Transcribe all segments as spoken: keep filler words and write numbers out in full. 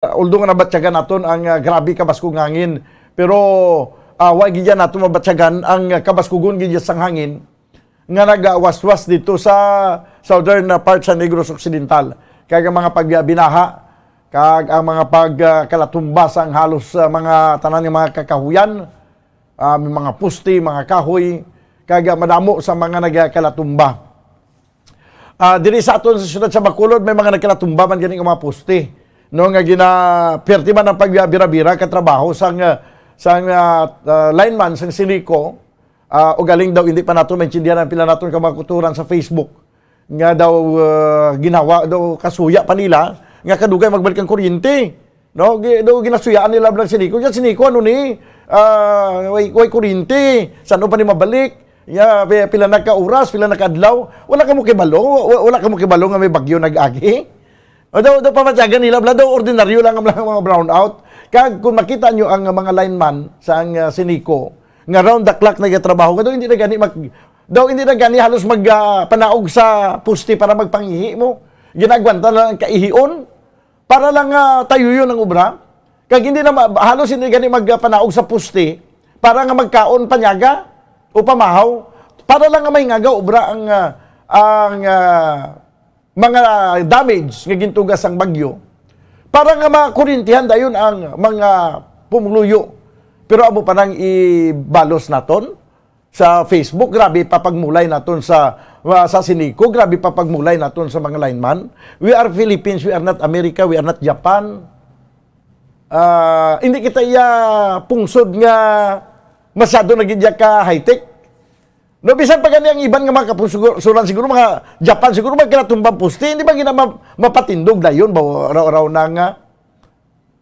Although nga nabatyagan naton ang, ah, grabe kabaskog nga hangin, pero, ah, wa gid nato mabatyagan ang, ah, kabaskugon gid sang hangin nga nagawaswas dito sa southern, ah, part sa Negros Occidental. Kag ang mga pagbinaha, kag ang mga pag, ah, kalatumba sang halos, ah, mga tanan nga mga kakahuyan, ah, may mga poste, mga kahoy, kag, ah, madamo sa mga nagakalatumba. Ah, diri sa aton sa siyudad sa Bacolod, may mga nagkalatumba man gani nga mga poste, no, nga gina-, perti man ang pagbira-bira ka trabaho sang, ah, sang, ah, ah, lineman sang Sinico. Ah, ugaling daw hindi pa nato maintindihan ang pila naton ka mga kuturan sa Facebook nga daw, ah, ginawa daw kasuya pa nila nga kadugay magbalik ang kuryente. No, gi-, do ginasuyaan nila bala si Nico. Yan si Nico, ano ni? Ah, way, way kuryente. Saan pa ni mabalik? Ya, pi-, pila na ka oras, pila na ka adlaw. Wala ka mo kibalo, wa-, wala ka mo kibalo nga may bagyo nag-agi. O daw, daw pamatyagan nila bala daw ordinaryo lang ang mga brownout. Kag kung makita nyo ang mga lineman sa ang, ah, Sinico, nga round the clock nagatrabaho, nga daw hindi na gani mag, daw hindi na gani halos mag, ah, panaog sa poste para magpangihi mo. Ginagwanta na lang ang kaihion. Para lang nga tayuyon ang obra. Kag hindi na ma-, halos hindi gani magpanaog sa poste para nga magkaon panyaga o pamahaw, para lang nga mahingaga obra ang, ah, ang, ah, mga damage nga gintuga sang bagyo, para nga makurintihan dayon ang mga pumuluyo. Pero amo pa nang ibalos naton sa Facebook, grabe pa pagmulay naton sa, ah, sa Sinico, grabe pa pagmulay naton sa mga lineman. We are Philippines, we are not America, we are not Japan. Ah, hindi kita iya pungsod nga masyado na gid iya ka high-tech. No, bisan pa gani ang iban nga mga kapusuran, siguro mga Japan, siguro magkalatumba ang poste, hindi ba gina ma-, mapatindog dayon ba raw, raw na nga?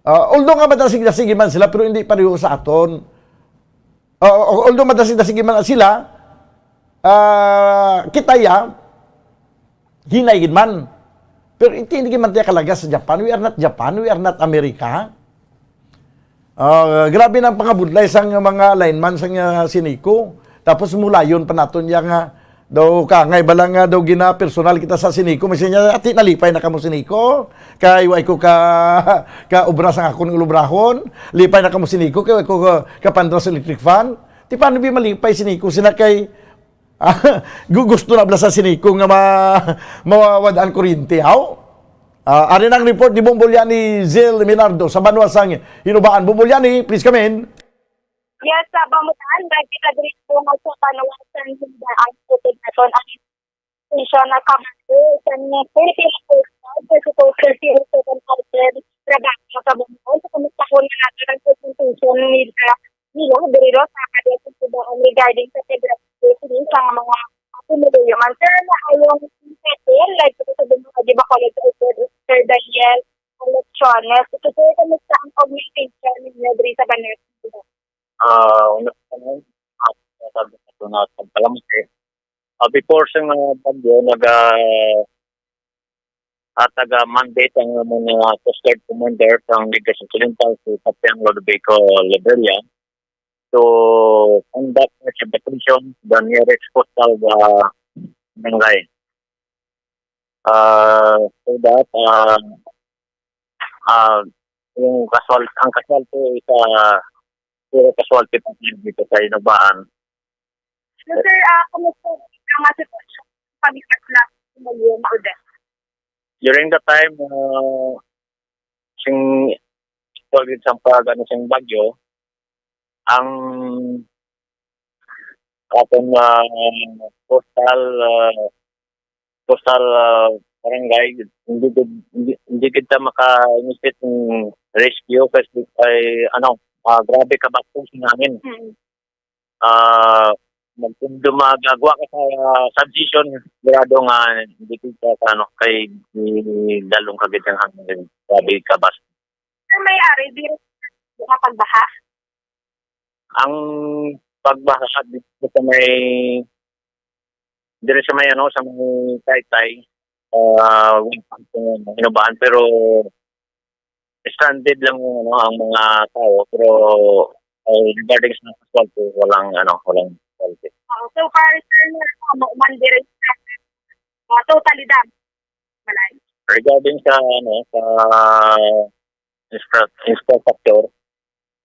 Ah, although nga madasig-dasig man sila, pero hindi pareho sa aton. Ah, although madasig-dasig man sila, ah, kita ya, hinay gid man. Pero hindi, hindi man tiya kalagas sa Japan. We are not Japan. We are not America. Ah, grabe na ang pangabudlay sang mga lineman sang, ah, Sinico. Tapos mulayon pa naton ya nga daw kangay bala nga daw gina-personal kita sa Sinico. Masi niya, "Ati, nalipay na kamo Sinico. Kay way ko ka, ka obra sang akon ulobrahon. Lipay na kamo Sinico. Kay way ko ka, kapandra sa electric fan." Ti paano bi malipay Sinico? Sina kay Ah, gu-, gusto na bala sa Sinico nga ma-, mawawad-an kuryente, haw? Ah, ari na ang report ni Bombolyani Zil Minardo sa banwa sang Hinubaan. Bombolyani, please come in. Yes, sa Bamutan, may kita diri po nga sa banwa sang Hinubaan, tutod naton ang station na kamando sa Philippine Coast Guard, sa Coastal Zone Second Quarter, trabaho sa Bamutan. Sa kamustahon na natin ang presentation ni nila diri ro sa Kabiyakan Sudan regarding sa pagdesisyon sa mga pumuluyo man. Sir, maayong hapon, live ko sa Dumungag, Bacolod, Sir Daniel Electrones. Ito, sir, kamusta ang communication ninyo diri sa Banes? Ah, una pa lang, ah, sabi ko na pagpalamat eh. Ah, before sa mga bagyo, naga-, ah, taga-mandate ang mga Coast Guard Commander sa Negros Occidental, si Kapitan Lodovico Leberia, to conduct search operation the nearest coastal, ah, barangay. Ah, so that, ah, ah, yung casual-, ang casualty is, ah, puro casualty pa dito sa Hinubaan. So, sir, ah, kumusta ang mga sitwasyon sa pagkakasla sa bagyo Maudeh? During the time, ah, sing, actually, sa pag, ano, sing bagyo, ang atong, ah, coastal, ah, coastal, ah, barangay, hindi gid, hindi, hindi gid ta maka-initiate ng rescue kasi ay, ano, ah, grabe ka backflow sa hangin. Mm. Ah, mag-, kung dumagagwa ka sa, ah, subdivision, sigurado nga hindi gid ka sa, ano, kay dalong ka gid ang hangin. Grabe ka bas. Ang may ari, di nga pagbaha. Ang pagbaha dito sa may, diri sa may, ano, sa may Taytay, ah, Hinubaan, pero stranded lang yung, ano, ang mga tao, pero, ah, regarding sa casualty, walang, ano, walang casualty. Ah, so far, sir, na, ano, man diri sa, ah, totally dam. Malay. Regarding sa, ano, sa infra-, infrastructure,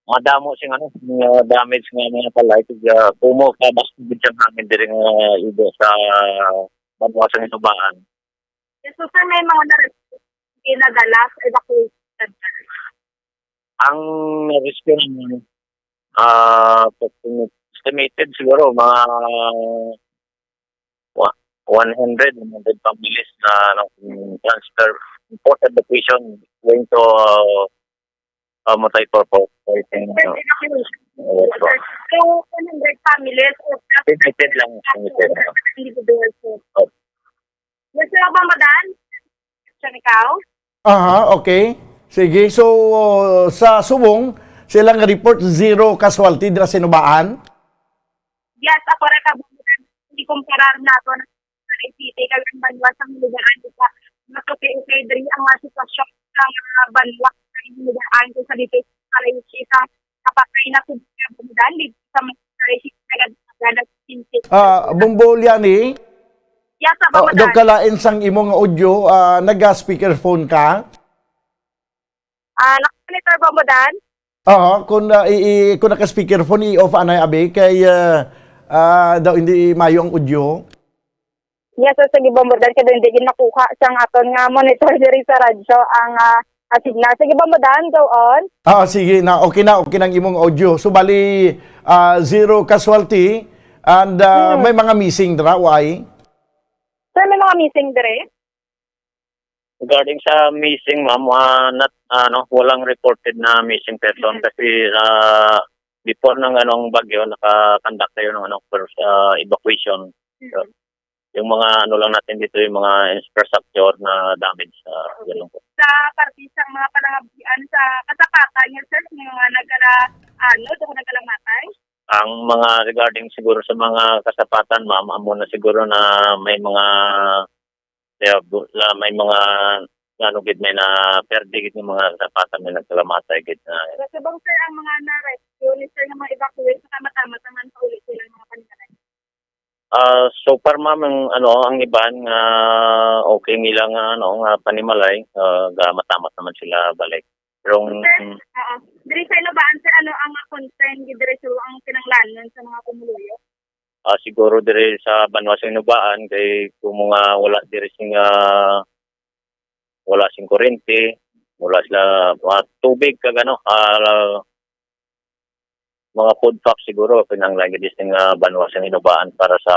madamo sing ano, mga damage nga mga palay, kaya kumo ka basta gid siya hangin diri nga ibo sa banwa sa Hinubaan. Yes, so, sir, may mga na-rescue, ginadala sa evacuation center. Ang na-rescue naman, ah, estimated siguro mga wa-, one hundred, one hundred families na, ano, transfer, forced evacuation going to, uh, uh, Mutay Corpo. So, I think, uh, yes, po. So, one hundred families or Estimated lang, estimated. Individual po. Oh. Yes, sir, Bambadan? Siya ikaw? Aha, okay. Sige, so, sa subong, sila nga report, zero casualty dira sa Hinubaan? Yes, ako ra ka, hindi kumparar nato na sa City, kay ang banwa sa Hinubaan, di ba? Mas okay, okay, diri ang mga sitwasyon sa mga banwa sa Hinubaan kaysa dito sa City, sa kapatay na Hinubaan, dito sa mga City, kaya City. Ah, Bombo Liani? Yes, sir, Oh, Bambadan. Daw kalain sang imo nga audio, ah, naga-speakerphone ka? Ah, naka-monitor, Bambadan? Oo, kung, ah, i-, i-, kung naka-speakerphone, i-off anay, abi, kay, ah, ah, daw hindi mayo ang audio. Yes, sir, sige, Bambadan, kay hindi gid makuha sang aton nga monitor diri sa radyo ang, ah, ah, signal. Sige, Bambadan, go on. Ah, sige na, okay na, okay na ang imong audio. So, bali, ah, zero casualty and, ah, Hmm. may mga missing dira, why? Sir, may mga missing dire? Regarding sa missing, ma'am, ah, not, ano, walang reported na missing person Mm. kasi, ah, before ng, ano, ang bagyo, naka-conduct tayo ng, ano, first, ah, evacuation. Mm. So, yung mga, ano lang natin dito, yung mga infrastructure na damage, ah, Okay. ganun po. Sa parte sa mga panangabuhian sa kasapatan niya, sir, yung mga nagkala-, ano, doon nagkalamatay? Ang mga regarding siguro sa mga kasapatan, ma'am, amo na siguro na may mga Kaya bu-, la, may mga, ano, gid, may na-perde gid nga mga kasapatan, may nagkalamatay gid na. Kasi bang, sir, ang mga na-rescue ni sir nga mga evacuate, nakamatamad naman pa uli sila mga panimalay? Ah, so far, ma'am, ang, ano, ang iban nga okay nila nga, ano, nga panimalay, ah, gamatamat naman sila balik. Pero ang Sir, oo. Diri sa Hinubaan, sir, ano ang concern gid diri, sir, ang kinahanglanon sa mga pumuluyo? Ah, siguro diri sa banwa sa Hinubaan, kay kung mga wala diri sing, ah, wala sing kurente, wala sila, mga tubig kag ano, ah, mga food packs siguro, kinahanglan gid sing, ah, banwa sa Hinubaan para sa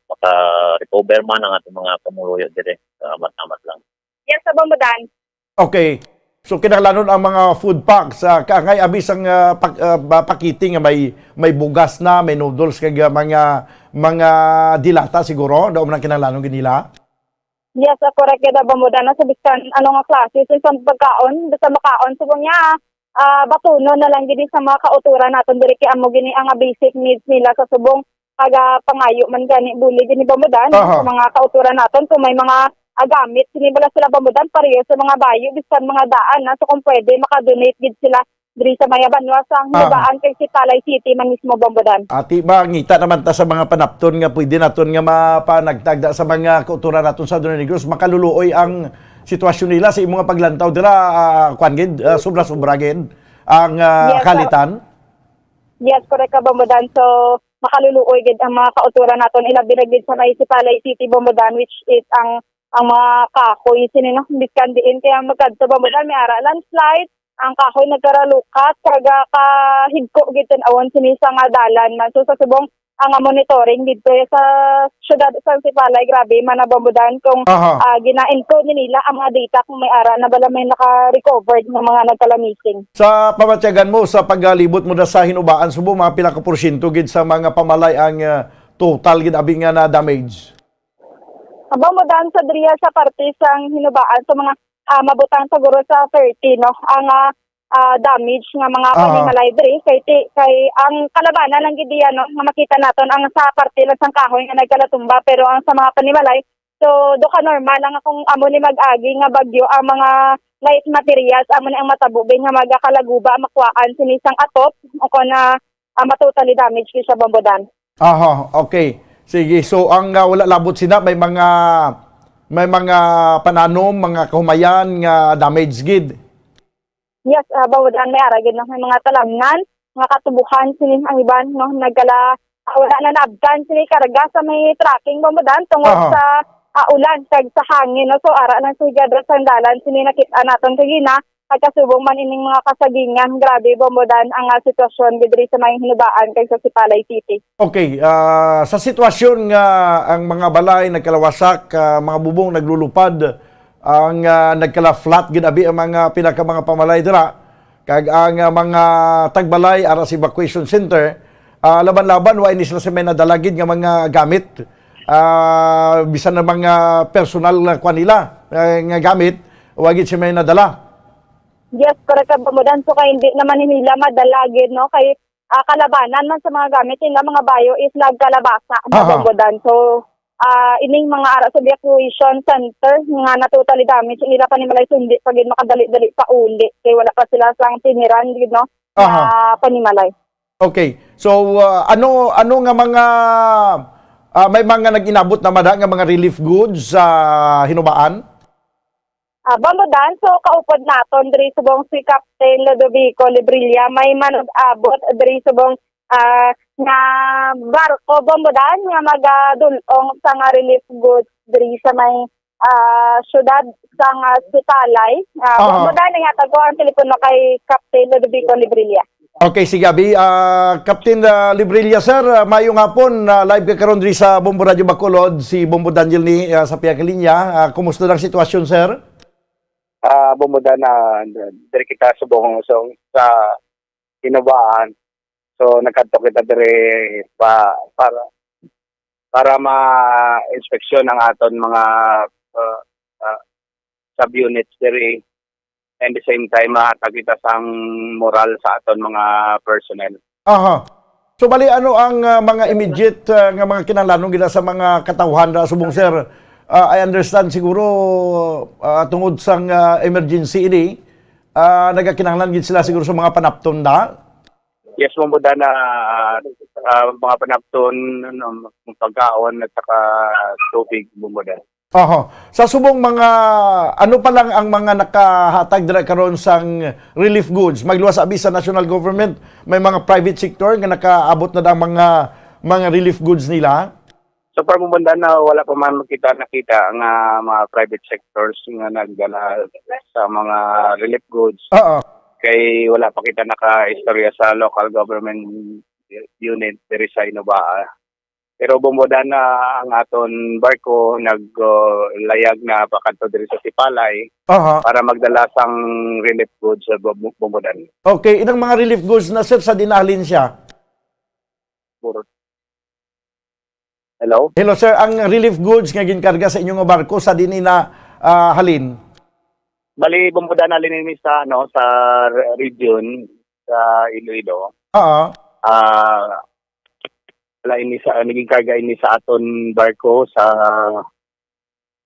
maka-recover man ang ating mga pumuluyo diri. Sa amat-amat lang. Yes, sa Bambadan. Okay. So, kinahanglanon ang mga food packs, ah, kaangay abi sang, ah, pak-, ah, ba-, pakete nga may, may bugas na, may noodles, kag, ah, mga, mga dilata siguro, daw man ang kinahanglanon gid nila? Yes, ah, correct gid, Bambadan, na sa bisan ano nga klase sa isang pagkaon, basta makaon, subong niya, ah, batunon na lang gid sa mga kautoran naton diri, kay amo gini ang basic needs nila sa subong. Kag, ah, pangayo man gani, bulig gani, Bambadan, Aha. sa mga kautoran naton kung may mga, ah, gamit sini bala sila, Bambadan, pareho sa mga bayo, bisan mga daan na. So, kung pwede, makadonate gid sila diri sa may banwa sa Ah. Hinubaan kay Sitalay City man mismo, Bambadan. Ati ba, ngita naman ta sa mga panapton nga pwede naton nga mapanagtagda sa mga kautoran naton sa Donegros, makaluluoy ang sitwasyon nila sa imo nga paglantaw dira, ah, kwan gid, ah, sobra-sobra gid ang, ah, Yes, sir. kalitan? Yes, correct ka, Bambadan. So, makaluluoy gid ang mga kautoran naton, ilabi na gid sa may Sitalay City, Bambadan, which is ang, ang mga kahoy sini, no? Bisan diin kaya magkadto, Bambadan, may ara landslide, ang kahoy nagkaralukat, kag, ah, kahigko gid tan-awon sini sa nga dalan man. So, sa subong, ang, ah, monitoring didto sa syudad sa Sitalay, grabe man na, Bambadan, kung, Aha. ah, gina-encode ni nila ang mga data kung may ara na bala may naka-recovered nga mga nagkala-missing. Sa pamatyagan mo, sa pagalibot mo na sa Hinubaan, subong mga pila ka porsyento gid sa mga pamalay ang, ah, total gid abi nga na-damage? Aba, mo dan sa diriya sa parte sang Hinubaan, sa mga, ah, mabutang siguro sa thirty, no, ang, ah, ah, damage nga mga Ah. panimalay diri. Kay ti-, kay ang kalabanan lang gid diya, no, nga makita naton ang sa parte lang sang kahoy nga nagkalatumba, pero ang sa mga panimalay, so, do ka normal lang kung amo ni mag-agi nga bagyo ang mga light materials, amo ni ang matabo, bin, nga magakalaguba, makuhaan sini sang atop, o kon, ah, ah, ma-totally damage gid sa Bambodan. Aha, okay. Sige, so ang, ah, wala labot sina, may mga, may mga pananom, mga kahumayan nga damage gid. Yes, ah, Bombo Dan, may ara gid, no, may mga talamnan nga katubuhan sini ang iban, no, nagkala, ah, wala na naabtan sini karga sa may trucking, Bombo Dan, tungod Aha. sa, ah, ulan kag sa hangin, no. So, ara lang sa higadra sang dalan sini nakit-an naton kagina, nagkasubong man ining mga kasagingan. Grabe, Bombo Dan, ang, ah, sitwasyon gid diri sa may Hinubaan kag sa Sipalay City. Okay, ah, sa sitwasyon nga ang mga balay nagkalawasak, ah, mga bubong naglulupad, ang, ah, nagkala-flat gid abi ang mga pinaka mga pamalay dira, kag ang, ah, mga tagbalay ara sa evacuation center, ah, laban-laban wa ini sila sa may nadala gid nga mga gamit, ah, bisan na mga personal nga kuan nila, eh, nga gamit, wa gid sila may nadala. Yes, correct ka, Bombo Dan. So, kay hindi naman nila madala gid, no? Kay, ah, kalabanan man sa mga gamit nila, mga bayo is nagkalabasa, Aha. Bombo Dan. So, ah, ining mga ara sa evacuation center nga na totally damage, ila panimalay sundi pa gid makadali-dali pa uli kay wala pa sila sang tiniran gid, no, Aha. nga panimalay. Okay. So, ah, ano, ano nga mga, ah, may mga nag-inabot na mada nga mga relief goods sa Hinubaan? Ah, Bombo Dan, so kaupod naton diri subong si Captain Ludovico Librilla, may manag-abot diri subong, ah, nga barko, Bombo Dan, nga magadul-ong sa nga relief goods diri sa may, ah, syudad sa nga Sipalay. Ah, Aha. Bombo Dan, ihatag ko ang telepono kay Captain Ludovico Librilla. Okay, sige, abi. Ah, Captain, ah, Librilla, sir, ah, maayong hapon. Ah, live ka karon diri sa Bombo Radio Bacolod. Si Bombo Daniel ni, ah, sa pihak linya. Ah, kumusta ang sitwasyon, sir? Ah, Bombo Dan, ah, diri kita subong sa Hinubaan. So, nagkadto kita diri pa, para, para ma-inspeksyon ang aton mga, ah, ah, sub-units diri. And the same time, mahatag kita sang moral sa aton mga personnel. Aha. So, bali, ano ang, ah, mga immediate, ah, nga mga kinahanglanon gid sa mga katawhan ra subong, sir? Ah, I understand siguro, ah, tungod sang, ah, emergency ini, ah, nagakinahanglan gid sila siguro sa mga panapton na? Yes, Bombo Dan, ah, ah, mga panapton, ano, pagkaon at saka tubig, Bombo Dan. Oho. Sa subong mga, ano pa lang ang mga nakahatag dira karon sang relief goods? Magluwas abi sa national government, may mga private sector nga nakaabot na ang mga, mga relief goods nila? So far, Bombo Dan, na wala pa man kita nakita nga mga private sectors nga nagdala sa mga relief goods. Oo. Kay wala pa kita nakaistorya sa local government unit diri sa Hinubaan. Pero, Bombo Dan, na ang aton barko nag, uh, layag na pakadto diri sa Sipalay Aha. para magdala sang relief goods sa Bom-, Bombo Dan. Okay, inang mga relief goods na, sir, sa diin halin siya? Puro. Hello? Hello, sir. Ang relief goods nga ginkarga sa inyo nga barko, sa diin na, ah, halin? Bali, Bombo Dan, halin ini sa, ano, sa re-, region, sa Iloilo. Oo. Ah, wala ini sa, naging karga ini sa aton barko sa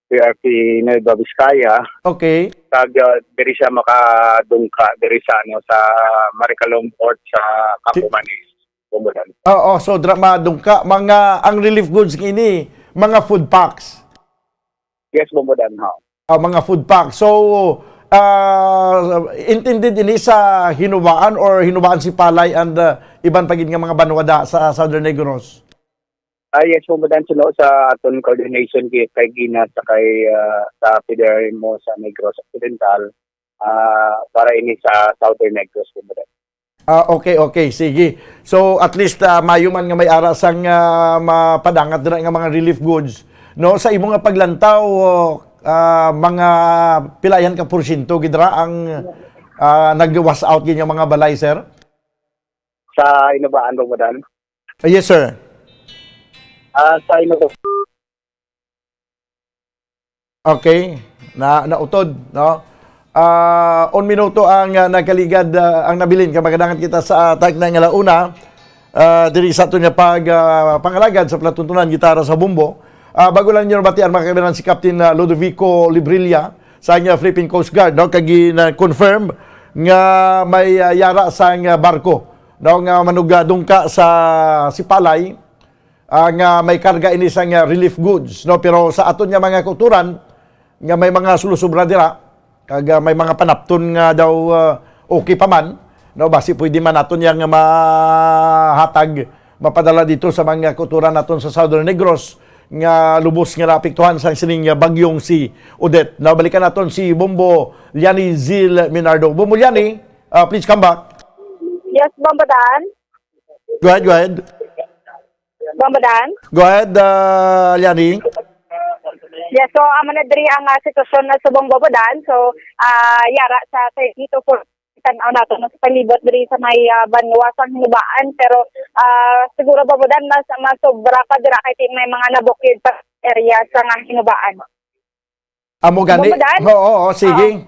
P R P Nueva Vizcaya. Okay. Kag, ah, diri siya makadungka diri sa, ano, sa Maricalom Port sa Campo Si- Manis, Bombo Dan. Oo, so dra-, madungka. Mga, ang relief goods ini, mga food packs. Yes, Bombo Dan, ha. Ah, mga food packs. So, ah, intended ini sa Hinubaan or Hinubaan, Sipalay and, ah, iban pa gid nga mga banwa da sa Southern Negros? Ah, yes, Bombo Dan, suno sa aton coordination kay, kay Gina sa kay, ah, sa P D R M O sa Negros Occidental, ah, para ini sa Southern Negros, Bombo Dan. Ah, okay, okay, sige. So, at least, ah, mayo man nga may ara sang, ah, mapadangat dira nga mga relief goods, no? Sa imo nga paglantaw, ah, mga pilayan ka porsyento gid ra ang, ah, nag-wash out gid nga mga balay, sir? Sa Hinubaan, Bombo Dan? Ah, yes, sir. Ah, sa Hinubaan. Okay. Na, nautod, no? Ah, un minuto ang, ah, nakaligad, ah, ang nabilin. Kay magadangat kita sa, ah, tagna nga launa, ah, diri sa aton nga pag, ah, pangalagad sa palatuntunan, gitara sa bumbo. Ah, bago lang ninyo nabatian, mga kaibigan, si Captain, ah, Ludovico Librilla sa, ah, Philippine Coast Guard, no? Kag gina-confirm nga may, ah, yara sang, ah, barko, no, nga manugadungka sa Sipalay, ah, nga may karga ini sang, ah, relief goods, no? Pero sa aton nga mga kauturan, nga may mga sulusubra dira, kag, ah, may mga panapton nga daw, ah, okay pa man, no, basi pwede man naton yang mahatag, mapadala dito sa mga kauturan naton sa Southern Negros nga lubos nga naapektuhan sang sining bagyong si Odette. Nabalikan naton si Bombo Liani Zil Minardo. Bombo Liani, uh, please come back. Yes, Bombo Dan. Go ahead, go ahead. Bombo Dan. Go ahead, uh, Liani. Yes, so amo na diri ang uh, sitwasyon na subong Bombo Dan. So, uh, yara sa thirty to forty tan-aw nato no, sa palibot diri sa may uh, banwa sa Hinubaan, pero uh, siguro Bombo Dan mas masobra pa dira kay may mga nabukid pa area sa nga Hinubaan. Amo gani? Bombo Dan? Oo, oo, sige.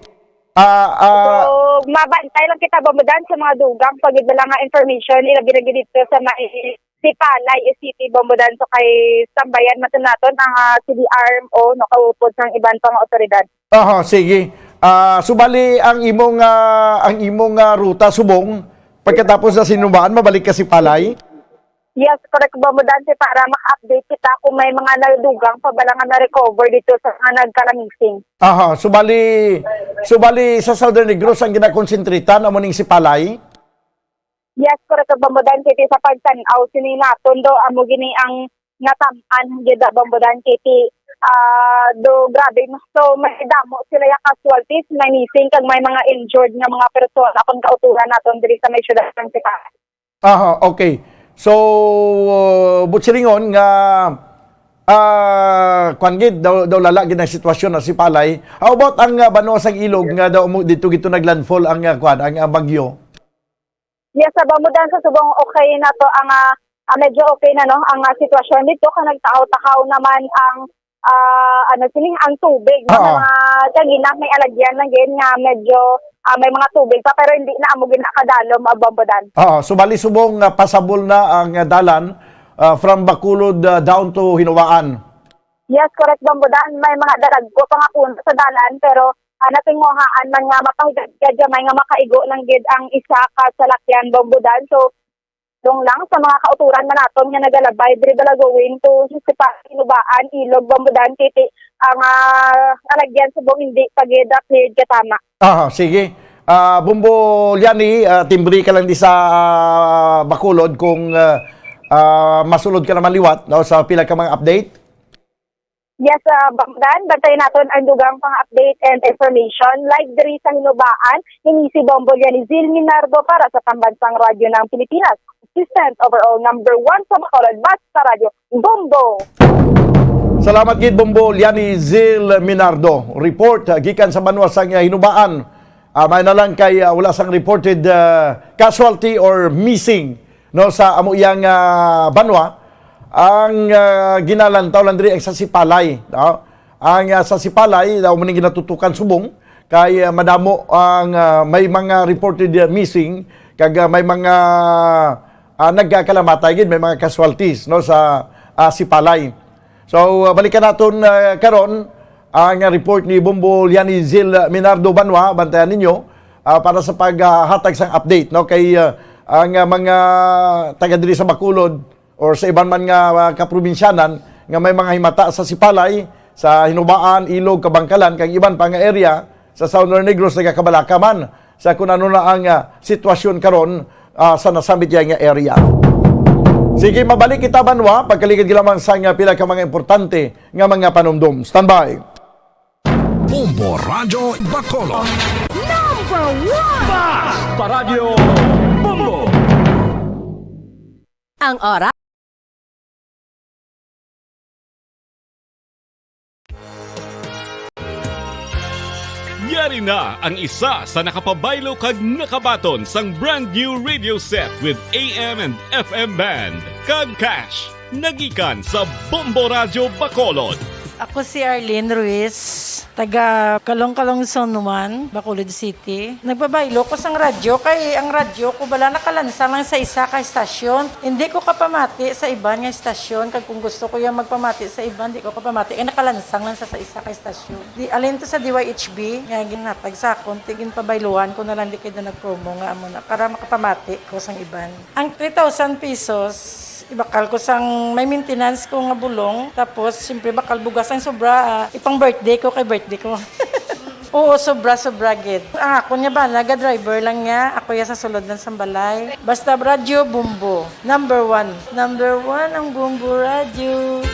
Ah, ah, So, mabantay lang kita Bombo Dan sa mga dugang pagidala nga information, ilabi na gid dito sa may Sipalay City, Bombo Dan. So, kay sambayan man naton ang uh, C D R M O, no, kaupod sang iban pa nga otoridad. Aha, sige. Ah, subali ang imong ah, ang imong ah, ruta subong pagkatapos sa Hinubaan, mabalik ka Sipalay? Yes, correct Bombo Dan, para maka-update kita kung may mga nadugang pa bala nga na-recover dito sa mga nagkala-missing. Aha, subali subali sa Southern Negros ang ginakonsentritan amo ning Sipalay? Yes, correct Bombo Dan, kay sa pagtan-aw sini naton do amo gini ang natam-an gid Bombo Dan, kay ah do grabe, so may damo sila ya casualties, may missing kag may mga injured nga mga persona kon kauturan naton diri sa may syudad sang Sipalay. Aha, okay. So, uh, buot silingon nga ah kwan gid daw, daw lala gid ang sitwasyon na Sipalay. How about ang ah, banwa sang Ilog nga daw mo dito gito naglandfall ang ah, kwan, ang ah, bagyo? Yes, sa Bombo Dan, sa subong okay na to ang ah, ah, medyo okay na no ang ah, sitwasyon dito, kay nagtakaw-takaw naman ang ah, ano sini ang tubig, no? Oo. Mga kagina may alagyan lang gid nga medyo ah, may mga tubig pa, pero hindi na amo gid nakadalom ang Bombo Dan. Oo, subali subong nga pasabol na ang ah, dalan ah, from Bacolod ah, down to Hinubaan. Yes, correct Bombo Dan. May mga dalagko pa nga puno sa dalan, pero ah, natinguhaan man nga mapahigad-higad gamay nga makaigo lang gid ang isa ka salakyan Bombo Dan. So, dong lang sa mga kauturan man naton nga nagalabay diri bala going to Sipalay, Hinubaan, Ilog, Bombo Dan, kay ang ah, alagyan subong hindi pa gid cleared katama. Ah, sige. Ah, Bombo Liani, ah, timbre ka lang di sa ah, Bacolod kung ah, ah, masulod ka naman liwat no, sa pila ka mga update. Yes, uh, Bombo Dan, bantayan naton ang dugang pang update and information. Live diri sa Hinubaan, ini si Bombo Liani Zil Minardo para sa Pambansang Radyo ng Pilipinas. Assistant overall number one sa Bacolod, basta radyo, Bombo! Salamat gid Bombo Liani Zil Minardo. Report ah, gikan sa banwa sang ah, Hinubaan. Ah, may na lang kay ah, wala sang reported ah, casualty or missing no sa amo iyang ah, banwa. Ang ah, ginalantaw lang diri ang sa Sipalay, no? Ang ah, sa Sipalay daw mo ning ginatutukan subong kay ah, madamo ang ah, may mga reported ah, missing kag ah, may mga ah, nagkakalamatay gid, may mga casualties no sa ah, Sipalay. So ah, balikan naton ah, karon ang ah, report ni Bombo Liani Zil Minardo Banwa, bantayan ninyo ah, para sa paghatag sang update no kay ah, ang ah, mga taga diri sa Bacolod or sa iban man nga ah, kaprobinsyanan nga may mga himata sa Sipalay, sa Hinubaan, Ilog, Kabangkalan kag iban pa nga area sa Southern Negros nagakabalaka man sa kung ano na ang ah, sitwasyon karon ah, sa nasambit diay nga area. Sige, mabalik kita banwa pagkaligid lamang sa nga pila ka mga importante nga mga panumdom. Standby. Bombo Radyo Bacolod. Number one! Basta Radyo Bombo! Ang oras. Yari na ang isa sa nakapabaylo kag nakabaton sang brand new radio set with A M and F M band kag cash. Nagikan sa Bombo Radyo Bacolod. Ako si Arlene Ruiz, taga Calong-Calong Zone one, Bacolod City. Nagpabaylo ko sang radyo kay ang radyo ko bala nakalansang lang sa isa ka estasyon. Hindi ko kapamati sa iban nga estasyon kag kung gusto ko yung magpamati sa iban, di ko kapamati kay nakalansang lang sa, sa isa ka estasyon. Di alin to sa D Y H B nga ginhatag sa akon, ti ginpabayluhan ko na lang di kay na nag-promo nga amo na para makapamati ko sang iban. Ang three thousand pesos, ibakal ko sang may maintenance ko nga bulong. Tapos, siyempre, bakal bugas ang sobra. Ah, ipang birthday ko kay birthday ko. Oo, sobra-sobra gid. Ang ako niya ba, naga-driver lang niya. Ako ya sa sulod lang sang balay. Basta radyo, Bombo. Number one. Number one ang Bombo Radyo.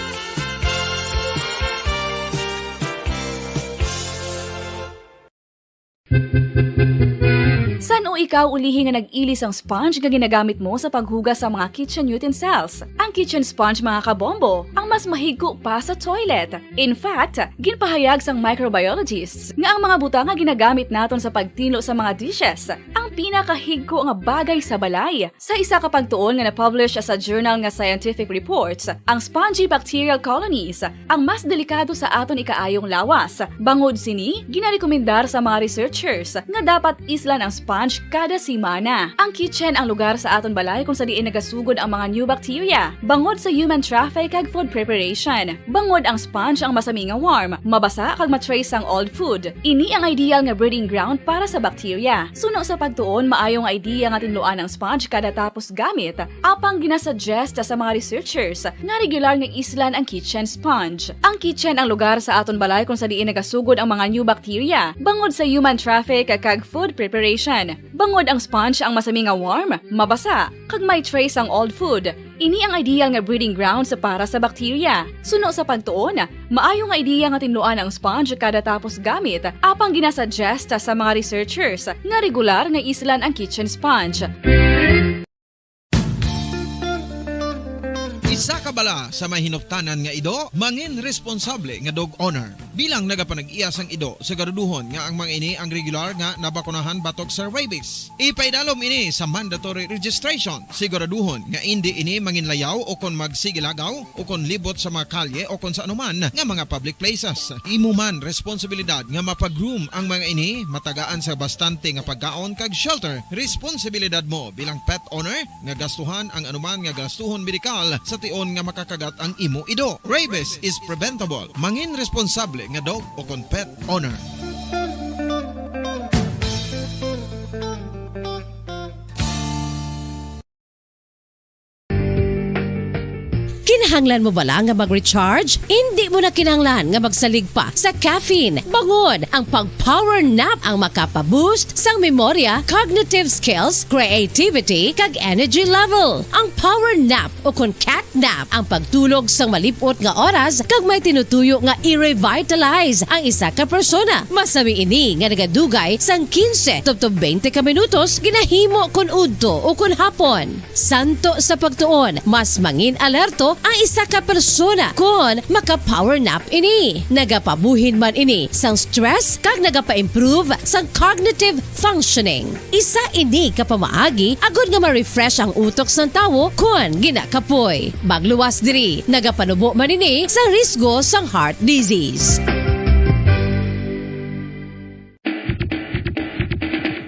San-o ikaw ulihi nga nag-ili sang sponge nga ginagamit mo sa paghugas sa mga kitchen utensils? Ang kitchen sponge, mga kabombo, ang mas mahigko pa sa toilet. In fact, ginpahayag sang microbiologists nga ang mga butang nga ginagamit naton sa pagtinlo sa mga dishes ang pinakahigko nga bagay sa balay. Sa isa ka pagtuon nga na-publish sa journal nga Scientific Reports, ang spongy bacterial colonies ang mas delikado sa aton ikaayong lawas. Bangod sini, ginarekomendar sa mga researchers nga dapat islan ang sponge kada semana. Ang kitchen ang lugar sa aton balay kung sa diin nagasugod ang mga new bacteria bangod sa human traffic kag food preparation. Bangod ang sponge ang masami nga warm, mabasa kag ma-trace sang old food. Ini ang ideal nga breeding ground para sa bacteria. Suno sa pagtuon, maayo nga idea nga tinluan ang sponge kada tapos gamit, apang ginasuggest sa mga researchers nga regular nga islan ang kitchen sponge. Ang kitchen ang lugar sa aton balay kung sa diin nagasugod ang mga new bacteria bangod sa human traffic kag food preparation. Bangod ang sponge ang masami nga warm, mabasa, kag may trace ang old food, ini ang ideal nga breeding grounds para sa bacteria. Suno sa pagtuon, maayo nga ideya nga tinluan ang sponge kada tapos gamit, apang ginasuggest sa mga researchers nga regular nga islan ang kitchen sponge. Isa ka bala sa may hinuptanan nga ido, mangin responsable nga dog owner. Bilang nagapanag-iya sang ido, siguraduhon nga ang mga ini ang regular nga nabakunahan batok sa rabies. Ipaidalom ini sa mandatory registration. Siguraduhon nga indi ini manginlayaw o kon magsigilagaw o kon libot sa mga kalye o kon sa anuman nga mga public places. Imo man responsibilidad nga mapag-groom ang mga ini, matagaan sa bastante nga pagkaon kag shelter. Responsibilidad mo bilang pet owner nga gastuhan ang anuman nga gastuhon medikal sa tion nga makakagat ang imo ido. Rabies is preventable. Mangin responsable nga dog o kon pet owner. Kinahanglan mo bala nga mag-recharge? Indi mo na kinahanglan nga magsalig pa sa caffeine. Bangod ang pag-power nap ang makapa-boost sang memorya, cognitive skills, creativity, kag energy level. Ang power nap o kon cat nap ang pagtulog sang malip-ot nga oras kag may tinutuyo nga i-revitalize ang isa ka persona. Masami ini nga nagadugay sang kinse tubtob twenty ka minutos ginahimo kon udto o kon hapon. Santo sa pagtuon, mas mangin-alerto ang isa ka persona kon maka-power nap ini. Nagapabuhin man ini sang stress kag nagapa-improve sang cognitive functioning. Isa ini ka pamaagi agod nga ma-refresh ang utok sang tawo kon ginakapoy. Magluwas diri, nagapanubo man ini sa risgo sang heart disease.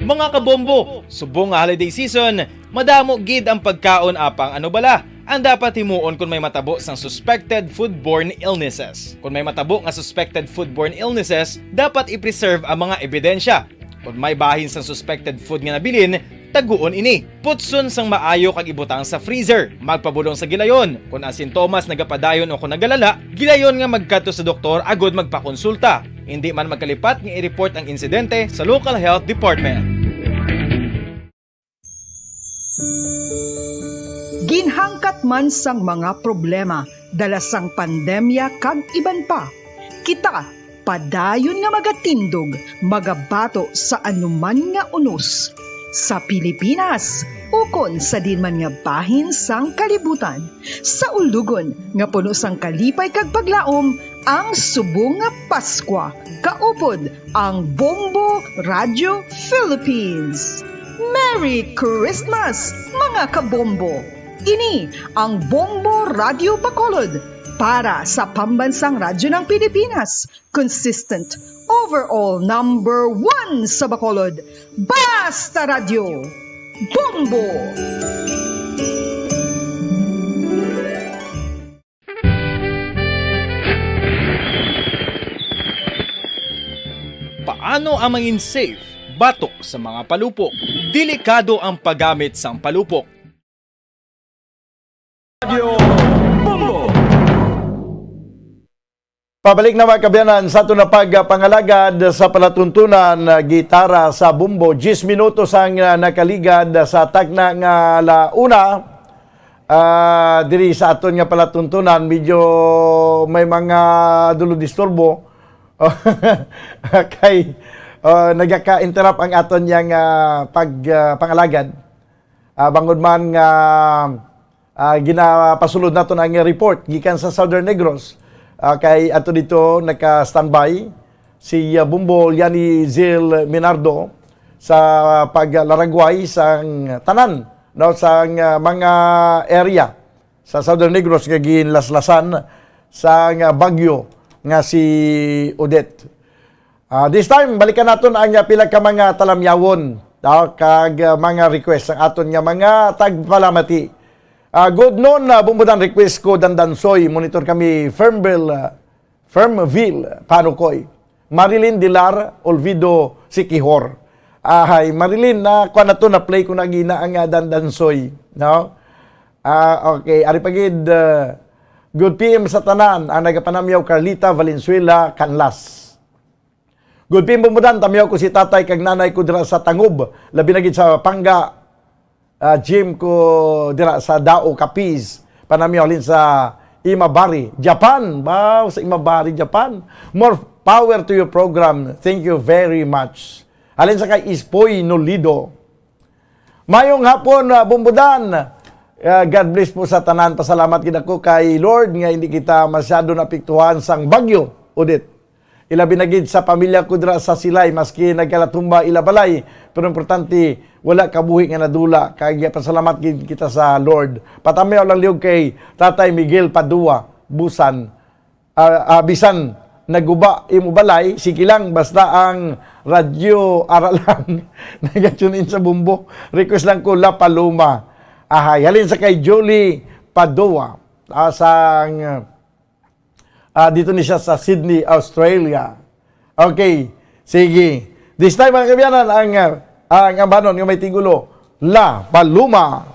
Mga kabombo, subong nga holiday season, madamo gid ang pagkaon apang ano bala ang dapat himuon kon may matabo sang suspected foodborne illnesses. Kon may matabo nga suspected foodborne illnesses, dapat i-preserve ang mga ebidensya. Kon may bahin sang suspected food nga nabilin, taguon ini. Putson sang maayo kag ibutang sa freezer. Magpabulong sa gilayon kon ang sintomas nagapadayon o kon nagalala. Gilayon nga magkadto sa doktor agod magpakonsulta. Indi man magkalipat nga i-report ang insidente sa local health department. Ginhangkat man sang mga problema dala sang pandemya kag iban pa, kita padayon nga magatindog, magabato sa anuman nga unos, sa Pilipinas ukon sa diin man nga bahin sang kalibutan, sa ulugon nga puno sang kalipay kag paglaom, ang subong nga Paskwa kaupod ang Bombo Radio Philippines. Merry Christmas, mga kabombo! Ini ang Bombo Radio Bacolod para sa Pambansang Radyo ng Pilipinas, consistent, overall number one sa Bacolod. Basta Radyo! Bombo! Paano ang mangin safe batok sa mga palupok? Delikado ang paggamit sang palupok. Radyo Bombo! Pabalik na, mga kaabyanan, sa aton na pagpangalagad sa palatuntunan, ah, gitara sa bumbo. Diyes minutos ang, ah, nakaligad sa takna nga ala una. Ah, diri sa aton nga palatuntunan, medyo may mga dulodisturbo. Kay, ah, nagaka-interrupt ang aton yang, ah, pag, ah, pangalagad. Ah, bangod man nga, ah, ginapasulod naton ang report gikan sa Southern Negros, ah, kay ato dito naka-standby si, ah, Bumbo Yani Zil Minardo sa paglaragway sang tanan, no, sang, ah, mga area sa Southern Negros nga ginlaslasan sang, ah, bagyo nga si Odette. Ah, this time, balikan naton ang, ah, pila ka mga talamyawon, ah, kag, ah, mga request sang aton nga mga tagpalamati. Ah, good noon, ah, Bumbudan, request ko Dandansoy, monitor kami, Fermville, ah, Fermville, Panukoy. Marilyn Dilar, Olvido Sikihor. Ahay, Marilyn, na kuan na to, na-play ko na gina ang, ah, Dandansoy, no? Ah, okay, ari pa gid, ah, good P M sa tanan, ang nagapanamyaw, Carlita Valenzuela Canlas. Good P M Bumbudan, tamyaw ko si tatay kag nanay ko dira sa Tangob, labi na gid sa Panga, ah, gym ko dira sa Dao, Capiz. Panamyaw halin sa Imabari, Japan. Wow, sa Imabari, Japan. More power to your program. Thank you very much. Halin sa kay Ispoy Nolido. Mayong hapon, ah, Bumbudan. Ah, God bless po sa tanan. Pasalamat gid ako kay Lord nga hindi kita masyado naapektuhan sang bagyo, Odette. Ilabi na gid sa pamilya ko dira sa Silay, maski nagkalatumba ila balay, pero importante, wala kabuhi nga nadula. Kag pasalamat gid kita sa Lord. Patamyaw lang liog kay Tatay Miguel Padua, Busan. Ah, ah, bisan naguba imo balay, sige lang, basta ang radyo ara lang. Naga-tune in sa Bumbo. Request lang ko, La Paloma. Ahay, halin sa kay Julie Padua. Ah, sang, ah, dito ni siya sa Sydney, Australia. Okay, sige. This time, mga kaabyanan, ang, ah, ang ambanon nga may titulo, La Paloma.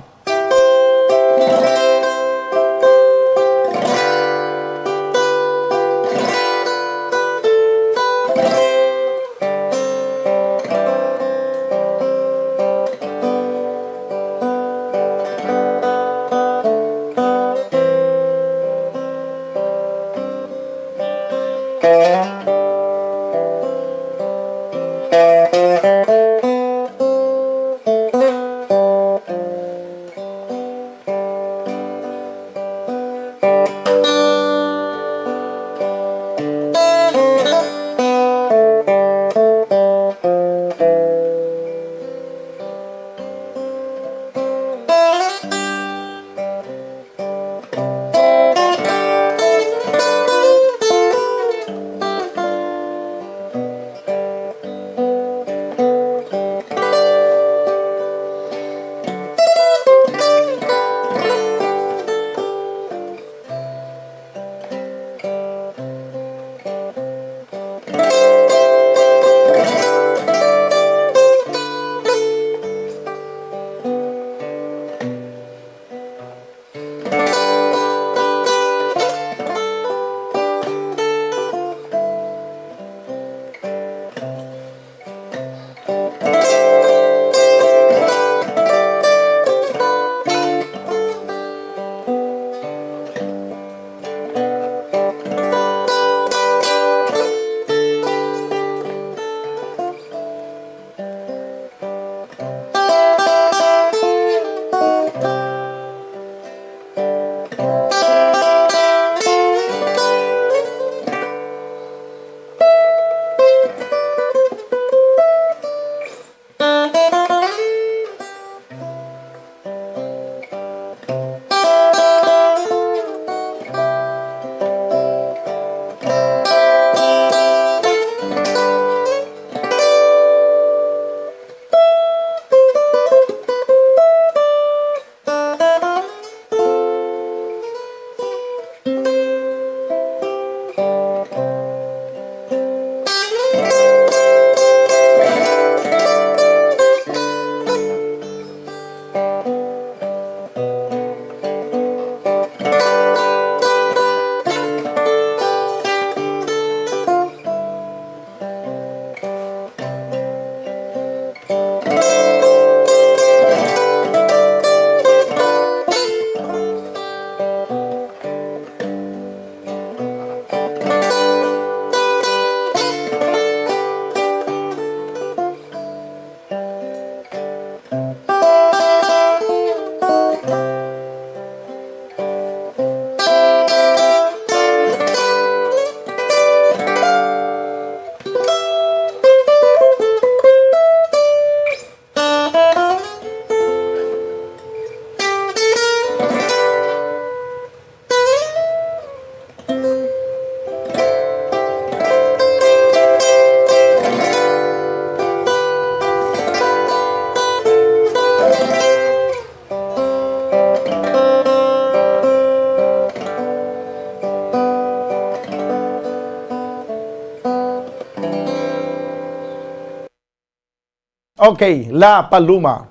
Okay, La Paloma.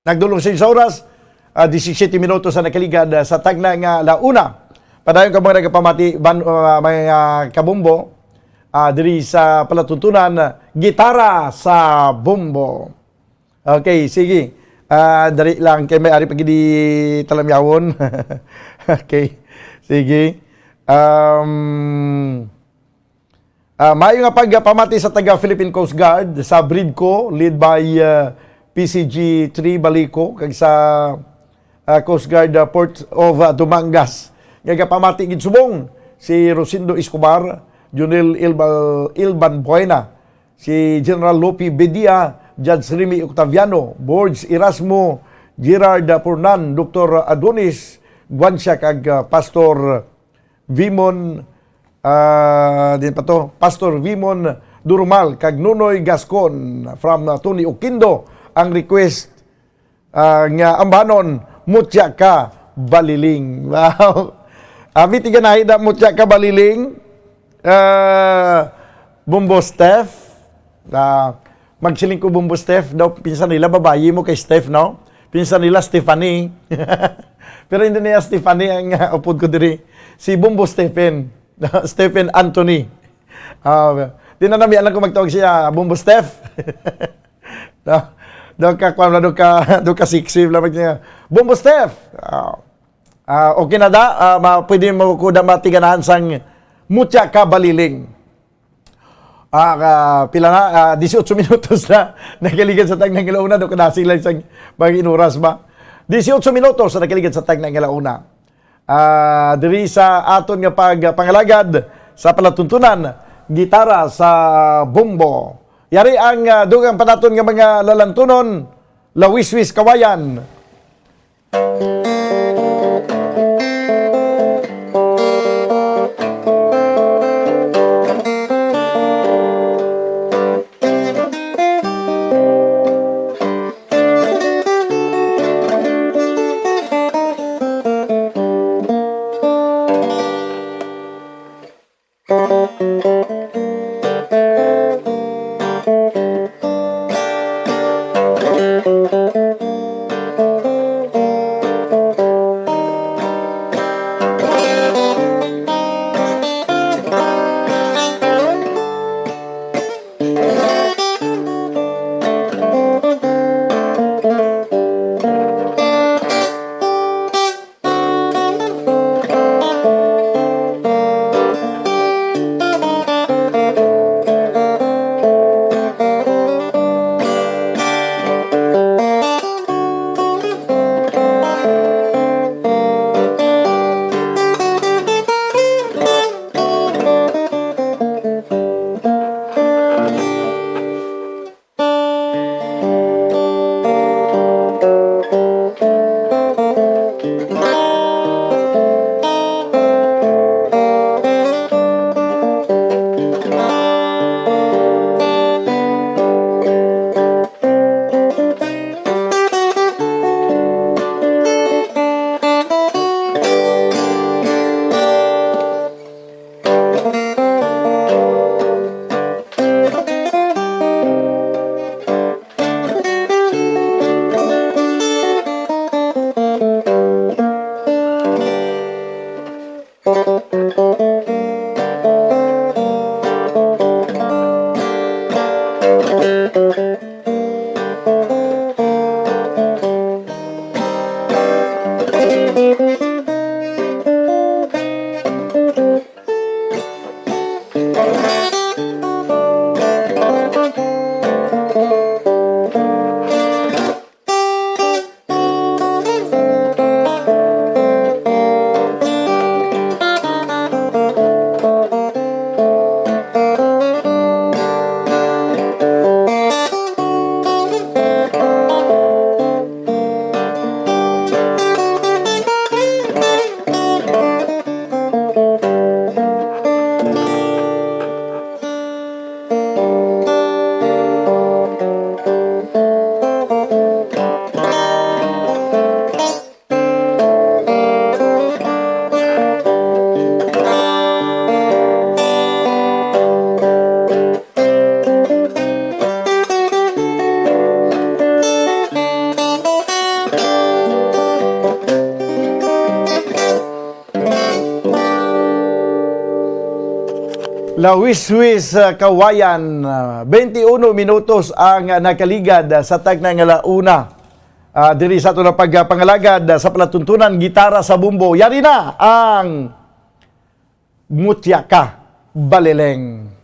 Nagdulong sa oras, ah, disisyete minutos ang nakaligad, ah, sa tagna nga la una. Padayon ka mga nagapamati, ban-, ah, mga kabombo, ah, diri sa palatuntunan, Gitara sa Bombo. Okay, sige. Ah, dali lang kay may ari pa gid talamyawon. Okay. Sige. Um, ah, maayo nga pagpamati sa taga Philippine Coast Guard sa BRIDCO, led by, ah, P C G three Balico, kag sa, ah, Coast Guard, ah, Port of, ah, Dumangas. Nga gapamati gid subong si Rosendo Escobar, Junel Ilbal-, Ilban Buena, si General Lopi Bedia, Judge Remy Octaviano, Borge Erasmo, Gerard Furnan, Doktor Adonis Guancia, kag, ah, Pastor Vimon, ah, din pa to, Pastor Vimon Durumal, kag Nunoy Gascon from, ah, Tony Oquindo ang request, ah, nga ambanon, Mutya Ka Baliling. Wow. Abi, tiganahi na, Mutya Ka Baliling. Ah, Bombo Steph. Ah, magsiling ko, Bombo Steph, daw pinsan nila babayi mo kay Steph, no? Pinsan nila Stephanie. Pero hindi niya Stephanie ang, ah, upod ko diri. Si Bombo Stephen. Stephen Anthony. Ah, di na nami alam kung magtawag siya, Bombo Steph. No? Do ka, kwan, do ka, do ka sexy lang niya. Bombo Steph. Ah, ah, okay na da. Ah, ma-, pwede mo ko da matiganahan sang Mutya Ka Baliling. Ah, ah, pila na? Ah, disiotso minutos na nakaligad sa tagna nga la una. Do ka nasig lang sang mga inuras ba? Disiotso minutos na nakaligad sa tagna nga la una. Ah, diri sa aton nga pagpangalagad sa palatuntunan, Gitara sa Bombo. Yari ang, ah, dugang pa naton nga mga lalantunon, Lawiswis Kawayan. Lawiswis, ah, Kawayan, ah, twenty-one minutos ang, ah, nakaligad, ah, sa tagna nga la una. Ah, diri sa aton nga pagpangalagad, ah, sa palatuntunan, gitara sa bumbo. Yari na ang Mutya Ka, Balileng.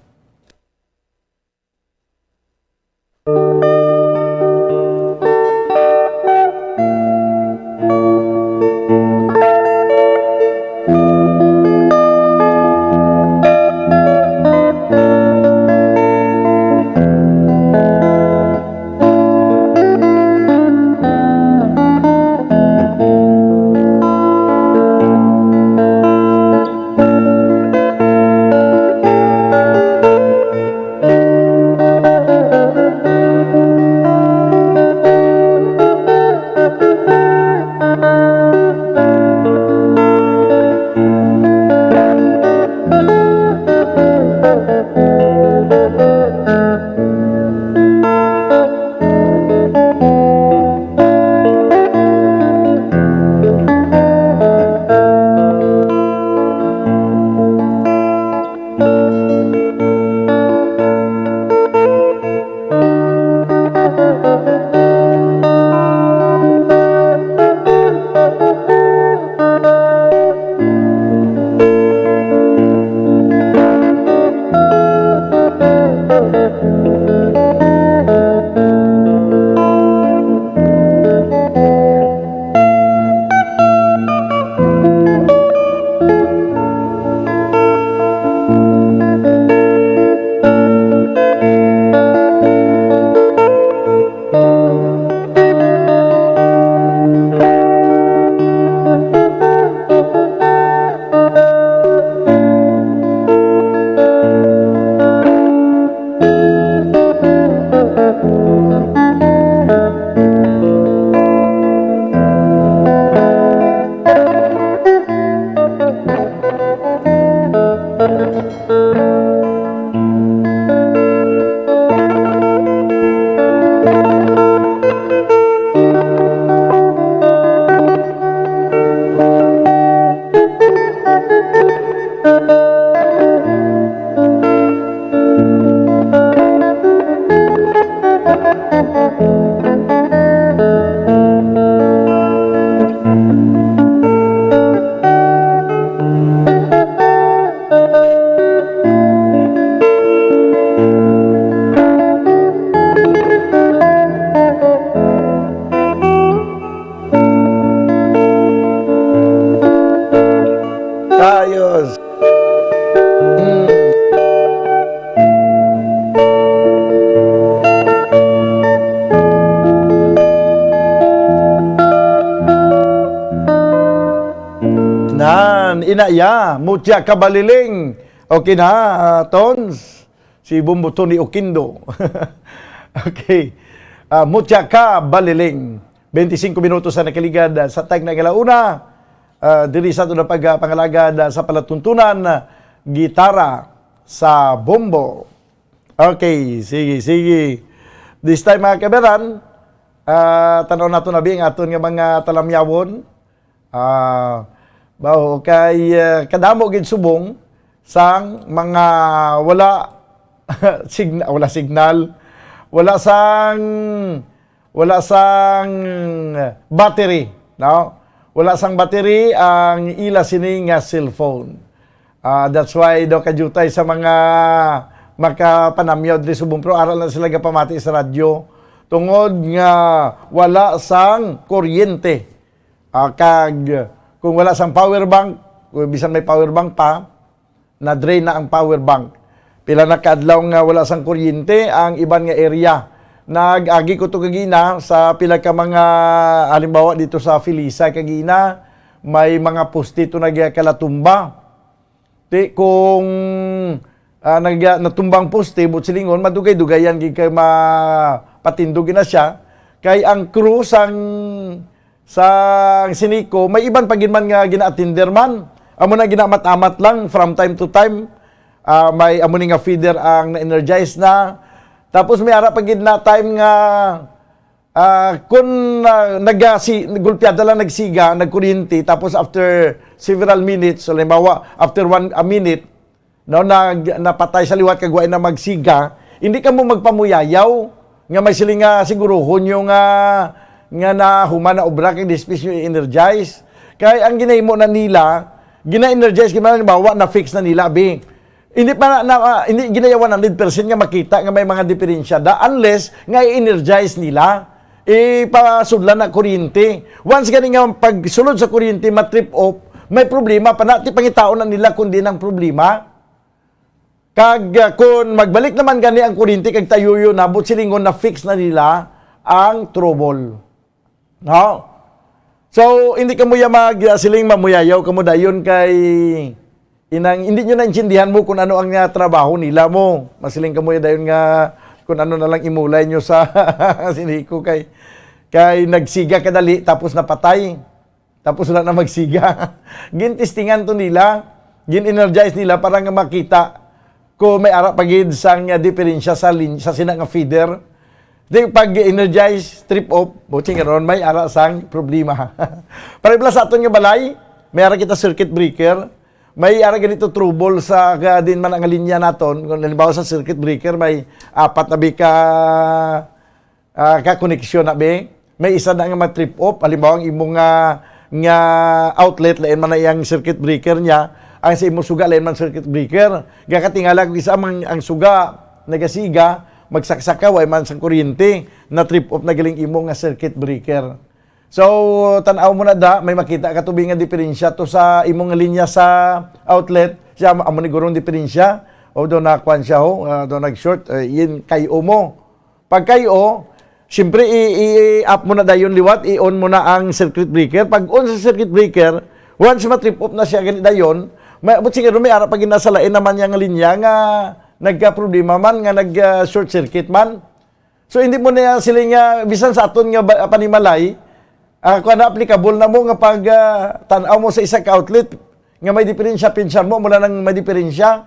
Ayos. Mm. Nan, ina ya, Mutya Ka Balileng. Okay na, ah, Tons? Si Bumbo Tony Oquindo. Okay. Ah, Mutya Ka Balileng. Twenty-five minutos ang nakaligad, ah, sa tagna nga la una. Ah, diri sa aton nga pagpangalagad, ah, sa palatuntunan, ah, gitara sa bombo. Okay, sige, sige. This time, mga kabayan, ah, tan-aw nato na bi ang aton nga mga talamyawon. Ah, bawo kay, ah, kadamo gid subong sang mga wala sign-, wala signal, wala sang, wala sang battery, no? Wala sang battery ang ila sini nga cellphone. Ah, that's why daw kadiutay sa mga makapanamyaw diri subong, pero ara lang sila gapamati sa radyo tungod nga wala sang kuryente. Ah, kag kung wala sang power bank, kung bisan may power bank pa, na-drain na ang power bank. Pila na ka adlaw nga wala sang kuryente ang iban nga area. Nag-agi ko to kagina sa pila ka mga, halimbawa, dito sa Felisa kagina, may mga poste to nagkalatumba. Ti, kung, ah, nag-, natumba ang poste, buot silingon, madugay-dugayan gid kay mapatindog gina siya. Kay ang crew sang, sang Sinico, may iban pa gid man nga gina-attender man. Amo na, ginaamat-amat lang from time to time. Ah, may amo ni nga feeder ang na-energize na. Tapos may ara pa gid na time nga Ah, kung, ah, nagasi-, gulpiada lang, nagsiga, nagkuryente, tapos after several minutes, halimbawa, after one, a minute, no, nag-, napatay sa liwat kag wa na magsiga, hindi kamo magpamuyayaw nga may siling nga siguruhon nyo nga, nga nahuman na obra kag despues nyo i-energize. Kay ang ginahimo na nila, gina-energize, gina-, halimbawa, na-fix na nila, abi. Hindi pa na, na, ah, hindi ginayawan hundred percent nga makita nga may mga diferensya da, unless nga i-energize nila, ipasudlan na kuryente. Once gani nga pagsulod sa kuryente, ma-trip off, may problema pa na, ti pangitaon na nila kung di nang problema. Kag, ah, kung magbalik naman gani ang kuryente kag tayuyo na, buot silingon na-fix na nila ang trouble. No? So, hindi kamo ya mag, ah, siling mamuyayaw kamo dayon kay inang, hindi nyo naintindihan mo kung ano ang, ah, trabaho nila mo. Masiling kamo ya dayon nga kung ano na lang imulay nyo sa siniko kay, kay nagsiga kadali tapos napatay. Tapos wala na magsiga. Gintestingan to nila, gin-energize nila para nga makita kung may ara pa gid sang, ah, diferensya sa lin-, sa sina nga feeder. Di pag energize, trip off, buot silingon may ara sang problema. Pareho sa aton nga balay, may ara kita circuit breaker. May ara ganito trouble sa, ah, din man ang linya naton. Kung halimbawa sa circuit breaker, may apat na bi ka, ah, ka koneksyon na bi. May isa na nga ma-trip off. Halimbawa, ang imo nga, nga outlet, lain man na iyang circuit breaker niya. Ang sa imo suga, lain man circuit breaker. Gakatingala kung isa man ang suga, nagasiga, magsaksak ka, way man sang kuryente, na-trip off na galing imo nga circuit breaker. So, tan-aw mo na da, may makita ka tubi nga diferensya to sa imo nga linya sa outlet. Siya, amo ni gurong diferensya. O, do na kwan siya, ho, ah, do nag-short, eh, yin kay mo. Pag kay, o, siyempre, i-, i-, i-up mo na dayon liwat, i-on mo na ang circuit breaker. Pag on sa circuit breaker, once ma-trip off na siya gani dayon, may, but siguro may ara pa gina sa lain naman niya nga linya nga nagka-problema man, nga nag, ah, short circuit man. So, hindi mo na sila nga, bisan sa aton nga ba, panimalay, ah, kung ano, applicable na mo nga pag, ah, tan-aw mo sa isa ka outlet, nga may diferensya, pinsar mo, mula nang may diferensya.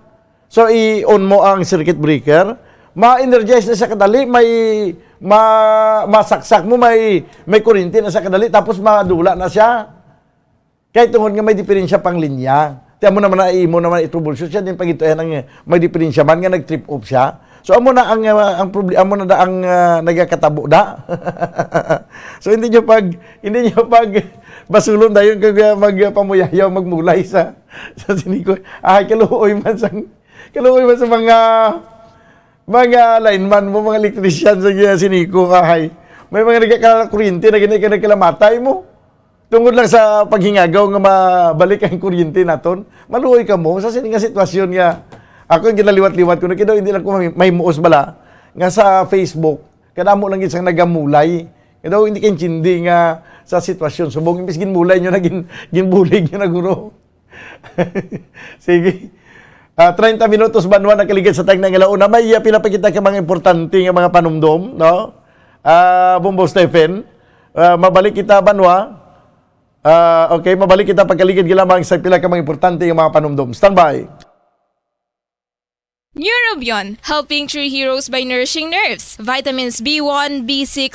So, i-on mo ang circuit breaker. Ma-energize na siya kadali, may ma-, masaksak mo, may, may kuryente na siya kadali, tapos madula na siya. Kay tungod nga may diferensya pang linya. Ti amo naman na imo naman i-troubleshoot siya, din pagituyan ang, eh, may diferensya man nga nag-trip off siya. So, amo na ang, ah, ang proble-, amo na da ang, ah, nagakatabo da. So, hindi nyo pag, hindi nyo pag basulon dayon kag, ah, magpamuyayaw, magmulay sa, sa siniko. Ay, kaluoy man sang, kaluoy man sa mga, mga lineman mo, mga electrician sa, ah, siniko. Ay, may mga nagkakalakuryente na gani ka nagkalamatay mo. Tungod lang sa paghingagaw nga mabalik ang kuryente naton, maluoy kamo sa sini nga sitwasyon nga ako ang ginaliwat-liwat ko na kay daw hindi lang ko mahi-, mahimuos bala nga sa Facebook, kadamo lang gid sang nagamulay. Kay daw hindi kaintindi nga sa sitwasyon subong imbis ginmulay nyo na gin-, ginbulig nyo na guro. Sige. Ah, treinta minutos banwa nakaligid sa tagna nga launa. May, ah, pila pa kita ka mga importante nga mga panumdom, no? Ah, Bombo Stephen, ah, mabalik kita banwa. Ah, okay, mabalik kita pagkaligid lamang sa pila ka mga importante nga mga panumdom. Standby. Neurobion, helping true heroes by nourishing nerves, vitamins B one, B six.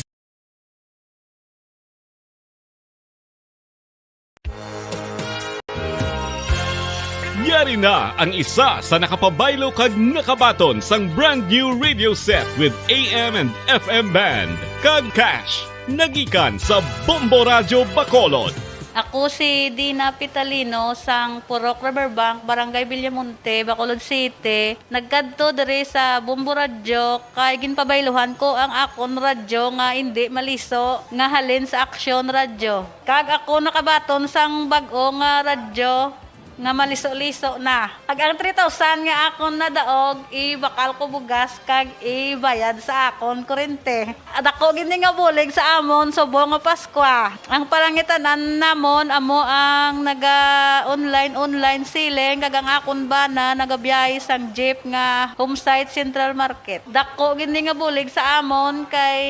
Yari na ang isa sa nakapabaylo kag nakabaton sang brand new radio set with A M and F M band, kag cash, nagikan sa Bombo Radyo Bacolod. Ako si Dina Pitalino sang Purok Riverbank, Barangay Villamonte, Bacolod City. Nagkadto diri sa Bombo Radyo kay ginpabayluhan ko ang akon radyo nga indi maliso nga halin sa Aksyon Radyo. Kag ako nakabaton sang bag-o nga radyo nga maliso-liso na. Kag ang three thousand nga akon nadaog, ibakal ko bugas kag ibayad sa akon kurente. Dako gid ni nga bulig sa amon subong nga Paskwa. Ang palangitan-an namon amo ang naga-online, online selling, kag ang akon bana nagabiyahe sang jeep nga home site Central Market. Dako gid ni nga bulig sa amon kay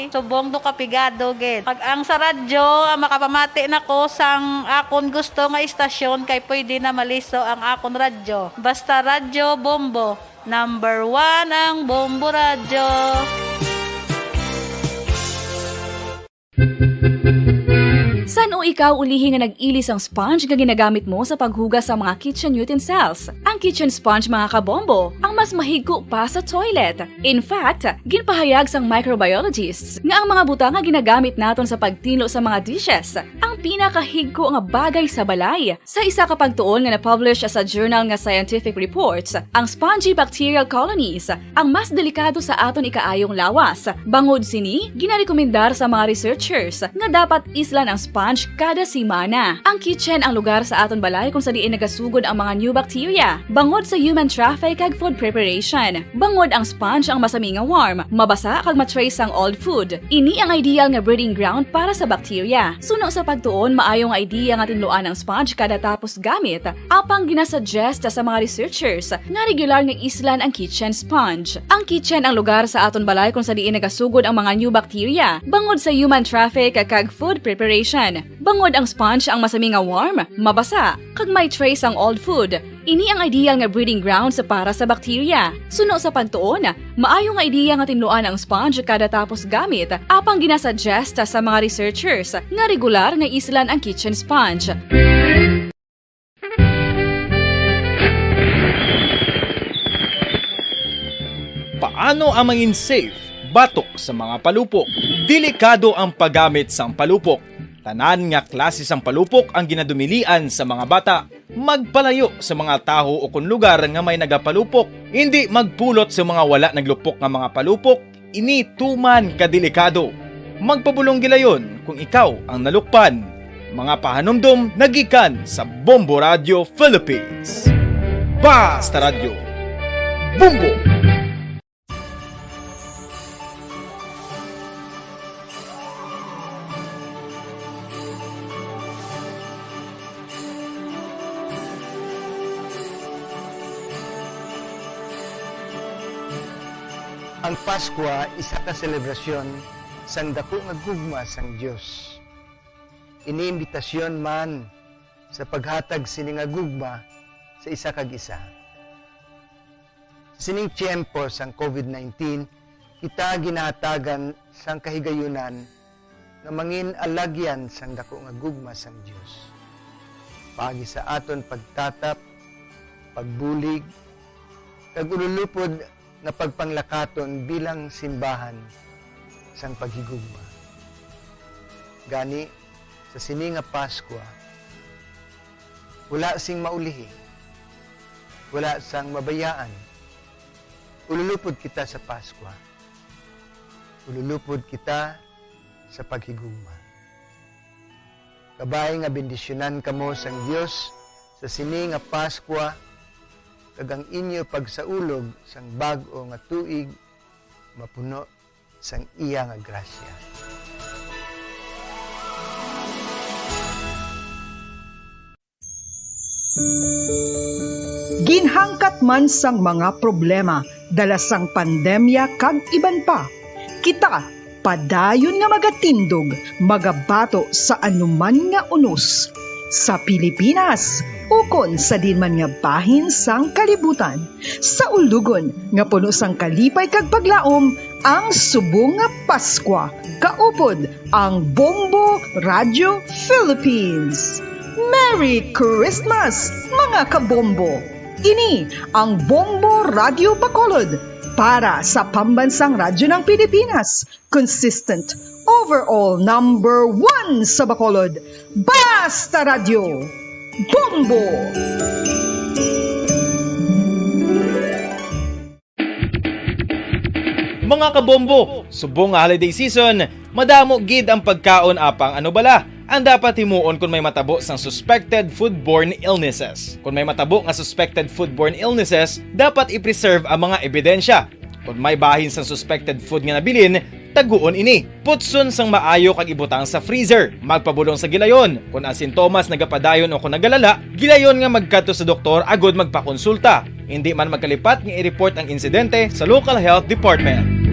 subong do ka pigado gid. Pag ang sa radyo, ah, makapamati na ko sang akon gusto nga istasyon kay pwede na maliso ang akon radyo. Basta Radyo Bombo. Number one ang Bombo Radyo. San-o ikaw ulihi nga nag-ili sang sponge nga ginagamit mo sa paghugas sa mga kitchen utensils? Ang kitchen sponge, mga kabombo, ang mas mahigko pa sa toilet. In fact, ginpahayag sang microbiologists nga ang mga butang nga ginagamit naton sa pagtinlo sa mga dishes ang pinakahigko nga bagay sa balay. Sa isa ka pagtuon nga na-publish sa journal nga Scientific Reports, ang spongy bacterial colonies ang mas delikado sa aton ikaayong lawas. Bangod sini, ginarekomendar sa mga researchers nga dapat islan ang sponge kada semana. Ang kitchen ang lugar sa aton balay kung sa diin nagasugod ang mga new bacteria, bangod sa human traffic kag food preparation. Bangod ang sponge ang masami nga warm, mabasa kag ma-trace ang old food. Ini ang ideal nga breeding ground para sa bacteria. Suno sa pagtuon, maayo nga idea nga tinluan ang sponge kada tapos gamit, apang ginasuggest sa mga researchers nga regular nga islan ang kitchen sponge. Ang kitchen ang lugar sa aton balay kung sa diin nagasugod ang mga new bacteria, bangod sa human traffic kag food preparation. Bangod ang sponge ang masami nga warm, mabasa, kag may trace ang old food. Ini ang ideal nga breeding grounds para sa bacteria. Suno sa pagtuon, maayo nga idea nga tinluan ang sponge kada tapos gamit, apang ginasuggest sa mga researchers nga regular nga islan ang kitchen sponge. Paano ang mangin safe batok sa mga palupok? Delikado ang paggamit sang palupok. Tanan nga klase sang palupok ang ginadumilian sa mga bata. Magpalayo sa mga tawo ukon lugar nga may nagapalupok. Indi magpulot sa mga wala naglupok nga mga palupok. Ini tuman ka delikado. Magpabulong gilayon kung ikaw ang nalukpan. Mga pahanumdom nagikan sa Bombo Radio Philippines. Basta Radyo, Bombo! Ang Paskwa isa ka selebrasyon sang daku nga gugma sang Dios. Ini imbitasyon man sa paghatag sini nga gugma sa isa kag isa. Sa sining tiyempo sang COVID nineteen, kita ginahatagan sang kahigayunan nga mangin alagyan sang daku nga gugma sang Dios. Paagi sa aton pagtatap, pagbulig, kag ululupod nga pagpanglakaton bilang simbahan sang paghigugma. Gani, sa sini nga Paskwa, wala sing maulihi, wala sang mabayaan. Ululupod kita sa Paskwa. Ululupod kita sa paghigugma. Kabay nga bendisyonan kamo sang Dios sa sini nga Paskwa, kag ang inyo pagsaulog sang bag-o nga tuig mapuno sang iya nga grasya. Ginhangkat man sang mga problema dala sang pandemya kag iban pa, kita padayon nga magatindog, magabato sa anuman nga unos, sa Pilipinas ukon sa diin man nga bahin sang kalibutan, sa ulugon nga puno sang kalipay kag paglaom, ang subong nga Paskwa kaupod ang Bombo Radio Philippines. Merry Christmas, mga kabombo! Ini ang Bombo Radio Bacolod para sa Pambansang Radyo ng Pilipinas, consistent overall number one sa Bacolod. Basta Radyo, Bombo! Mga kabombo, subong nga holiday season, madamo gid ang pagkaon, apang ano bala ang dapat himuon kon may matabo sang suspected foodborne illnesses? Kon may matabo nga suspected foodborne illnesses, dapat i-preserve ang mga ebidensya. Kon may bahin sang suspected food nga nabilin, taguon ini. Putson sang maayo kag ibutang sa freezer. Magpabulong sa gilayon. Kon ang sintomas nagapadayon o kon nagalala, gilayon nga magkadto sa doktor agud magpakonsulta. Indi man magkalipat nga i-report ang insidente sa local health department.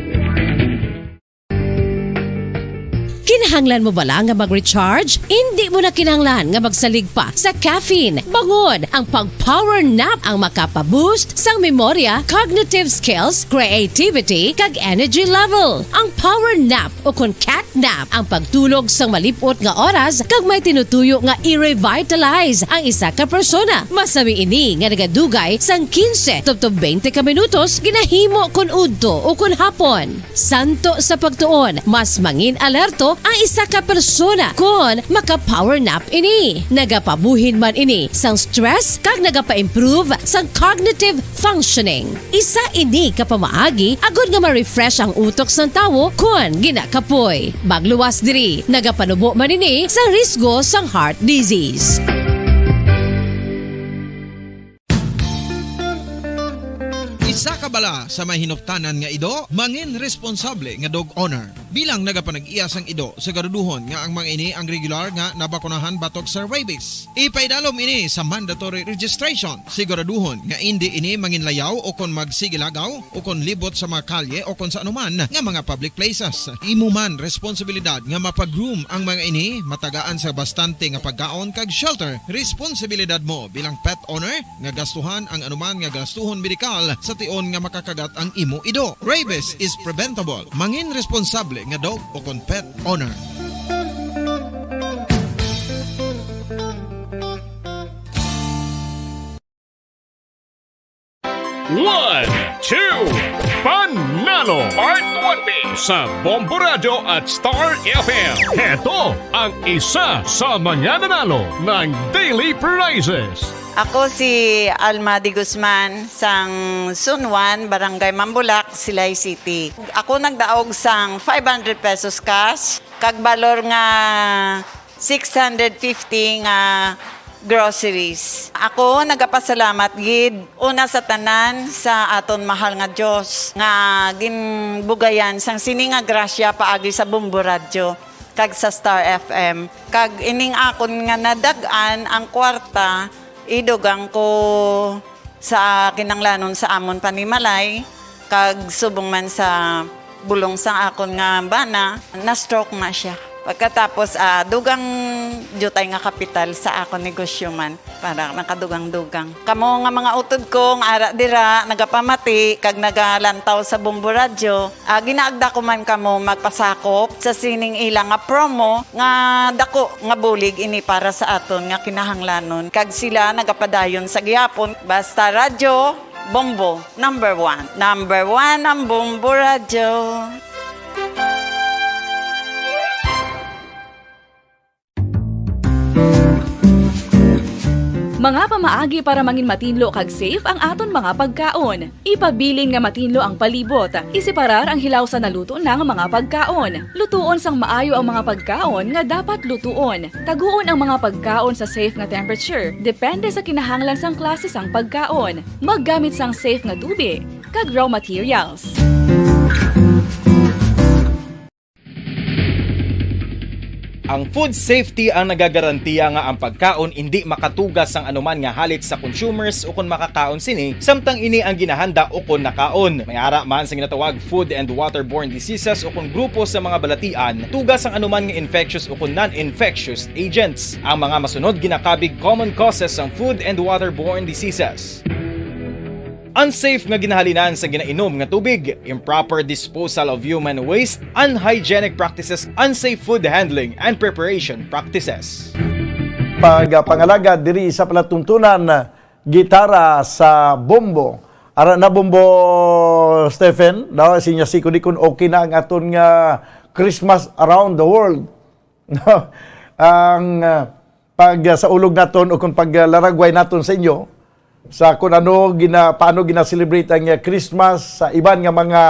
Kinahanglan mo bala nga mag-recharge? Indi mo na kinahanglan nga magsalig pa sa caffeine. Bangod ang pag-power nap ang makapa-boost sang memorya, cognitive skills, creativity, kag energy level. Ang power nap o kon cat nap ang pagtulog sang malip-ot nga oras kag may tinutuyo nga i-revitalize ang isa ka persona. Masami ini nga nagadugay sang quince tubtob twenty ka minutos ginahimo kon udto o kon hapon. Santo sa pagtuon, mas mangin alerto ang isa ka persona kon maka-power nap ini. Nagapabuhin man ini sang stress kag nagapa-improve sang cognitive functioning. Isa ini ka pamaagi agod nga ma-refresh ang utok sang tawo kon ginakapoy. Magluwas diri, nagapanubo man ini sang risgo sang heart disease. Isa ka bala sa may hinuptanan nga ido, mangin responsable nga dog owner. Bilang nagapanag-iya sang ido, siguraduhon nga ang mga ini ang regular nga nabakunahan batok sa rabies. Ipaidalom ini sa mandatory registration. Siguraduhon nga indi ini manginlayaw o kon magsigilagaw o kon libot sa mga kalye o kon sa anuman nga mga public places. Imo man responsibilidad nga mapa-groom ang mga ini, matagaan sa bastante nga pagkaon kag shelter. Responsibilidad mo bilang pet owner nga gastuhan ang anuman nga gastuhon medikal sa tion nga makakagat ang imo ido. Rabies is preventable. Mangin responsable nga dog o kon pet owner. One, two, Panalo! Part one B sa Bombo Radyo at Star F M. Heto ang isa sa mga nanalo ng daily prizes. Ako si Alma de Guzman, sang Sunwan, Barangay Mambulak, Silay City. Ako nagdaog sang five hundred pesos cash, kag balor nga six hundred fifty nga groceries. Ako nagapasalamat gid una sa tanan sa aton mahal nga Dios nga ginbugayan sang sini nga grasya paagi sa Bombo Radyo kag sa Star F M. Kag ining akon nga nadag-an ang kwarta, idugang ko sa kinanglanon sa amon panimalay, kag subong man sa bulong sang akon nga bana, na-stroke na sia. Pagkatapos, ah, dugang diutay nga kapital sa akon negosyo man, para nakadugang-dugang. Kamo nga mga utod ko nga ara dira, nagapamati kag nagalantaw sa Bombo Radyo, ah, ginaagda ko man kamo magpasakop sa sining ila nga promo nga dako nga bulig ini para sa aton nga kinahanglanon, kag sila nagapadayon sa gihapon. Basta Radyo Bombo, number one. Number one ang Bombo Radyo. Mga pamaagi para mangin matinlo kag safe ang aton mga pagkaon. Ipabilin nga matinlo ang palibot. Iseparar ang hilaw sa naluto na nga mga pagkaon. Lutuon sang maayo ang mga pagkaon nga dapat lutuon. Taguon ang mga pagkaon sa safe nga temperature, depende sa kinahanglan sang klase sang pagkaon. Maggamit sang safe nga tubig kag raw materials. Ang food safety ang nagagarantiya nga ang pagkaon indi makatugas sang anuman nga halit sa consumers ukon makakaon sini, samtang ini ang ginahanda ukon nakaon. May ara man sa ginatawag food and waterborne diseases ukon grupo sa mga balatian, tugas sang anuman nga infectious ukon non-infectious agents. Ang mga masunod ginakabig common causes sang food and waterborne diseases. Unsafe nga ginahalinan sa ginainom nga tubig, improper disposal of human waste, unhygienic practices, unsafe food handling and preparation practices. Pagpangalagad diri sa palatuntunan, gitara sa Bombo. Ara na, Bombo Stephen, daw si Nyasiko di kun okay na ang aton nga Christmas around the world. No? Ang, ah, pag, ah, saulog naton o kung paglaragway naton sa inyo, sa kung ano gina-, paano gina-celebrate ang, ah, Christmas sa iban nga mga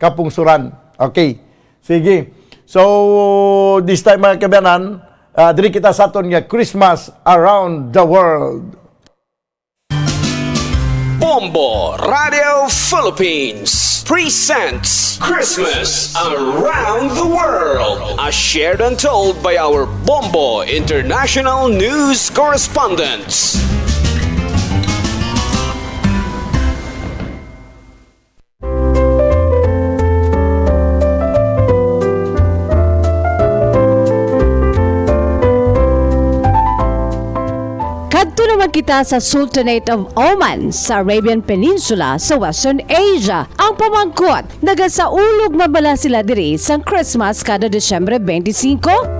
kapungsuran. Okay. Sige. So, this time, mga kabayanan, ah, diri kita sa aton nga Christmas Around the World. Bombo Radio Philippines presents Christmas Around the World, as shared and told by our Bombo International News Correspondents. Kita sa Sultanate of Oman sa Arabian Peninsula sa Western Asia. Ang pamangkot, nagasaulog man bala sila diri sang Christmas kada Disyembre twenty-five?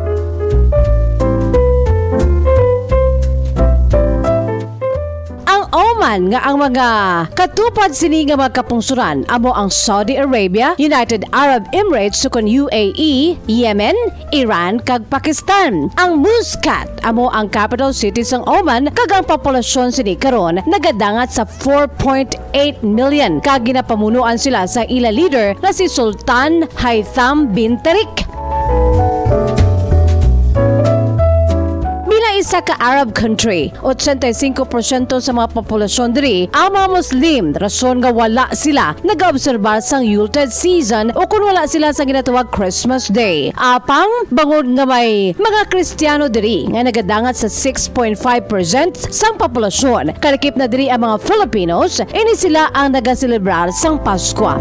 Ang Oman nga ang mga katupad sini nga mga kapungsuran amo ang Saudi Arabia, United Arab Emirates, sukon U A E, Yemen, Iran, kag Pakistan. Ang Muscat amo ang capital city sang Oman, kag ang populasyon sini karon nagadangat sa four point eight million, kag ginapamunuan sila sa ila leader nga si Sultan Haitham bin Tariq. Bilang isa ka Arab country, ochenta y cinco porsyento sa mga populasyon diri ang mga Muslim, rason nga wala sila nagaobserbar sang Yuletide season o kon wala sila sa ginatawag Christmas Day. Apang bangod nga may mga Kristiyano diri nga nagadangat sa six point five percent sang populasyon, kalakip na diri ang mga Filipinos, ini sila ang nagaselebrar sang Paskwa.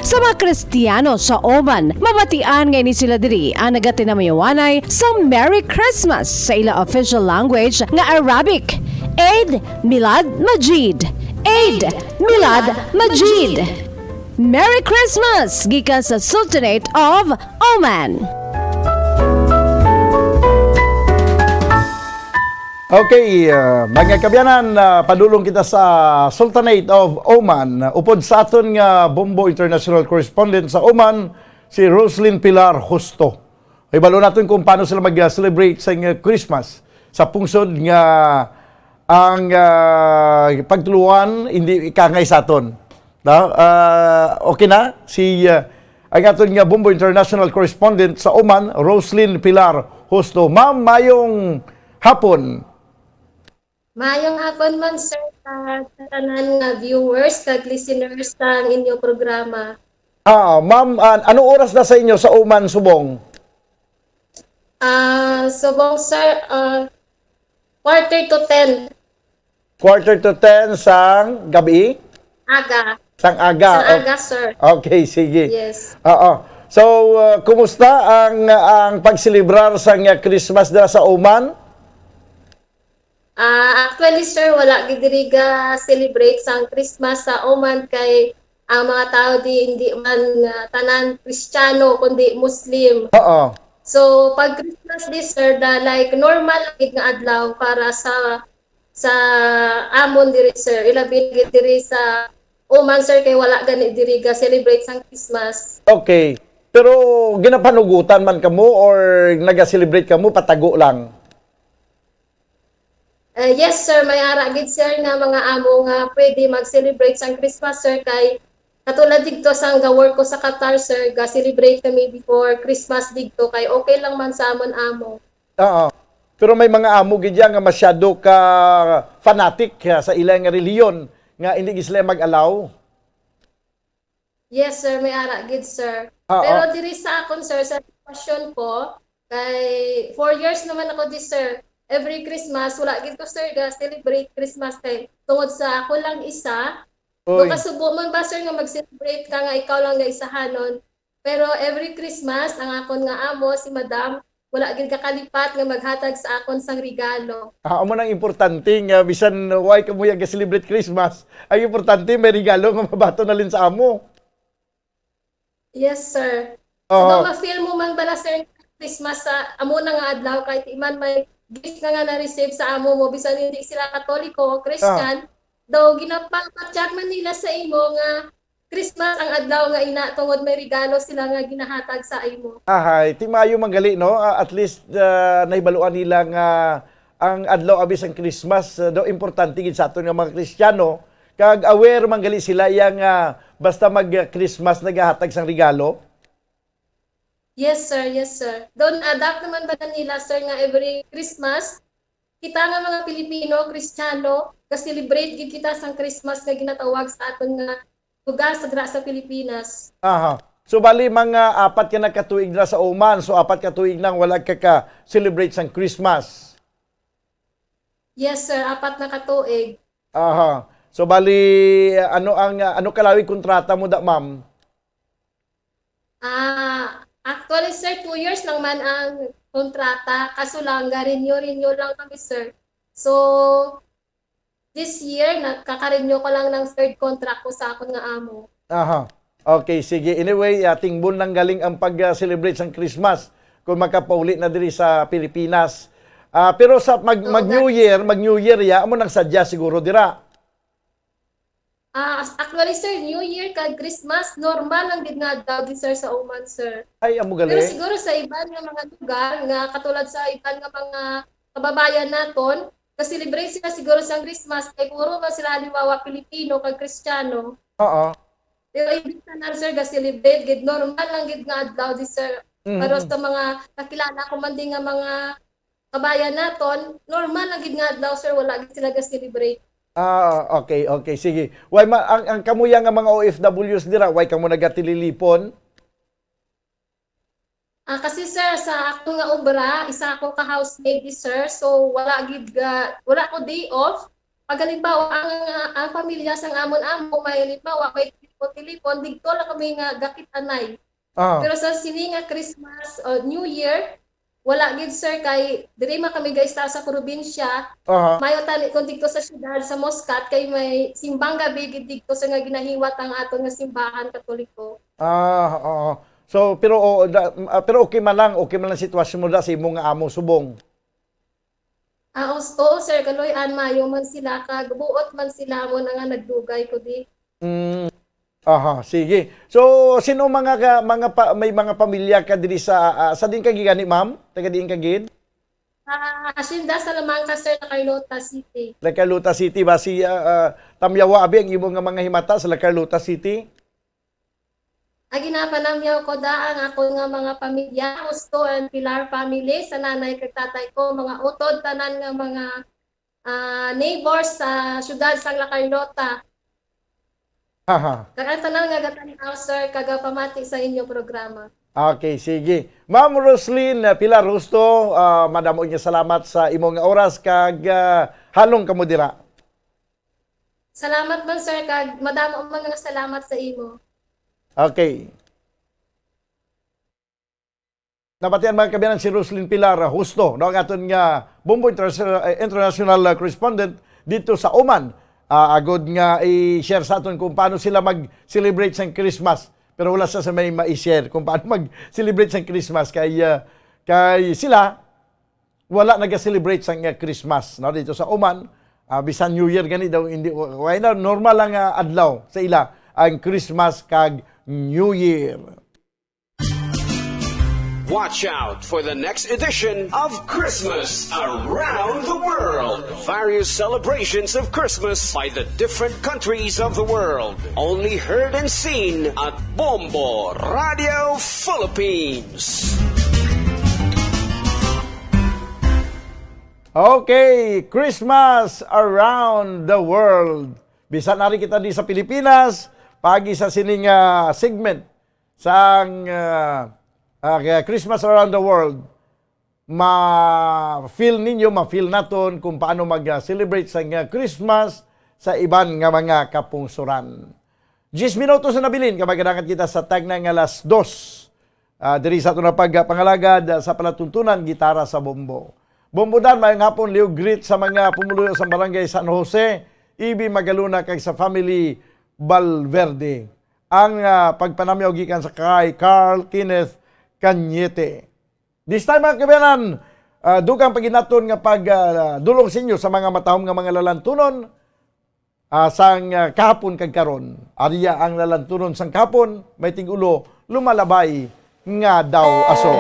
Sa mga Kristiyano sa Oman, mabatian nga ini sila diri ang nagatinamayawanay sa Merry Christmas sa ila official language nga Arabic, Eid Milad Majid. Eid Milad Majid. Merry Christmas gikan sa Sultanate of Oman. Okay, uh, mga kaabyanan, uh, padulong kita sa Sultanate of Oman. Upod sa aton nga Bombo International Correspondent sa Oman, si Roslyn Pilar Justo. Ibalo naton kung paano sila mag-celebrate sa, uh, Christmas sa pungsod nga ang, uh, pagtuluan hindi ikangay sa aton. No? Ah, okay na? Si, ah, ang aton nga Bombo International Correspondent sa Oman, Roslyn Pilar Justo. Ma'am, mayong hapon. Mayong hapon man, sir, sa tanan nga viewers kag listeners sang inyo programa. Ah, ma'am, ah, anong oras na sa inyo sa Oman subong? Ah, subong, sir, ah, quarter to ten. Quarter to ten sang gabi? Aga. Sang aga. Sang Oh, aga, sir. Okay, sige. Yes. Oo. So, uh, kumusta ang, ang pagselebrar sang, uh, Christmas dira sa Oman? Ah, actually, sir, wala gid diri ga celebrate sang Christmas sa Oman kay ang mga tao di, hindi man, ah, tanan Kristiyano, kundi Muslim. Oo. So, pag Christmas di, sir, da, like, normal gid nga adlaw para sa, sa amon diri, sir. Ilabi na gid diri sa Oman, sir, kay wala gani diri ga celebrate sang Christmas. Okay. Pero ginapanugutan man kamo or naga-celebrate kamo, patago lang? Eh, yes, sir. May ara gid, sir, nga mga amo nga pwede mag-celebrate sang Christmas, sir, kay katulad dito sang ga-work ko sa Qatar, sir, ga-celebrate kami before Christmas dito, kay okay lang man sa amon amo. Oo. Pero may mga amo gid ya nga masyado ka fanatic, ah, sa ila nga relihiyon nga hindi gid sila mag-allow. Yes, sir, may ara gid, sir. Ah, Pero ah. Diri sa akon, sir, sa sitwasyon ko, kay four years naman ako di, sir. Every Christmas, wala gid ko, sir, ga celebrate Christmas kay tungod sa ako lang isa. Oy. Makasubo man ba, sir, nga mag-celebrate ka nga ikaw lang nga isahanon? Pero every Christmas, ang akon nga amo, si Madam, wala gid kakalipat nga maghatag sa akon sang regalo. Ah, amo nang importante nga bisan wala kamo ya ga-celebrate Christmas, ang importante may regalo nga mabaton halin sa amo. Yes, sir. Oo. Although ma-feel mo man bala, sir, Christmas sa amo na nga adlaw, kahit iman may gift nga, nga na-receive sa amo mo, bisan hindi sila Katoliko o Christian, Ah. Though ginapa-check man nila sa imo nga Christmas ang adlaw nga ina tungod may regalo sila nga ginahatag sa imo. Ahay, ti maayo man gali, no? Ah, at least, ah, nahibaluan nila nga ang adlaw abi sang Christmas, ah, daw importante gid sa aton nga mga Kristiyano, kag aware man gali sila iya nga basta mag-Christmas nagahatag sang regalo. Yes, sir. Yes, sir. Though na-adapt naman ba na nila, sir, nga every Christmas, kita nga mga Pilipino, Kristiyano, ga-celebrate gid kita sang Christmas nga ginatawag sa aton nga lugar sa dira sa Pilipinas. Aha. So, bali, mga apat ka na ka tuig dira sa Oman. So, apat ka tuig nang wala ka ka-celebrate sang Christmas. Yes, sir. Apat na ka tuig. Aha. So, bali, ano ang, ano kalawig kontrata mo da, ma'am? Ah, actually, sir, two years lang man ang kontrata, kaso lang, ga-renew-renew lang kami, sir. So, this year, nakaka-renew ko lang ng third contract ko sa akon nga amo. Aha. Okay, sige. Anyway, ah, tingbon lang galing ang pag-celebrate sang Christmas kung makapauli na diri sa Pilipinas. Ah, pero sa mag, Oo, mag New Year, mag New Year ya, amo nang sadya siguro dira. Ah, as-, actually, sir, New Year kag Christmas, normal lang gid nga adlaw di, sir, sa Oman, sir. Ay, amo Pero gali. Siguro sa iban nga mga lugar, nga katulad sa iban nga mga kababayan naton, ka-celebrate sila siguro sa Christmas, kay puro man sila, halimbawa, Pilipino kag Kristiyano. Oo. Pero imbis na, sir, ga-celebrate gid, normal lang gid nga adlaw di, sir. Mhm. Pero sa mga kakilala ko man din nga mga kabayan naton, normal lang gid nga adlaw, sir, wala gid sila ga-celebrate. Ah, okay, okay, sige. Why ma-, ang, ang kamuya nga mga O F Ws dira, why kamo nagatililipon? Ah, kasi, sir, sa ako nga obra, isa ako ka housemaid, sir. So, wala gid ga-, wala ko day off. Pag halimbawa, ang, ang pamilya sang amon amo, may halimbawa, may tilipon-tilipon, digto lang kami nga gakit-anay. Ah. Pero sa sini nga Christmas o New Year, wala gid, sir, kay diri man kami gaistar sa probinsya. Aha. Mayo tani kung didto sa syudad, sa Muscat, kay may simbang gabi gid didto, sir, nga ginahiwat ang aton nga simbahan Katoliko. Ah, oo. So, pero, oo, da-, ah, pero okay man lang, okay man lang sitwasyon mo da sa imo nga amo subong? Ah, os-, oo, sir, kaloy-an, mayo man sila, kag buot man sila, amo na nga nagdugay ko di. Mm. Aha, sige. So, sino mga ka-, mga pa-, may mga pamilya ka diri sa, ah, sa diin ka gid gani, ma'am? Taga diin ka gid? Ah, Hacienda Salamanca, sir, La Carlota City. La Carlota City, basi, ah, ah, tamyawa abi ang imo nga mga himata sa La Carlota City? Ang ginapanamyaw ko da ang ako nga mga pamilya, Justo and Pilar family, sa nanay kag tatay ko, mga utod, tanan nga mga, ah, neighbors sa siyudad sang La Carlota. Aha. Kag ang tanan nga gatan-aw, sir, kag pamati sa inyo programa. Okay, sige. Ma'am Roslyn, ah, Pilar Justo, ah, madamo nga salamat sa imo nga oras kag, ah, halong kamo dira. Salamat man, sir, kag madamo man nga salamat sa imo. Okay. Nabatian, mga kaabyanan, si Roslyn Pilar Justo, no, ang aton nga Bombo Interna-, eh, International, ah, Correspondent dito sa Oman. Ah, agod nga i-share sa aton kung paano sila mag-celebrate sang Christmas. Pero wala sa, sa may ma-share kung paano mag-celebrate sang Christmas. Kay, ah, kay sila, wala naga-celebrate sang, ah, Christmas, no, dito sa Oman. Ah, bisan New Year gani daw, hindi, wa-, wala na, normal lang, ah, adlaw sa ila ang Christmas kag New Year. Watch out for the next edition of Christmas Around the World. Various celebrations of Christmas by the different countries of the world. Only heard and seen at Bombo Radio Philippines. Okay, Christmas Around the World. Bisan ari kita di sa Pilipinas, paagi sa sining, ah, segment sang, ah, ah, kaya Christmas Around the World, ma-feel ninyo, ma-feel naton kung paano mag, ah, celebrate sang, ah, Christmas sa iban nga mga kapungsoran. Diyes minutos na nabilin, kay magadangat kita sa tagna nga alas dos. Ah, diri sa aton nga pagpangalagad, ah, sa palatuntunan, Gitara sa Bombo. Bombo Dan, maayong hapon, liwat greet sa mga pumuluyo sa Barangay San Jose, Ibi Magalona, kag sa family Valverde. Ang, ah, pagpanamyaw gikan sa kay Carl Kenneth Cañete. This time, mga kaabyanan, ah, dugang pa gid naton nga pag, ah, dulong sa inyo sa mga matahom nga mga lalantunon, ah, sang, ah, kahapon kag karon. Ari ang lalantunon sang kahapon, may tig-ulo, Lumalabay nga Daw Aso.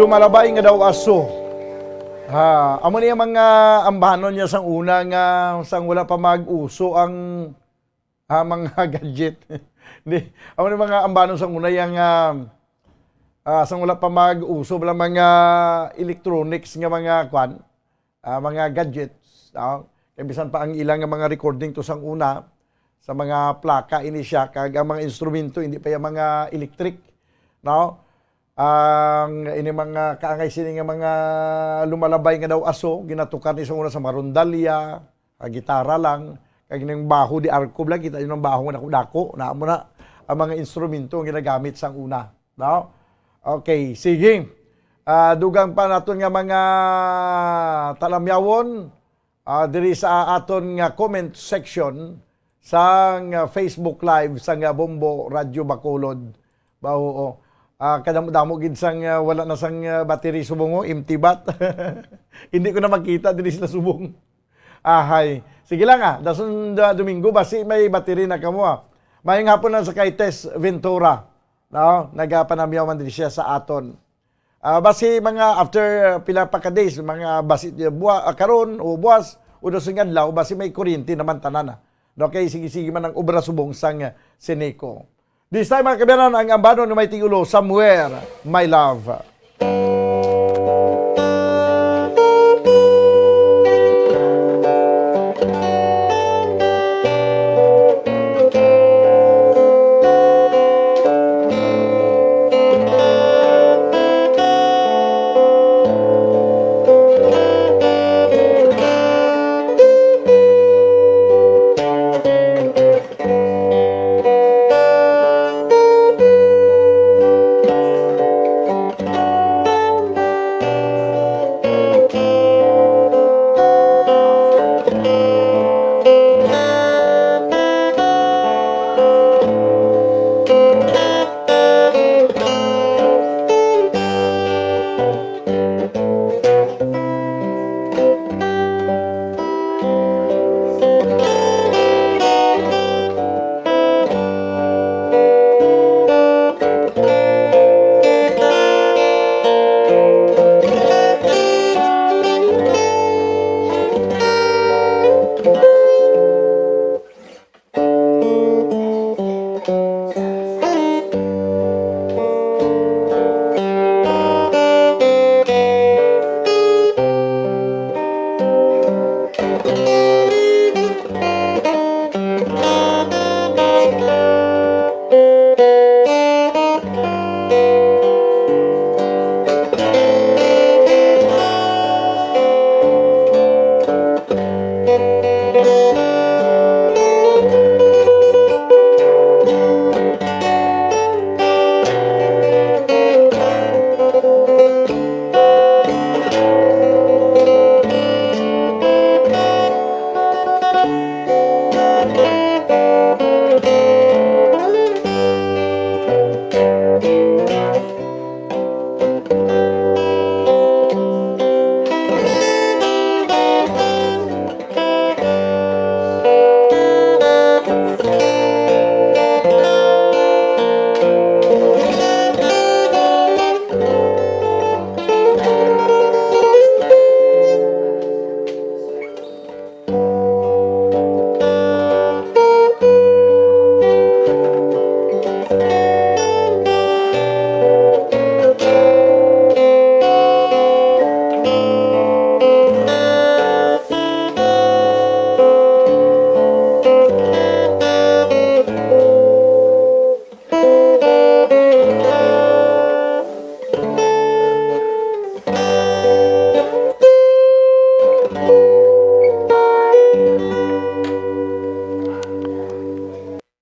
Lumalabay nga daw aso. Ha, amo ni ang mga ambanon niya sang una nga sang wala pa mag-uso ang, ah, mga gadget. Di, amo ni mga ambanon sang una yang, ah, ah, sang wala pa mag-uso bala mga electronics nga mga kwan, ah, mga gadgets, no? Kay bisan pa ang ilang nga mga recording to sang una, sa mga plaka ini siya, kag ang mga instrumento hindi pa yung mga electric, no? Ang ini mga kaangay sini nga mga lumalabay nga daw aso, ginatukar ni sa una sa mga rondalya, ah, gitara lang, kag ining baho di arko lang, kita yun ang baho nga dako-dako, na amo na ang mga instrumento nga ginagamit sang una, no? Okay, sige. Ah, dugang pa naton nga mga talamyawon, ah, diri sa aton nga comment section sang, ah, Facebook Live sang, ah, Bombo Radyo Bacolod. Ba, oo. Ah, kadamo-damo gid sang, ah, wala na sang, ah, battery subong, oh, empty bat. Hindi ko na makita diri sila subong. Ahay. Sige lang, ah. Dason, ah, Domingo, basi may battery na kamo, ah. Mayong hapon lang sa kay Tess Ventura. No? Nagapanamyaw man din siya sa aton. Ah, basi mga after, ah, pila pa ka days, mga basi, ah, bua-, ah, karon o buwas o dason nga adlaw, basi may kuryente naman tanan, ah. No, kay sige-sige man ang obra subong sang, ah, Seneco. This time, mga kabiyanan, ang ambanon nga may titulo, Somewhere, My Love.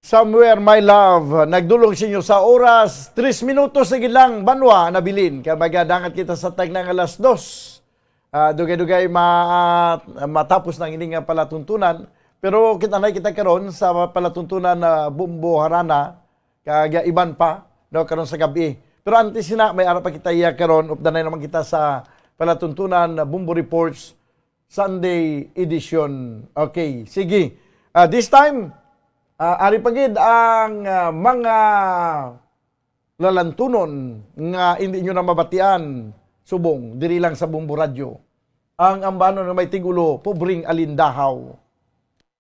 Somewhere, my love, nagdulong sa inyo sa oras. Tres minutos na gid lang, banwa, nabilin. Kaya magadangat kita sa tagna nga alas dos. Ah, dugay-dugay ma-, matapos na ang ining palatuntunan. Pero kita na kita karon sa palatuntunan na Bumbo Harana, kag iban pa, no, karon sa gabi. Pero antes sina, may ara pa kita iya karon, updanay naman kita sa palatuntunan na Bumbo Reports Sunday edition. Okay, sige. Ah, this time, ah, ari pa gid ang, ah, mga lalantunon nga hindi nyo na mabatian subong diri lang sa Bumbo Radyo. Ang ambanon nga may tigulo, Pobreng Alindahaw,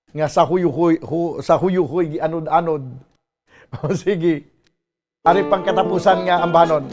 nga sa huyuhoy, hu-, sa huyuhoy gianod-anod. O, sige. Ari pang katapusan nga ambanon.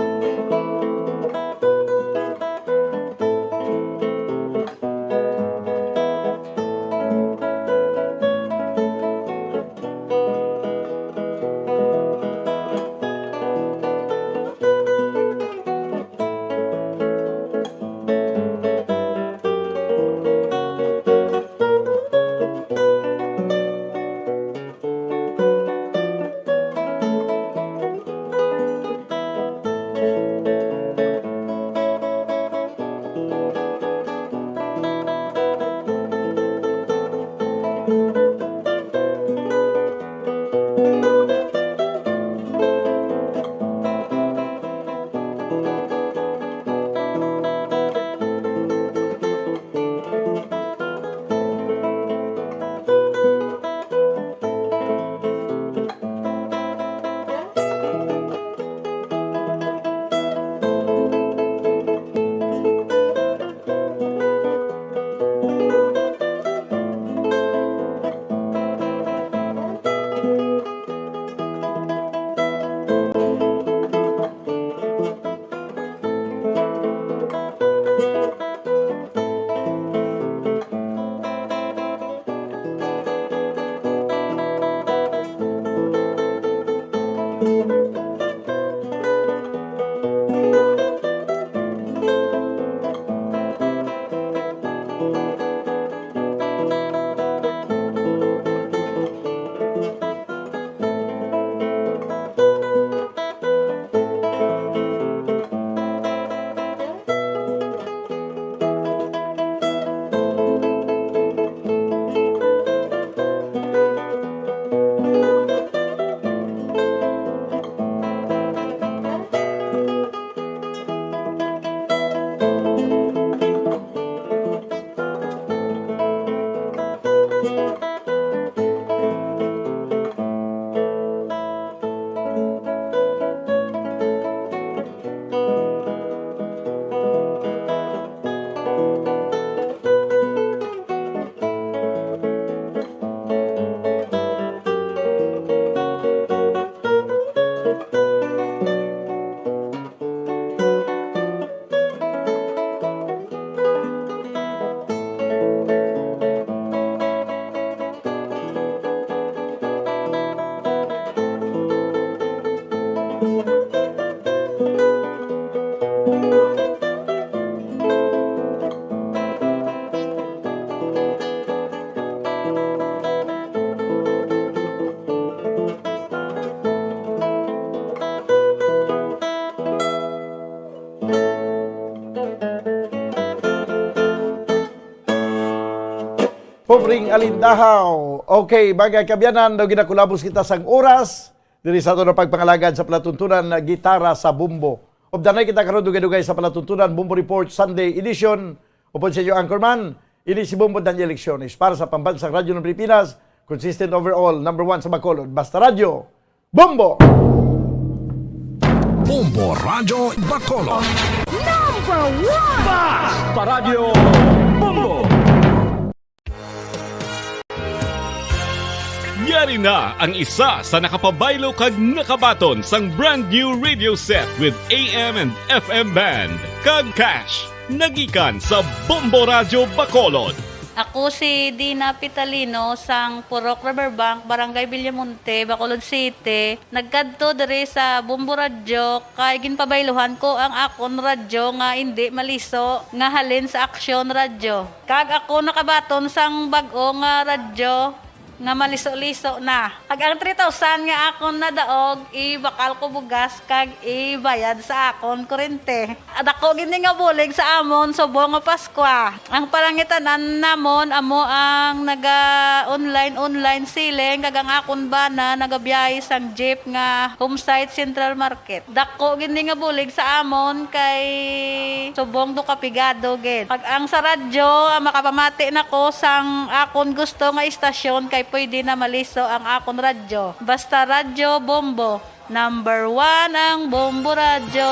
Pobreng Alindahaw. Okay, mga kaabyanan, daw ginakulabos kita sang oras diri sa aton nga pagpangalagad sa palatuntunan nga Gitara sa Bumbo. Updanay kita karon dugay-dugay sa palatuntunan Bumbo Report Sunday Edition. Upod sa inyo anchorman, ini si Bumbo Daniel Lecciones para sa Pambansang Radyo ng Pilipinas, consistent overall, number one sa Bacolod. Basta Radyo, Bumbo! Bumbo Radyo Bacolod. Number one! Basta Radyo Bumbo! Yari na ang isa sa nakapabaylo kag nakabaton sang brand new radio set with A M and F M band kag cash. Nagikan sa Bombo Radyo Bacolod. Ako si Dina Pitalino sang Purok Riverbank, Barangay Villamonte, Bacolod City. Nagkadto diri sa Bombo Radyo kay ginpabayluhan ko ang akon radyo nga indi maliso nga halin sa Aksyon Radyo. Kag ako nakabaton sang bag-o nga radyo. nga maliso-liso na. Kag ang three thousand nga akon nadaog, ibakal ko bugas kag ibayad sa akon kurente. Dako gid ni nga bulig sa amon subong nga Paskwa. Ang palangitan-an namon amo ang naga-online, online selling, kag ang akon bana nagabiyahe sang jeep nga Homesite Central Market. Dako gid ni nga bulig sa amon kay subong do ka pigado gid. Pag ang sa radyo, ah, makapamati na ko sang akon gusto nga istasyon kay pwede na maliso ang akon radyo. Basta Radyo Bombo, number one ang Bombo Radyo.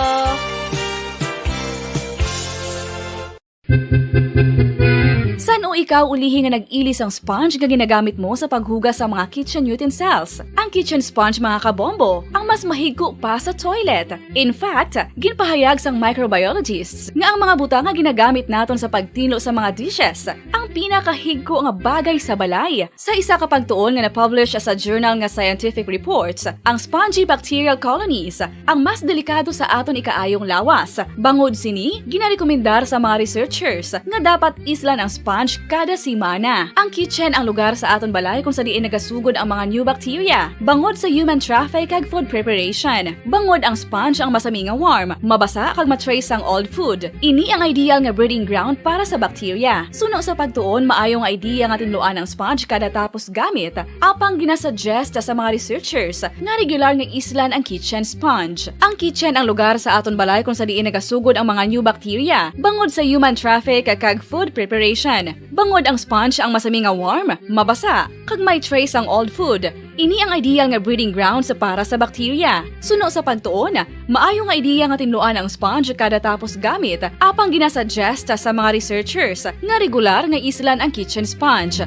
San-o ikaw ulihi nga nag-ili sang sponge nga ginagamit mo sa paghugas sa mga kitchen utensils? Ang kitchen sponge, mga kabombo, ang mas mahigko pa sa toilet. In fact, ginpahayag sang microbiologists nga ang mga butang nga ginagamit naton sa pagtinlo sa mga dishes ang pinakahigko nga bagay sa balay. Sa isa ka pagtuon nga na-publish sa journal nga Scientific Reports, ang spongy bacterial colonies ang mas delikado sa aton ikaayong lawas. Bangod sini, ginarekomendar sa mga researchers nga dapat islan ang sponge kada semana. Ang kitchen ang lugar sa aton balay kung sa diin nagasugod ang mga new bacteria, bangod sa human traffic kag food preparation. Bangod ang sponge ang masami nga warm, mabasa kag ma-trace ang old food. Ini ang ideal nga breeding ground para sa bacteria. Suno sa pagtuon, maayo nga idea nga tinluan ang sponge kada tapos gamit. Apang ginasuggest sa mga researchers nga regular nga islan ang kitchen sponge. Ang kitchen ang lugar sa aton balay kung sa diin nagasugod ang mga new bacteria, bangod sa human traffic kag food preparation. Bangod ang sponge ang masami nga warm, mabasa, kag may trace ang old food. Ini ang ideal nga breeding grounds para sa bacteria. Suno sa pagtuon, maayo nga idea nga tinluan ang sponge kada tapos gamit, apang ginasuggest sa mga researchers nga regular nga islan ang kitchen sponge.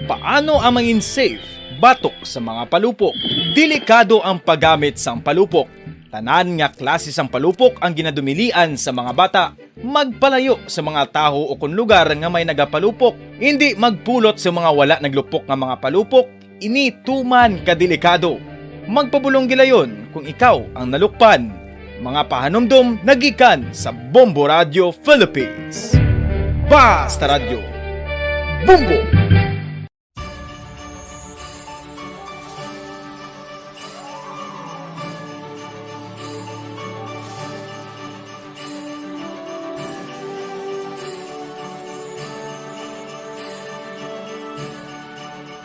Paano ang mangin safe batok sa mga palupok? Delikado ang paggamit sang palupok. Tanan nga klase sang palupok ang ginadumilian sa mga bata. Magpalayo sa mga tawo o kon lugar nga may nagapalupok. Indi magpulot sa mga wala naglupok nga mga palupok. Ini tuman ka delikado. Magpabulong gilayon kung ikaw ang nalukpan. Mga pahanumdom nagikan sa Bombo Radio Philippines. Basta Radyo, Bombo!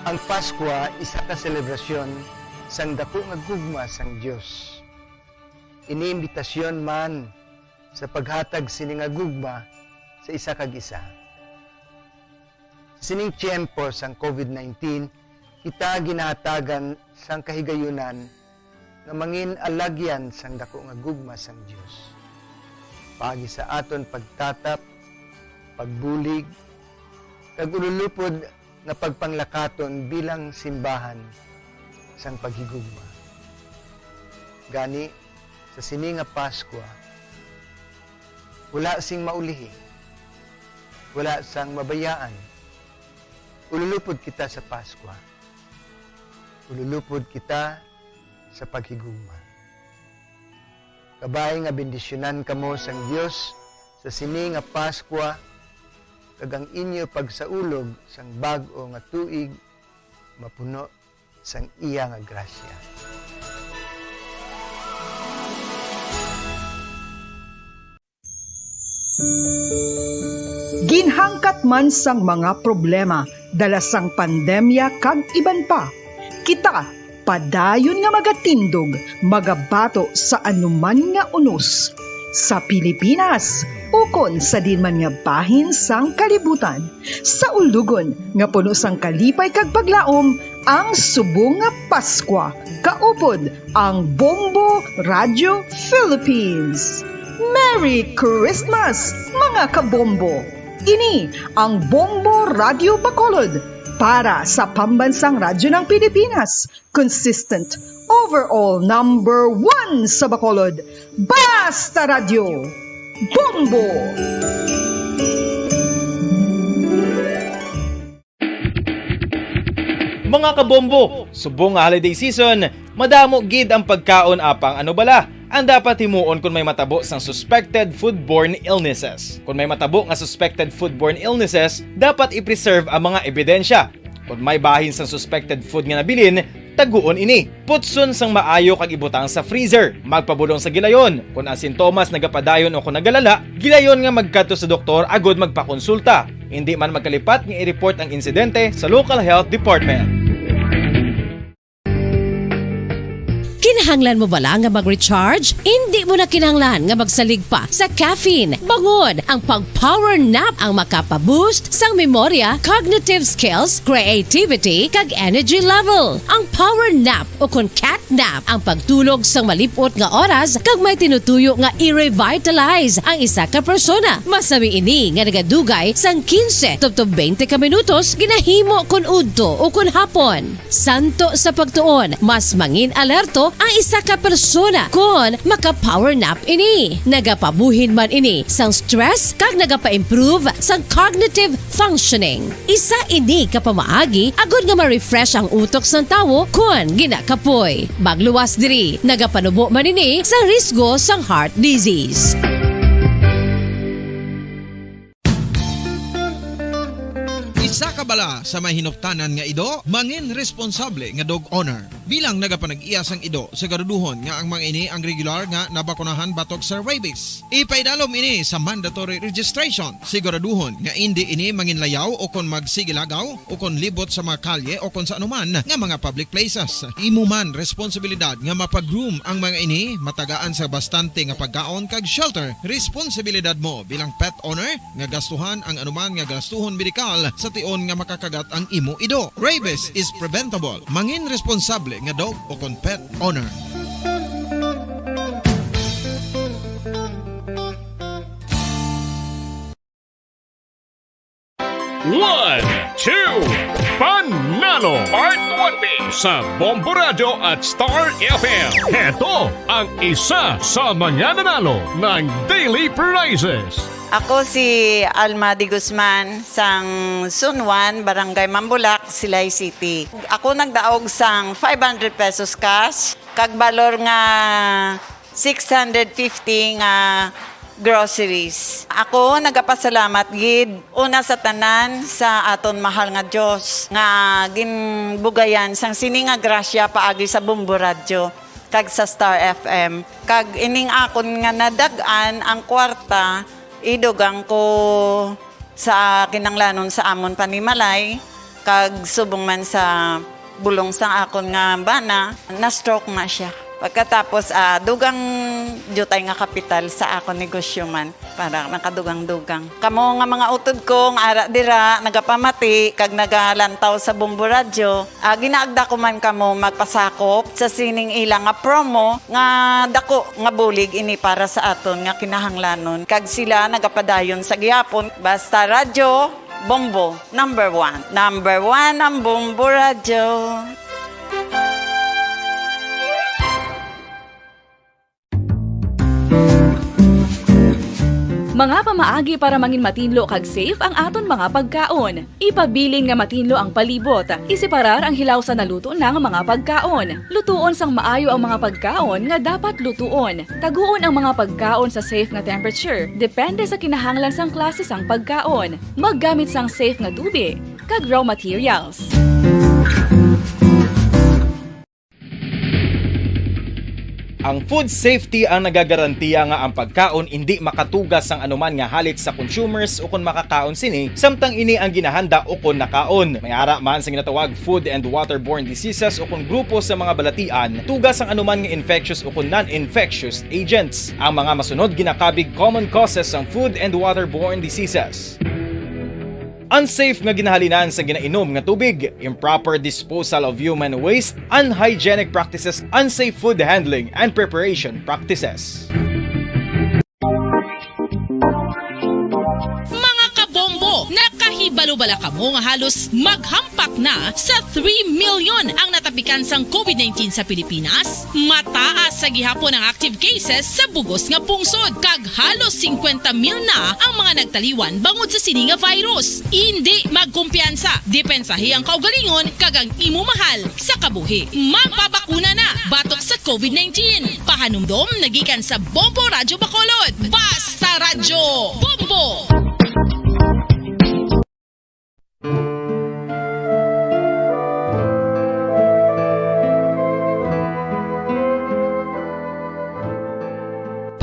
Ang Paskwa isa ka selebrasyon sang daku nga gugma sang Dios. Ini imbitasyon man sa paghatag sini nga gugma sa isa kag isa. Sa sining tiyempo sang COVID nineteen, kita ginahatagan sang kahigayunan nga mangin alagyan sang daku nga gugma sang Dios. Paagi sa aton pagtatap, pagbulig, kag ululupod nga pagpanglakaton bilang simbahan sang paghigugma. Gani, sa sini nga Paskwa, wala sing maulihi, wala sang mabayaan. Ululupod kita sa Paskwa. Ululupod kita sa paghigugma. Kabay nga bendisyonan kamo sang Dios sa sini nga Paskwa, kag ang inyo pagsaulog sang bag-o nga tuig mapuno sang iya nga grasya. Ginhangkat man sang mga problema dala sang pandemya kag iban pa, kita padayon nga magatindog, magabato sa anuman nga unos, sa Pilipinas ukon sa diin man nga bahin sang kalibutan, sa ulogon nga puno sang kalipay kag paglaom, ang subong nga Paskwa kaupod ang Bombo Radio Philippines. Merry Christmas, mga kabombo! Ini ang Bombo Radio Bacolod para sa Pambansang Radyo ng Pilipinas, consistent overall number one sa Bacolod. Basta Radyo, Bombo! Mga kabombo, subong nga holiday season, madamo gid ang pagkaon, apang ano bala Ang dapat himuon kon may matabo sang suspected foodborne illnesses. Kon may matabo nga suspected foodborne illnesses, dapat i-preserve ang mga ebidensya. Kon may bahin sang suspected food nga nabilin, taguon ini. Putson sang maayo kag ibutang sa freezer. Magpabulong sa gilayon. Kon ang sintomas nagapadayon o kon nagalala, gilayon nga magkadto sa doktor agud magpakonsulta. Indi man magkalipat nga i-report ang insidente sa local health department. Kinahanglan mo bala nga mag-recharge? Indi mo na kinahanglan nga magsalig pa sa caffeine. Bangod ang pag-power nap ang makapa-boost sang memorya, cognitive skills, creativity, kag energy level. Ang power nap o kon cat nap ang pagtulog sang malip-ot nga oras kag may tinutuyo nga i-revitalize ang isa ka persona. Masami ini nga nagadugay sang quince tubtob twenty ka minutos ginahimo kon udto o kon hapon. Santo sa pagtuon, mas mangin-alerto ang isa ka persona kon maka-power nap ini. Nagapabuhin man ini sang stress kag nagapa-improve sang cognitive functioning. Isa ini ka pamaagi agud nga ma-refresh ang utok sang tawo kon ginakapoy. Magluwas diri, nagapanubo man ini sa risgo sang heart disease. Isa ka bala sa may hinuptanan nga ido, mangin responsable nga dog owner. Bilang nagapanag-iya sang ido, siguraduhon nga ang mga ini ang regular nga nabakunahan batok sa rabies. Ipaidalom ini sa mandatory registration. Siguraduhon nga indi ini manginlayaw o kon magsigilagaw o kon libot sa mga kalye o kon sa anuman nga mga public places. Imo man responsibilidad nga mapa-groom ang mga ini, matagaan sa bastante nga pagkaon kag shelter. Responsibilidad mo bilang pet owner nga gastuhan ang anuman nga gastuhon medikal sa tion nga makakagat ang imo ido. Rabies is preventable. Mangin responsable nga dog o kon pet owner. One, two, Panalo! Part twenty sa Bombo Radyo at Star F M. Heto ang isa sa mga nanalo ng Daily Prizes. Ako si Alma de Guzman, sang Zone one, Barangay Mambulak, Silay City. Ako nagdaog sang five hundred pesos cash, kag balor nga six hundred fifty nga groceries. Ako nagapasalamat gid, una sa tanan, sa aton mahal nga Dios nga ginbugayan sang sini nga grasya paagi sa Bombo Radyo kag sa Star F M. Kag ining akon nga nadag-an ang kwarta, idugang ko sa kinahanglanon sa amon panimalay, kag subong man sa bulong sang akon nga bana, na-stroke na siya. Pagkatapos, ah, dugang diutay nga kapital sa akon negosyo man, para makadugang-dugang. Kamo nga mga utod ko nga ara dira, nagapamati kag nagalantaw sa Bombo Radyo, ah, ginaagda ko man kamo magpasakop sa sining ila nga promo nga dako nga bulig ini para sa aton nga kinahanglanon, kag sila nagapadayon sa gihapon. Basta Radyo Bombo, number one. Number one ang Bombo Radyo. Mga pamaagi para mangin matinlo kag safe ang aton mga pagkaon. Ipabilin nga matinlo ang palibot. Isiparar ang hilaw sa naluto na nga mga pagkaon. Lutuon sang maayo ang mga pagkaon nga dapat lutuon. Taguon ang mga pagkaon sa safe nga temperature, depende sa kinahanglan sang klase sang pagkaon. Maggamit sang safe nga tubig kag raw materials. Ang food safety ang nagagarantiya nga ang pagkaon indi makatuga sang anuman nga halit sa consumers ukon makakaon sini, samtang ini ang ginahanda ukon nakaon. May ara man sa ginatawag Food and Waterborne Diseases ukon grupo sa mga balatian, tuga sang anuman nga infectious ukon non-infectious agents. Ang mga masunod ginakabig common causes sang food and waterborne diseases. Unsafe nga ginahalinan sa ginainom nga tubig, improper disposal of human waste, unhygienic practices, unsafe food handling and preparation practices. Mga kabombo, nakahibalo Wala kamo nga halos maghampak na sa three million ang natapikan sang covid nineteen sa Pilipinas? Mataas sa gihapon ang active cases sa bugos nga pungsod, kag halos singkwenta mil na ang mga nagtaliwan bangod sa sini nga virus. Indi magkumpiyansa, depensahi ang kaugalingon kag ang imo mahal sa kabuhi. Magpabakuna na batok sa covid nineteen. Pahanumdom nagikan sa Bombo Radyo Bacolod. Basta Radyo Bombo!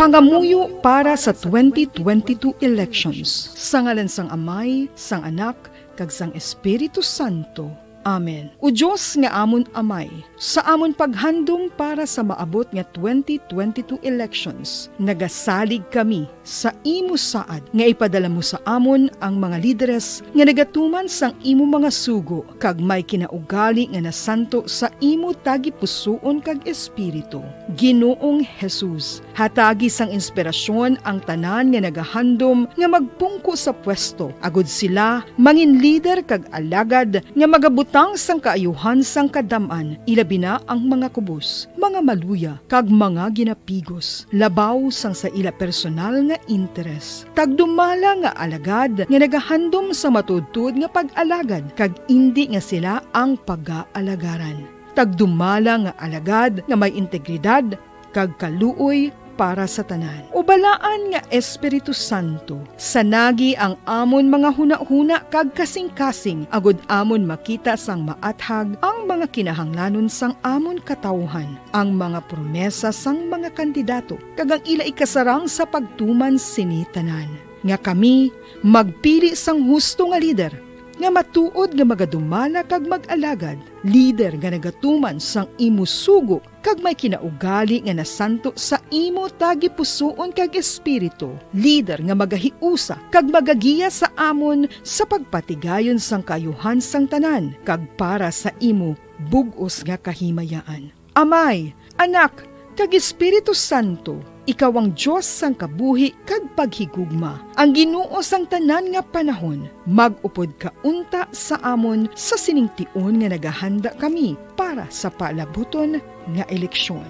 Pangamuyo para sa twenty twenty-two elections. Sa ngalan sang Amay, sang Anak, kag sang Espiritu Santo. Amen. O Dios nga amon Amay, sa amon paghandom para sa maabot nga twenty twenty-two elections, nagasalig kami sa imo saad nga ipadala mo sa amon ang mga lideres nga nagatuman sang imo mga sugo kag may kinaugali nga nasanto sa imo tagipusoon kag espiritu. Ginoong Jesus, hatagi sang inspirasyon ang tanan nga nagahandom nga magpungko sa pwesto, agud sila mangin lider kag alagad nga magabutang sang kaayuhan sang kadam-an, ilabi na ang mga kubos, mga maluya, kag mga ginapigos, labaw sang sa ila personal nga interes. Tagdumala nga alagad nga nagahandom sa matuodtuod nga pag-alagad, kag indi nga sila ang pagaalagaran. Tagdumala nga alagad nga may integridad kag kaluoy para sa tanan. O Balaan nga Espiritu Santo, sanagi ang amon mga hunahuna kag kasingkasing, agud amon makita sang maathag ang mga kinahanglanon sang amon katawuhan, ang mga promesa sang mga kandidato, kag ang ila ikasarang sa pagtuman sini tanan, nga kami magpili sang husto nga lider, nga matuod nga magadumala kag mag-alagad, lider nga nagatuman sang imo sugo kag may kinaugali nga nasanto sa imo tagipusoon kag espiritu, lider nga magahiusa kag magagiya sa amon sa pagpatigayon sang kaayuhan sang tanan kag para sa imo bug-os nga kahimayaan. Amay, Anak, kag Espiritu Santo, ikaw ang Dios sang kabuhi kag paghigugma, ang Ginoo sang tanan nga panahon. Mag-upod ka unta sa amon sa sining tion nga nagahanda kami para sa palabuton nga eleksyon.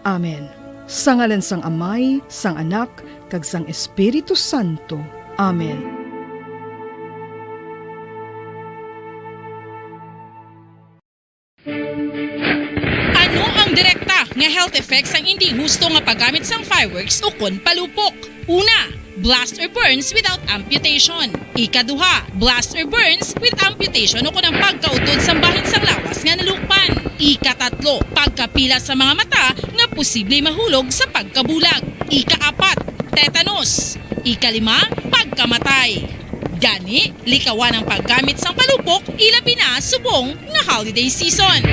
Amen. Sa ngalan sang Amay, sang Anak, kag sang Espiritu Santo. Amen. Ano ang direkta nga health effects sang indi husto nga paggamit sang fireworks ukon palupok? Una, blast or burns without amputation. Ikaduha, blast or burns with amputation ukon ang pagkautod sang bahin sang lawas nga nalukpan. Ikatatlo, pagkapila sa mga mata nga posible mahulog sa pagkabulag. Ikaapat, tetanus. Ikalima, pagkamatay. Gani, likawan ang paggamit sang palupok, ilabi na subong nga holiday season.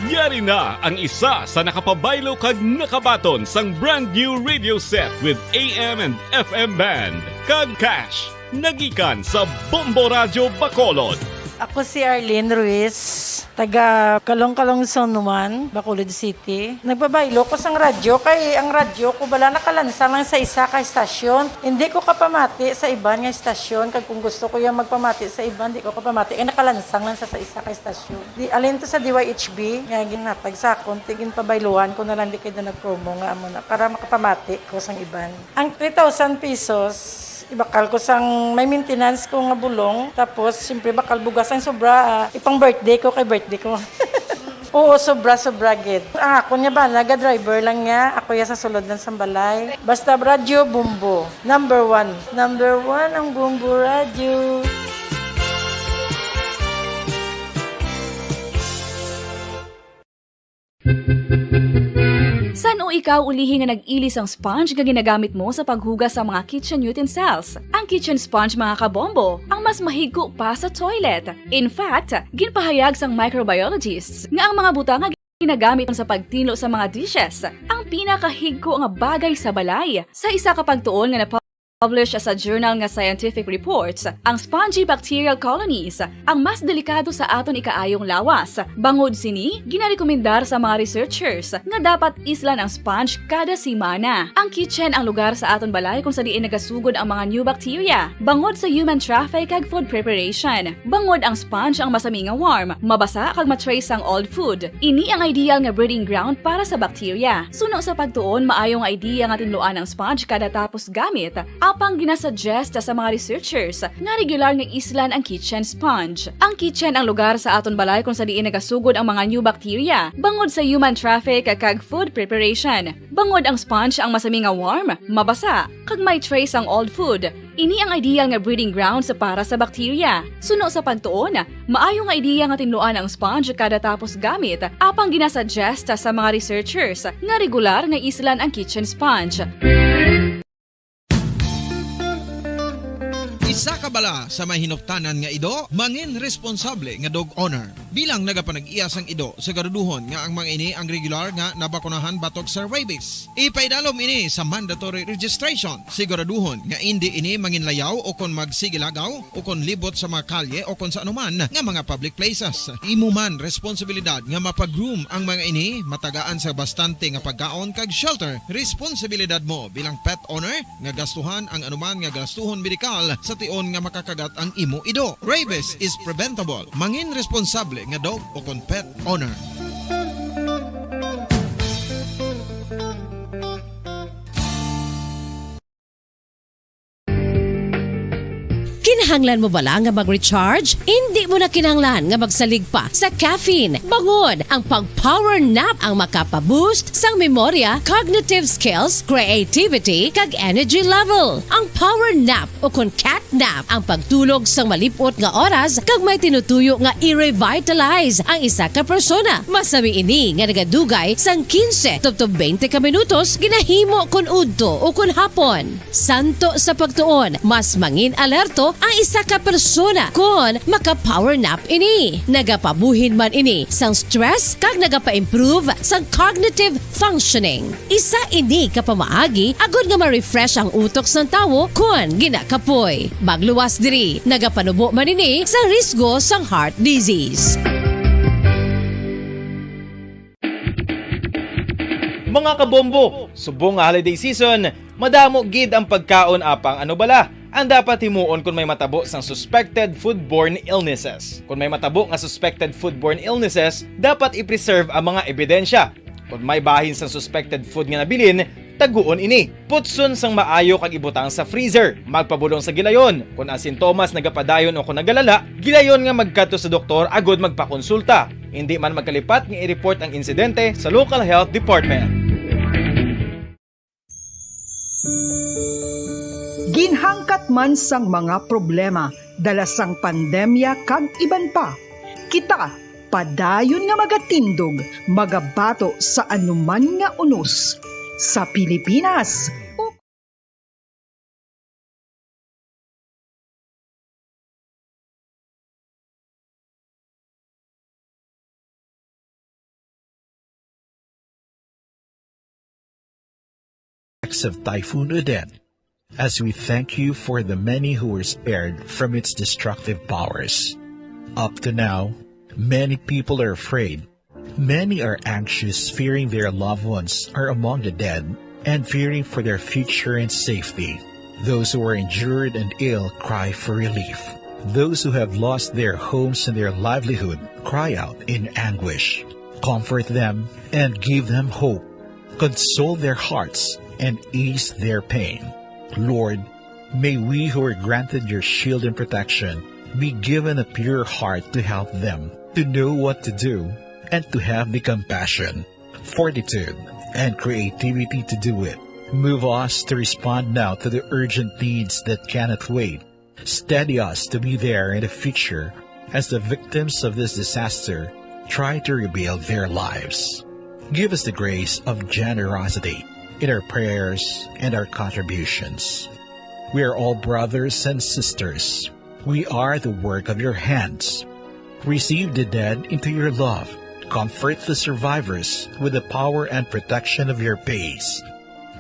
Yari na ang isa sa nakapabaylo kag nakabaton sang brand new radio set with A M and F M band kag cash. Nagikan sa Bombo Radyo Bacolod. Ako si Arlene Ruiz, taga Kalong-Kalong Zone one, Bacolod City. Nagpabaylo ko sang radyo kay ang radyo ko bala nakalansang lang sa isa ka estasyon. Hindi ko kapamati sa iban nga estasyon, kag kung gusto ko yung magpamati sa iban, di ko kapamati kay nakalansang lang sa, sa isa ka estasyon. Di, alin to sa D Y H B nga ginhatag sa akon, ti ginpabayluhan ko na lang di kay na nag-promo nga amo na para makapamati ko sang iban. Ang three thousand pesos, ibakal ko sang may maintenance ko nga bulong, tapos siyempre bakal bugas ang sobra, ah, ipang birthday ko kay birthday ko. Oo, sobra, sobra gid. Ang akon nga bana, ga-driver lang niya. Ako ya sa sulod lang sang balay. Basta radyo, Bombo. Number one. Number one ang Bombo Radyo. San-o ikaw ulihi nga nag-ili sang sponge nga ginagamit mo sa paghugas sa mga kitchen utensils? Ang kitchen sponge, mga kabombo, ang mas mahigko pa sa toilet. In fact, ginpahayag sang microbiologists nga ang mga butang nga ginagamit sa pagtinlo sa mga dishes ang pinakahigko nga bagay sa balay. Sa isa ka pagtuon nga na-publish sa journal nga Scientific Reports, ang spongy bacterial colonies ang mas delikado sa aton ikaayong lawas. Bangod sini, ginarekomendar sa mga researchers nga dapat islan ang sponge kada semana. Ang kitchen ang lugar sa aton balay kung sa diin nagasugod ang mga new bacteria, bangod sa human traffic kag food preparation. Bangod ang sponge ang masami nga warm, mabasa kag ma-trace ang old food. Ini ang ideal nga breeding ground para sa bacteria. Suno sa pagtuon, maayo nga idea nga tinluan ang sponge kada tapos gamit, apang ginasuggest sa mga researchers nga regular nga islan ang kitchen sponge. Ang kitchen ang lugar sa aton balay kung sa diin nagasugod ang mga new bacteria, bangod sa human traffic kag food preparation. Bangod ang sponge ang masami nga warm, mabasa, kag may trace ang old food, ini ang ideal nga breeding grounds para sa bacteria. Suno sa pagtuon, maayo nga idea nga tinluan ang sponge kada tapos gamit, apang ginasuggest sa mga researchers nga regular nga islan ang kitchen sponge. Isa ka bala sa may hinuptanan nga ido, mangin responsable nga dog owner. Bilang nagapanag-iya sang ido, siguraduhon nga ang mga ini ang regular nga nabakunahan batok sa rabies. Ipaidalom ini sa mandatory registration. Siguraduhon nga indi ini manginlayaw o kon magsigilagaw o kon libot sa mga kalye o kon sa anuman nga mga public places. Imo man responsibilidad nga mapa-groom ang mga ini, matagaan sa bastante nga pagkaon kag shelter. Responsibilidad mo bilang pet owner nga gastuhan ang anuman nga gastuhon medikal sa tion nga makakagat ang imo ido. Rabies is preventable. Mangin responsable nga dog o kon pet owner. Kinahanglan mo bala nga mag-recharge? Indi mo na kinahanglan nga magsalig pa sa caffeine. Bangod ang pag-power nap ang makapa-boost sang memorya, cognitive skills, creativity, kag energy level. Ang power nap o kon cat nap ang pagtulog sang malip-ot nga oras kag may tinutuyo nga i-revitalize ang isa ka persona. Masami ini nga nagadugay sang quince tubtob twenty ka minutos ginahimo kon udto o kon hapon. Santo sa pagtuon, mas mangin-alerto ang isa ka persona kon maka-power nap ini. Nagapabuhin man ini sang stress kag nagapa-improve sang cognitive functioning. Isa ini ka pamaagi agud nga ma-refresh ang utok sang tawo kon ginakapoy. Magluwas diri, nagapanubo man ini sa risgo sang heart disease. Mga kabombo, subong nga holiday season, madamo gid ang pagkaon, apang ano bala ang dapat himuon kon may matabo sang suspected foodborne illnesses? Kon may matabo nga suspected foodborne illnesses, dapat i-preserve ang mga ebidensya. Kon may bahin sang suspected food nga nabilin, taguon ini. Putson sang maayo kag ibutang sa freezer. Magpabulong sa gilayon. Kon ang sintomas nagapadayon o kon nagalala, gilayon nga magkadto sa doktor agud magpakonsulta. Indi man magkalipat nga i-report ang insidente sa local health department. Ginhangkat man sang mga problema, dala sang pandemya kag iban pa, kita padayon nga magatindog, magabato sa anuman nga unos sa Pilipinas. of Typhoon Odette, as we thank you for the many who were spared from its destructive powers. Up to now, many people are afraid. Many are anxious, fearing their loved ones are among the dead and fearing for their future and safety. Those who are injured and ill cry for relief. Those who have lost their homes and their livelihood cry out in anguish. Comfort them and give them hope. Console their hearts and ease their pain. Lord, may we who are granted your shield and protection be given a pure heart to help them to know what to do and to have the compassion, fortitude, and creativity to do it. Move us to respond now to the urgent needs that cannot wait. Steady us to be there in the future as the victims of this disaster try to rebuild their lives. Give us the grace of generosity in our prayers and our contributions. We are all brothers and sisters. We are the work of your hands. Receive the dead into your love. Comfort the survivors with the power and protection of your peace.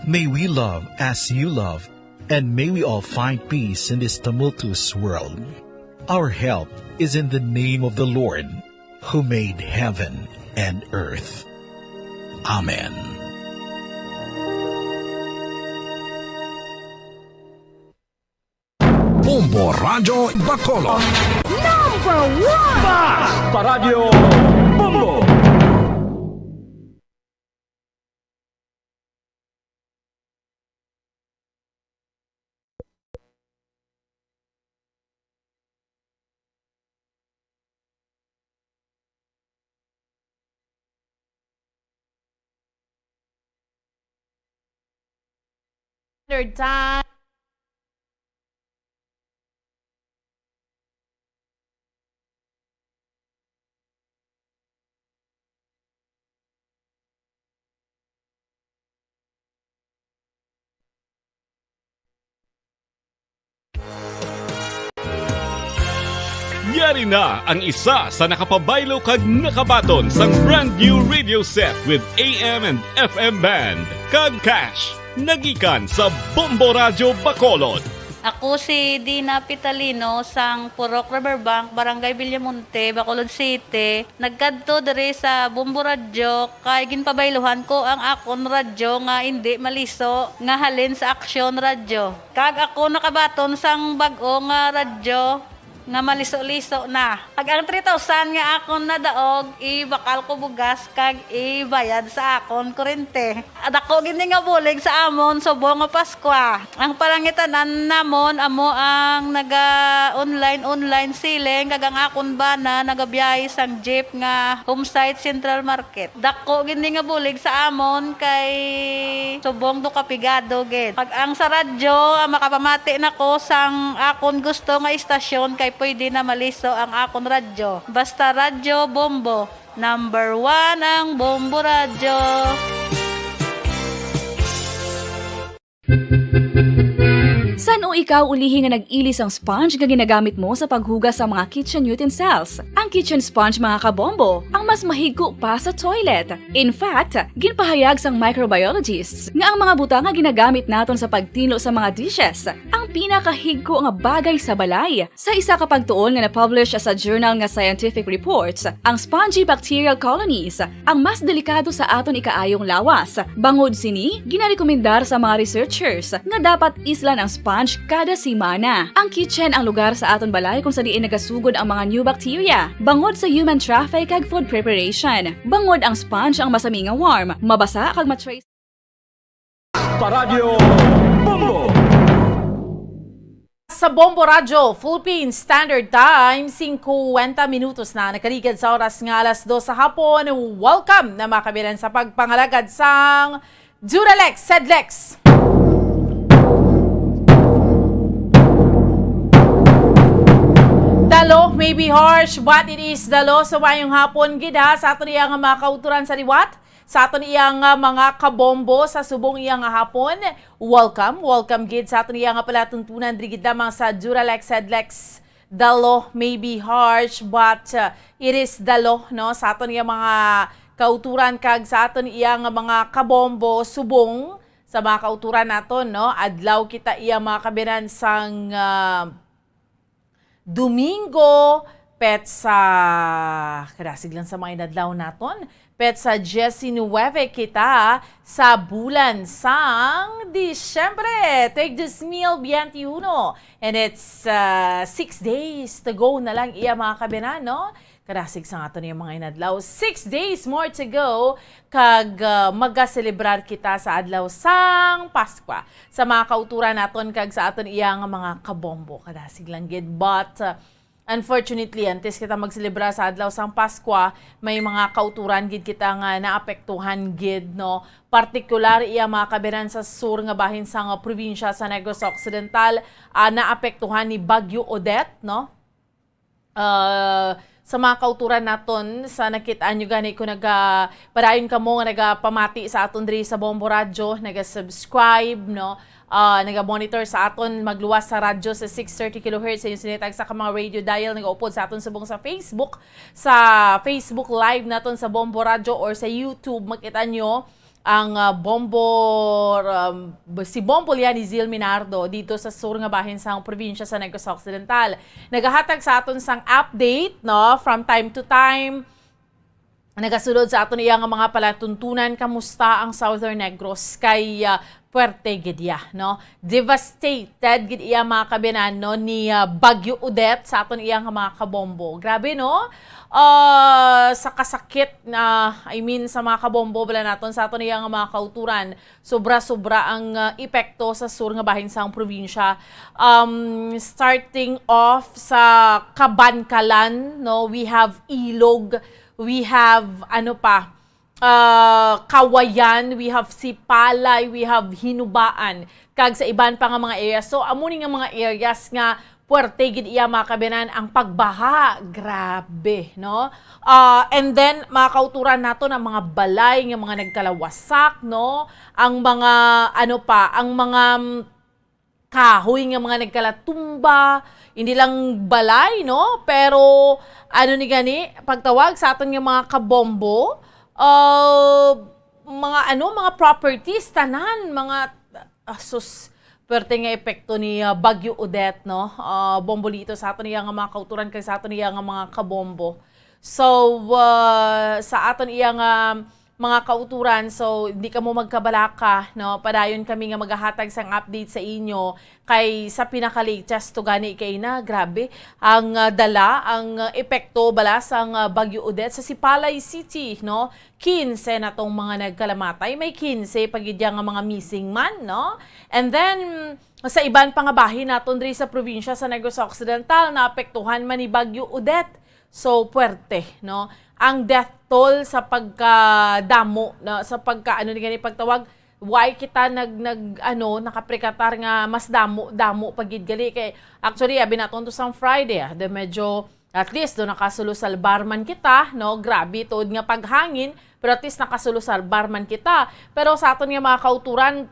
May we love as you love, and may we all find peace in this tumultuous world. Our help is in the name of the Lord, who made heaven and earth. Amen. Bombo Radyo Bacolod. Number one! Basta Radyo Bombo! Third time. Yari na ang isa sa nakapabaylo kag nakabaton sang brand new radio set with A M and F M band kag cash. Nagikan sa Bombo Radyo Bacolod. Ako si Dina Pitalino sang Purok Riverbank, Barangay Villamonte, Bacolod City. Nagkadto diri sa Bombo Radyo kay ginpabayluhan ko ang akon radyo nga indi maliso nga halin sa Aksyon Radyo. Kag ako nakabaton sang bag-o nga radyo nga maliso-liso na. Kag ang three thousand nga akon nadaog, ibakal ko bugas kag ibayad sa akon kurente. Dako gid ni nga bulig sa amon subong nga Paskwa. Ang palangitan-an namon amo ang naga-online-online selling, kag ang akon bana nagabiyahe sang jeep nga Homesite Central Market. Dako gid ni nga bulig sa amon kay subong do kapigado gid. Pag ang sa radyo, ang makapamati nako sang akon gusto nga istasyon kay pwede na maliso ang akon radyo. Basta Radyo Bombo, number one ang Bombo Radyo. San-o ikaw ulihi nga nag-ili sang sponge nga ginagamit mo sa paghugas sa mga kitchen utensils? Ang kitchen sponge, mga kabombo, ang mas mahigko pa sa toilet. In fact, ginpahayag sang microbiologists nga ang mga butang nga ginagamit naton sa pagtinlo sa mga dishes ang pinakahigko nga bagay sa balay. Sa isa ka pagtuon nga na-publish sa journal nga Scientific Reports, ang spongy bacterial colonies ang mas delikado sa aton ikaayong lawas. Bangod sini, ginarekomendar sa mga researchers nga dapat islan ang sponge kada semana. Ang kitchen ang lugar sa aton balay kung sa diin nagasugod ang mga new bacteria bangod sa human traffic kag food preparation. Bangod ang sponge ang masami nga warm, mabasa kag matrace. Paradyo Bombo! Sa Bombo Radyo Philippine Standard Time, singkwenta minutos na nakaligad sa oras nga alas dos sa hapon. Welcome na, mga kabilan, sa pagpangalagad sang Duralex, Sedlex. The law may be harsh, but it is the law. So, mayong hapon gid, ha, sa aton iya nga mga kauturan sa liwat, sa aton iya nga mga kabombo sa subong iya nga hapon. Welcome, welcome gid sa aton iya nga palatuntunan diri gid lamang sa Duralex, Sedlex. The law may be harsh, but, uh, it is the law, no? Sa aton iya mga kauturan kag sa aton iya nga mga kabombo subong Sa mga kauturan naton, no? Adlaw kita iya, mga kabinan, sang, ah, Domingo, petsa, kadasig lang sa mga inadlaw naton, petsa diecinuebe kita sa bulan sang Disyembre, tag dos mil biyente uno. And it's, ah, six days to go na lang iya, mga kabinan, no? Kadasig sa aton yung mga inadlaw. Six days more to go, kag, ah, magaselebrar kita sa adlaw sang Paskwa, sa mga kauturan naton kag sa aton iya nga mga kabombo. Kadasig lang gid. But, ah, unfortunately, antes kita magselebrar sa adlaw sang Paskwa, may mga kauturan gid kita nga naapektuhan gid, no? Partikular iya, mga kabinan, sa sur nga bahin sang probinsya sa Negros Occidental, ah, naapektuhan ni Bagyo Odette, no? Ah, sa mga kauturan naton, sa nakit-an nyo gani, kung naga-, padayon kamo nga nagapamati sa aton diri sa Bombo Radyo, naga-subscribe, no? Ah, naga-monitor sa aton magluwas sa radyo sa six thirty kilohertz sa inyong sinitag sa ka mga radio dial, nagaupod sa aton subong sa Facebook, sa Facebook Live naton sa Bombo Radyo or sa YouTube, makita nyo ang, ah, Bombo, um, si Bombo Lianizil Minardo dito sa sur nga bahin sang probinsya sa Negros Occidental. Nagahatag sa aton sang update, no, from time to time. Nagasulod sa aton iya nga mga palatuntunan, kamusta ang Southern Negros kay, ah, puwerte gid iya, no? Devastated gid iya, mga kabinan, no, ni, ah, Bagyo Odette sa aton iya nga mga kabombo. Grabe, no? Ah, sa kasakit na, I mean, sa mga kabombo bala naton, sa aton iya nga mga kauturan, sobra-sobra ang, ah, epekto sa sur nga bahin sang probinsya. Um, starting off sa Kabankalan, no, we have Ilog, we have, ano pa, ah, Kawayan, we have Sipalay, we have Hinubaan, kag sa iban pa nga mga areas. So, amo ni nga mga areas nga puwerte gid iya, mga kabinan, ang pagbaha. Grabe, no? Ah, and then, mga kauturan naton, ang mga balay nga mga nagkalawasak, no? Ang mga, ano pa, ang mga, mm, kahoy nga mga nagkalatumba, hindi lang balay, no? Pero, ano ni gani, pagtawag sa aton nga mga kabombo, ah, mga, ano, mga properties, tanan, mga, ah, sus, perte nga epekto ni, ah, Bagyo Odette, no? Ah, bombolito sa aton iya nga mga kauturan kag sa aton iya nga mga kabombo. So, ah, sa aton iya nga mga kauturan, so, hindi kamo magkabalaka, no? Padayon kami nga magahatag sang update sa inyo, kay sa pinaka-latest to gani kay na, grabe, ang, ah, dala, ang, ah, epekto bala sang, ah, Bagyo Odette sa Sipalay City, no? Quince na tong mga nagkalamatay, may quince pa gid ya nga mga missing man, no? And then, sa iban pa nga bahin naton diri sa probinsya sa Negros Occidental, naapektuhan man ni Bagyo Odette. So, puwerte, no? Ang death toll sa pagkadamo, no? Sa pagka, ano ni gani pagtawag, why kita nag, nag, ano, nakaprikatar nga mas damo, damo pa gid gali. Kay, actually, abi naton to sang Friday, ah, de medyo, at least, do nakasulo-salbar man kita, no? Grabe, tuod nga paghangin, pero at least nakasulo-salbar man kita. Pero sa aton nga mga kauturan,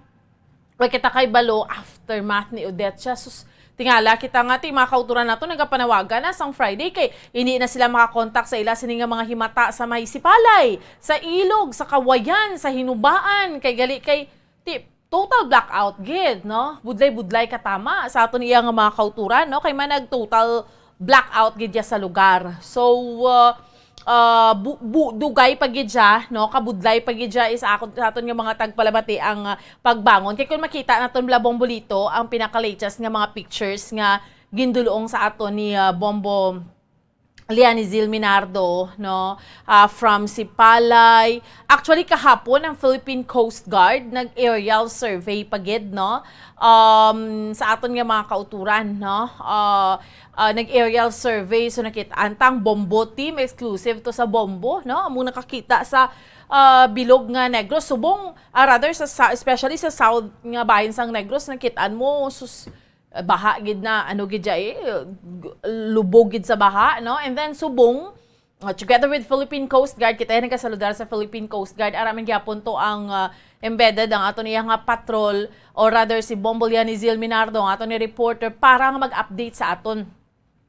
wa kita kay balo, aftermath ni Odette siya. Sus, tingala kita nga, ti mga kauturan nato, nagapanawagan na sang Friday kay hindi na sila makakontak sa ila sini nga mga himata sa may Sipalay, sa Ilog, sa Kawayan, sa Hinubaan, kay gali kay, ti, total blackout gid, no? Budlay-budlay katama sa aton iya nga mga kauturan, no? Kay man nag total blackout gid ya sa lugar. So, uh, uh, bu-, bu-, dugay pa gid siya, no? Kabudlay pa gid siya is akon, sa aton nga mga tagpalamati ang, uh, pagbangon. Kay kung makita naton bala, Bombolito, ang pinaka-latest nga mga pictures nga gindulong sa aton ni, uh, Bombo Lianizil Minardo, no? Ah, from Sipalay. Actually, kahapon ang Philippine Coast Guard nag-aerial survey pa gid, no? Um, sa aton nga mga kauturan, no? Ah, ah, nag-aerial survey, so nakit-an ta ang Bombo team, exclusive to sa Bombo, no? Among nakakita sa, ah, bilog nga Negros, subong, ah, rather sa, sa, especially sa south nga bahin sang Negros, nakit-an mo, sus, baha gid na, ano gid siya eh, lubog gid sa baha, no? And then subong, uh, together with Philippine Coast Guard, kita nagkasaludar sa Philippine Coast Guard, ara man gyapon to ang, uh, embedded ang aton iya nga patrol, or rather si Bombo Lianizil Minardo, ang aton ni reporter, para nga mag-update sa aton.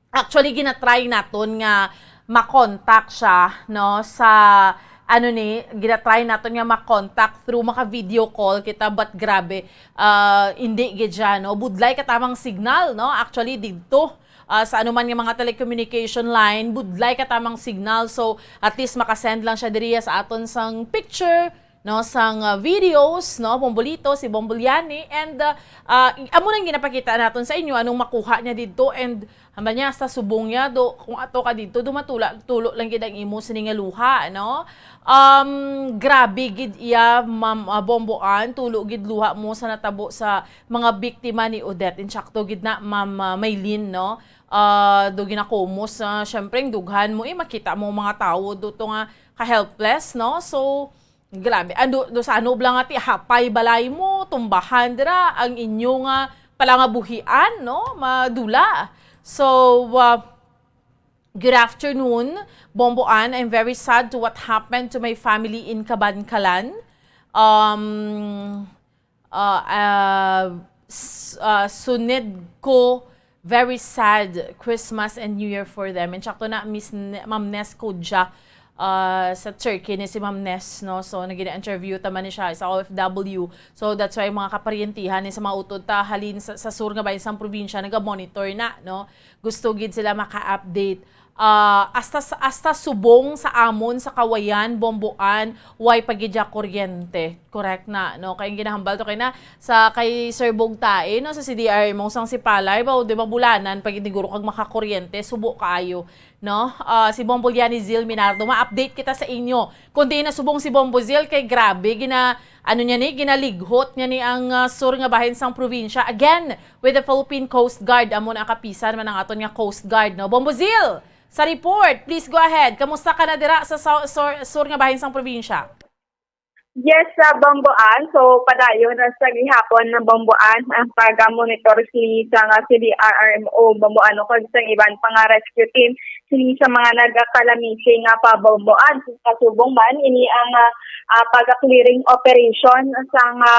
Actually, ginatry naton nga makontak siya, no, sa, ano ni, gina-try naton nga ma-contact through maka-video call kita, but grabe, ah, hindi gid siya, no? Budlay katamang signal, no? Actually, didto, ah, sa anuman nga mga telecommunication line, budlay katamang signal. So, at least makasend lang siya diriya sa aton sang picture, no, sang, ah, videos, no, Bombolito, si Bombolyani, and, ah, ah, amo nang ginapakita naton sa inyo anong makuha niya didto, and hambal niya, hasta subong niya, do, kung ato ka didto, dumatula, tulo lang gid ang imo sini nga luha, no? Um, grabe gid iya, Ma'am, ah, Bomboan, tulo gid luha mo sa natabo sa mga biktima ni Odette. Insakto gid na, Ma'am, ah, Maylin, no? Ah, do ginakumos, ah, syempre, ang dughan mo, eh, makita mo mga tawo do to nga ka-helpless, no? So, grabe. Ando, do sa ano lang ati, hapay balay mo, tumbahan dira, ang inyo nga palangabuhian, no? Madula. So, uh, good afternoon, Bomboan. I'm very sad to what happened to my family in Kabankalan. Um, uh, uh, s-, uh, sunid ko very sad Christmas and New Year for them. And sakto na, Miss Ne-, Ma'am Nes Kodja, ah, sa Turkey ni si Ma'am Nes, no? So, nagina-interview ta man ni siya sa O F W. So, that's why mga kaparyentihan ni sa mga utod ta halin sa, sa sur nga bahin sang probinsya, naga-monitor na, no? Gusto gid sila maka-update. Ah, hasta, hasta subong sa amon sa Kawayan, Bomboan, way pa gid ya kuryente. Correct na, no? Kay ang ginahambal to kay na sa kay Sir Bugtae, no, sa C D R M O sang Sipalay, ba, di ba, bulanan pa gid siguro kag makakuryente, subo kaayo, no? Ah, si Bombo Liani Zil Minardo, ma-update kita sa inyo. Kundi na subong si Bombo Zil, kay grabe, gina, ano niya ni, ginalighot niya ni ang, ah, sur nga bahin sang probinsya. Again, with the Philippine Coast Guard, amo na kapisan man ang aton nga Coast Guard, no? Bombo Zil, sa report, please go ahead. Kamusta ka na dira sa, sa sur, sur nga bahin sang probinsya? Yes, sa Bomboan. So, padayon na sa gihapon ng Bomboan ang pag-monitor sini sa nga C D R M O Bomboan o kag sa iban pa nga rescue team sini sa mga nagakalamisi nga pa Bomboan. Kasubong man ini ang, ah, ah, pag-clearing operation sa nga,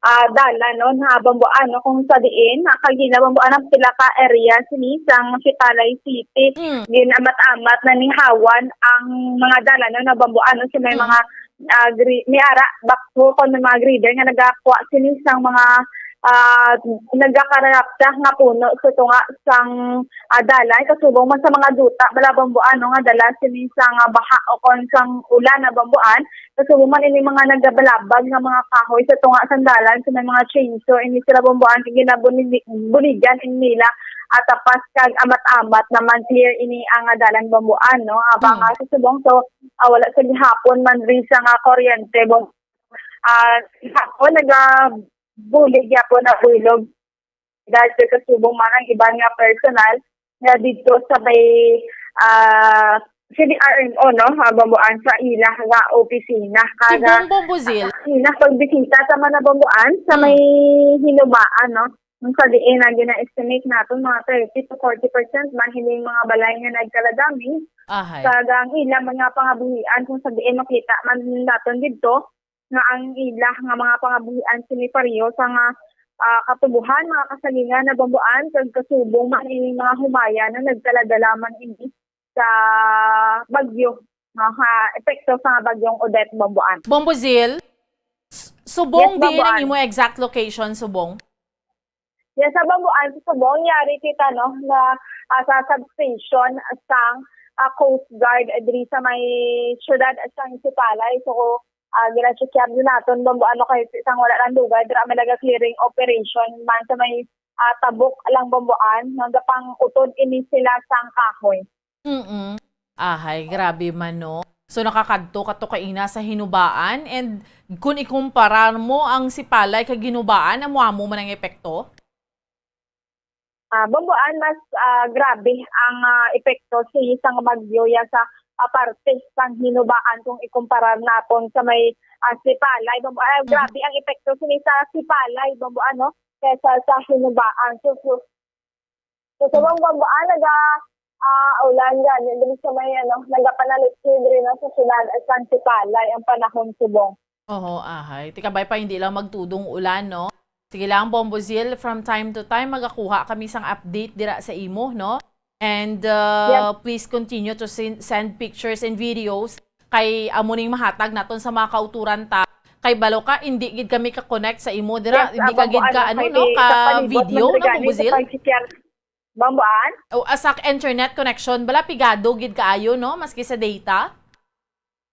ah, dalan, no, na Bomboan, no, kung sa diin, ah, kagina Bomboan ang pila ka area sini sa Sipalay City. Mm. Ginamat-amat na ni Hawan ang mga dalan, no, na Bomboan, no, sa may Mm. mga ah, gri-, may ara, backhoe kon may mga grader nga nagakuha sini sang mga, ah, nagakarakta nga puno sa tunga sang, ah, dalan, kasubong man sa mga duta, bala Bomboan, no, nga dala sini sang, ah, baha o kon sang ulan na Bomboan, kasubong man ini mga nagabalabag nga mga kahoy sa tunga sang dalan, sa may mga chainsaw, ini sila Bomboan, kay ginabuni-, bunigan ini nila, at tapas kag amat-amat naman clear ini ang, ah, dalan Bomboan, no, abang, Mm. ah, sa subong, so, ah, wala sa gihapon man rin sa nga kuryente, Bom-, ah, ako nagabulig gyapon na bulog dahil sa kasubong man ang iban nga personal nga didto sa may, ah, C D R M O, no? Ah, Bomboan sa ila nga opisina. Kada Subong, Bombo Zil. Ila pagbisita sa mga Bomboan sa Hmm. may Hinubaan, no? Kung sa diin ang gina-estimate naton, mga thirty to forty percent man hining mga balay nga nagkala-damage. Ahay. Kag ang ilang mga pangabuhian, kung sa diin makita man naton didto, nga ang ila nga mga pangabuhian sini pareho sa nga, ah, katubohan, mga kasalingan na Bomboan, kag kasubong man ini mga humaya na nagdala-dala man ini sa bagyo, nga ha, epekto sa bagyong Odette, Bomboan. Bombo Zil, s-, subong Yes, diin ang Bomboan. imo exact location, subong? Yes, sa Bomboan, sa subong, yari kita, no, na, ah, sa substation sang, ah, Coast Guard, eh, diri sa may siyudad sang Sipalay. So, ah, gina-check-an naton, Bomboan, no, kay sang wala lang dugay, dira may naga-clearing operation man sa may, ah, tabok lang, Bomboan, nagapang-utod ini sila sang kahoy. Mm. Ahay, grabe man, no? So, nakakadto ka to kaina sa Hinubaan, and kung ikumparar mo ang Sipalay kag Hinubaan, amo-amo man ang epekto? Ah, Bomboan, mas, ah, grabe ang, ah, epekto sa isang bagyo ya sa, ah, parte sang Hinubaan kung ikumparar naton sa may, ah, Sipalay. Bombo-, ah, Mm. grabe ang epekto sini sa Sipalay, Bomboan, no? Kaysa sa Hinubaan. So, so, so, sa Mm. Bomboan, naga, ah, ulan gani diri sa may, ano, nagapanalikid diri na sa siyudad sang Sipalay ang panahon, subong. Oho, ahay. Ti kabay pa, hindi lang magtudong ulan, no? Sige lang, Bombo Zil, from time to time, magakuha kami sang update dira sa imo, no? And, uh, Yes. please continue to sen-, send pictures and videos Kay amo ning mahatag naton sa mga kauturan ta. Kay balo ka, hindi gid kami ka-connect sa imo dira, Yes, hindi ah, ka gid Bambuan, ka, ano, okay, no, di, sa palibot ka-video, man no, gani, sa Bambuzil? pagsikyar-, Bambuan? O, ah, sa internet connection, bala, pigado gid kaayo, no, maski sa data?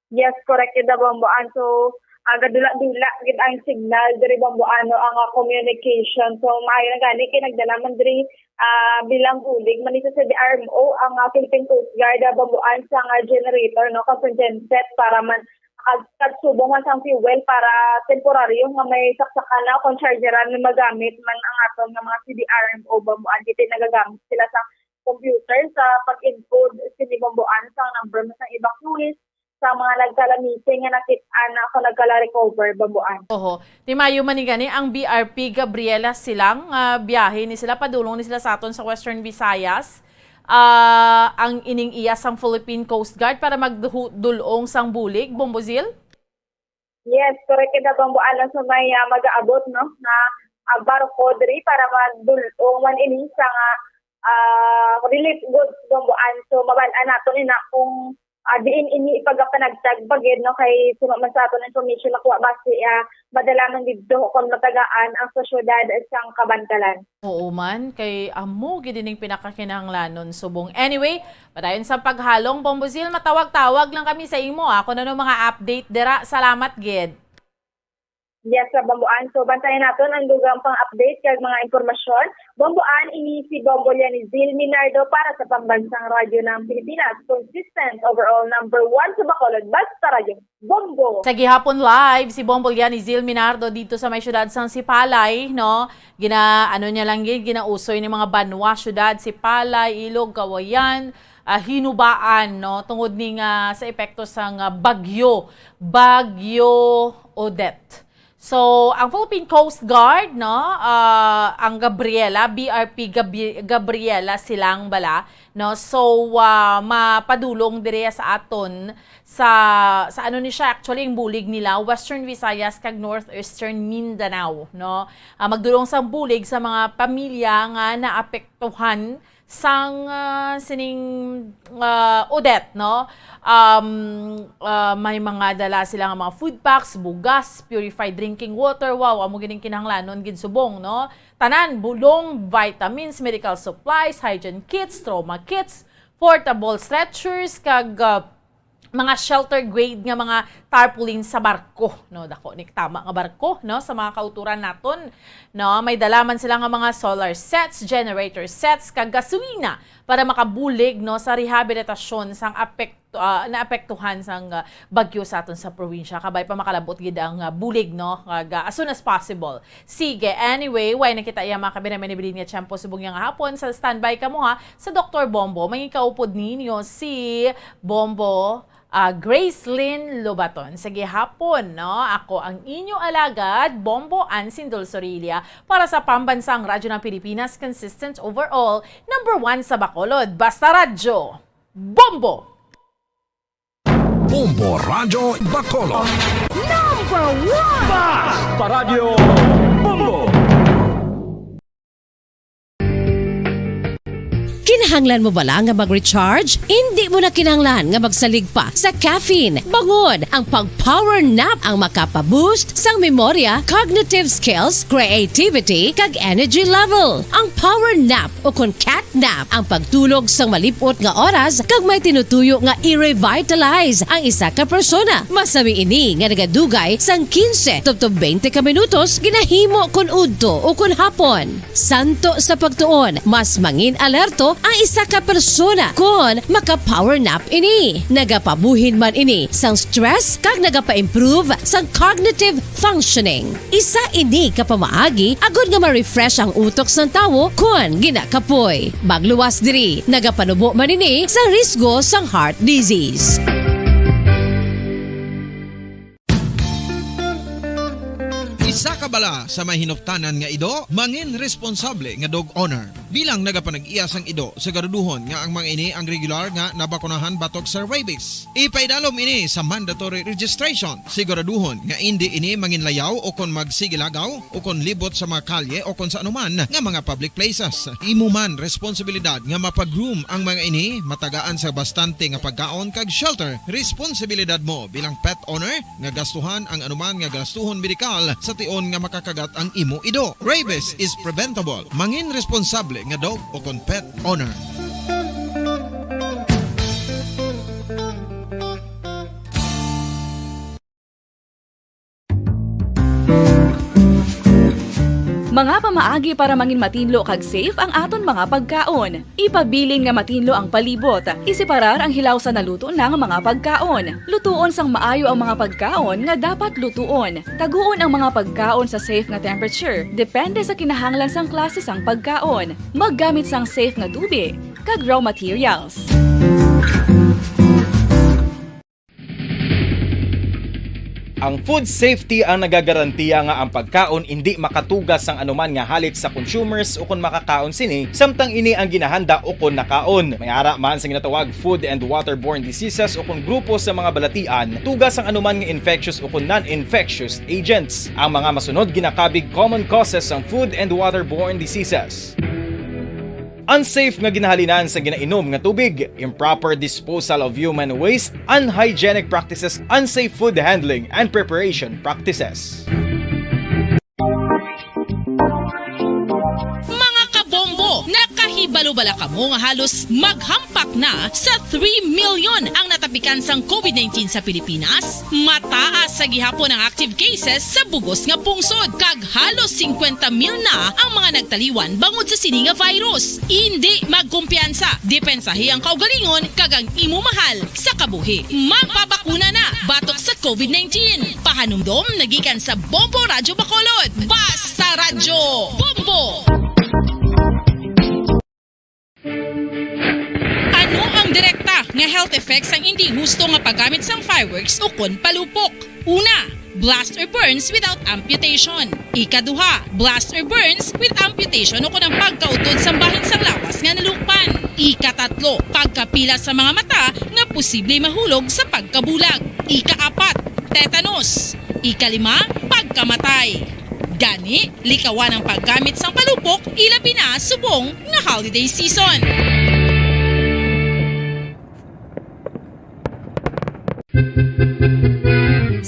Yes, correct gid, Bambuan. So, ah, gadula-dula gid ang signal diri, Bambuan, no, ang, ah, communication. So, maayo na gani kay nagdala man diri, ah, bilang bulig man ni sa D R M O ang, ah, Philippine Coast Guard, ah, Bambuan, sa nga generator, no, kag sa genset para man, ah, kagsubong man sang fuel para temporaryo nga may saksakan na o kung chargeran nga magamit man ang aton nga mga C D R M O, Bambuan, kay nagagamit sila sa computer sa pag-encode sini, Bambuan, sa number man sang evacuees, sa mga nagkala-missing nga nakit-an na ako nagkala-recover, Bambuan. Oho. Ti maayo man ni gani ang B R P Gabriela Silang, ah, biyahe ni sila, padulong ni sila sa aton sa Western Visayas. Ah, ang ining iya sang Philippine Coast Guard para magdulong sang bulig, Bambuzil? Yes, correct kita, Bambuan, sa may, ah, mag-aabot, no, nga, ah, barko diri para magdulong man ini sa nga, ah, relief goods, Bambuan. So, mabal-an nato ni na kung, ah, diin ini ipagapanagtag pa gid, no, kay suno man sa aton information nakuha basi, ah, madala man didto kon matagaan ang sa syudad sang Kabankalan. Oo man, kay amo gid ining pinakakinahanglanon subong. Anyway, padayon sa paghalong, Bambuzil, matawag-tawag lang kami sa imo, ah, kung ano mga update dira. Salamat gid. Yes, sa Bambuan. So, bantayan naton ang dugang pang update kag mga impormasyon. Bambuan, ini si Bombo Lianizil Minardo para sa Pambansang Radyo ng Pilipinas. Consistent, overall, number one sa Bacolod. Basta Radyo. Bombo! Sa gihapon live, si Bombo Lianizil Minardo dito sa may syudad sang Sipalay, no? Gina-, ano niya lang gid, ginausoy ni mga banwa, syudad, Sipalay, Ilog, Cauayan, ah, Hinubaan, no? Tungod ni nga sa epekto sang, ah, bagyo, Bagyo Odette. So, ang Philippine Coast Guard, no, ah, ang Gabriela, B R P Gabi-, Gabriela Silang bala, no? So, ah, mapadulong diri sa aton sa, sa ano ni siya, actually, ang bulig nila, Western Visayas kag Northeastern Mindanao, no? Ah, magdulong sang bulig sa mga pamilya nga naapektuhan sang, ah, sining, ah, Odette, no? Um, ah, may mga dala sila nga mga food packs, bugas, purified drinking water. Wow, amo gining kinahanglanon gid subong, no? Tanan, bulong, vitamins, medical supplies, hygiene kits, trauma kits, portable stretchers, kag, ah, mga shelter grade nga mga tarpaulin sa barko, no? Dako ni tama nga barko, no? Sa mga kauturan naton, no? May dala man sila nga mga solar sets, generator sets, kag gasolina para makabulig, no, sa rehabilitasyon sang apekto, ah, naapektuhan sang, ah, bagyo sa aton sa probinsya. Kabay pa makalabot gid ang, ah, bulig, no? Kag, ah, as soon as possible. Sige, anyway, way na kita iya, mga kabinay, manibilin nga tiyempo subong nga hapon. Sa standby kamo, ha, sa Doktor Bombo, mangikaupod ninyo si Bombo, ah, Grace Lynn Lobaton. Sa gihapon, no? Ako ang inyo alagad, Bombo Ansin Dulzorilla, para sa Pambansang Radyo ng Pilipinas, consistent overall, number one sa Bacolod. Basta Radyo, Bombo! Bombo Radyo Bacolod. Number one! Basta Radyo Bombo! Kinahanglan mo bala nga mag-recharge? Indi mo na kinahanglan nga magsalig pa sa caffeine. Bangod ang pag-power nap ang makapa-boost sang memorya, cognitive skills, creativity, kag energy level. Ang power nap o kon cat nap ang pagtulog sang malip-ot nga oras kag may tinutuyo nga i-revitalize ang isa ka persona. Masami ini nga nagadugay sang quince tubtob twenty ka minutos ginahimo kon udto o kon hapon. Santo sa pagtuon, mas mangin alerto ang isa ka persona kon maka-power nap ini. Nagapabuhin man ini sang stress kag nagapa-improve sang cognitive functioning. Isa ini ka pamaagi agod nga ma-refresh ang utok sang tawo kon ginakapoy. Magluwas diri, nagapanubo man ini sa risgo sang heart disease. Isa ka bala sa may hinuptanan nga ido, mangin responsable nga dog owner. Bilang nagapanag-iya sang ido, siguraduhon nga ang mga ini ang regular nga nabakunahan batok sa rabies. Ipaidalom ini sa mandatory registration. Siguraduhon nga indi ini manginlayaw o kon magsigilagaw o kon libot sa mga kalye o kon sa anuman nga mga public places. Imo man responsibilidad nga mapag-groom ang mga ini, matagaan sa bastante nga pagkaon kag shelter. Responsibilidad mo bilang pet owner nga gastuhan ang anuman nga gastuhon medikal sa tion nga makakagat ang imo ido. Rabies is preventable. Mangin responsable nga dog o kon pet owner. Mga pamaagi para mangin matinlo kag safe ang aton mga pagkaon. Ipabilin nga matinlo ang palibot. Iseparar ang hilaw sa naluto na nga mga pagkaon. Lutuon sang maayo ang mga pagkaon nga dapat lutuon. Taguon ang mga pagkaon sa safe nga temperature, depende sa kinahanglan sang klase sang pagkaon. Maggamit sang safe nga tubig kag raw materials. Ang food safety ang nagagarantiya nga ang pagkaon indi makatuga sang anuman nga halit sa consumers ukon makakaon sini, samtang ini ang ginahanda ukon nakaon. May ara man sa ginatawag food and waterborne diseases ukon grupo sa mga balatian, tuga sang anuman nga infectious ukon non-infectious agents. Ang mga masunod ginakabig common causes sang food and waterborne diseases. Unsafe nga ginahalinan sa ginainom nga tubig, improper disposal of human waste, unhygienic practices, unsafe food handling and preparation practices. Mga kabombo, nakahibalo bala kamo nga halos maghampak na sa three million ang natapikan sang covid nineteen sa Pilipinas? Mataas sa gihapon ang active cases sa bugos nga pungsod, kag halos singkwenta mil na ang mga nagtaliwan bangod sa sini nga virus. Indi magkumpiyansa, depensahi ang kaugalingon kag ang imo mahal sa kabuhi. Magpabakuna na batok sa covid nineteen. Pahanumdom na gikan sa Bombo Radyo Bacolod. Basta Radyo Bombo! Ano ang direkta nga health effects sang indi husto nga paggamit sang fireworks ukon palupok? Una, blast or burns without amputation. Ikaduha, blast or burns with amputation ukon ang pagkautod sang bahin sang lawas nga nalukpan. Ikatatlo, pagkapila sa mga mata nga posible mahulog sa pagkabulag. Ikaapat, tetanus. Ikalima, pagkamatay. Gani, likawan ang paggamit sang palupok, ilabi na subong nga holiday season.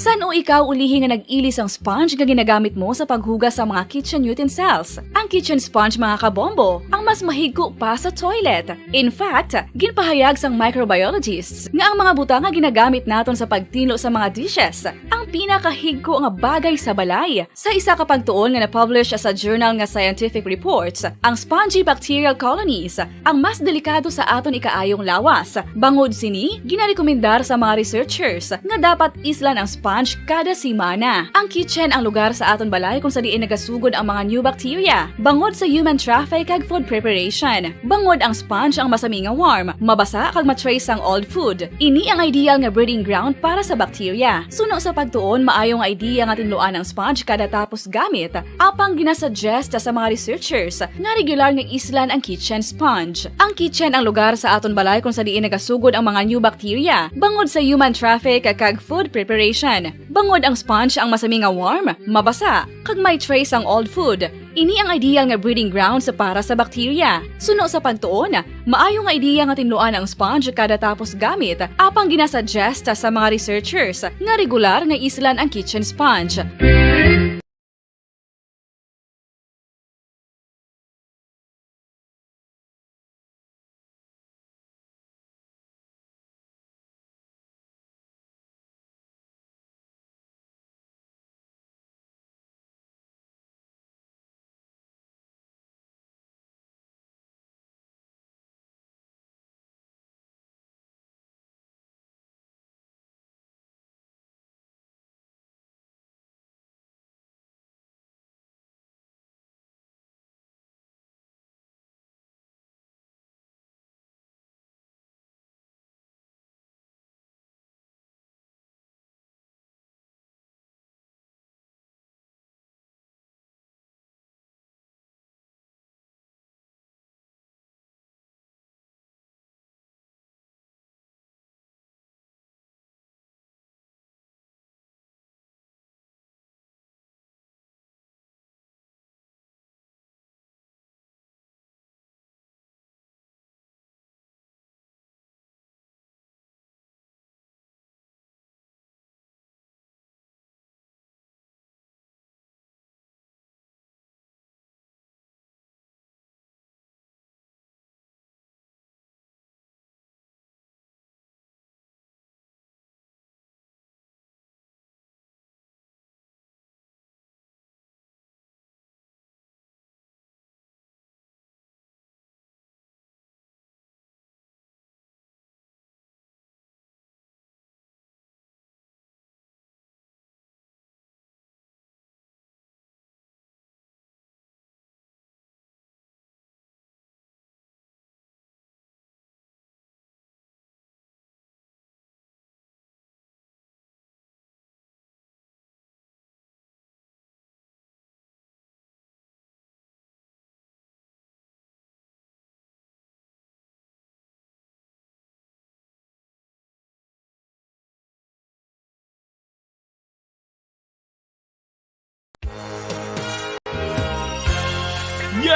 San-o ikaw ulihi nga nag-ili sang sponge nga ginagamit mo sa paghugas sa mga kitchen utensils? Ang kitchen sponge, mga kabombo, ang mas mahigko pa sa toilet. In fact, ginpahayag sang microbiologists nga ang mga butang nga ginagamit naton sa pagtinlo sa mga dishes ang pinakahigko nga bagay sa balay. Sa isa ka pagtuon nga na-publish sa journal nga Scientific Reports, ang spongy bacterial colonies ang mas delikado sa aton ikaayong lawas. Bangod sini, ginarekomendar sa mga researchers nga dapat islan ang sponge kada semana. Ang kitchen ang lugar sa aton balay kung sa diin nagasugod ang mga new bacteria bangod sa human traffic kag food preparation. Bangod ang sponge ang masami nga warm, mabasa kag ma-trace sang old food. Ini ang ideal nga breeding ground para sa bacteria. Suno sa pagtuon, maayo nga idea nga tinluan ang sponge kada tapos gamit, apang ginasuggest sa mga researchers nga regular nga islan ang kitchen sponge. Ang kitchen ang lugar sa aton balay kung sa diin nagasugod ang mga new bacteria, bangod sa human traffic kag food preparation. Bangod ang sponge ang masami nga warm, mabasa, kag may trace ang old food, ini ang ideal nga breeding grounds para sa bacteria. Suno sa pagtuon, maayo nga idea nga tinluan ang sponge kada tapos gamit, apang ginasuggest sa mga researchers nga regular nga islan ang kitchen sponge.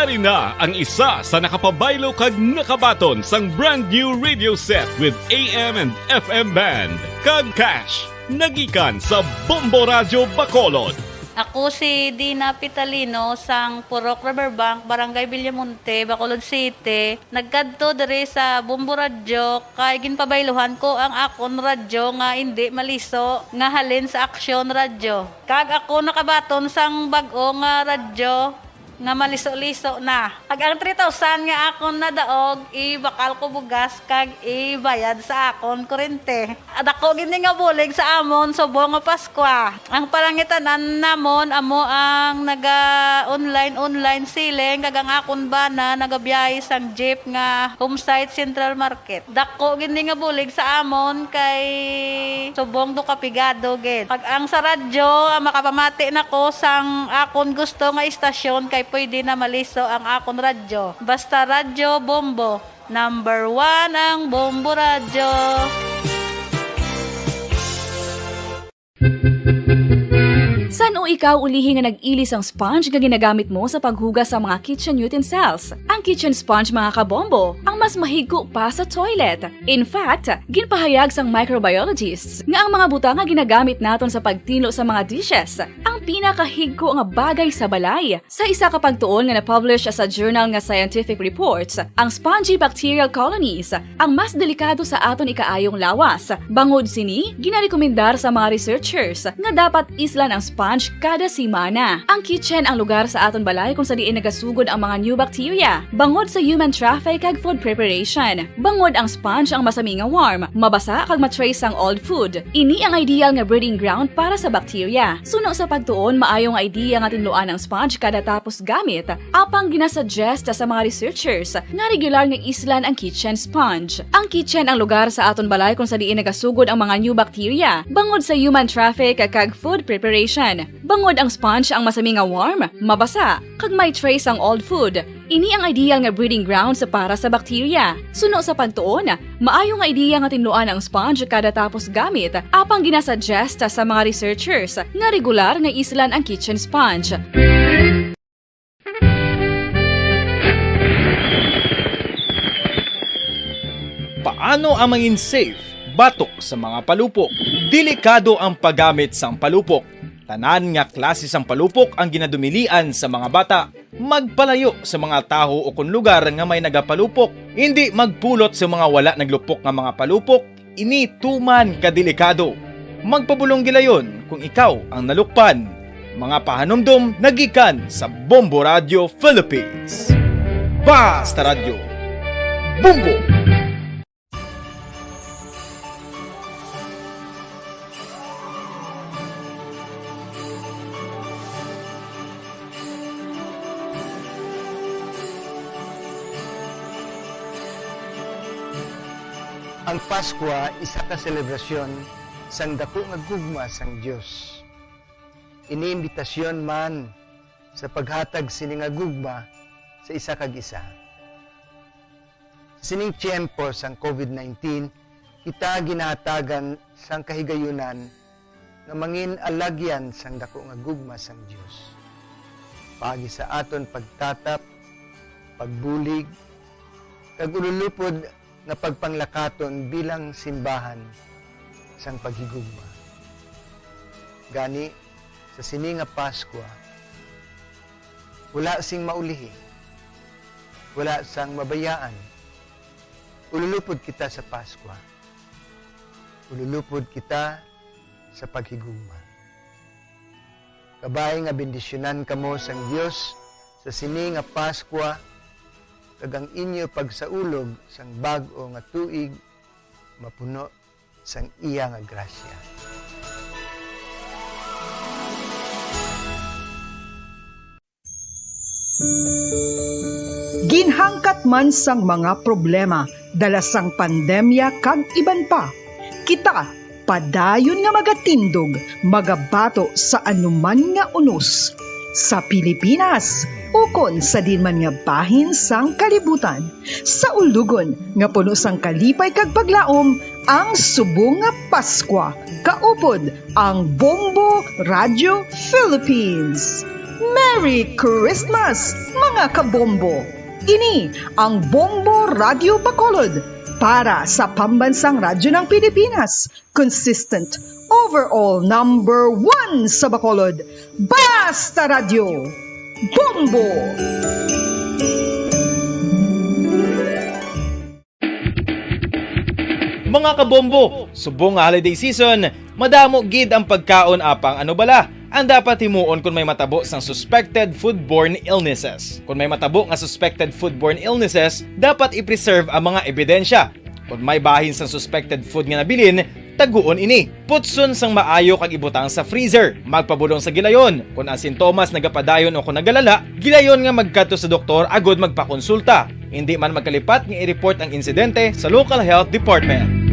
Ari na ang isa sa nakapabaylo kag nakabaton sang brand new radio set with A M and F M band kag cash, nagikan sa Bombo Radyo Bacolod. Ako si Dina Pitalino sang Purok Riverbank, Barangay Villamonte, Bacolod City. Nagkadto diri sa Bombo Radyo kay ginpabayluhan ko ang akon radyo nga indi maliso nga halin sa Aksyon Radyo. Kag ako nakabaton sang bag-o nga radyo nga maliso-liso na. Kag ang three thousand nga akon nadaog, ibakal ko bugas kag ibayad sa akon kurente. Dako gid ni nga bulig sa amon subong nga Paskwa. Ang palangitan-an namon amo ang naga-online-online selling, kag ang akon bana nagabiyahe sang jeep nga home site Central Market. Dako gid ni nga bulig sa amon kay subong do ka pigado gid. Pag ang sa radyo, ah, makapamati na ko sang akon gusto nga istasyon kay pwede na maliso ang akon radyo. Basta Radyo Bombo, number one ang Bombo Radyo. San-o ikaw ulihi nga nag-ili sang sponge nga ginagamit mo sa paghugas sa mga kitchen utensils? Ang kitchen sponge, mga kabombo, ang mas mahigko pa sa toilet. In fact, ginpahayag sang microbiologists nga ang mga butang nga ginagamit naton sa pagtinlo sa mga dishes ang pinakahigko nga bagay sa balay. Sa isa ka pagtuon nga na-publish sa journal nga Scientific Reports, ang spongy bacterial colonies ang mas delikado sa aton ikaayong lawas. Bangod sini, ginarekomendar sa mga researchers nga dapat islan ang sponge kada semana. Ang kitchen ang lugar sa aton balay kung sa diin nagasugod ang mga new bacteria, bangod sa human traffic kag food preparation. Bangod ang sponge ang masami nga warm, mabasa kag ma-trace ang old food. Ini ang ideal nga breeding ground para sa bacteria. Suno sa pagtuon, maayo nga idea nga tinluan ang sponge kada tapos gamit, apang ginasuggest sa mga researchers nga regular nga islan ang kitchen sponge. Ang kitchen ang lugar sa aton balay kung sa diin nagasugod ang mga new bacteria, bangod sa human traffic kag food preparation. Bangod ang sponge ang masami nga warm, mabasa, kag may trace ang old food. Ini ang ideal nga breeding grounds para sa bacteria. Suno sa pagtuon, maayo nga idea nga tinluan ang sponge kada tapos gamit, apang ginasuggest sa mga researchers nga regular nga islan ang kitchen sponge. Paano ang mangin safe batok sa mga palupok? Delikado ang paggamit sang palupok. Tanan nga klase sang palupok ang ginadumilian sa mga bata. Magpalayo sa mga tawo o kon lugar nga may nagapalupok. Indi magpulot sa mga wala naglupok nga mga palupok. Ini tuman ka delikado. Magpabulong gilayon kung ikaw ang nalukpan. Mga pahanumdom nagikan sa Bombo Radio Philippines. Basta Radyo, Bombo! Ang Paskwa isa ka selebrasyon sang daku nga gugma sang Dios. Ini imbitasyon man sa paghatag sini nga gugma sa isa kag isa. Sa sining tiyempo sang COVID nineteen, kita ginahatagan sang kahigayunan nga mangin alagyan sang daku nga gugma sang Dios. Paagi sa aton pagtatap, pagbulig, kag ululupod nga pagpanglakaton bilang simbahan sang paghigugma. Gani, sa sini nga Paskwa, wala sing maulihi, wala sang mabayaan. Ululupod kita sa Paskwa. Ululupod kita sa paghigugma. Kabay nga bendisyonan kamo sang Dios sa sini nga Paskwa, kag ang inyo pagsaulog sang bag-o nga tuig mapuno sang iya nga grasya. Ginhangkat man sang mga problema dala sang pandemya kag iban pa, kita padayon nga magatindog, magabato sa anuman nga unos, sa Pilipinas ukon sa diin man nga bahin sang kalibutan, sa ulugon nga puno sang kalipay kag paglaom, ang subong nga Paskwa, kaupod ang Bombo Radyo Philippines. Merry Christmas, mga kabombo! Ini ang Bombo Radyo Bacolod para sa Pambansang Radyo ng Pilipinas. Consistent, overall number one sa Bacolod. Basta Radyo, Bombo! Mga kabombo, subong nga holiday season, madamo gid ang pagkaon apang ano bala ang dapat himuon kon may matabo sang suspected foodborne illnesses. Kon may matabo nga suspected foodborne illnesses, dapat i-preserve ang mga ebidensya. Kon may bahin sang suspected food nga nabilin, taguon ini. Putson sang maayo kag ibutang sa freezer. Magpabulong sa gilayon. Kon ang sintomas nagapadayon o kon nagalala, gilayon nga magkadto sa doktor agud magpakonsulta. Indi man magkalipat nga i-report ang insidente sa local health department.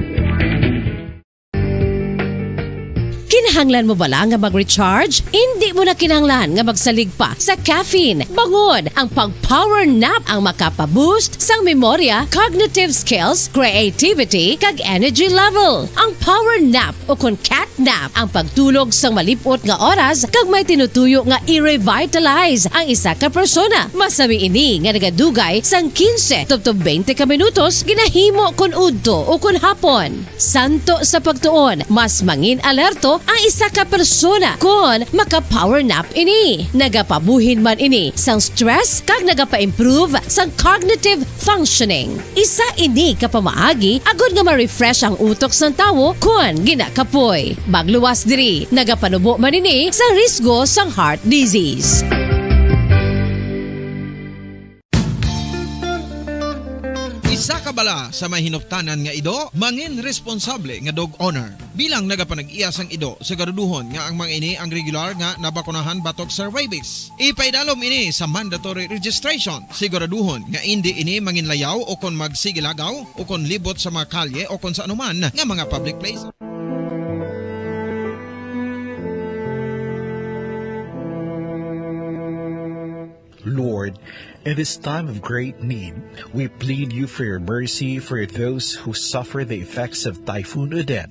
Kinahanglan mo bala nga mag-recharge? Indi mo na kinahanglan nga magsalig pa sa caffeine. Bangod ang pag-power nap ang makapa-boost sang memorya, cognitive skills, creativity, kag energy level. Ang power nap o kon cat nap ang pagtulog sang malip-ot nga oras kag may tinutuyo nga i-revitalize ang isa ka persona. Masami ini nga nagadugay sang quince tubtob twenty ka minutos, ginahimo kon udto o kon hapon. Santo sa pagtuon, mas mangin-alerto ang isa ka persona kon maka-power nap ini. Nagapabuhin man ini sang stress kag nagapa-improve sang cognitive functioning. Isa ini ka pamaagi agud nga ma-refresh ang utok sang tawo kon ginakapoy. Magluwas diri, nagapanubo man ini sa risgo sang heart disease. Isa ka bala sa may hinuptanan nga ido, mangin responsable nga dog owner. Bilang nagapanag-iya sang ido, siguraduhon nga ang mga ini ang regular nga nabakunahan batok sa rabies. Ipaidalom ini sa mandatory registration. Siguraduhon nga indi ini manginlayaw o kon magsigilagaw o kon libot sa mga kalye o kon sa anuman nga mga public place. Lord, in this time of great need, we plead you for your mercy for those who suffer the effects of Typhoon Odette,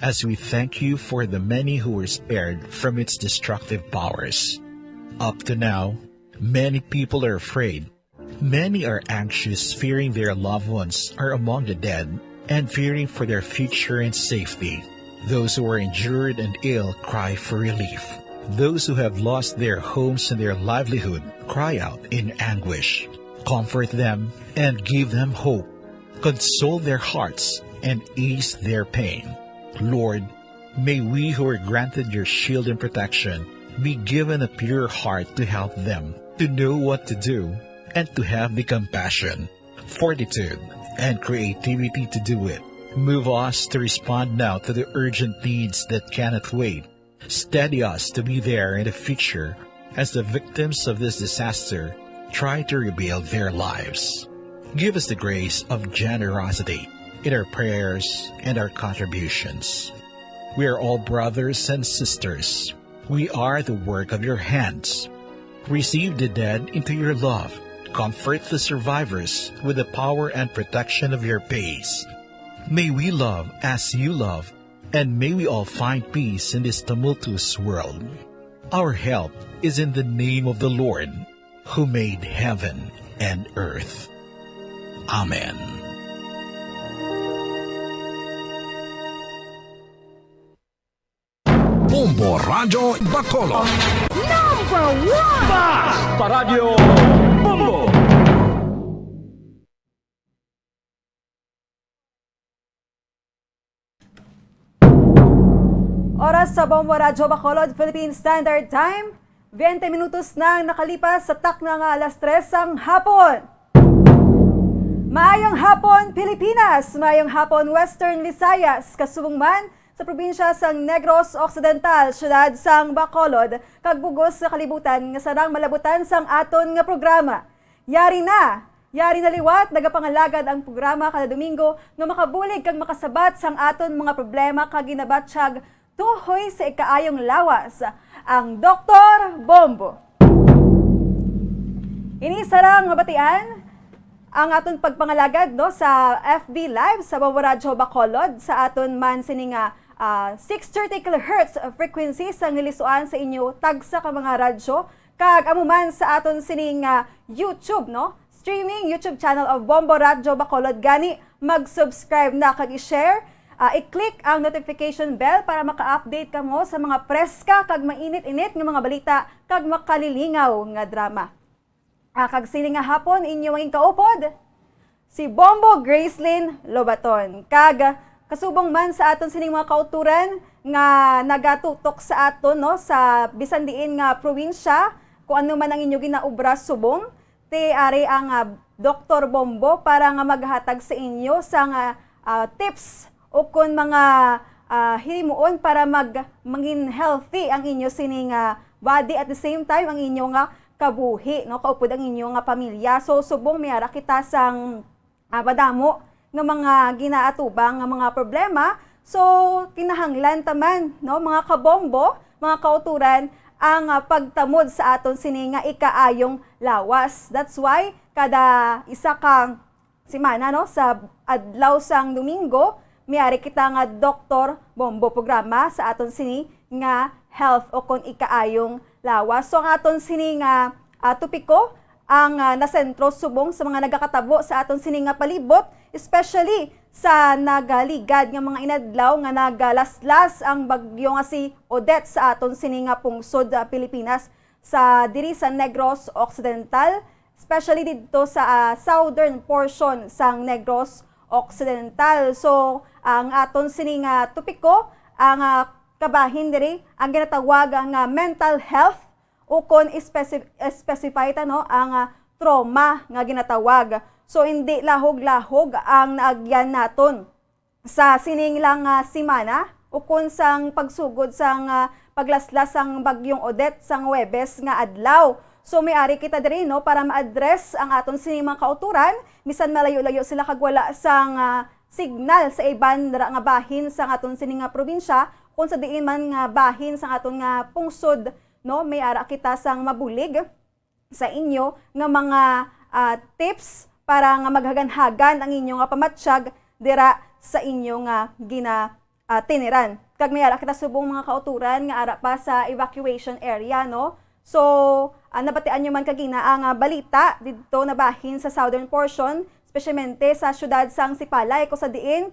as we thank you for the many who were spared from its destructive powers. Up to now, many people are afraid. Many are anxious, fearing their loved ones are among the dead and fearing for their future and safety. Those who are injured and ill cry for relief. Those who have lost their homes and their livelihood cry out in anguish. Comfort them and give them hope. Console their hearts and ease their pain. Lord, may we who are granted your shield and protection be given a pure heart to help them, to know what to do, and to have the compassion, fortitude, and creativity to do it. Move us to respond now to the urgent needs that cannot wait. Steady us to be there in the future as the victims of this disaster try to rebuild their lives. Give us the grace of generosity in our prayers and our contributions. We are all brothers and sisters. We are the work of your hands. Receive the dead into your love. Comfort the survivors with the power and protection of your peace. May we love as you love, and may we all find peace in this tumultuous world. Our help is in the name of the Lord, who made heaven and earth. Amen. Bombo Radyo Bacolod. Number one! Basta Radyo Bombo! Oras sa Bombo Radyo Bacolod, Philippine Standard Time, veinte minutos na ang nakalipas sa takna nga alas tres sang hapon. Maayong hapon, Pilipinas! Maayong hapon, Western Visayas! Kasubong man sa probinsya sang Negros Occidental, siyudad sang Bacolod, kag bug-os nga kalibutan nga sarang malabutan sang aton nga programa. Yari na! Yari na liwat, nagapangalagad ang programa kada Domingo nga makabulig kag makasabat sang aton mga problema kag ginabatyag tuhoy sa ikaayong lawas, ang Doktor Bombo. Ini sarang mabatian ang aton pagpangalagad, no, sa F B Live sa Bombo Radyo Bacolod, sa aton man sini nga, ah, six thirty kilohertz frequency sang nilisuan sa inyo tagsa ka mga radyo Kag amo man sa aton sining, ah, YouTube, no? Streaming YouTube channel of Bombo Radyo Bacolod. Gani, mag-subscribe na kag i-share, ah, i-click ang notification bell para maka-update kamo sa mga preska kag mainit-init nga mga balita kag makalilingaw nga drama. Ah, kag sini nga hapon, inyo maging kaupod, si Bombo Gracelyn Lobaton. Kag kasubong man sa aton sining mga kauturan nga nagatutok sa aton, no, sa bisan diin nga probinsya, kung ano man ang inyo ginaobra subong, ti ari ang, ah, Doktor Bombo para nga maghatag sa inyo sang, ah, ah, tips o kon mga, ah, himuon para mag-, mangin healthy ang inyo sining, ah, body, at the same time ang inyo nga kabuhi, no, kaupod ang inyo nga pamilya. So, subong may ara kita sang, ah, madamo nga mga ginaatubang nga mga problema. So, kinahanglan ta man, no, mga kabombo, mga kauturan, ang, ah, pagtamod sa aton sini nga ikaayong lawas. That's why kada isa ka semana, no, sa adlaw sang Domingo, may ari kita nga Doktor Bombo programa sa aton sini nga health o kon ikaayong lawas. So, ang aton sini nga, ah, topiko ang, ah, nasentro subong sa mga nagakatabo sa aton sini nga palibot, especially sa nagaligad nga mga inadlaw nga nagalaslas ang bagyo nga si Odette sa aton sini nga pungsod, ah, Pilipinas, sa diri sa Negros Occidental, especially didto sa, ah, southern portion sang Negros Occidental. So, ang aton sini nga topiko, ang, ah, kabahin diri, ang ginatawag nga mental health, o kon especi-, specify ta, no, ang, ah, trauma nga ginatawag. So, hindi lahog-lahog ang naagyan naton sa sining lang, ah, semana, ukon sang pagsugod sang, ah, paglaslas sang Bagyong Odette sang Huwebes nga adlaw. So, may ari kita diri, no, para ma-address ang aton sining mga kauturan, bisan malayo-layo sila kag wala sang, ah, signal sa iban dira nga bahin sang aton sining nga probinsya, kung sa diin man nga bahin sang aton nga pungsod, no, may ara kita sang mabulig sa inyo nga mga, ah, tips para nga maghaganhagan ang inyo nga pamatyag dira sa inyo nga gina-, ah, tiniran. Kag may ara kita subong mga kauturan nga ara pa sa evacuation area, no? So, ah, nabatian nyo man kagina ang, ah, balita didto nabahin sa southern portion, especialmente sa siyudad sang Sipalay, kung sa diin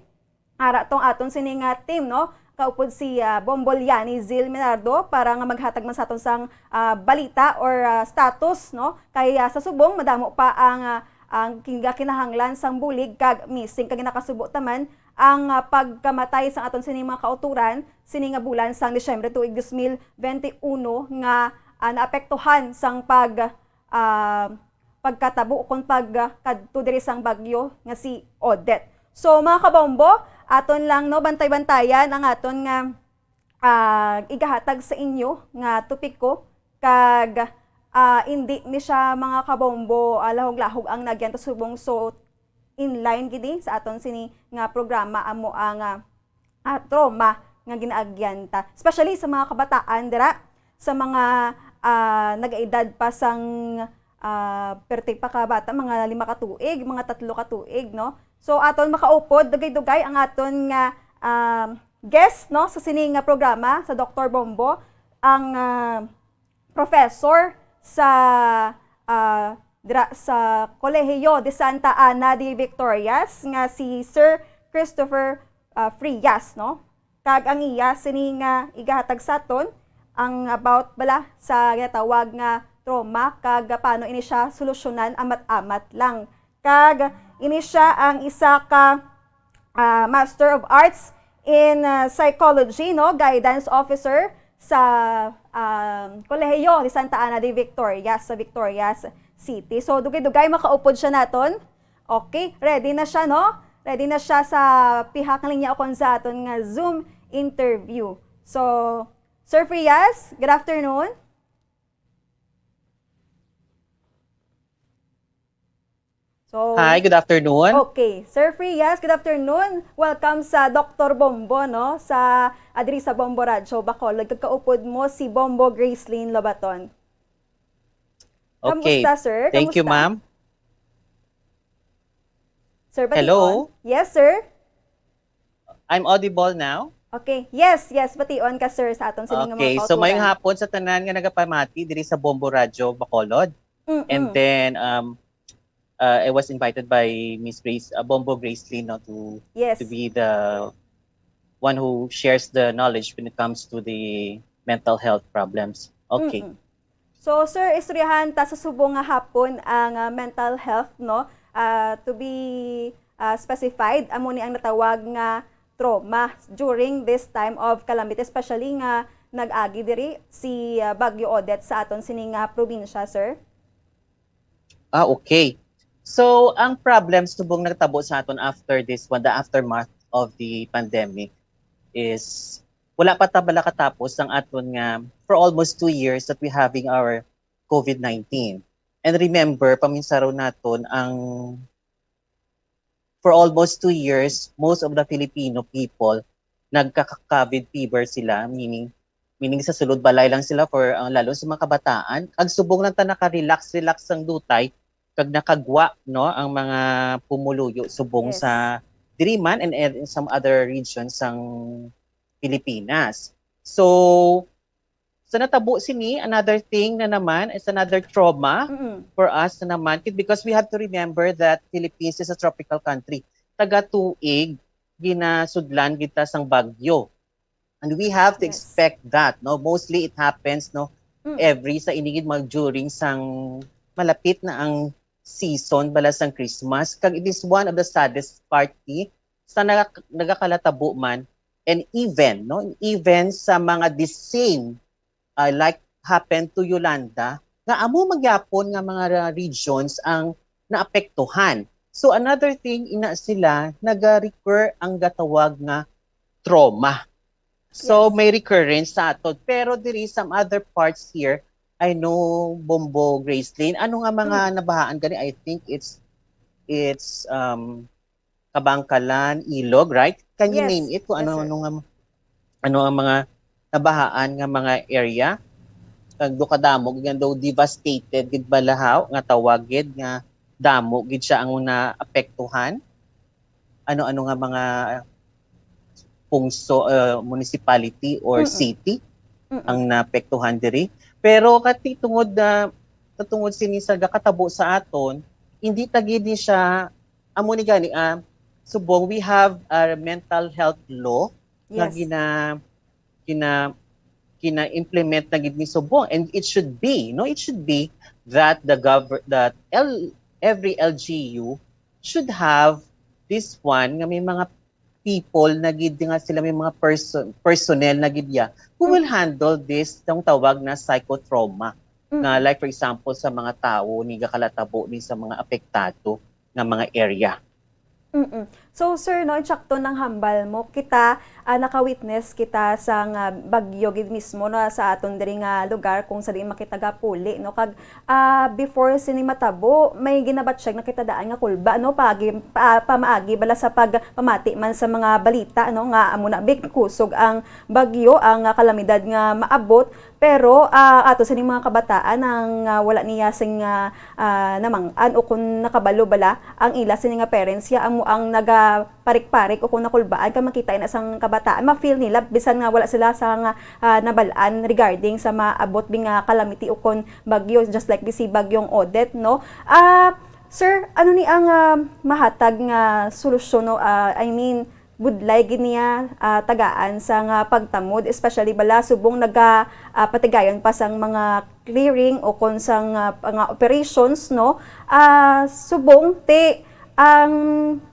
ara tong aton sini nga team, no? Kaupod si, ah, Bombo Liani Zil Minardo para nga maghatag man sa aton sang, ah, balita or, ah, status, no? Kay, ah, sa subong, madamo pa ang, ah, ang kin-, kinahanglan sang bulig kag missing. Kag nakasubo ta man ang, ah, pagkamatay sang aton sini mga kauturan, sini nga bulan sang Disyembre tuig dos mil bente uno nga, ah, naapektuhan sang pag, ah, pagkatabo ukon pag, ah, kadto diri sang bagyo nga si Odette. So, mga kabombo, aton lang, no, bantay-bantayan ang aton nga, ah, igahatag sa inyo nga topiko, kag, ah, indi ni siya, mga kabombo, ah, lahog-lahog ang nagyan ta subong. So, in line gid ni sa aton sini nga programa, amo ang, ah, ah, trauma nga ginaagyan ta, especially sa mga kabataan dira, sa mga, ah, nagaedad pa sang, ah, perti pa ka bata, mga lima ka tuig, mga tatlo ka tuig, no? So, aton makaupod, dugay-dugay ang aton nga, ah, guest, no, sa sini nga programa, sa Doktor Bombo, ang, ah, professor sa, ah, dira sa Kolehiyo de Santa Ana de Victorias nga si Sir Christopher, ah, Frias, no? Kag ang iya sini nga igahatag sa aton ang about bala sa ginatawag nga trauma kag paano ini siya solusyonan amat-amat lang. Kag ini siya ang isa ka, ah, Master of Arts in, ah, Psychology, no? Guidance Officer sa, um, Kolehiyo de Santa Ana de Victorias sa Victorias City. So, dugay-dugay makaupod siya naton. Okay, ready na siya, no? Ready na siya sa pihak nga linya ukon sa aton nga Zoom interview. So, Sir Frias, good afternoon. So, Hi, good afternoon. Okay. Sir Frias, good afternoon. Welcome sa Doktor Bombo, no? Sa, ah, diri sa Bombo Radyo, Bacolod. Kag kaupod mo si Bombo Gracelyn Lobaton. Okay. Kamusta, sir? Thank you, Kamusta? Ma'am. Sir Bation? Hello? Yes, sir. I'm audible now? Okay. Yes, yes. Bation ka, sir, sa aton sining mga Okay, so maayong kauturan. hapon sa tanan nga nagapamati diri sa Bombo Radyo Bacolod. Mm-mm. And then um uh, I was invited by Miss Grace, uh, Bombo Grace Lino to Yes. to be the one who shares the knowledge when it comes to the mental health problems. Okay. Mm-mm. So, sir, istoryahan ta sa subong nga hapon ang ah, mental health, no? Ah, to be ah, specified, amo ni ang natawag nga trauma during this time of calamity, especially nga nag-agi diri si ah, Bagyo Odette sa aton sining ah, probinsya, sir. Ah, okay. So, ang problem subong nagtabo sa aton after this one, the aftermath of the pandemic is wala pa ta bala katapos ang aton nga for almost two years that we having our COVID nineteen. And remember, paminsaron naton ang for almost two years, most of the Filipino people nagka-COVID fever sila, meaning meaning sa sulod balay lang sila for uh, lalo sa mga kabataan. Kag subong lang ta naka-relax, relax ang dutay, kag nakagwa no ang mga pumuluyo subong Yes. sa diri man and, and in some other regions sang Pilipinas. So, sa natabo sini, another thing na naman, is another trauma Mm-mm. for us na naman, because we have to remember that Philippines is a tropical country. Taga-tuig, ginasudlan kita sang bagyo. And we have to Yes. expect that, no? Mostly it happens, no? Mm. Every sa inigid mag during sang malapit na ang season bala sang Christmas. Kag it is one of the saddest part ni sa naga- nagakalatabo man, and even, no? Even sa mga the same uh, like happened to Yolanda, nga amo magyapon nga mga regions ang naapektuhan. So another thing, ina sila naga-recur ang gatawag nga trauma. So Yes. may recurrence sa ato. Pero diri some other parts here, I know Bombo Gracelyn, ano nga mga Mm. nabahaan gani? I think it's it's um Kabangkalan, Ilog, right? Can you Yes. name it kung Yes, ano sir. ano nga ano ang mga nabahaan nga mga area? Kag do kadamo gid nga do devastated gid balahaw nga tawag gid nga damo gid siya ang naapektuhan. Ano-ano nga mga pungso uh, municipality or Mm-mm. city Mm-mm. ang naapektuhan diri. Pero kati tungod na katungod sini sa gakatabo sa aton, hindi ta gid ni siya amo ni gani ah subong we have a mental health law nga Yes. gina gina gina-implement na gid ni subong, and it should be, no, it should be that the govern that L, every L G U should have this one nga may mga people na gid nga sila may mga person personnel na gid ya who will Mm. handle this tong tawag na psychotrauma, Mm. nga like for example sa mga tawo ni gakalatabo ni sa mga apektado nga mga area. Mm-mm. So, sir, no, insakto nang hambal mo, kita ah, naka-witness kita sa nga bagyo gid mismo, no, sa aton diri nga lugar kung sa diin makita gapuli, no, kag ah, before sini matabo may ginabatyag na kita daan nga kulba, no, paagi pa, pamaagi bala sa pagpamati man sa mga balita, no, nga amo na big kusog ang bagyo, ang ah, kalamidad nga maabot, pero ah, ato sining mga kabataan ang ah, wala niya sing ah, ah, namang-an o kung nakabalo bala ang ila sini nga parents ya amo ang nagaparik-parik o kung nakulbaan ka makita ina sang kabataan, ma-feel nila bisan nga wala sila sa nga ah, nabal-an regarding sa maabot bi nga calamity o kon bagyo, just like bi si Bagyong Odette, no? Ah, sir, ano ni ang ah, mahatag nga solusyon, no? Ah, I mean, budlay gid niya ah, tagaan sa nga pagtamod, especially bala subong naga ah, patigayon pa sang mga clearing o kon sang ah, mga operations, no? Ah, subong ti ang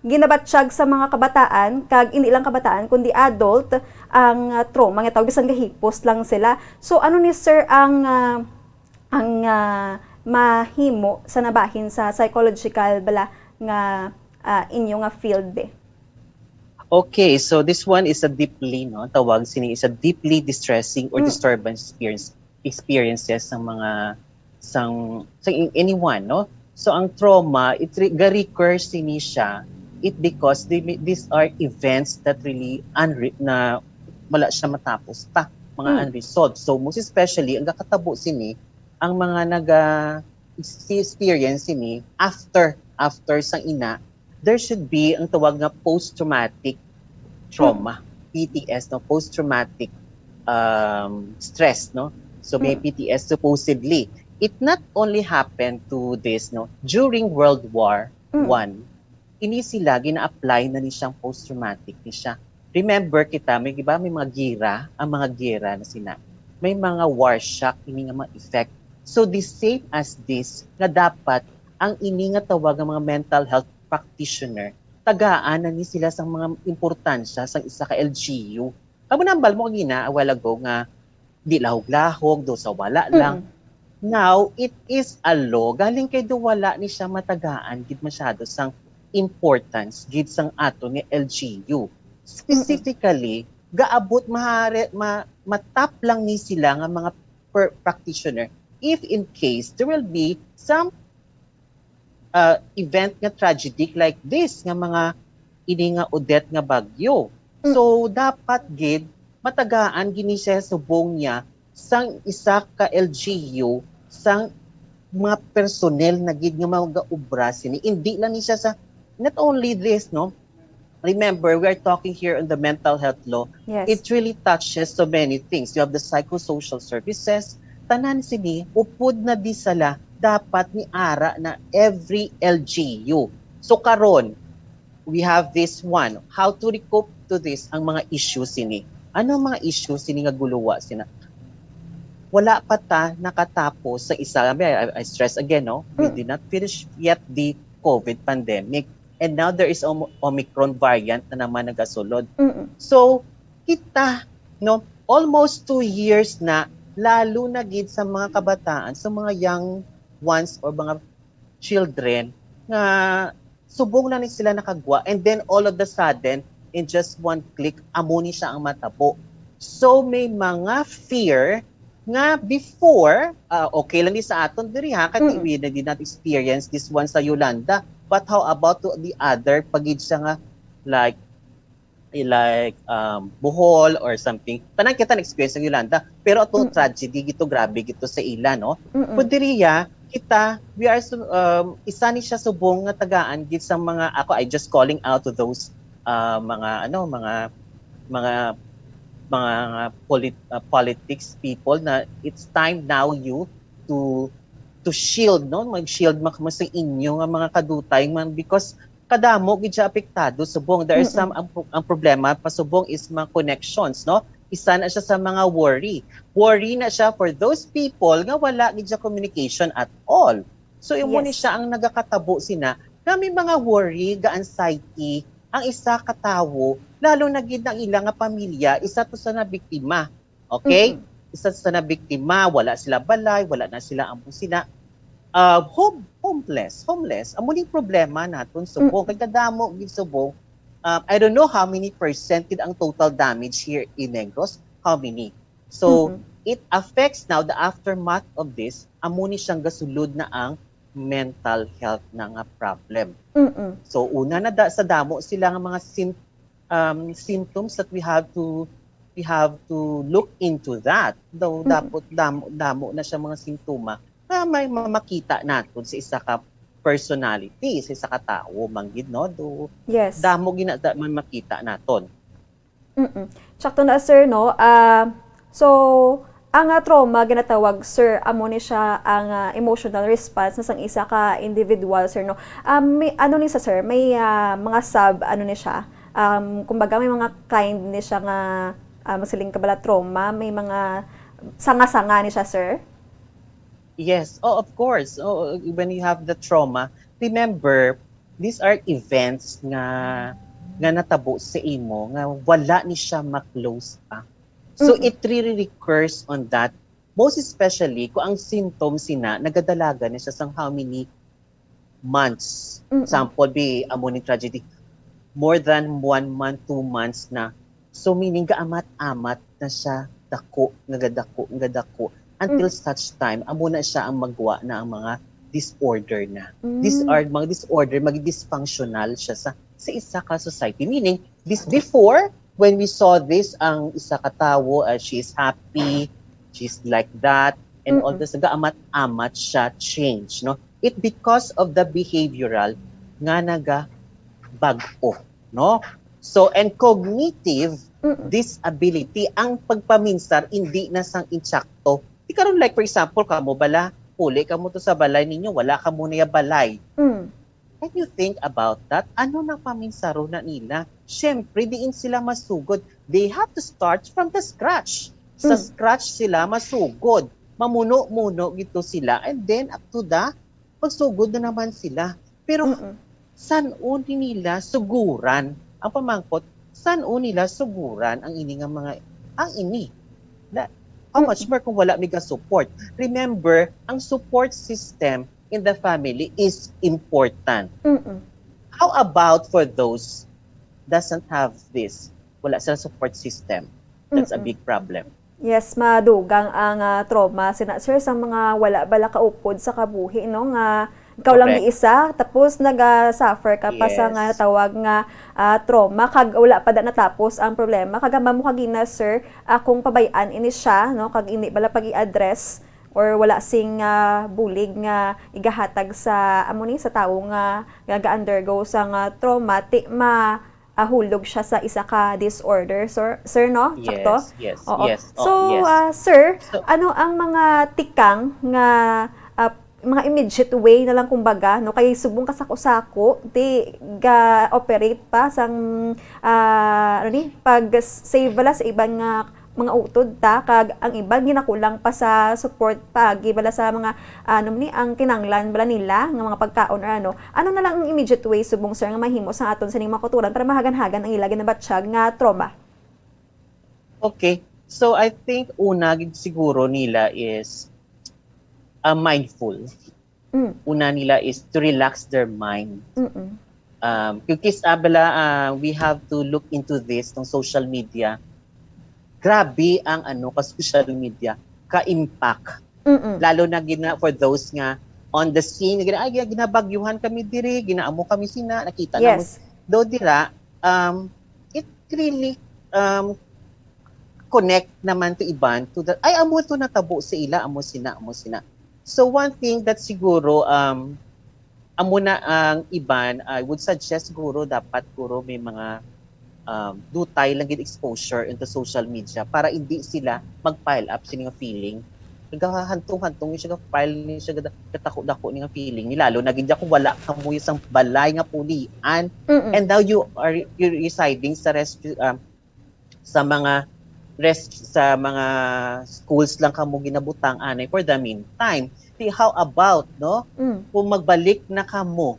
ginabatyag sa mga kabataan, kag hindi lang kabataan kundi adult, ang ah, trauma nga tawag bisan gahipos lang sila. So ano ni sir ang ah, ang ah, mahimo sa nabahin sa psychological bala nga ah, inyo nga field be? Okay, so this one is a deeply, no, tawag sini is a deeply distressing or Mm. disturbance experience experiences sang mga sang sa in- anyone, no? So ang trauma, it re- ga-recur sini siya it because they, may- these are events that really unre- na wala siya matapos pa, mga Mm. unresolved. So most especially ang gakatabo sini ang mga naga si experience sini after after sang ina, there should be ang tawag nga post-traumatic trauma. P T S, no, post-traumatic um, stress, no? So may Mm. P T S supposedly. It not only happened to this, no, during World War Mm. One, ini sila gina-apply na ni siyang post-traumatic ni siya. Remember kita, may, di ba, may mga gira, ang mga gira na sina. May mga war shock ini nga mga effect. So the same as this, nga dapat ang ini nga tawag nga mga mental health practitioner, tagaan na ni sila sang mga importansya sang isa ka L G U. Kamo nambal mo gina a while ago nga di lahog-lahog, do sa wala lang. Mm. Now, it is a law. Galing kay do wala ni siya matagaan gid masyado sang importance gid sang ato ni L G U. Specifically, gaabot mahare, ma, matap lang ni sila nga mga per, practitioner if in case there will be some uh, event nga tragic like this nga mga ini nga Odette nga bagyo. Mm. So dapat gid matagaan gini siya subong niya sang isa ka L G U sang mga personnel na gid nga magaobra sini. Hindi lang ni siya sa, not only this, no? Remember, we are talking here on the mental health law. Yes. It really touches so many things. You have the psychosocial services, tanan sini upod na di sala dapat ni ara na every L G U. So karon, we have this one. How to recoup to this ang mga issues sini? Ano ang mga issues sini nga guluwa sina? Wala pa ta nakatapos sa isa. I, I stress again, no? We Mm. did not finish yet the COVID pandemic. And now there is Om- Omicron variant na naman nagasulod. Mm-mm. So, kita, no, almost two years na, lalo na gid sa mga kabataan, sa mga young ones or mga children, nga subong na ni sila nakagwa, and then all of the sudden, in just one click, amo ni siya ang matabo. So, may mga fear nga before, ah, okay lang ni sa aton diri ha, kay Mm. we did not experience this one sa Yolanda. But how about to the other, pagid siya nga, like, like um, Bohol or something. Tanan kita na-experience sa Yolanda, pero atong Mm. tragedy gito, grabe gito sa ila, no? Mm-mm. Pwede riya, kita, we are su- um, isa ni siya subong nga tagaan gid sa mga, ako, I just calling out to those uh, mga ano, mga mga mga polit- uh, politics people na it's time now you to to shield, no? Mag-shield mo sa inyo nga mga kadutay man, because kadamo gid siya apektado subong. There are Mm-mm. some, ang, ang problema pa subong is mga connections, no? Isa na siya sa mga worry. Worry na siya for those people nga wala gid siya communication at all. So imo ni Yes. siya ang nagakatabo sina nga may mga worry, ga anxiety ang isa ka tawo, lalo na gid ang ila nga pamilya, isa to sa nabiktima. Okay? Mm-mm. Isa sa nabiktima, wala sila balay, wala na sila amo sina uh, home, homeless, homeless. Amo ning problema naton subong. Mm-mm. Kay kadamo gid subong. Um, I don't know how many percent gid ang total damage here in Negros. How many? So, Mm-mm. it affects now the aftermath of this. Amo ni siyang gasulod na ang mental health na nga problem. Mm-mm. So, una na da, sa damo sila nga mga sim- um, symptoms that we have to we have to look into that. Though Mm-mm. dapat damo, damo na siya mga simptoma na may mamakita naton sa isa ka personality, sa isa ka tawo man gid, no? Do Yes. damo gina da, may makita naton. Mm-mm. Sakto na, sir, no? Ah, so, ang, ah, trauma ginatawag, sir, amo ni siya ang, ah, emotional response na sang isa ka individual, sir, no? Ah, may, ano ni sa, sir? May, ah, mga sub, ano ni siya? Um, kumbaga, may mga kind ni siya nga, ah, magsiling ka bala trauma, may mga sanga-sanga ni siya, sir? Yes, oh, of course. Oh, when you have the trauma, remember, these are events nga nga natabo sa imo nga wala ni siya ma-close pa. So Mm-mm. it really recurs on that. Most especially kung ang symptoms sina nagadalagan na siya sang how many months. Mm-mm. Example, be amo ni tragedy, more than one month, two months na. So meaning gaamat-amat na siya, dako, nagadako, nagadako, until Mm. such time amo na siya ang magwa na ang mga disorder na. These Mm. are mga disorder, maging dysfunctional siya sa sa isa ka society. Meaning, this before, when we saw this, ang isa ka tawo, uh, she is happy, she's like that, and all Mm-mm. this, nagaamat-amat siya change, no? It because of the behavioral nga nagabag-o, no? So, and cognitive, Mm. Disability. Ang pagpaminsar, hindi na sang insakto. Di karon, like, for example, kamo bala, puli kamo to sa balay ninyo, wala kamo na ya balay. Mm. Can you think about that? Ano na paminsaro na nila? Siyempre, diin sila masugod. They have to start from the scratch. Sa Mm. scratch sila masugod. Mamuno-muno gito sila. And then, up to the, magsugod na naman sila. Pero, Mm-mm. san-o ni nila suguran? Ang pamangkot, san-o nila suguran ang ini nga mga, ang ini? Na, how much Mm-mm. more kung wala mi ga support? Remember, ang support system in the family is important. Mm-mm. How about for those doesn't have this? Wala sila support system. That's a Mm-mm. big problem. Yes, madugang ang, ah, trauma, sina-, sir, sa mga wala bala kaupod sa kabuhi, no, nga ikaw lang Correct. Di isa, tapos naga-suffer ka pa sa Yes. nga tawag nga, ah, trauma, kag wala pa da natapos ang problema. Kag hambal mo kagina, sir, ah, kung pabay-an ini siya, no, kag hindi bala pag-i-address, or wala sing, ah, bulig nga igahatag sa, amo ni, sa tawo nga naga-undergo sa nga trauma, ti ma-, ah, hulog siya sa isa ka disorder, sir, sir, no? Sakto? Yes, yes, Oo. Yes, oh, So, yes. ah, sir, So ano ang mga tikang nga, ah, mga immediate way na lang, kumbaga, no? Kay subong kasako-sako, di ga-operate pa sang, ah, ano ni, pag-save bala sa iban nga mga utod ta, kag ang iban ginakulang pa sa support paagi bala sa mga, ano ni, ang kinanglan bala nila nga mga pagkaon or ano. Ano na lang ang immediate way subong, sir, nga mahimo sa aton sining mga kautoran para mahagan-hagan ang ila ginabatyag nga trauma? Okay. So, I think una gid siguro nila is, ah, mindful. Mm. Una nila is to relax their mind. Mm-mm. Um, kung kis-, ah, bala, ah, we have to look into this, tong social media. Grabe ang, ano, ka social media, ka-impact. Mm-mm. Lalo na gina-, for those nga on the scene, gina-, "Ay, gina-, ginabagyuhan kami diri, ginaamo kami sina, nakita namo." Yes. Though dira, um, it really, um, connect naman to iban, to the, "Ay, amo to natabo sa ila, amo sina, amo sina." So, one thing that siguro, um, amo na ang iban, I would suggest siguro dapat siguro may mga, um, dutay lang gid exposure into social media para hindi sila mag-pile up sini nga feeling. Nagahantong-hantong ni siya, ga-pile ni siya, gada-, gatako-dako ni nga feeling ni, lalo na gid kung wala kamo sang balay nga pulian. Mm-mm. And now you are, you're residing sa rescue, um, sa mga res-, sa mga schools lang kamo ginabutang anay for the meantime. Di, how about, no? Mm. Kung magbalik na kamo,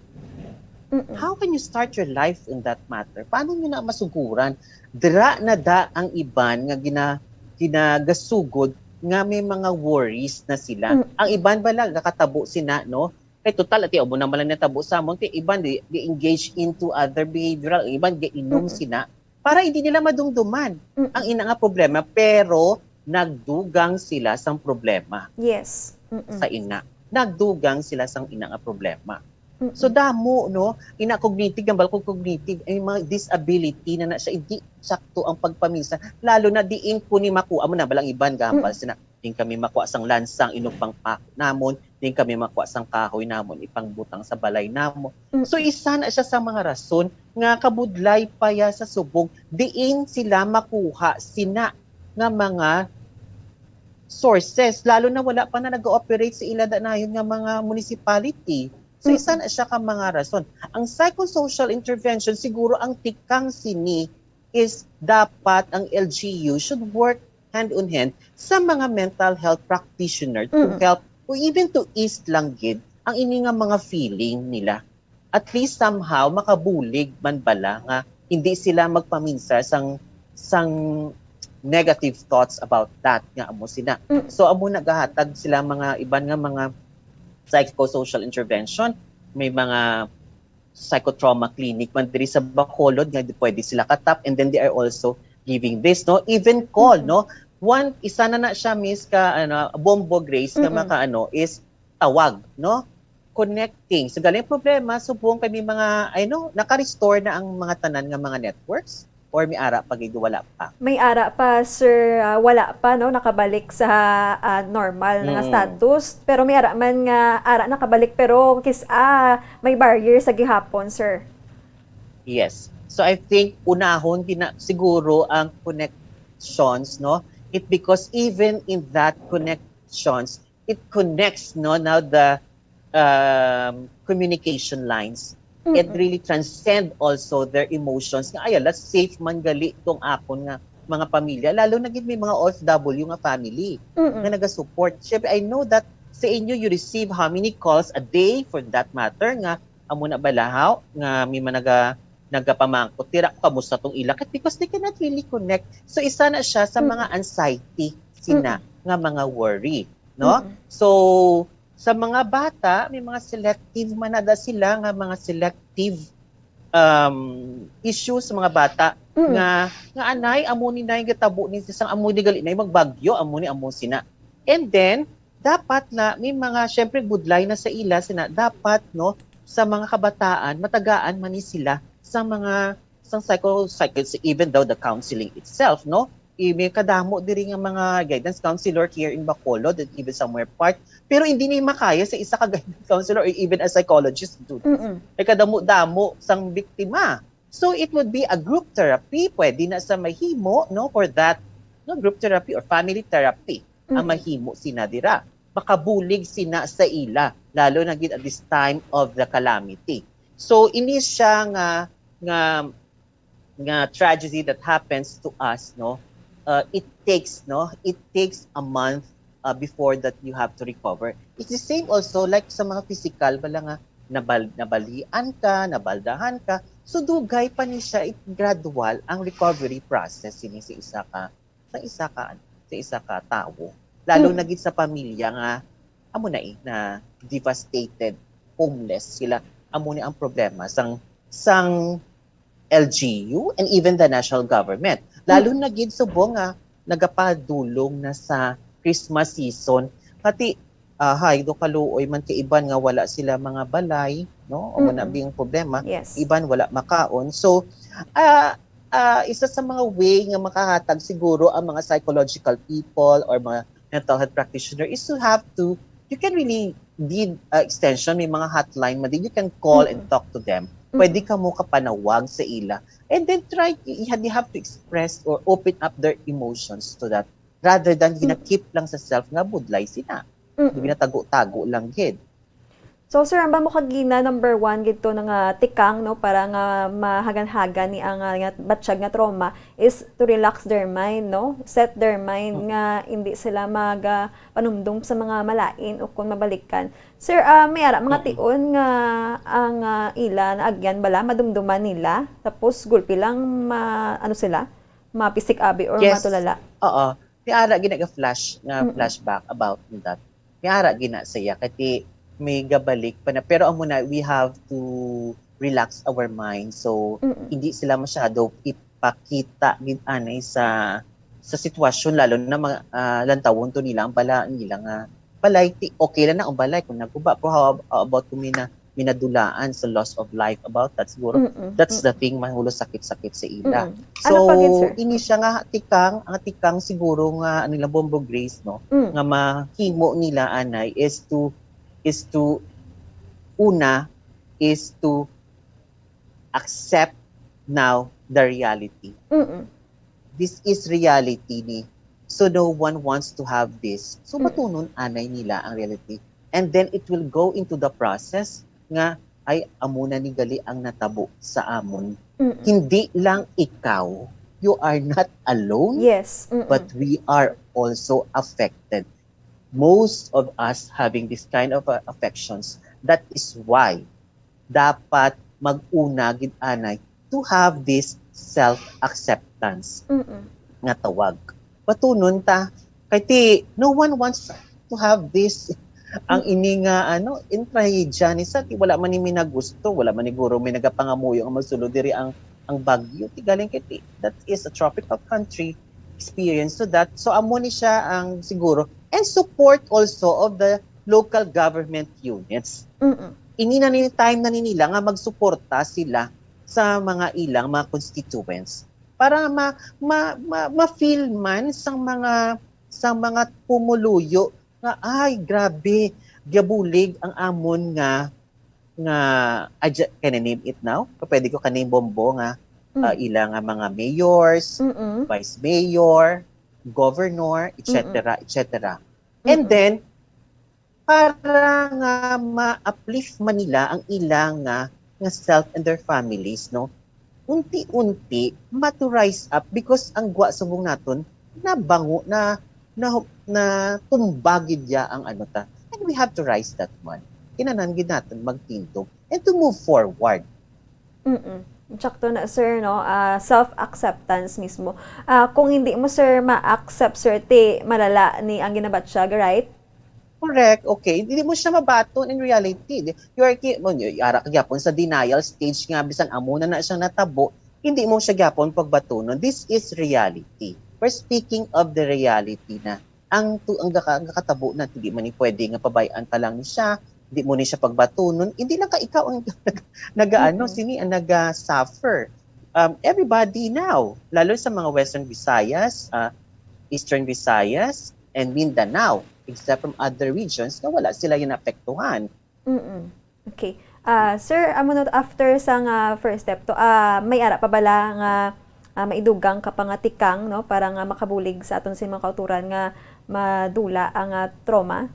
Mm-mm. how can you start your life in that matter? Paano nyo na masuguran? Dira na da ang iban nga gina-, ginagasugod nga may mga worries na sila. Mm. Ang iban bala, nakatabo sina, no? Kay total, ati, amo naman lang natabo sa amon. Kay iban, di, di engage into other behavioral. Ang iban, di inom Mm-mm. sina. Para hindi nila madumduman Mm-mm. ang ina nga problema, pero nagdugang sila sang problema Yes. Mm-mm. sa ina. Nagdugang sila sang ina nga problema. Mm-mm. So, damo, no? Ina, cognitive, hambal ko cognitive, ay mga disability na na siya, hindi sakto ang pagpaminsan. Lalo na diin ko ni makuha mo na, balang iban, gambal Mm. sina, "Diin kami makuha sang lansang, inugpang pa namon, diin kami makuha sang kahoy namon, ipangbutang sa balay namon." Mm. So, isa na siya sa mga rason nga kabudlay pa ya sa subong, diin sila makuha sina nga mga sources, lalo na wala pa na nag-ooperate sa ila danayon nga mga municipality. So, isa Mm. na siya ka mga rason. Ang psychosocial intervention, siguro ang tikang sini is dapat ang L G U should work hand in hand sa mga mental health practitioner to Mm. help or even to ease lang gid ang ini nga mga feeling nila. At least somehow makabulig man bala nga hindi sila magpaminsar sang, sang negative thoughts about that nga amo sina. Mm. So, amo nagahatag sila mga iban nga mga psychosocial intervention, may mga psychotrauma clinic man diri sa Bacolod nga di-, pwede sila katap, and then they are also giving this, no? Even call, Mm-mm. no? One, isa na na siya, Miss, ka, ano, Bombo Grace, nga Mm-mm. maka, ano, is tawag, no? Connecting. So, galing problema, subong kay may mga, I know, naka-restore na ang mga tanan nga mga networks, or may ara pa gid, wala pa? May ara pa, sir, ah, wala pa, no, nakabalik sa, ah, normal na nga Mm. status. Pero may ara man nga ara nakabalik, pero kis-, ah, may barrier sa gihapon, sir. Yes. So I think unahon gina siguro ang connections, no? It, because even in that connections, it connects, no, now the um, communication lines. It Mm-mm. Really transcend also their emotions. Nga, ay, ala, safe man gali tong akon nga mga pamilya. Lalo na gid may mga O F W nga family Mm-mm. nga naga-support. Syempre, I know that sa inyo, you receive how many calls a day, for that matter, nga amo na balahaw, nga may mga naga, nagapamangkot, tira, kamusta tong ila? Kat-, because they cannot really connect. So, isa na siya sa mga anxiety sina nga mga worry, no? Mm-mm. So, sa mga bata, may mga selective man na da sila nga mga selective um, issues sa mga bata Mm. nga, nga anay, amo ni nay gatabo ni sang amo ni gali nay magbagyo, amo ni amo sina. And then, dapat na may mga, syempre, budlay na sa ila sina, dapat, no, sa mga kabataan, matagaan man ni sila sa mga, sa psycho, psycho, even though the counseling itself, no, i-, may kadamo diri nga mga guidance counselor here in Bacolod and even somewhere part, pero hindi ni makaya sa isa ka guidance counselor or even a psychologist to do this. Mm-mm. May kadamo-damo sang biktima. So it would be a group therapy, pwede na sa mahimo, no, for that, no, group therapy or family therapy ang Mm-mm. mahimo sina dira. Makabulig sina sa ila, lalo na gid at this time of the calamity. So ini siya nga nga nga tragedy that happens to us, no, uh, it takes, no, it takes a month uh, before that you have to recover. It's the same also like sa mga physical, bala nga nabal nabalian ka, nabaldahan ka. So dugay pa ni siya, it gradual ang recovery process ini sa isa ka sa isa ka ano, sa isa ka tawo. Lalo Mm. na gid sa pamilya nga amo na eh, na devastated, homeless sila. Amo ni ang problema sang sang L G U and even the national government. Lalo na gid subong nga nagapadulong na sa Christmas season. Pati, ah, hay, do kaluoy man kay iban nga wala sila mga balay, no? Amo na Mm-mm. bing problema. Yes. Iban wala makaon. So, ah, ah, isa sa mga way nga makahatag siguro ang mga psychological people or mga mental health practitioner is to have to, you can really did uh, extension, may mga hotline man din, you can call and Mm-mm. talk to them. Mm-mm. Pwede ka mo kapanawag sa ila. And then try, you have to express or open up their emotions to that rather than Mm-mm. gina-keep lang sa self nga budlay sila. Mm-mm. Ginatago-tago lang gid. So, Sir, ang ba mo kagina, number one gid to na nga tikang, no, para nga mahagan-hagan ni ang, ah, nga batsyag nga trauma is to relax their mind, no? Set their mind Mm. nga hindi sila mag, ah, panumdom sa mga malain o kung mabalikan. Sir, ah, may ara mga Mm. tion nga ang, ah, ila naagyan bala, madumduman nila, tapos gulpi lang ma-, ano sila, mapisik abi or Yes. Matulala. Oo. May ara gina nga flash, nga Mm-mm. flashback about that. May ara gina siya. Kati may gabalik pa na. Pero amo na, we have to relax our mind. So, Mm-mm. hindi sila masyado ipakita gid anay sa sa sitwasyon, lalo na mga, ah, lantawon to nila ang bala nila nga balay. Ti-, okay lang na ang balay kung naguba. Pero how, how about kung may na, may nadulaan sa loss of life about that? Siguro, Mm-mm. that's the thing, mahulo sakit-sakit sa ila. Mm-mm. So, Ano pa gid, sir? Ini siya nga tikang, ang tikang siguro nga, ano lang, Bombo Grace, no? Mm. Nga mahimo nila anay is to, is to, una, is to accept now the reality. Mm-mm. This is reality ni. So no one wants to have this. So Mm. Matunon anay nila ang reality. And then it will go into the process nga, ay, amo na ni gali ang natabo sa amon. Mm-mm. Hindi lang ikaw, you are not alone, Yes. Mm-mm. but we are also affected. Most of us having this kind of uh, affections. That is why dapat mag-una gid anay to have this self-acceptance Mm-mm. nga tawag. Patunon ta. Kay ti, no one wants to have this. Ang ini nga, ano, intrahedya ni sa, ti wala man ni minagusto, wala man ni guro may nagapangamuyo nga magsulod diri ang, ang bagyo. Ti galing kay ti, that is a tropical country experience to that. So, amo ni siya ang siguro. And support also of the local government units. Mm-mm. Ini na ni time na ni nila nga magsuporta sila sa mga ilang mga constituents para ma, ma, ma, ma-feel man sang mga, sa mga pumuluyo nga, ay, grabe, gabulig ang amon nga nga, I ju-, can I name it now? Pwede ko ka-name bombo nga, ah, ila nga mga mayors, Mm-mm. vice mayor, governor, et cetera, et cetera. And Mm-mm. then, para nga ma-uplift man nila ang ila nga, nga self and their families, no? Unti-unti, ma-to rise up because ang gwa subong naton, nabango, na, na, na tumba gid ya ang ano ta. And we have to rise that one. Kinahanglan gid naton magtindog and to move forward. Mm-mm. Sakto na, sir, no? Ah, self-acceptance mismo. Ah, kung hindi mo, sir, ma-accept, sir, ti malala ni ang ginabatyag, right? Correct, okay. Hindi mo siya mabaton in reality. Di- You are ki-, mo, y-, ara ka gyapon sa denial stage nga bisan amo na na siyang natabo, hindi mo siya gyapon pagbatunon. This is reality. We're speaking of the reality na ang tu ang gaka, ang gakatabo na hindi man ni pwede nga pabay-an ta lang ni siya, hindi mo ni siya pagbatunon, hindi lang ka ikaw ang nag-, nagaano, Mm-mm. sini ang naga-suffer. Um, everybody now, lalo sa mga Western Visayas, ah, Eastern Visayas, and Mindanao, except from other regions na wala sila yung naapektuhan. Mm-mm. Okay. Ah, sir, amo na, after sa nga first step to, ah, may ara pa bala nga, ah, maidugang ka pa nga tikang, no, para nga makabulig sa aton sa mga kauturan nga madula ang, ah, trauma?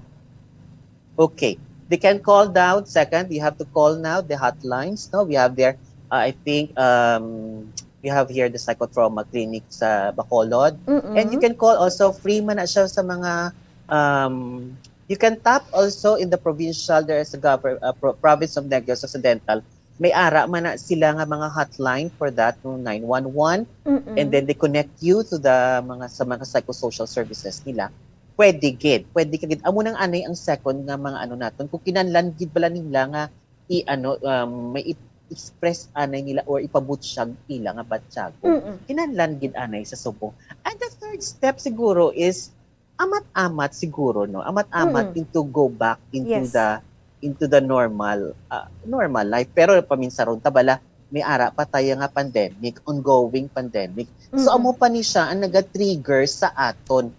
Okay. They can call down. Second, you have to call now the hotlines. No, we have there. Uh, I think um, we have here the psychotrauma clinic sa Bacolod, Mm-mm. And you can call also, free man na siya sa mga, um, you can tap also in the provincial, there is a government, uh, pro- province of Negros Occidental. May ara man na sila nga mga hotline for that, no, nine one one, Mm-mm. And then they connect you to the mga, sa mga psychosocial services nila. Pwede gid, pwede ka gid. Amo nang anay ang second nga mga ano naton, kung kinahanglan gid bala nila nga i-ano, um, may i-, express anay nila or ipabutyag ila nga batyagon. Mm-mm. Kinahanglan gid anay sa subong. And the third step siguro is amat-amat siguro, no? Amat-amat Mm-mm. into go back into Yes. the, into the normal, ah, normal life. Pero paminsaron ta bala, may ara pa tayo nga pandemic, ongoing pandemic. So Mm-mm. Amo pa ni siya ang naga-trigger sa aton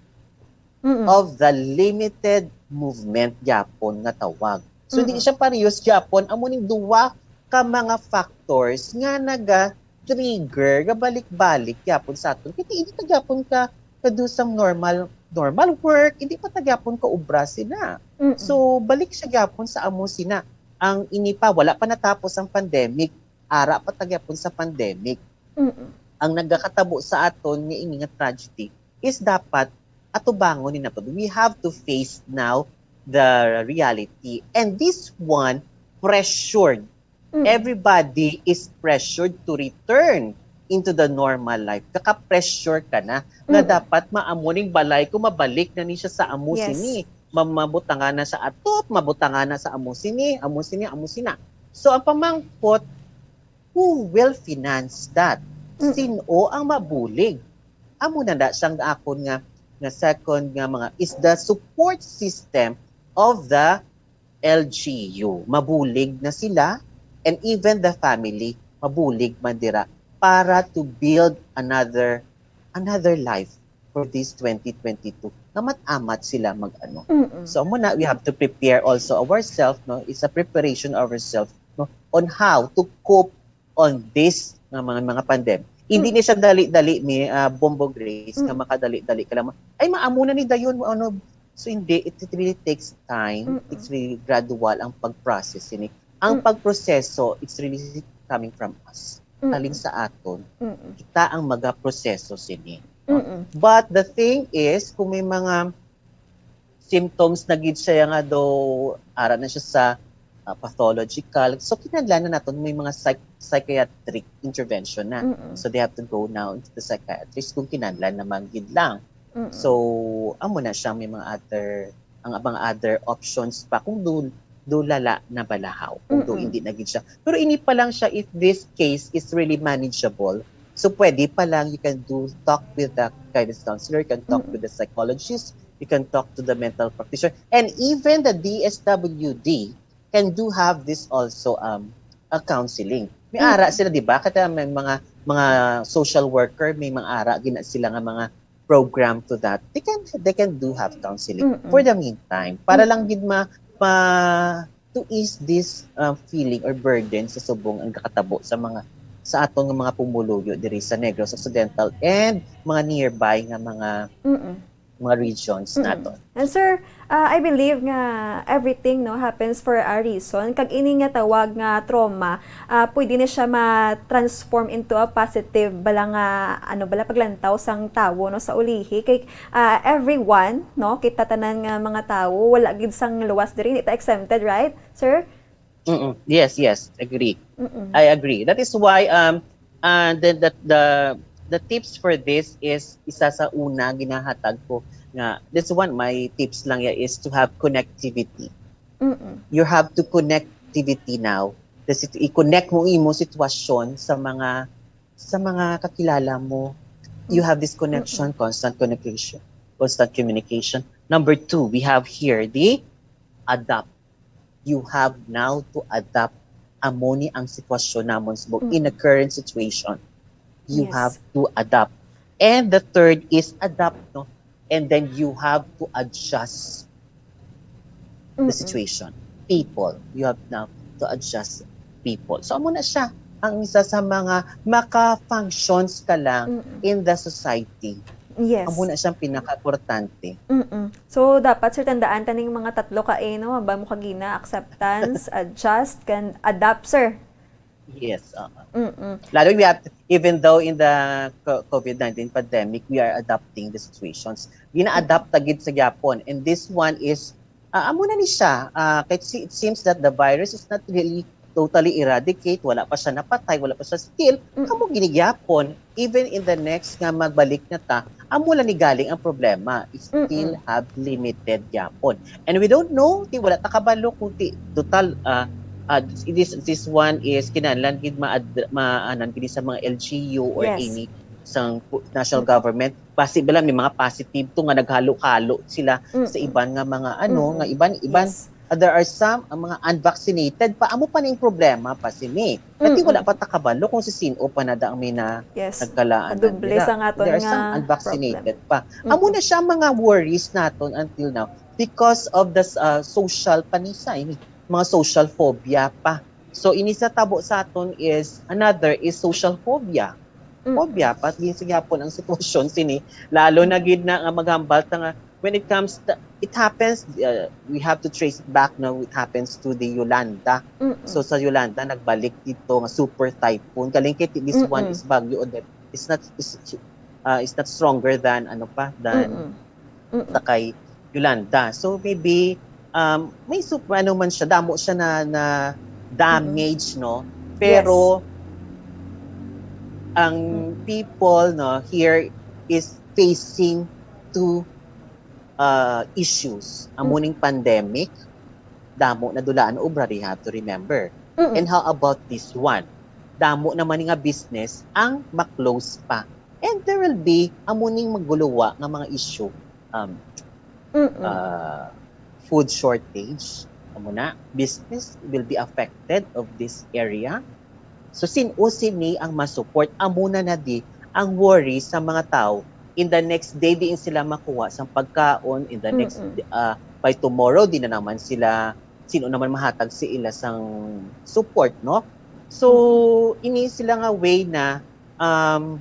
Mm-mm. of the limited movement gyapon nga tawag. So di Mm-mm. siya parehas gyapon, amo ning duwa ka mga factors nga naga-trigger, nga balik-balik gyapon sa aton. Kay hindi ta gyapon ka ka-do sang normal, normal work, hindi pa ta gyapon ka-obra sina. Mm-mm. So balik siya gyapon sa amo sina. Ang ini pa, wala pa natapos ang pandemic, ara pa ta gyapon sa pandemic. Mm-mm. Ang nagakatabo sa aton nga ini nga tragedy is dapat atubangon ni naton. We have to face now the reality. And this one, pressured. Mm. Everybody is pressured to return into the normal life. Kaka-pressure ka na nga Mm. dapat maamo ning balay ko, mabalik na ni siya sa amo Yes. sini. Ma-, mabutangan na sa atop, mabutangan na sa amo sini, amo sini, amo sina. So ang pamangkot, who will finance that? Mm. Sino ang mabulig? Amo na na siyang akon nga, nga second nga mga is the support system of the L G U. Mabulig na sila, and even the family, mabulig man dira para to build another another life for this twenty twenty-two. Amat-amat sila mag-ano. Mm-mm. So amo na, we have to prepare also ourselves, no? It's a preparation of ourselves, no, on how to cope on this nga mga, mga pandemic. Hindi Mm. ni siya dali-dali ni, ah, Bombo Grace nga Mm. makadali-dali ka lang. Ay, maamo na ni dayon mo, ano. So hindi, it, it really takes time. Mm-mm. It's really gradual ang pag-process ini. Ang Mm. pagproseso, it's really coming from us. Mm-mm. Halin sa aton, Mm-mm. kita ang magaproseso sini. Mm-mm. But the thing is, kung may mga symptoms na gid siya nga do ara na siya sa, ah, pathological, so kinahanglan na naton may mga psych-, psychiatric intervention na. Mm-mm. So they have to go now into the psychiatrist kung kinahanglan naman gid lang. Mm-mm. So amo na siya, may mga other, ang mga other options pa kung do, do lala na balahaw, kung do Mm-mm. hindi na gid siya. Pero ini pa lang siya, if this case is really manageable, so pwede pa lang, you can do talk with the guidance counselor, you can talk Mm-mm. with the psychologist, you can talk to the mental practitioner, and even the D S W D can do have this also, um, a counseling. May Mm. ara sila, di ba? Kaya may mga, mga social worker, may mga ara gina sila nga mga program to that. They can, they can do have counseling Mm-mm. for the meantime. Para Mm-mm. lang gid ma, ma, to ease this uh, feeling or burden sa subong ang nakatabo sa mga sa aton nga mga pumuluyo diri sa Negros Occidental and mga nearby nga mga Mm-mm. mga regions Mm-mm. naton. And sir, uh, I believe nga everything, no, happens for a reason. Kag ini nga tawag nga trauma, uh, pwede na siya ma-transform into a positive bala nga ano bala paglantaw sang tawo, no, sa ulihi. Kay uh, everyone, no, kita tanan nga mga tawo, wala gid sang luwas diri, hindi ta exempted, right, sir? Mm-mm. Yes, yes, agree. Mm-mm. I agree. That is why um uh, the, the the the tips for this is isa sa una ginahatag ko nga this one my tips lang ya is to have connectivity. Mm-mm. You have to connectivity now. This is, i-connect mo imo sitwasyon sa mga sa mga kakilala mo. You have this connection, constant communication, constant communication. Number two, we have here the adapt. You have now to adapt. Amo ni ang sitwasyon namon sa in the current situation. You Yes. have to adapt. And the third is adapt, no? And then you have to adjust the Mm-mm. situation. People, you have now to adjust people. So amo na siya ang isa sa mga maka-functions ka lang Mm-mm. in the society. Yes. Amo na siyang pinaka-importante. Mm-mm. So dapat, sir, tandaan taning mga tatlo ka A, no? Ba mo kagina, acceptance, adjust, can adapt, sir. Yes. Uh, Mm-mm. Lalo we have, even though in the co- COVID nineteen pandemic, we are adapting the situations. Gina-adapt ta gid sa gyapon. And this one is, uh, amo na ni siya. Uh, kahit si- it seems that the virus is not really totally eradicate, wala pa siya napatay, wala pa siya still, Mm. Amo gini gyapon, even in the next nga magbalik na ta, amo lang ni galing ang problema. It still Mm-mm. have limited gyapon. And we don't know, ti wala ta kabalo kung ti total uh, uh, this this one is kinahanglan gid ma maanan gid sa mga L G U or Yes. Any sang pu- national government. Possible lang may mga positive to nga naghalo-halo sila sa Mm-mm. iban nga mga ano Mm-mm. nga iban iban Yes. uh, there are some ang mga unvaccinated pa, amo pa ning problema pa sini. Kati Mm-mm. wala pa ta kabalo kung si sino pa na ang may na Yes. nagkalaan Padoble nila. Sa aton There are nga some unvaccinated problem. Pa. Mm-mm. Amo na siya mga worries naton until now because of the uh, social pa ni sa ini, mga social phobia pa. So ini sa tabo sa aton is another is social phobia. Mm-mm. Phobia pa gid sa gyapon ang sitwasyon sini, lalo na gid na nga maghambal ta nga when it comes to, it happens uh, we have to trace it back now, it happens to the Yolanda. Mm-mm. So sa Yolanda nagbalik dito nga super typhoon. Galing kay this one Mm-mm. Is Bagyo Odette. It's not is uh, it's not stronger than ano pa than Mm-mm. Mm-mm. Sa kay Yolanda. So maybe um may super ano man siya, damo siya na na damage, no? Pero ang people, no, here is facing two uh, issues. Amo ning pandemic, damo na dulaan obra, you have to remember. Mm-mm. And how about this one? Damo naman nga business ang ma-close pa. And there will be amo ning maguluwa nga mga issue. Um, Mm-mm. uh, food shortage, amo na, business will be affected of this area. So sin-o sini ang ma-support? Amo na na di ang worry sa mga tao in the next day, diin sila makuha sang pagkaon, in the next Mm-mm. uh, by tomorrow di na naman sila, sino naman mahatag sa ila sang support, no? So ini sila nga way na um,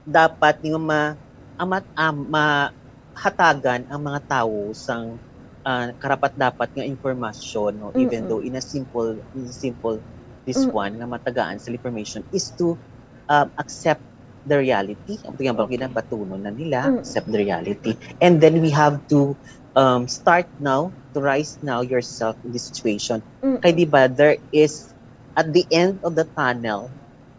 dapat nga ma, amat, am, mahatagan ang mga tawo sang ah, karapat-dapat nga impormasyon, no? Even Mm-mm. Though in a simple in a simple this Mm. One nga matagaan sa information is to um, accept the reality. Ang tingnan ba Okay. Ginabatunon na nila, Mm. Accept the reality. And then we have to um, start now, to rise now yourself in this situation. Mm-mm. Kay di ba, there is, at the end of the tunnel,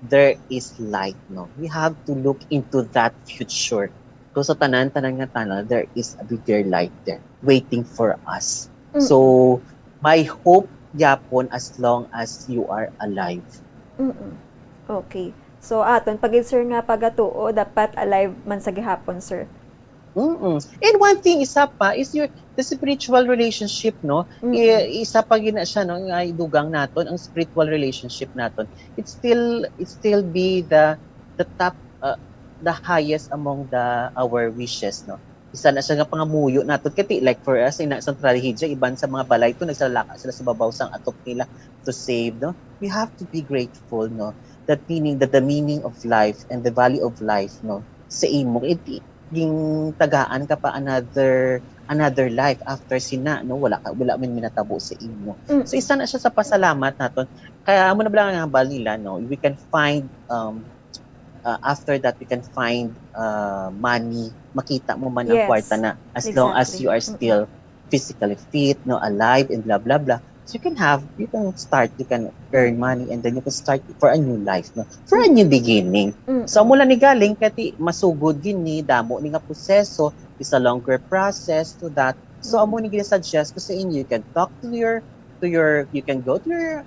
there is light, no? We have to look into that future. Kung sa tanan-tanan nga tunnel, there is a bigger light there waiting for us. Mm. So, my hope gyapon as long as you are alive. Mm-mm. Okay. So, aton pa gid, sir, nga pagatuo, dapat alive man sa gihapon, sir. Mm-mm. And one thing, isa pa, is your the spiritual relationship, no? Mm-mm. I- isa pa gina siya, no, nga idugang naton ang spiritual relationship naton. It still it still be the the top uh, the highest among the our wishes, no? isa na siya nga pangamuyo nato. Kati, like, for us, ina sa trahedia, iban sa mga balay to, nagsalaka sila sa babaw sang atop nila to save, no? We have to be grateful, no? That meaning, that the meaning of life and the value of life, no? Sa imo, it, ging tagaan ka pa another, another life after sina, no? Wala ka, wala man minatabo sa imo. So, Mm. isa na siya sa pasalamat naton. Kaya amo na lang ang hambal nila, no? We can find, um, uh, after that, we can find, uh, money. Makita mo man ang Yes. kwarta na as long as Exactly. you are Mm-mm. still physically fit, no, alive, and blah, blah, blah. So you can have, you can start, you can earn money, and then you can start for a new life, no? For a new beginning. Mm-mm. So, amo lang ni galing, kati masugod gid ni, damo ni nga proseso, it's a longer process to that. So, Mm-mm. amo ni gina-suggest ko sa inyo, you can talk to your, to your, you can go to your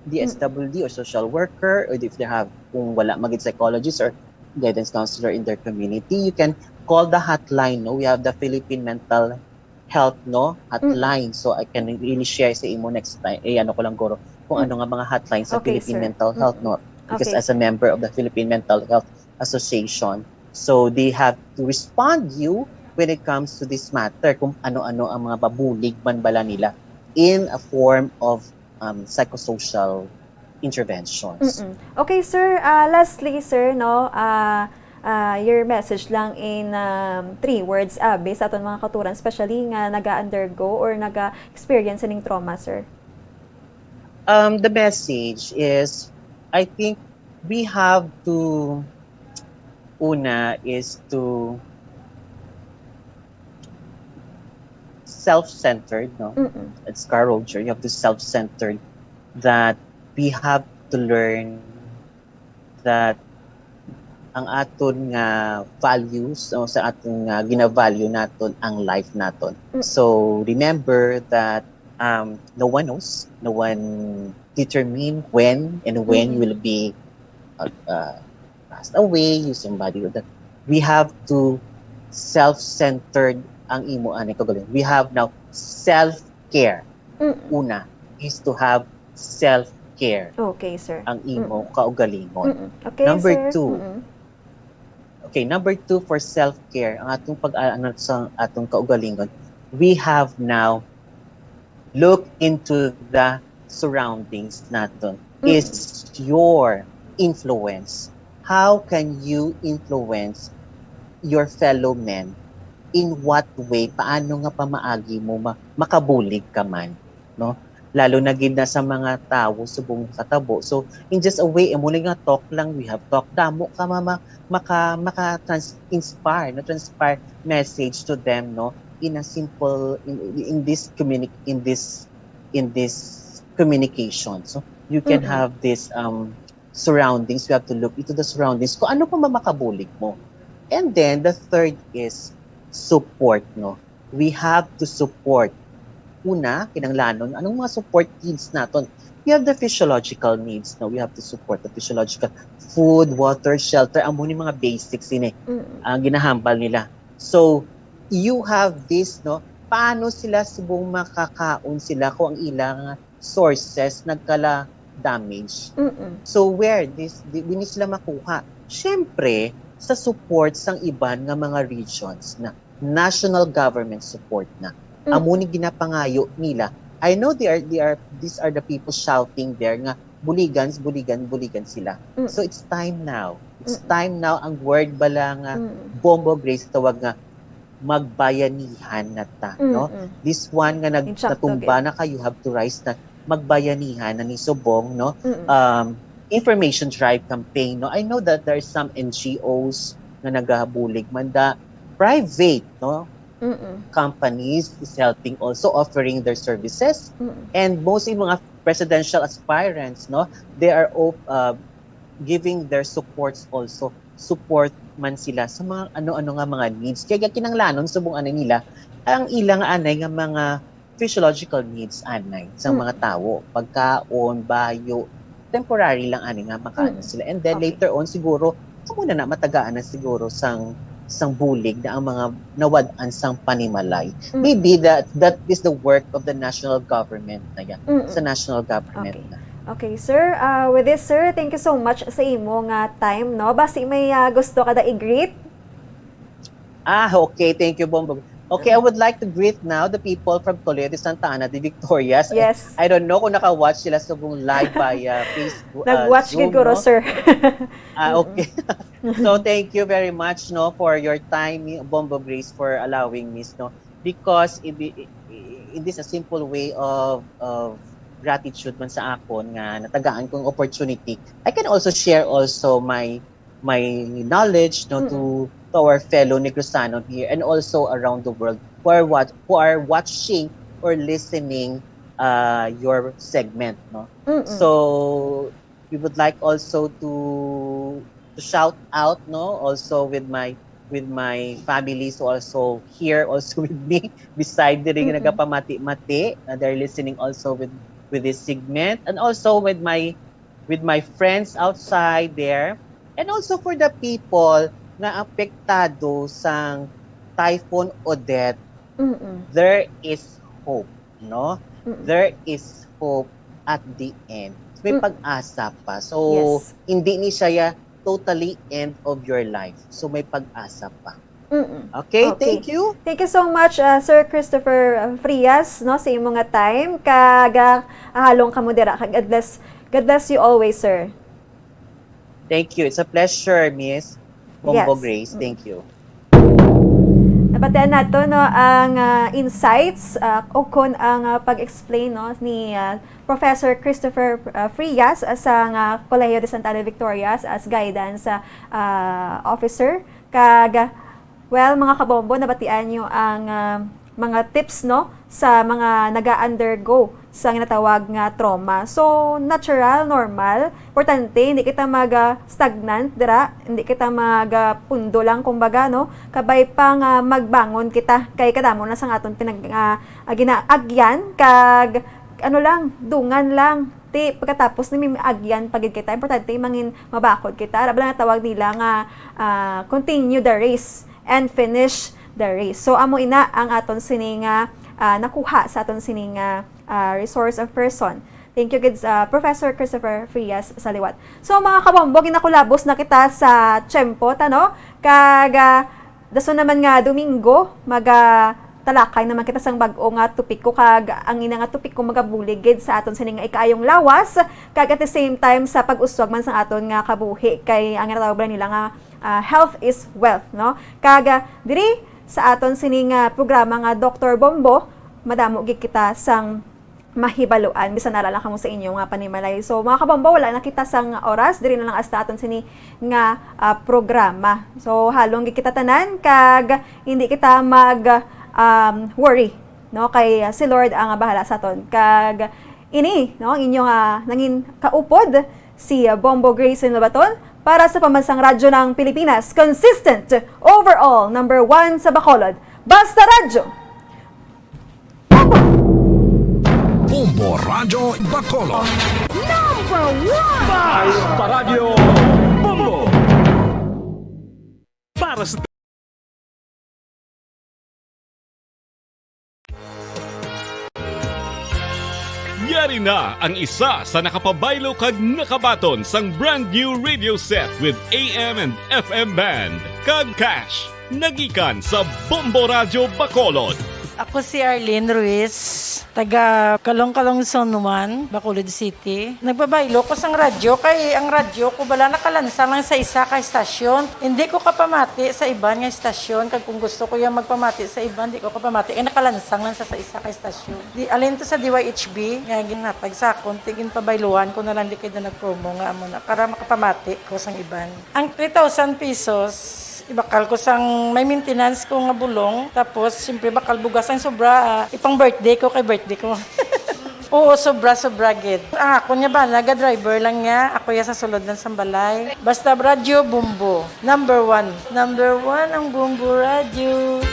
D S W D or social worker, or if they have, kung wala magid psychologist or guidance counselor in their community, you can call the hotline, no? We have the Philippine Mental Health, no? Mm. Hotline. So, I can really share sa imo next time. Eh, ano ko lang, guro, kung Mm. ano nga mga hotline sa Okay, Philippine sir. Mental Health, Mm-mm. no? Because Okay, as a sir. member of the Philippine Mental Health Association, so they have to respond you when it comes to this matter, kung ano-ano ang mga mabulig man bala nila in a form of, um, psychosocial interventions. Mm-mm. Okay, sir. Ah, lastly, sir, no, ah, ah, your message lang in, um, three words, ah, based sa aton mga kautoran, especially nga naga-undergo or naga-experience sining trauma, sir. Um, the message is, I think we have to, una is to self-centered, no? Mm-mm. It's Carl Roger, you have to self-centered that we have to learn that ang aton nga values, o sa aton nga gina-value naton ang life naton. Mm. So, remember that, um, no one knows, no one determine when and when you Mm-mm. will be, uh, uh, passed away, you somebody will die. We have to self-centered ang imo ani kaugalingon. We have now self-care. Mm-mm. Una is to have self-care Okay, sir. ang imo Mm-mm. kaugalingon. Mm-mm. Okay, Number sir. two, Mm-mm. Okay, number two for self-care, ang atong pag-aanad sa atong kaugalingon, we have now look into the surroundings naton. Mm-mm. Is your influence? How can you influence your fellow men? In what way? Paano nga pamaagi mo ma-, makabulig ka man? No? Lalo na gid na sa mga tawo subong katabo. So, in just a way, amo lang nga talk lang, we have talk. Damo ka ma-, ma-, maka-, maka-trans-, inspire, no? Transpire message to them, no? In a simple, in, in this communi-, in this, in this communication. So, you can Mm-mm. have this, um, surroundings, we have to look into the surroundings. Kung ano pa man makabulig mo. And then, the third is support, no? We have to support. Una, kinahanglanon, anong mga support needs naton? We have the physiological needs, no? We have to support the physiological food, water, shelter. Amo ni mga basics ini Mm. ang ginahambal nila. So, you have this, no? Paano sila subong makakaon sila kung ang ilang sources nagkala damage? Mm-mm. So, where this, di, di ni sila makuha? Siyempre, sa support sang iban nga mga regions na national government support na. Mm. Amo ni ginapangayo nila. I know they are, they are, these are the people shouting there nga, "Buligan, buligan, buligan sila." Mm. So, it's time now. It's Mm. time now. Ang word bala nga Mm. bombo, Grace, tawag nga magbayanihan na ta, no? Mm-mm. This one nga nag-, Insakto natumba gid. na ka, you have to rise na, magbayanihan na ni subong, no? Mm-mm. Um, information drive campaign, no? I know that there are some N G Os nga nagabulig man da, private, no? Mm-mm. Companies is helping, also offering their services. Mm-mm. And most yung mga presidential aspirants, no? They are op-, uh, giving their supports also. Support man sila sa mga ano-ano nga mga needs. Kaya kinahanglanon subong anay nila ang ilang anay nga mga physiological needs anay sa Mm. mga tawo. Pagkaon, bayo, temporary lang ani nga makaano Mm. sila. And then Okay. later on siguro, amo na na matagaan na siguro sang, sang bulig na ang mga nawad-an sang panimalay. Mm. Maybe that, that is the work of the national government na yan. Mm. Sa national government Okay. na. Okay, sir. Ah, with this, sir, thank you so much sa imo nga time, no? Basi may, ah, gusto ka da i-greet? Ah, okay. Thank you, Bombo. Okay, I would like to greet now the people from Colegio de Santa Ana de Victorias. Yes. I don't know kung naka-watch sila subong live via Facebook, uh, Nag-watch gid Zoom, ko ro, no? Sir. Ah, okay. So, thank you very much, no, for your time, Bombo Grace, for allowing me, no, because it, it, it is a simple way of, of gratitude man sa akon nga natagaan kong opportunity. I can also share also my my knowledge, no, to, to our fellow Negrosano here and also around the world who are wat-, who are watching or listening, uh, your segment, no? Mm-mm. So, we would like also to, to shout out, no, also with my, with my families who also here also with me beside diri nga nagapamati-mati, uh, they're listening also with, with this segment, and also with my with my friends outside there, and also for the people nga apektado sang Typhoon Odette, Mm-mm. there is hope, no? Mm-mm. There is hope at the end. May Mm. pag-asa pa. So, Yes. hindi ni siya ya totally end of your life. So, may pag-asa pa. Mm-mm. Okay, Okay. thank you. Thank you so much, uh, Sir Christopher, uh, Frias, no, sa imo nga time. Kag, uh, halong kamo dira. Kag God bless, God bless you always, sir. Thank you. It's a pleasure, Miss Bombo Yes. Grace. Mm. Thank you. Nabatian nato, no, ang, uh, insights, uh, o kon ang, uh, pag-explain, no, ni, uh, Professor Christopher, uh, Frias, uh, sa nga Colegio de Santa Ana Victorias as guidance, uh, uh, officer. Kag, well, mga kabombo, nabatian nyo ang, ah, mga tips, no, sa mga naga-undergo sa ginatawag nga trauma. So, natural, normal. Importante, hindi kita mag, ah, stagnant dira, hindi kita mag, ah, pundo lang, kumbaga, no? Kabay pa nga magbangon kita kay kadamo na sa aton pinag-, ah, ah, ginaagyan, kag ano lang, dungan lang. Ti, pagkatapos ni may agyan pa gid kita, importante mangin mabakod kita. Ara ba lang tawag nila nga, ah, continue the race and finish the race. So, amo ina ang aton sini nga, ah, nakuha sa aton sini nga, ah, resource of person. Thank you, gid, ah, Professor Christopher Frias sa liwat. So, mga kabombo, ginakulabos na kita sa tiyempo, ta, no? Kag, ah, dason naman nga Domingo, maga-, talakay naman kita sang bag-o nga topiko, kag ang ina nga topiko magabulig gid sa aton sini nga ikaayong lawas, kag at the same time sa pag-uswag man sang aton nga kabuhi, kay ang ginatawag ba nila nga, ah, health is wealth, no? Kag, ah, diri sa aton sini nga programa nga Doktor Bombo, madamo gid kita sang mahibaluan, bisan ara lang kamo sa inyo nga panimalay. So, mga kabombo, wala na kita sang oras, diri na lang hasta aton sini nga, ah, programa. So, halong gid kita tanan, kag hindi kita mag, um, worry, no? Kay, ah, si Lord ang bahala sa aton. Kag ini, no, ang inyo nga nangin kaupod, si, ah, Bombo Grace Lobaton, para sa Pambansang Radyo ng Pilipinas, consistent, overall, number one sa Bacolod. Basta Radyo! Bombo Radyo Bacolod. Number one! Basta Radyo Bombo! Para sa Yari na ang isa sa nakapabaylo kag nakabaton sang brand new radio set with A M and F M band kag cash. Nagikan sa Bombo Radyo Bacolod. Ako si Arlene Ruiz, taga Calong-Calong Zone one, Bacolod City. Nagbabaylo ko sang radyo kay ang radyo ko bala nakalansang lang sa isa ka estasyon. Hindi ko kapamati sa iban nga estasyon, kag kung gusto ko yung magpamati sa iban, di ko kapamati kay nakalansang lang sa, sa isa ka estasyon. Di, alin to sa D Y H B nga ginhatag sa akon, ti ginpabayluhan ko na lang di kay na nag-promo nga amo na para makapamati ko sang iban. Ang three thousand pesos, ibakal ko sang may maintenance ko nga bulong. Tapos, siyempre, bakal bugas ang sobra, ah, ipang birthday ko kay birthday ko. Oo, sobra, sobra gid. Ang akon nga bana, ga-driver lang niya. Ako ya sa sulod lang sang balay. Basta radyo, Bombo. Number one. Number one ang Bombo Radyo.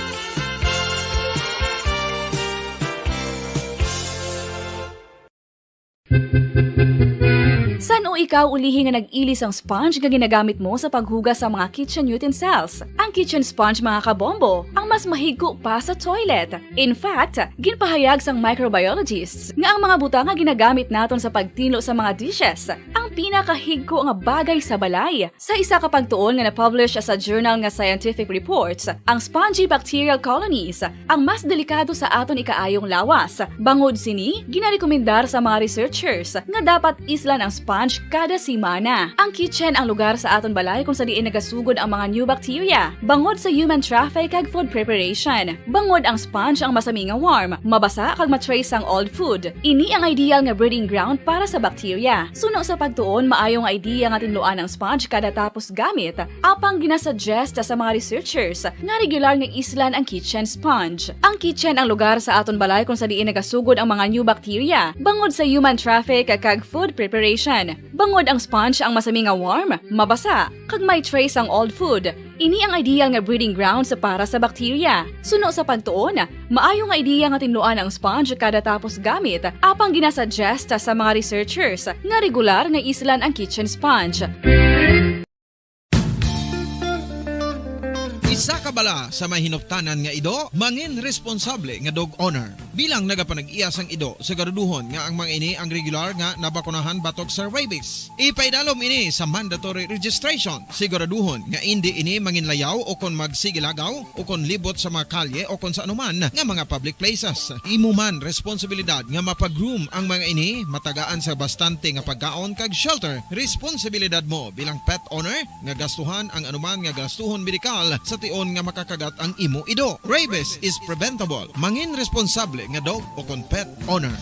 Sa Ano ikaw ulihi nga nag-ili sang sponge nga ginagamit mo sa paghugas sa mga kitchen utensils? Ang kitchen sponge, mga kabombo, ang mas mahigko pa sa toilet. In fact, ginpahayag sang microbiologists nga ang mga butang nga ginagamit naton sa pagtinlo sa mga dishes ang pinakahigko nga bagay sa balay. Sa isa ka pagtuon nga na-publish sa journal nga Scientific Reports, ang spongy bacterial colonies ang mas delikado sa aton ikaayong lawas. Bangod sini, ginarekomendar sa mga researchers nga dapat islan ang sponge kada semana. Ang kitchen ang lugar sa aton balay kung sa diin nagasugod ang mga new bacteria, bangod sa human traffic kag food preparation. Bangod ang sponge ang masami nga warm, mabasa kag ma-trace ang old food. Ini ang ideal nga breeding ground para sa bacteria. Suno sa pagtuon, maayo nga idea nga tinluan ang sponge kada tapos gamit, apang ginasuggest sa mga researchers nga regular nga islan ang kitchen sponge. Ang kitchen ang lugar sa aton balay kung sa diin nagasugod ang mga new bacteria, bangod sa human traffic kag food preparation. Bangod ang sponge ang masami nga warm, mabasa, kag may trace ang old food. Ini ang ideal nga breeding grounds para sa bacteria. Suno sa pagtuon, maayo nga idea nga tinluan ang sponge kada tapos gamit, apang ginasuggest sa mga researchers nga regular nga islan ang kitchen sponge. Isa ka bala sa may hinuptanan nga ido, mangin responsable nga dog owner. Bilang nagapanag-iya sang ido, siguraduhon nga ang mga ini ang regular nga nabakunahan batok sa rabies. Ipaidalom ini sa mandatory registration. Siguraduhon nga indi ini manginlayaw o kon magsigilagaw o kon libot sa mga kalye o kon sa anuman nga mga public places. Imo man responsibilidad nga mapa-groom ang mga ini, matagaan sa bastante nga pagkaon kag shelter. Responsibilidad mo bilang pet owner nga gastuhan ang anuman nga gastuhon medikal sa tion nga makakagat ang imo ido. Rabies is preventable. Mangin responsable nga dog o kon pet owner.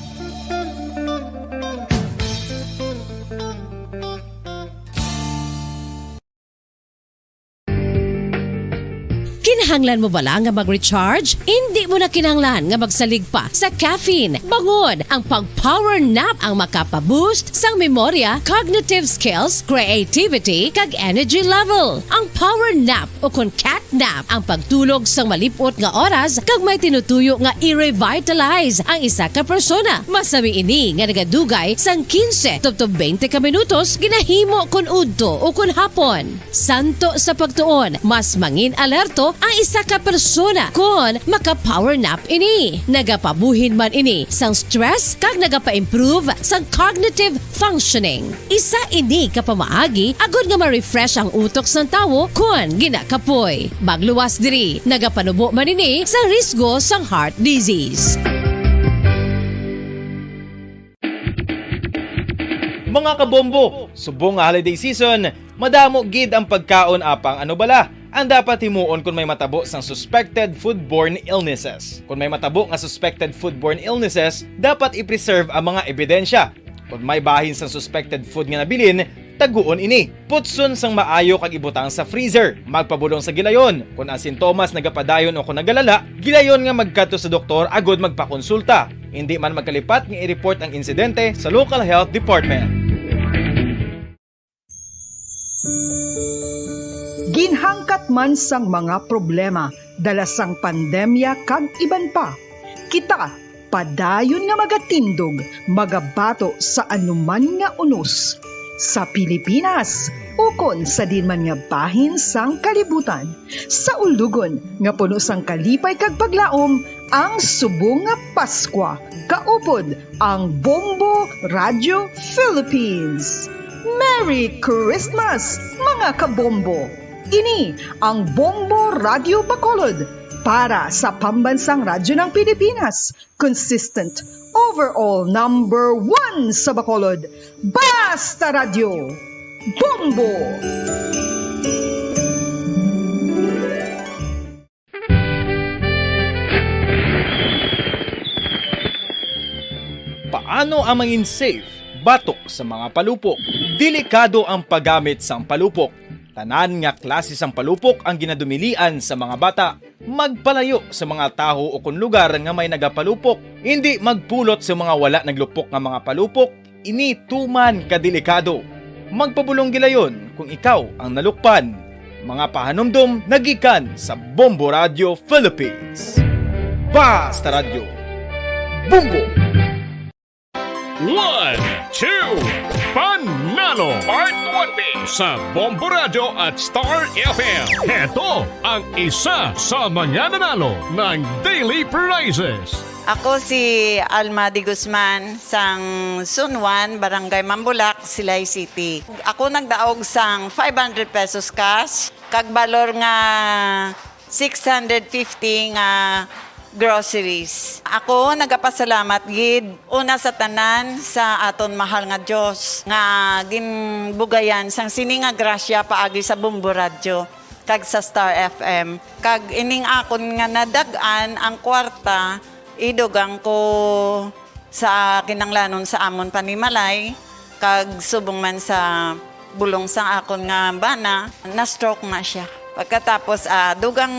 Kinahanglan mo bala nga mag-recharge? Indi mo na kinahanglan nga magsalig pa sa caffeine. Bangod ang pag-power nap ang makapa-boost sang memorya, cognitive skills, creativity, kag energy level. Ang power nap o kon cat nap ang pagtulog sang malip-ot nga oras kag may tinutuyo nga i-revitalize ang isa ka persona. Masami ini nga nagadugay sang quince tubtob twenty ka minutos ginahimo kon udto o kon hapon. Santo sa pagtuon, mas mangin-alerto ang isa ka persona kon maka-power nap ini. Nagapabuhin man ini sang stress kag nagapa-improve sang cognitive functioning. Isa ini ka pamaagi agod nga ma-refresh ang utok sang tawo kon ginakapoy. Magluwas diri, nagapanubo man ini sa risgo sang heart disease. Mga kabombo, subong nga holiday season, madamo gid ang pagkaon, apang ano bala ang dapat himuon kon may matabo sang suspected foodborne illnesses? Kon may matabo nga suspected foodborne illnesses, dapat i-preserve ang mga ebidensya. Kon may bahin sang suspected food nga nabilin, taguon ini. Putson sang maayo kag ibutang sa freezer. Magpabulong sa gilayon. Kon ang sintomas nagapadayon o kon nagalala, gilayon nga magkadto sa doktor agod magpakonsulta. Indi man magkalipat nga i-report ang insidente sa local health department. Ginhangkat man sang mga problema dala sang pandemya kag iban pa, kita padayon nga magatindog, magabato sa anuman nga unos sa Pilipinas ukon sa diin man nga bahin sang kalibutan. Sa ulugon nga puno sang kalipay kag paglaom ang subong nga Paskwa, kaupod ang Bombo Radio Philippines. Merry Christmas, mga kabombo! Ini ang Bombo Radio Bacolod para sa Pambansang Radyo ng Pilipinas, consistent, overall number one sa Bacolod. Basta Radyo, Bombo! Paano ang mangin safe batok sa mga palupok? Delikado ang paggamit sang palupok. Tanan nga klase sang palupok ang ginadumilian sa mga bata. Magpalayo sa mga tawo o kon lugar nga may nagapalupok. Indi magpulot sa mga wala naglupok nga mga palupok. Ini tuman ka delikado. Magpabulong gilayon kung ikaw ang nalukpan. Mga pahanumdom nagikan sa Bombo Radio Philippines. Basta Radyo. Bombo! One, two, pan Nanalo Part twenty sa Bombo Radyo at Star F M. Heto ang isa sa mga nanalo ng Daily Prizes. Ako si Alma de Guzman, sang Zone one, Barangay Mambulak, Silay City. Ako nagdaog sang five hundred pesos cash, kag balor nga six hundred fifty nga groceries. Ako nagapasalamat gid, una sa tanan, sa aton mahal nga Dios nga ginbugayan sang sini nga grasya paagi sa Bombo Radyo kag sa Star F M. Kag ining akon nga nadag-an ang kwarta, idugang ko sa kinahanglanon sa amon panimalay, kag subong man sa bulong sang akon nga bana, na-stroke na siya. Pagkatapos, ah, dugang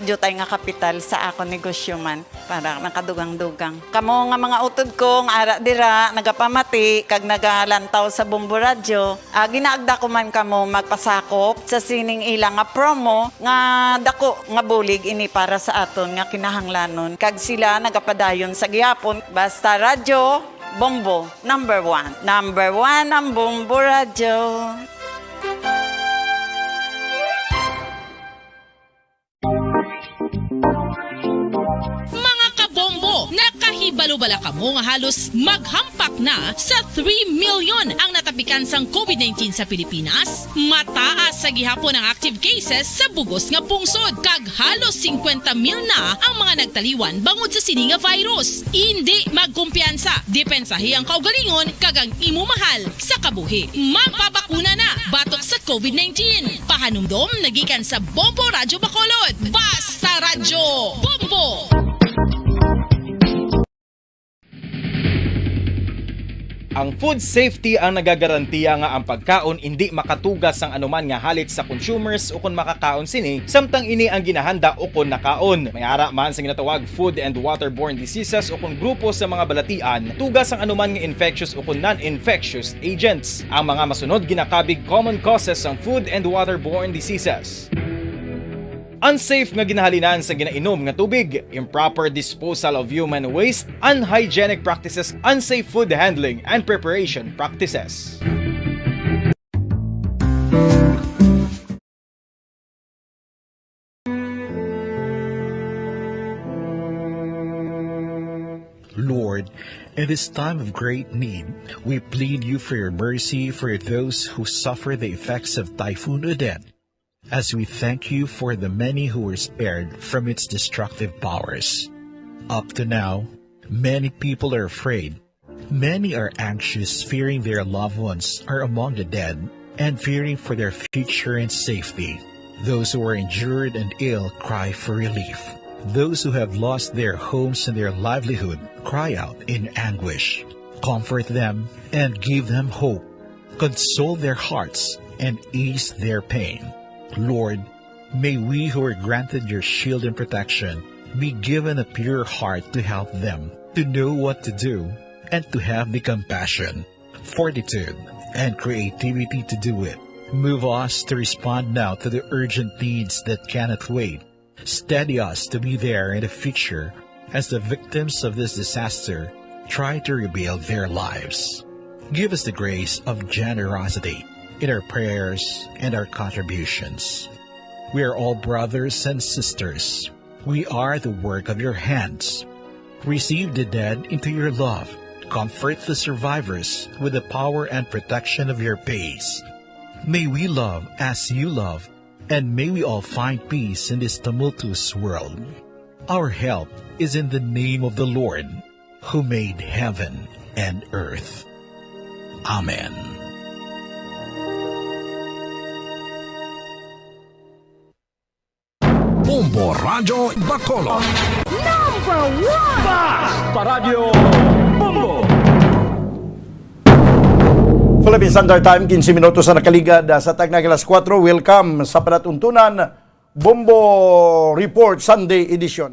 diutay nga kapital sa akon negosyo man, para nakadugang-dugang. Kamo nga mga utod ko nga ara dira, nagapamati kag nagalantaw sa Bombo Radyo, ah, ginaagda ko man kamo magpasakop sa sining ila nga promo nga dako nga bulig ini para sa aton nga kinahanglanon, kag sila nagapadayon sa gihapon. Basta Radyo Bombo, number one. Number one ang Bombo Radyo. Mga kabombo, nakahibalo bala kamo nga halos maghampak na sa three million ang natapikan sang covid nineteen sa Pilipinas? Mataas sa gihapon ang active cases sa bugos nga pungsod, kag halos singkwenta mil na ang mga nagtaliwan bangod sa sini nga virus. Indi magkumpiyansa, depensahi ang kaugalingon kag ang imo mahal sa kabuhi. Magpabakuna na batok sa covid nineteen. Pahanumdom na gikan sa Bombo Radyo Bacolod. Basta Radyo Bombo! Ang food safety ang nagagarantiya nga ang pagkaon indi makatuga sang anuman nga halit sa consumers ukon makakaon sini, samtang ini ang ginahanda ukon nakaon. May ara man sa ginatawag food and waterborne diseases ukon grupo sa mga balatian, tuga sang anuman nga infectious ukon non-infectious agents. Ang mga masunod ginakabig common causes sang food and waterborne diseases. Unsafe nga ginahalinan sa ginainom nga tubig, improper disposal of human waste, unhygienic practices, unsafe food handling and preparation practices. Lord, in this time of great need, we plead you for your mercy for those who suffer the effects of Typhoon Odette. As we thank you for the many who were spared from its destructive powers. Up to now, many people are afraid. Many are anxious, fearing their loved ones are among the dead and fearing for their future and safety. Those who are injured and ill cry for relief. Those who have lost their homes and their livelihood cry out in anguish. Comfort them and give them hope. Console their hearts and ease their pain. Lord, may we who are granted your shield and protection be given a pure heart to help them, to know what to do, and to have the compassion, fortitude, and creativity to do it. Move us to respond now to the urgent needs that cannot wait. Steady us to be there in the future as the victims of this disaster try to rebuild their lives. Give us the grace of generosity in our prayers and our contributions. We are all brothers and sisters. We are the work of your hands. Receive the dead into your love. Comfort the survivors with the power and protection of your peace. May we love as you love, and may we all find peace in this tumultuous world. Our help is in the name of the Lord, who made heaven and earth. Amen. Bombo Radyo Bacolod. Number one! Basta Radyo Bombo! Philippine Standard Time, quince minutos na nakaligad, ah, sa tagna alas kuwatro. Welcome sa panatuntunan, Bombo Report Sunday Edition.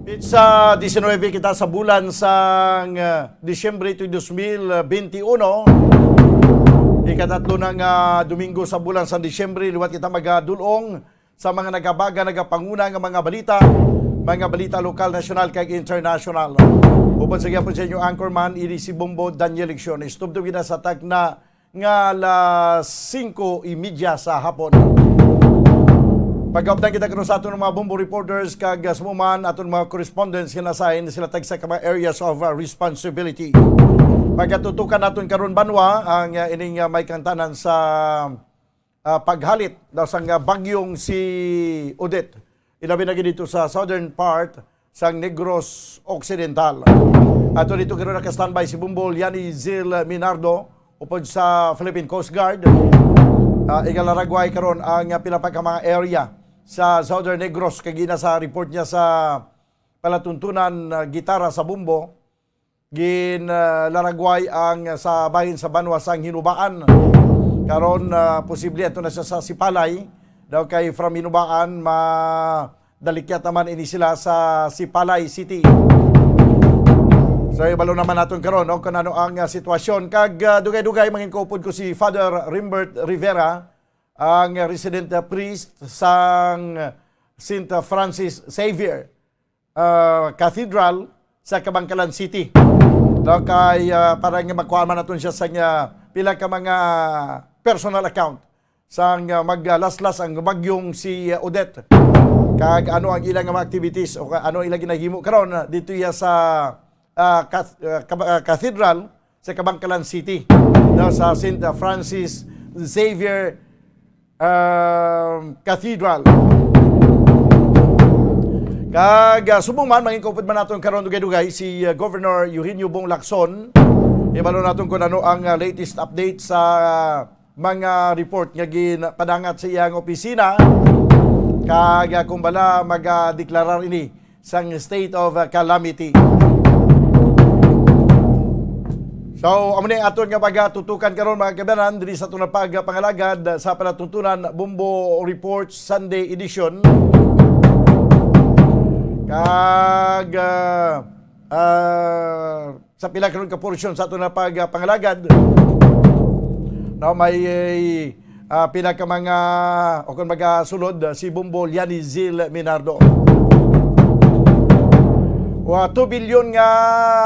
Petsa diecinuebe kita sa bulan sang, ah, Disyembre tuig dos mil benti uno. Ikatatlo na nga Domingo sa bulan sang Disyembre, liwat kita magadul-ong sa mga nagabaga, nagapanguna nga mga balita, mga balita lokal, nasyonal, kag internasyonal. Upod sa gihapon sa inyo anchorman, ini si Bombo Daniel Lecciones. Tubtob gid na sa takna nga alas singko y media sa hapon. Pagkaupdan kita karon sa aton mga Bombo reporters kag, ah, sumuman aton mga correspondents nga na-assign sila tagsa ka mga areas of, ah, responsibility. Pagkatutukan naton karon banwa ang, ah, ining, ah, may kaangtanan sa, ah, paghalit daw sang, ah, bagyong si Odette. Ilabi na gid dito sa southern part sang Negros Occidental. Ato dito karon naka-standby si Bombo Liani Zil Minardo upod sa Philippine Coast Guard. Ah, igalaragway karon ang, ah, pila pa ka mga area sa Southern Negros. Kag ina sa report niya sa palatuntunan, ah, gitara sa Bombo, ginlaragway ang sa bahin sa banwa sang Hinubaan. Karon, ah, posible ato na siya sa Sipalay. Daw kay from Hinubaan, madalikyat naman ini sila sa Sipalay City. So, ibalo naman naton karon, no, kung ano ang, ah, sitwasyon. Kag, ah, dugay-dugay, mangin ko upod ko si Father Rimbert Rivera, ang resident, ah, priest sang Saint Francis Xavier, ah, Cathedral sa Kabankalan City. No, kay, ah, para nga makuha man naton siya sa nga pila ka mga personal account sang, ah, maglaslas ang bagyong si, ah, Odette. Kag ano ang ilang mga activities o ka-, ano ang ilang ginahimo karon, ah, dito iya sa, ah, cath-, ah, kab-, ah, cathedral sa Kabankalan City, no, sa Saint Francis Xavier, um, Cathedral. Kag, ah, subong man, mangin ko upod man naton karon dugay-dugay si, ah, Governor Eugenio Bong Lacson. Ibalo naton kung ano ang, ah, latest update sa mga report nga ginpadangat sa iyang opisina. Kag, ah, kung bala magadeklarar ini sang state of, ah, calamity. So, amo ni aton nga pagatutukan karon, mga kaabyanan, diri sa aton nga pagpangalagad sa palatuntunan Bombo Report Sunday Edition. Kag, ah, ah, sa pila karon ka porsyon sa aton nga pagpangalagad, no, may, ah, pila ka mga, o kung magasulod, ah, si Bombo Liani Zil Minardo. Wa, two billion nga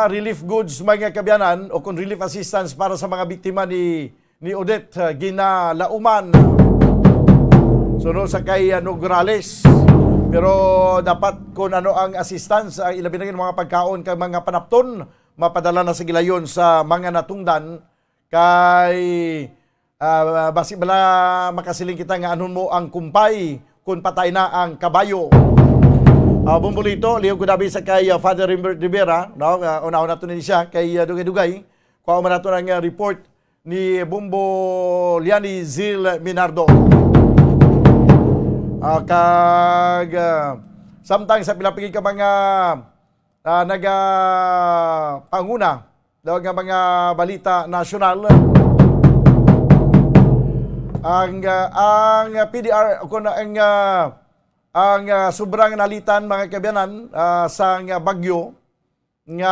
relief goods, mga kaabyanan, o kung relief assistance para sa mga biktima ni, ni Odette, ah, ginalauman. Suno sa kay, ah, Nograles. Pero dapat kung ano ang assistance, ah, ilabi na yung mga pagkaon kag mga panapton, mapadala na sa gilayon sa mga natungdan kay, ah, basi bala makasiling kita nga anhon mo ang kumpay kung patay na ang kabayo. Ah, Bombolito, lihog ko dabi sa kay, ah, Father Rimbert Rivera, no? Ah, unahon nato ni siya kay, ah, dugay-dugay. Kuha man nato ang, ah, report ni Bombo Liani Zil Minardo. Ah, kag, ah, samtang sa pila pa gid ka mga, ah, nagapanguna daw nga mga balita nasyonal, ang, ah, ang P D R, kung ang, ah, ang, ah, sobrang nalitan, mga kaabyanan, ah, sang bagyo nga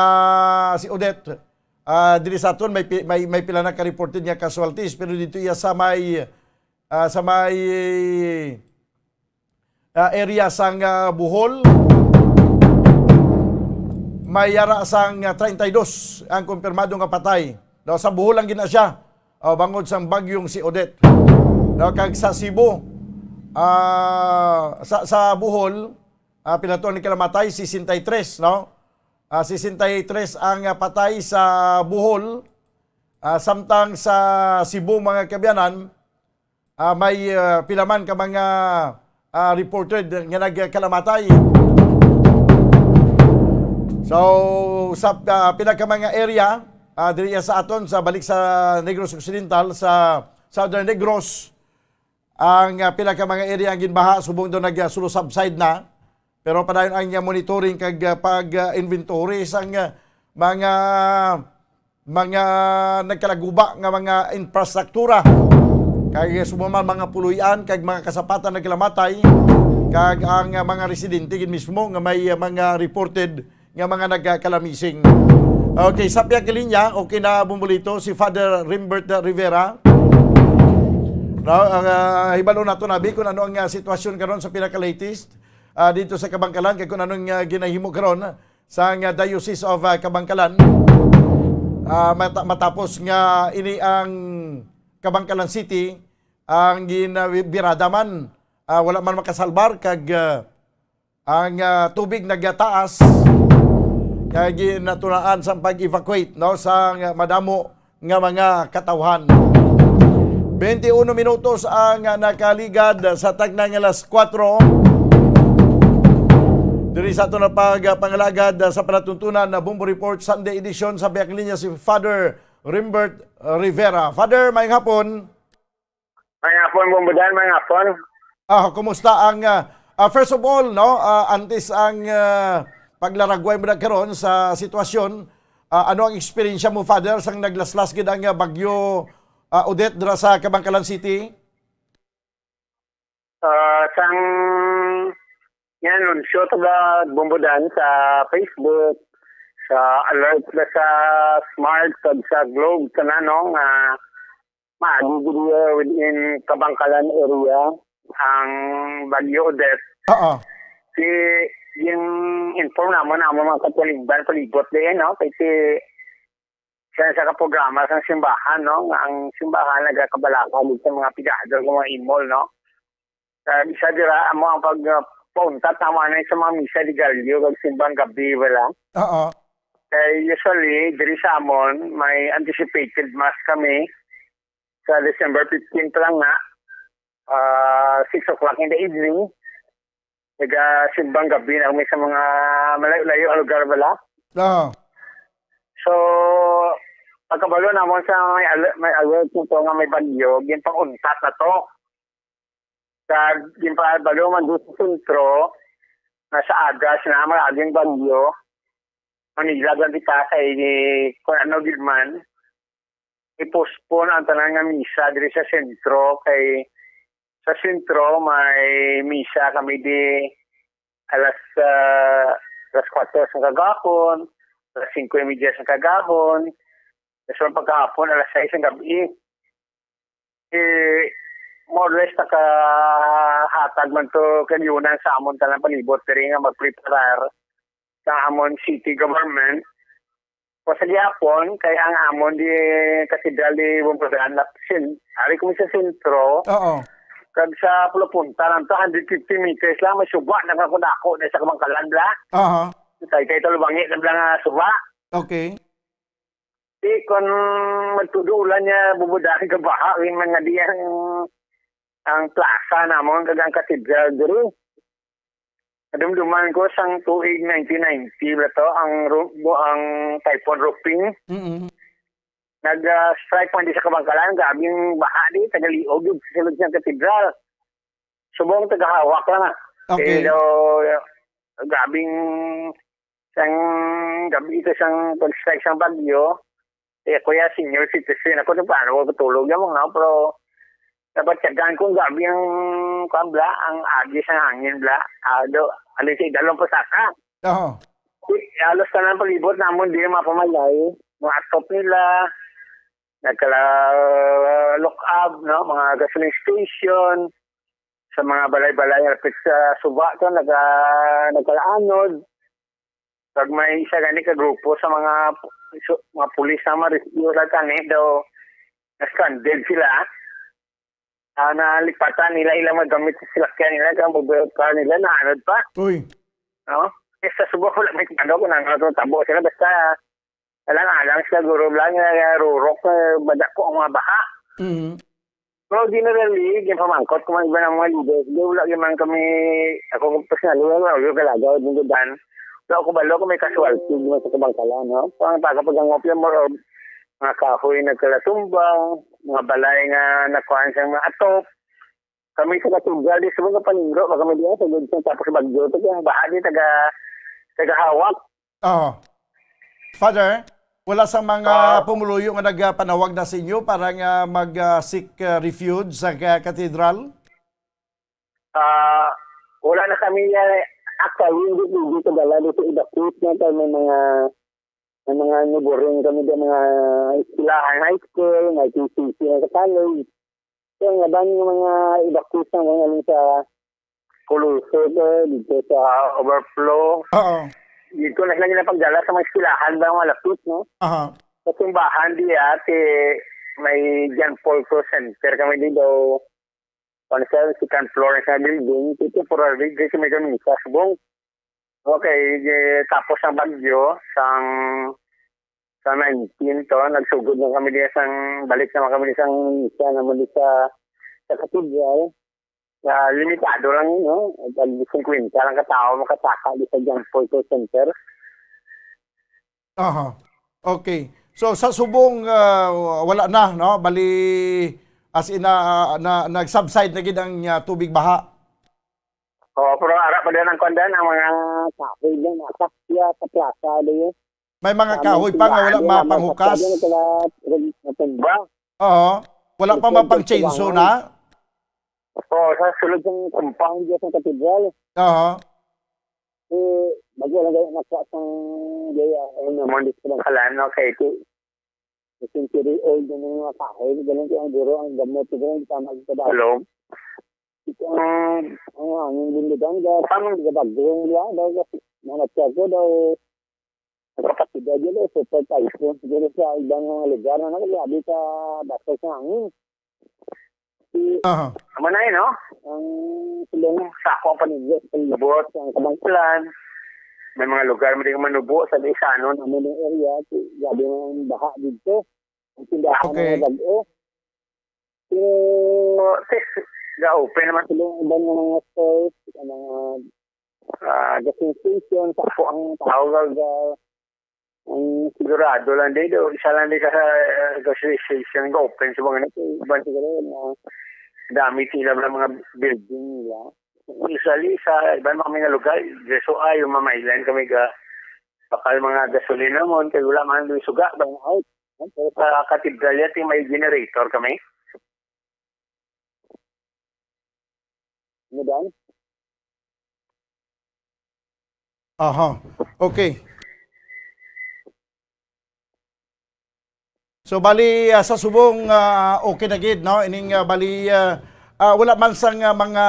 si Odette, ah, diri sa aton may pi-, may, may pila na ka reported nga casualties, pero dito iya sa may, ah, sa may, ah, area sang, ah, Bohol, may yara sang, ah, treinta y dos ang kumpirmado nga patay. No, sa Bohol lang gina siya, ah, bangod sang bagyong si Odette. No, kag sa Cebu, ah, sa, sa Bohol, ah, pila to ang nakalamatay? Sesenta y tres, no? Ah, sesenta y tres ang, ah, patay sa Bohol. Ah, samtang sa Cebu, mga kaabyanan, ah, may, ah, pila man ka mga, ah, reported nga nagkalamatay. So, sa, ah, pila ka mga area, ah, diri sa aton, sa balik sa Negros Occidental, sa Southern Negros, ang, ah, pila ka mga area ang ginbaha, subong daw nag, ah, sulo subside na. Pero padayon ang, ah, monitoring kag, ah, pag, ah, inventory sang, ah, mga, mga nagkalaguba nga mga infrastruktura. Kag, ah, subong man mga puloy-an kag mga kasapatan naglamatay, kag ang, ah, mga residente gid mismo nga may, ah, mga reported nga mga nagkalamising. Okay, sa pihak linya, okay na, Bombolito, si Father Rimbert Rivera. No, ang, ah, hibalo nato, nabi, kung ano ang, ah, sitwasyon karon sa pinaka-latest, ah, dito sa Kabankalan, kay kung anong, ah, ginahimo karon sang, ah, Diocese of, ah, Kabankalan. Ah, mata-, matapos nga ini ang Kabankalan City, ang ginabirada man, ah, wala man makasalbar kag, ah, ang, ah, tubig nagataas, kag ginatulaan sang pag-evacuate, no, sang madamo nga mga katawhan. Twenty-one minutos ang nakaligad sa tagna nga alas kuwatro. Diri sa aton na pagpangalagad sa palatuntunan na Bombo Report Sunday edition, sa biyang linya si Father Rimbert Rivera. Father, maayong hapon. Maayong hapon, Bombo Dan, maayong hapon. Ah, kumusta ang, ah, ah, first of all, no, ah, antes ang, ah, paglaragway mo na karon sa sitwasyon, ah, ano ang eksperyensya mo, Father, sang naglaslas gid ang, ah, bagyo, ah, Odette dira sa Kabankalan City? Ah, sang yan, anunsyo to ba, Bombo Dan, sa Facebook, sa alert na sa Smart, kag sa Globe, kana, no, nga maagi gid, uh, within Kabankalan area ang Bagyo Odette. Oo. Si, yung inform namon, namon mga katuligban, palibot din, no? Kay si, sa, sa kaprograma sa simbahan, no? Nga ang simbahan nagakabalaka dito sa mga pigado, sa mga imol, no? Sa isa dira, amo ang pag, uh, pauntat namon sa mga misa de Gallo, kag simbang gabi, wala? Oo. Kay usually, diri sa amon, may anticipated mass kami sa December fifteen pa lang na, ah, six o'clock in the evening. Naga simbang gabi na kami sa mga malayo-layo nga lugar bala. Oo. So, pagkabalo namon sa may al-, may alert nito nga may bagyo, ginpauntat na to. Sa ginpabalo man doon sa sentro, nga sa agas na, may aging bagyo, Manila lang kita kay kung ano gid man, i-postpone ang tanan nga misa diri sa sentro, kay sa sentro may misa kami di alas, ah, alas kuwatro sa kagahon, alas singko y media sa kagahon, tapos pagkahapon alas sais sa gabi. Eh, more or less nakahatag man to kalihunan sa amon tanan palibot diri nga magpreparar sa amon city government. Kung sa gihapon, kay ang amon di katedral di Bombo Dan, nap-, sin-, ari kami sa sentro. Oo. Kag sa pulapunta lang to, hundred fifty meters lang, may suba na kadako na sa Kabankalan, bla. Aha. Kay, kay talubangi na bla nga suba. Okay. Di, kung magtudulan niya, Bombo Dan, kabaha, yung mga di ang, ang plaza namon, kag ang katedral diri. Nadumduman ko sang tuig nineteen ninety ba to, ang ru-, bu-, ang Typhoon Hoping. Mm-mm. Nag, ah, strike man di sa Kabankalan, grabing baha di, tagaliog yun sa sulod sa katedral. Subong tagahawak lang, ah. Okay. Pero, grabing sang gabi ito sang pag-strike sang bagyo, eh, ako ya, senior citizen ako, di paano ko tulog yung mga, pero nabatyagan kong gabi ang, kuwan, bla, ang agi sang hangin, bla. Ah, do, alin sa idalong pasaka. Oo. Di, halos tanan palibot namon, di mapamalay. Mga atop nila, nagkala, look up, no? Mga gasoline station, sa mga balay-balay, rapit sa suba to, naga-, nagkalaanod. Pag may isa gani ka grupo sa mga pu-, su-, mga pulis na ma-rescue lang tani daw, na-stranded sila. Ah, nalipatan nila ilang magamit sa silakyan nila, kaya mobile car nila, naanod pa. Uy. No? Eh, sa Subo, wala may kano kung ano itong tabo sila. Basta, alang-alang sila, guro lang, nga rurok, eh, madako ang mga baha. Mhm. Pero generally, yung pamangkot ko mga iba ng mga leaders, di, wala yung man kami, ako personally, wala, wala yung kalagaw, yung dudan. Wala ako balo kung may casualty, yung sa Kabangkalan, no? Kung ang taga pagangop yan, more or mga kahoy nagkalatumba, mga balay nga nakuhaan sa mga atop. Kami sa Katugal, di sa mga paningro, baka may diyan, sa Gudson, tapos bagyo, taga, baha di, taga, taga Hawak. Oh. Father, wala sa mga Ah. pumuluyo nga nagpanawag na sa inyo para nga mag, ah, seek, ah, refuge sa ka-, katedral? Ah, wala na kami, ah, actually, hindi, hindi ko dala dito, evacuate na tayo, may mga, may mga neighboring kami dyan, mga eskwelahan, high school, may T C C na sa college. So, ang laban ng mga evacuation, mga alin sa Coloso, eh, dito sa overflow. Oo. Dito na lang yung pagdala sa mga eskwelahan ba, mga lapit, no? Aha. Sa simbahan di ate, may John Paul Cruz Center kami di daw. Ano siya, second floor sa building, ito temporary, di kami kami sa subong. Okay, eh, tapos ang bagyo, sang, sa nineteen to, nagsugod na kami diya sang, balik naman kami diya sang, sa naman diya sa, sa cathedral. Ah, limitado lang yun, no? Tag fifty lang ka tawo makasaka di sa John Paul Call Center. Aha. Okay. So, sa subong, ah, wala na, no? Bali, as in, ah, na, nag-subside na gid ang, ah, tubig baha. Oo, pero ara pa din ang kwandan, ang mga kahoy din, nasa siya sa plaza, di yun. May mga Ah, kahoy may pa nga wala tindahan, mga mapanghukas. Kala, natumba. Oo. Wala pa Ito, mapang chainsaw tindahan. Na? Oo, sa sulod ng compound dyan sa katedral. Oo. Eh, bago lang gaya nakuha sang gaya, ano naman, dito ng kalan, no? Kaya ito, century old na mga kahoy, ganun kaya ang guro, ang gamot, siguro, ang tama sa Hello? Ang, ang hangin din doon, kaya paano nagkabagong nila, daw kasi, mga tsako daw, kapatid daw, yun, eh, super typhoon, siguro sa ibang mga lugar, na naglabi sa bastos ng hangin. Si, Aha. Amo na yun, no? Ang sila na, sako ang panibot, panibot, ang kabangkulan, may mga lugar, may manubo, sa Isano, naman yung area, si, grabe na ang baha dito. Ang tindahan Okay. Ng bag-o. Pero, sis, ga-open naman sila ang iban nga mga stores, ang mga, ah, gas station, sa po ang tao, ga-, ang sigurado lang din, do, isa lang din ka sa, ah, gas station, ga-open sa mga nito, iban siguro, na dami sila ng mga building nila. Usually, sa iban mga, mga lugar, gusto ay, yung mamailan kami ga, bakal mga gasolina mo, kaya wala man yung suga, ba, out. Pero sa katedral, yan, may generator kami. Ano, Dan? Aha. Okay. So, bali, ah, sa subong, ah, okay na gid, no? Ining, ah, bali, ah, ah, wala man sang, ah, mga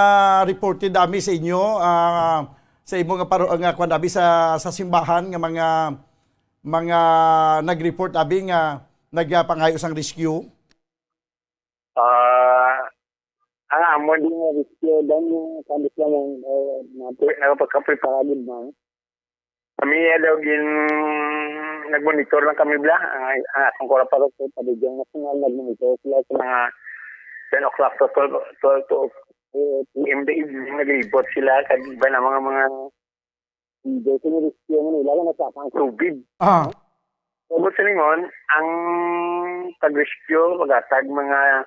reported dami sa inyo, ah, sa imo nga paro-, nga kwan, dami sa, sa simbahan nga mga, mga nag-report, abi, nga nagpangayo sang rescue? Ah, ang amo din nga rescue dan yung kami sila ng, eh, mga pre-, nagpagkaprepara gid man. Kami, eh, daw gin-, nagmonitor lang kami bla. Ang, ang akong kura pa ko, Padidyang National, nagmonitor sila sa mga ten o'clock to twelve, twelve to, eh, P M the evening, naglibot sila, kag iba na mga, mga Hindi, sinirisyo mo nila, wala sa ang tubig. Ah. Ubos sa lingon, ang pag-rescue, paghatag mga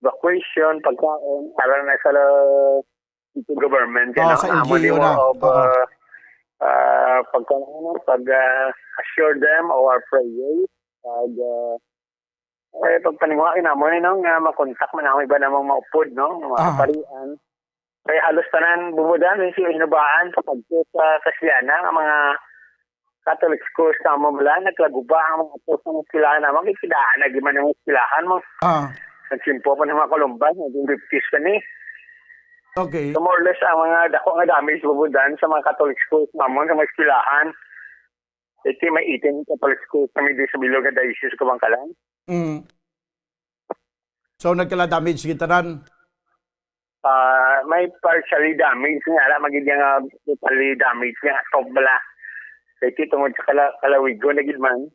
evacuation, pagkaon, aron na sa la-, sa government, Ah, you know, sa amo L G U nimo na. Og, Oo. Ah, ah, pagka-, ano, pag, ah, assure them of our prayers, pag, ah, Eh, pagpaninguha kinamo ni, no, nga makontak man ang iba namang maupod, no, mga Aha. Kaparian. Kay halos tanan bubudan, eh, sila hinubaan sa pagko sa Kasiana, nga mga Catholic schools na mo bala, naglaguba ang mga post ng eskwelahan naman, kay kidaan na giman ang eskwelahan mo. Ah. Nagsimpo pa ng mga Columbine, nineteen fifties pa ni. Okay. So, more or less, ang mga dako nga damage bubudan sa mga Catholic schools naman, sa mga eskwelahan. Iti may eighteen Catholic schools kami di sa bilog nga diocese ko Bangkalan. Mm. So, nagkala damage gid tanan? Ah, may partially damage nga, ala, magid nga totally damage nga, top bala. Kay ti tungod sa kala-, kalawigon na gid man,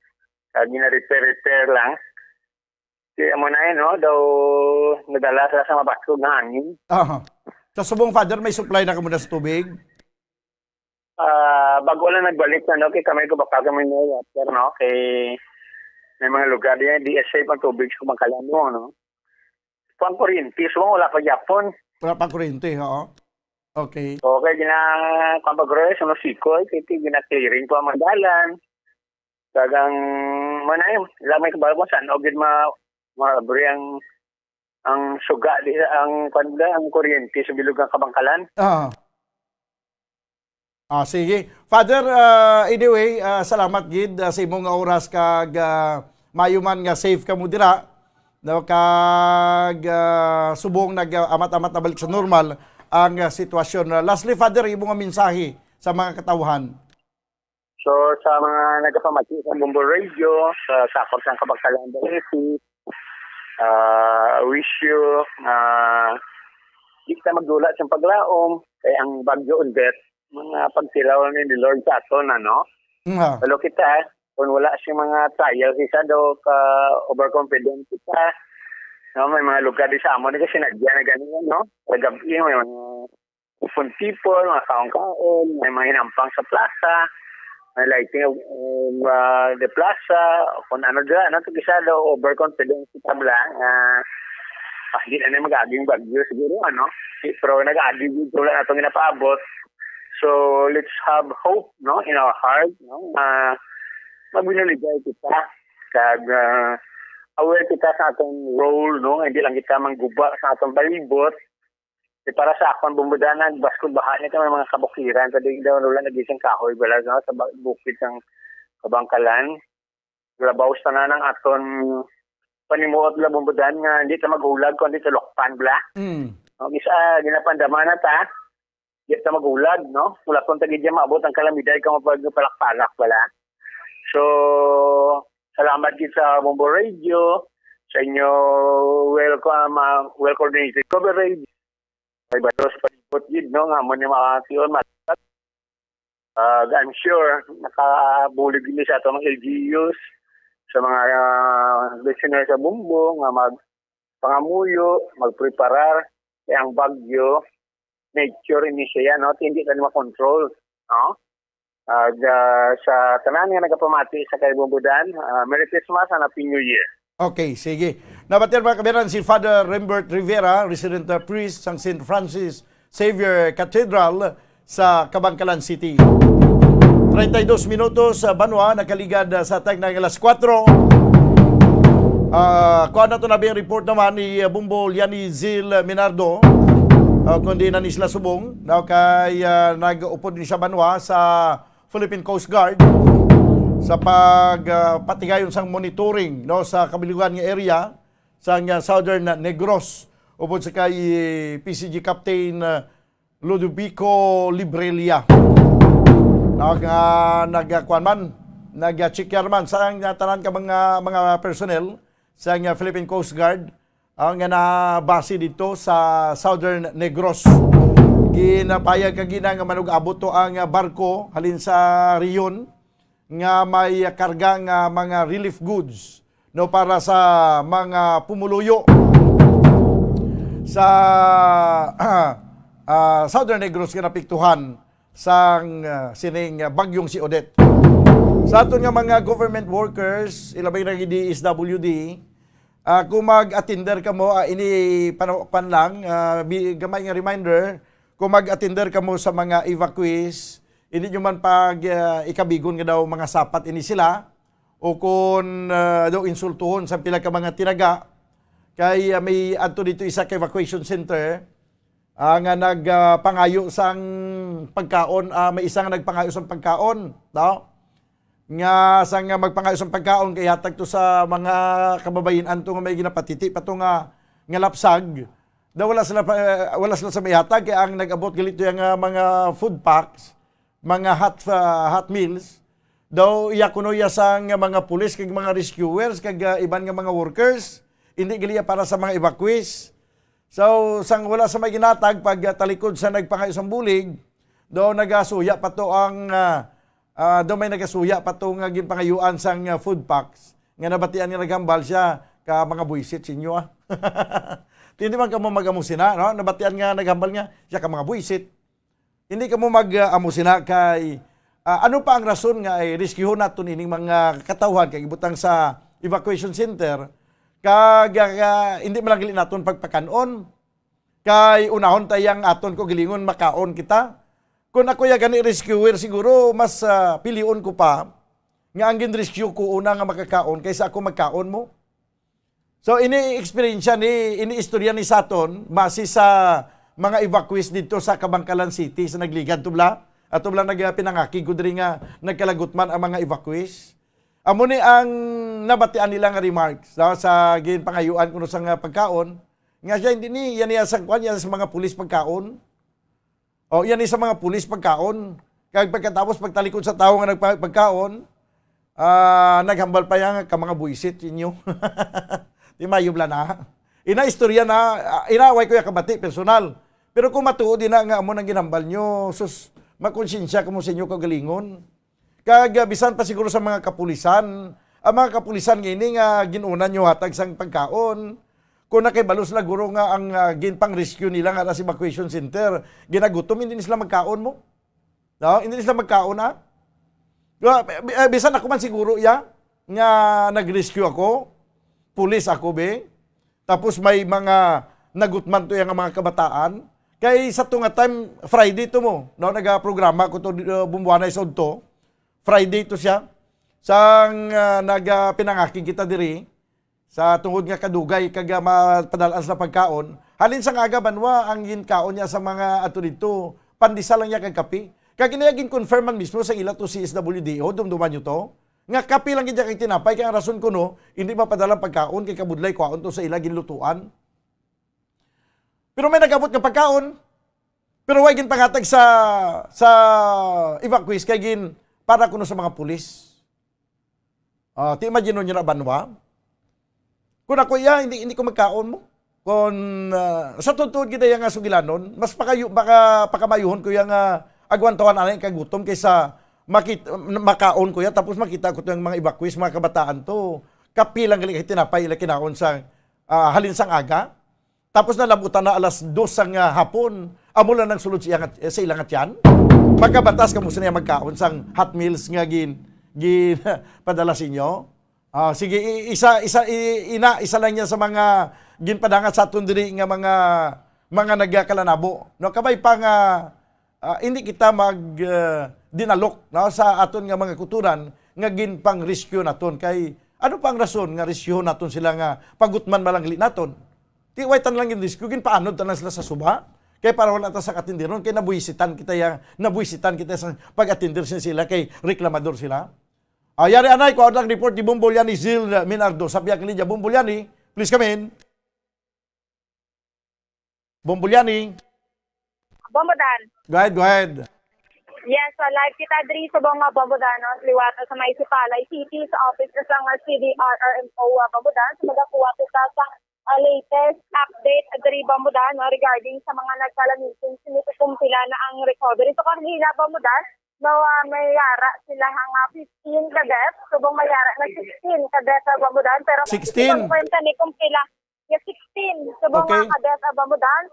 ah, gina-repair-repair lang. Kay amo na yun, no? Daw nadala sa, sa mabaskog nga hangin. Aha. Sa subong, Father, may supply na kamo na sa tubig? Ah, bago lang nagbalik na, no? Kay kami ko baka kami may water, no? Kay may mga lugar diyan, di safe ang tubig sa Bangkalan mo, no? Pang kuryente, so wala pa gyapon. Wala pa kuryente, oo. Okay. Okay, gina-, pang pagro-, sa Nosico, eh, kay gina-clearing pa ang mga dalan. Tagang, manay, lamay ka ba mo, saan, o gid ma-, ma-, ang, ang suga, di, ang, kwan ba, ang kuryente sa bilog nga Kabangkalan. Ah. Ah, sige. Father, ah, anyway, ah, salamat gid, ah, sa imong oras kag, ah, maayo man nga safe kamo dira. No, kag, ah, subong nag-amat-amat na balik sa normal ang, ah, sitwasyon. Ah, lastly, Father, imo nga mensahe sa mga katawhan. So, sa mga nagapamati sa Bombo Radio, sa sakop sang Kabakalanda City, ah, wish you, ah, di kita magdula sa paglaom, kay ang Bagyo Odette, mga pagtilaw ni ni Lord sa aton, ano? Nga. Pero kita, kung wala siya mga trial, kita daw ka overconfident kita. No, may mga lugar di sa amon, kasi sinadya na ganun, no? Kagabi, may mga tipon-tipon, mga kaon-kaon, may mga hinampang sa plaza, may lighting of, of, ah, the plaza, o kung ano dyan, ano, ito isa daw, overconfidence sa tabla, nga, ah, di na na mag-aging bagyo siguro, ano? Di, pero nag-aging dito lang atong ginapaabot. So, let's have hope, no, in our heart, no, nga magbinuligay kita. Kag, ah, aware kita sa atong role, no, hindi lang kita mangguba sa atong palibot, Di para sa akon, Bumbudanan, baskog baha ni kami mga kabukiran, sa di daw wala nagising kahoy, wala, no, sa ba-, bukid sang Kabangkalan. Labaw sa tanan ang aton panimuot, bala, Bumbudan, nga hindi ta maghulag kung hindi ta lukpan, bala. Mm. Ang isa, ginapandama na ta, hindi ta maghulag, no? Wala kung tagid maabot ang kalamidad kung mapagpalak-palak, bala. So, salamat gid sa Bombo Radio, sa inyo well, ah, well coordinated coverage. May balo sa palibot gid, no, nga amo ni mga tion, mat-, ah, I'm sure nakabulig din sa atong L G Us, sa mga, ah, listeners sa Bombo nga magpangamuyo, magpreparar, kay ang bagyo, nature ini siya, no? Hindi na makontrol, no? Ag, ah, sa tanan nga nagapamati sa kay Bumbudan, ah, Merry Christmas and Happy New Year. Okay, sige. Nabatian, mga kabayan, si Father Rembert Rivera, resident, uh, priest sang Saint Francis Xavier Cathedral sa Kabankalan City. Treinta y dos minutos, uh, banwa, nakaligad, uh, sa tag na alas kuwatro. Ah, kuha na to na biyang report naman ni, uh, Bumbo Liani Zil Minardo. Uh, kundi na ni sila subong, no, kay, uh, nag-upod ni siya banwa sa Philippine Coast Guard sa pag, ah, patigayon sang monitoring, no, sa kabilugan nga area sang, ah, Southern Negros, upod sa kay P C G Captain, ah, Ludovico Librella. Nag, ah, nag, ah, kuwan man, nag, ah, check man sa, ah, tanan ka mga, mga personnel sa, ah, Philippine Coast Guard ang nga nabase dito sa Southern Negros. Ginapayag kagina nga manug-abot to ang barko halin sa Rion nga may karga nga mga relief goods, no, para sa mga pumuluyo sa, ah, Southern Negros nga napiktuhan sang, ah, sining, ah, bagyong si Odette. Sa aton nga mga government workers, ilabay na gid D S W D, ah, kung mag-attender kamo, ah, ini panawakan lang, ah, bi-, gamay nga reminder, kung mag-attender kamo sa mga evacuees, hindi nyo man pag, ah, ikabigon nga daw mga sapat ini sila, o kung, ah, daw insultuhon sa pila ka mga tinaga, kay, ah, may adto dito isa ka evacuation center, ah, nga nag, ah, pangayo sang pagkaon, ah, may isa nga nagpangayo sang pagkaon, no? Nga sang, ah, magpangayo sang pagkaon, kay hatag to sa mga kababayin-an to nga may ginapatiti pa to nga, nga lapsag. Daw wala sila pa, wala sila sa maihatag, kay ang nag-abot gali to yang, ah, mga food packs, mga hot, ah, hot meals, daw iya kuno iya sang mga pulis kag mga rescuers kag, ah, iban nga mga workers, hindi gali iya para sa mga evacuees. So, sang wala sa may ginatag, pag, ah, talikod sa nagpangayo sang bulig, daw nagasuya pa to ang, ah, ah, daw may nagasuya pa to nga ginpangayuan sang, ah, food packs, nga nabatian nga naghambal siya ka mga buisit sa inyo, ah. Hindi man kamo mag-amo sina, no? Nabatian nga naghambal nga siya ka mga buisit. Hindi kamo mag, ah, amo sina kay, ah, ano pa ang rason nga i-rescuehon naton ining mga katawhan kay ibutang sa evacuation center kag, ah, hindi man lang gali naton pagpakan-on kay unahon ta yang aton kaugalingon makaon kita. Kung ako ya gani rescuer, siguro mas, ah, pilion ko pa nga ang gin-rescue ko una nga makakaon kaysa ako magkaon mo. So, ini eksperyensya ni, ini istorya ni sa aton base sa mga evacuees dito sa Kabankalan City sa nagligad, tubla. At tubla nagpinangakig ko diri nga nagkalagot man ang mga evacuees. Amo ni ang nabatian nila nga remarks, no, sa ginpangayuan kuno sa nga pagkaon. Nga siya, hindi ni, yan niya sa kwan, yan sa mga pulis pagkaon. O, yan ni sa mga pulis pagkaon. Kag pagkatapos, pagtalikod sa tawo nga nagpagkaon, ah, naghambal pa iya nga, "Ka mga buisit inyo." Di mayo bala na. Ina istorya na, ah, ina, way ko iya kabati personal. Pero kung matuod ina nga amo nang ginhambal nyo, sus, makonsensya kamo sa inyo kaugalingon. Kag, ah, bisan pa siguro sa mga kapulisan, ang mga kapulisan nga ini nga gin-una nyo hatag sang pagkaon, kung nakahibalo sila, guro, nga ang, ah, ginpang-rescue nila nga sa evacuation center, ginagutom, hindi na sila magkaon mo. No? Hindi na sila magkaon, ah. Di ba? Bi-, eh, bisan ako man siguro, ya, nga nag-rescue ako, pulis ako, be. Tapos may mga nagutman to yang mga kabataan. Kay sa to nga time, Friday to mo, no? Nagaprograma ko to, uh, Bumbuanay sa udto. Friday to siya. Sang, ah, nagapinangakig kita diri, sa tungod nga kadugay kag, ah, mapadal-an sa pagkaon, halin sang aga banwa ang ginkaon niya sa mga ato didto, pandesal lang niya kag kape. Kag ina gin-confirm man mismo sa ila to C S W D O, dumduman niyo to, nga kape lang gid niya kag tinapay, kay ang rason kuno, hindi mapadala ang pagkaon kay kabudlay kwaon to sa ila ginlutuan. Pero may nag-abot nga pagkaon, pero way ginpangatag sa, sa evacuees kay gin para kuno sa mga pulis. Ah, ti imagine niyo na banwa? Kung ako iya, hindi, hindi ko magkaon mo. Kung, ah, sa tuod-tuod gid iya nga sugilanon, mas pakayo, baka pakamayuhon ko iya nga agwantahan anay kagutom kaysa makit-, makaon ko iya, tapos makita ko to yung mga evacuees, mga kabataan to. Kape lang gali kay tinapay ila kinaon sa, ah, halin sang aga. Tapos nalabutan na alas dos sang, ah, hapon. Amo lang nang sulod sa iya nga, sa ila nga tiyan. Makabatas kamo sa niya magkaon sang hot meals nga gin, gin padala sa inyo. Ah, sige, i-, isa, isa, i-, ina, isa lang niya sa mga ginpadangat sa aton diri nga mga, mga nagakalanabo. No, kabay pa nga, ah, hindi kita mag, ah, dinalok, no, sa aton nga mga kuturan nga ginpang-rescue naton. Kay ano pa ang rason nga rescueon naton sila nga pagutman malangli naton? Ti way tan lang gin-rescue, ginpaanod tan lang sila sa suba. Kay para wala ta sa katindiron, kay nabuisitan kita ya, nabuisitan kita sa pag-atender sin sila, kay reklamador sila. Ah, yari anay, kuha lang report ni Bombolyani Zil Minardo. Sa pihak ni Bombolyani, please come in. Bombolyani. Bombodan. Go ahead, go ahead. Yes, so live kita diri subong nga Bombodan, no? Liwat sa may Sipalay City, sa office sa nga C D R R M O, ah, Bombodan. So magakuha kita sa, ah, latest update diri Bombodan, no? Regarding sa mga nagpalamiting, sinikumpila na ang recovery. So kanina Bombodan, no, ah, may yara sila nga fifteen ka death, subong may yara na sixteen ka death sa Bombodan. Pero sixteen? Confirm kami kung pila. Yes, sixteen. Subong Okay. nga ka death sa Bombodan.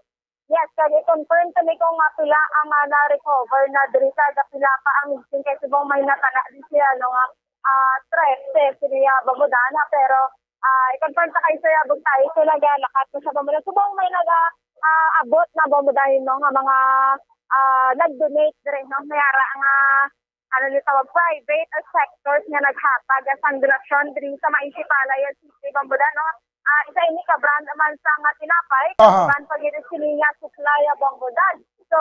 Yes, kag i-confirm to ni kung nga pila ang, ah, na-recover na diri sa pila pa ang missing kay subong may natala din siya, no, nga, ah, trese sila Bombodan, ha, pero, ah, i-confirm sa kay Sir Abog tayo sila ga lakat na sa Bombodan. Subong may naga, ah, abot na Bombodan, no, nga mga, ah, nag-donate diri, no, may ara nga ano ni tawag, private sectors nga naghatag sang donasyon diri sa Maisipalay City, Bombodan, no? Ah, isa ini ka brand man sa nga tinapay, Aha. brand pa gid sini nga supply, ah, Bombodan. So,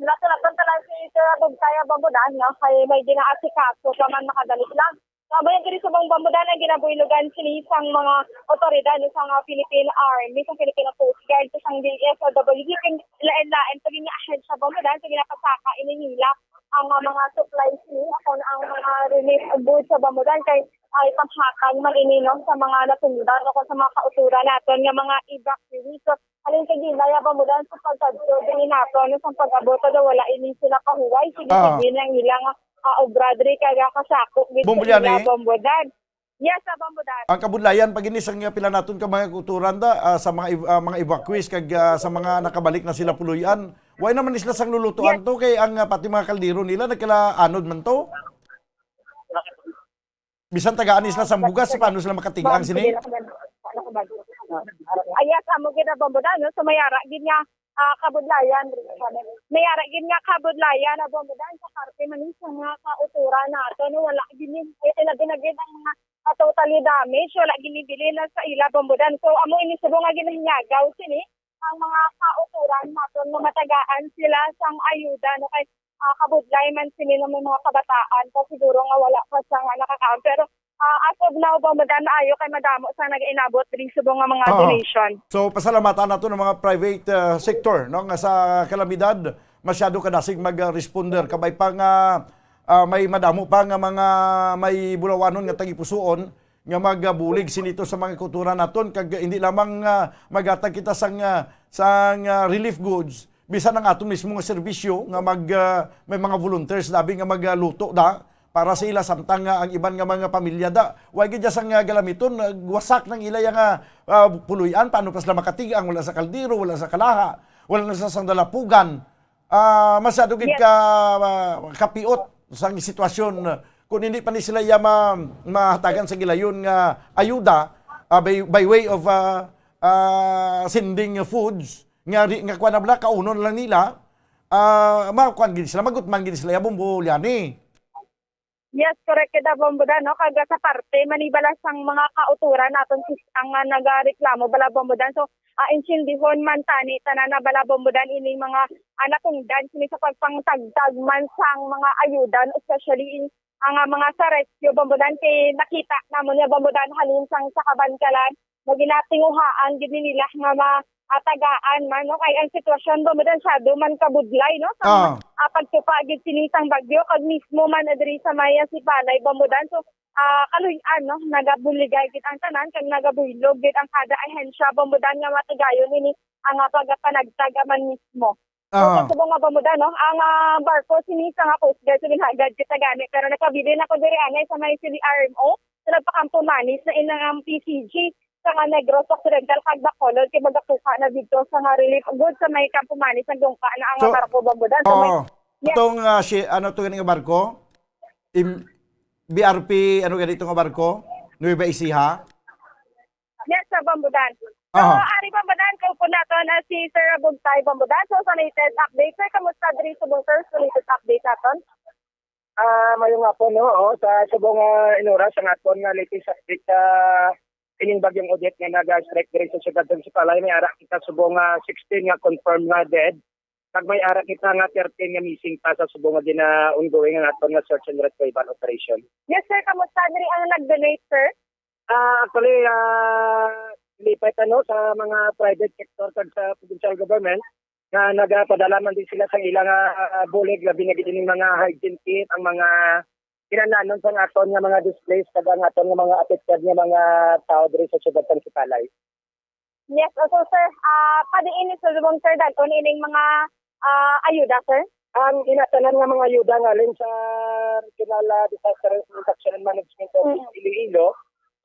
natulaton ta lang si Sir Bugtaya Bombodan, no? Kay may ginaasikaso pa man makadali lang. So, amo yan diri sa Bombodan ang ginabuylogan sini sang mga otoridad, no, sa nga Philippine Army, sa Philippine Coast Guard, sa sang D S W D, kag lain-lain pa gid nga ahensya Bombodan, sa ginapasaka ini nila ang, ah, mga supplies ni, ako na ang mga relief goods sa Bombodan kay ay panghatag man ini, no, sa mga natundan o sa mga kauturan naton nga mga evacuees. So, halin sa Ginaya Bombodan sa pagkadto din nato, ano, sa pag-abot pa daw wala ini sila kahuway. Sige, Ah. sige lang ilang, ah, obra diri kay kasakop gid sa Bombolyani? ila Bombodan. Yes, sa Bombodan. Ang kabudlayan pag ini sa nga pila naton ka mga kauturan da, ah, sa mga ev-, ah, mga evacuees kag, ah, sa mga nakabalik na sila puloy-an. Wala naman sila sang lulutuan Yes. to kay ang, ah, pati mga kaldero nila nagkalaanod man to. Bisan tagaan sila sang bugas, paano sila makatigang sini? Ayas, amo gid na Bombodan, no? So, may ara gid nga, ah, kabudlayan. May ara gid nga kabudlayan na Bombodan sa parte man sa mga kauturan nato, no? Wala gid ni, eh, labi na gid ang mga, ah, totally damage. Wala gid ni bili na sa ila Bombodan. So, amo ini subong nga ginahinyagaw sini ang mga kauturan naton nga matagaan sila sang ayuda, no? Kay, ah, kabudlay man sini nga may mga kabataan pa siguro nga wala pa sa nga nakakaon. Pero, ah, as of now, Bombodan, maayo kay madamo sa nag-inabot diri subong nga mga Oo. donation. So, pasalamatan nato ng mga private, ah, sector, no, nga sa kalamidad, masyado kadasig mag-responder. Kabay pa nga, ah, may madamo pa nga mga may bulawanon nga tagipusuon nga magabulig sini to sa mga kautoran naton, kag hindi lamang, ah, maghatag kita sang, ah, sang, ah, relief goods, bisan ang aton mismo nga serbisyo nga mag, ah, may mga volunteers labi nga magluto da para sa ila, samtang nga ang iban nga mga pamilya da, wa gid sang, ah, galamiton, ah, wasak nang ila nga, ah, puloy-an, paano pa sila makatigang, wala sa kaldero, wala sa kalaha, wala na sa sang dalapugan. Ah, masyado gid Yes. ka, ah, kapiot sang sitwasyon. Kung hindi pa ni sila iya ma-, mahatagan sa gilayon nga ayuda, ah, by, by way of, ah, ah, sending foods, nga ri-, nga kuwan na bala, kaunon lang nila, ah, makuwan gid sila, magutman gid sila iya, Bombo Liani. Yes, correct kita, Bombo Dan, no? Kag sa parte man ni bala sang mga kautoran naton sis-, ang, ah, nagareklamo bala, Bombo Dan. So, ah, intindihon man tani tanan na bala, Bombo Dan, ining mga, ah, natungdan sini sa pagpangtagtag man sang mga ayuda, no? Especially in, ang, ah, mga sa rescue, Bombo Dan, kay nakita namon nga, Bombo Dan, halin sang sa Kabankalan, nga ginatinguhaan gid ni nila nga ma-, ah, tagaan man, no? Kay ang sitwasyon, Bombo Dan, masyado man kabudlay, no? Sa mga, Ah. ah, pagtupa gid sini sang bagyo, kag mismo man diri sa may, ah, Sipalay, Bombo Dan. So, ah, kaluy-an, no? Nagabuligay gid ang tanan, kag nagabuylog gid ang kada ahensya, Bombo Dan, nga matigayon ini ang, ah, pagapanagtag man mismo. So, Aha. sa subong nga, Bombo Dan, no? Ang, ah, barko sini sa nga Coast Guard sa ginhagad kita gani, pero nakabilin ako diri anay sa may C D R M O, sa nagpakampo manis na inang ang P C G sa nga Negros Occidental kag Bacolod, kay magakuha na dito sa nga relief goods sa may Campo Manis, nagdungka na ang So, barko, Bombo Dan. So, may oo. Yes. Itong, ah, si, ano to gani nga barko? Im-, B R P, ano gani ito nga barko? Nueva Ecija? Yes, sa Bombo Dan. So, Aha. ari, Bombo Dan, kaupod nato na si Sir Buntay, Bombo Dan. So, sa latest update, sir, kamusta diri subong, sir, sa latest update naton? Ah, maayong hapon, no? O, sa subong nga inuras, ang aton nga latest update sa ining bagyong Odette nga naga-strike diri sa siyudad sa Sipalay, may ara kita subong nga sixteen nga confirmed nga dead. Kag may ara kita nga thirteen nga missing pa sa subong nga gina-ongoing ang aton nga search and retrieval operation. Yes, sir. Kamusta diri ang nag-donate, sir? Ah, actually, ah, lipay ta, no, sa mga private sector kag sa provincial government nga nagapadala man din sila sa ila nga, ah, bulig, labi na gid ining mga hygiene kit, ang mga kinahanglanon sa aton nga mga displaced kag ang aton nga mga affected nga mga tawo diri sa siyudad sa Sipalay. Yes, so, sir, ah, padiin ni subong, sir, dal-on ining mga, ah, ayuda, sir? Ang inatanan nga mga ayuda nga halin sa Regional, ah, Disaster Reduction and Management Office, Mm. Iloilo.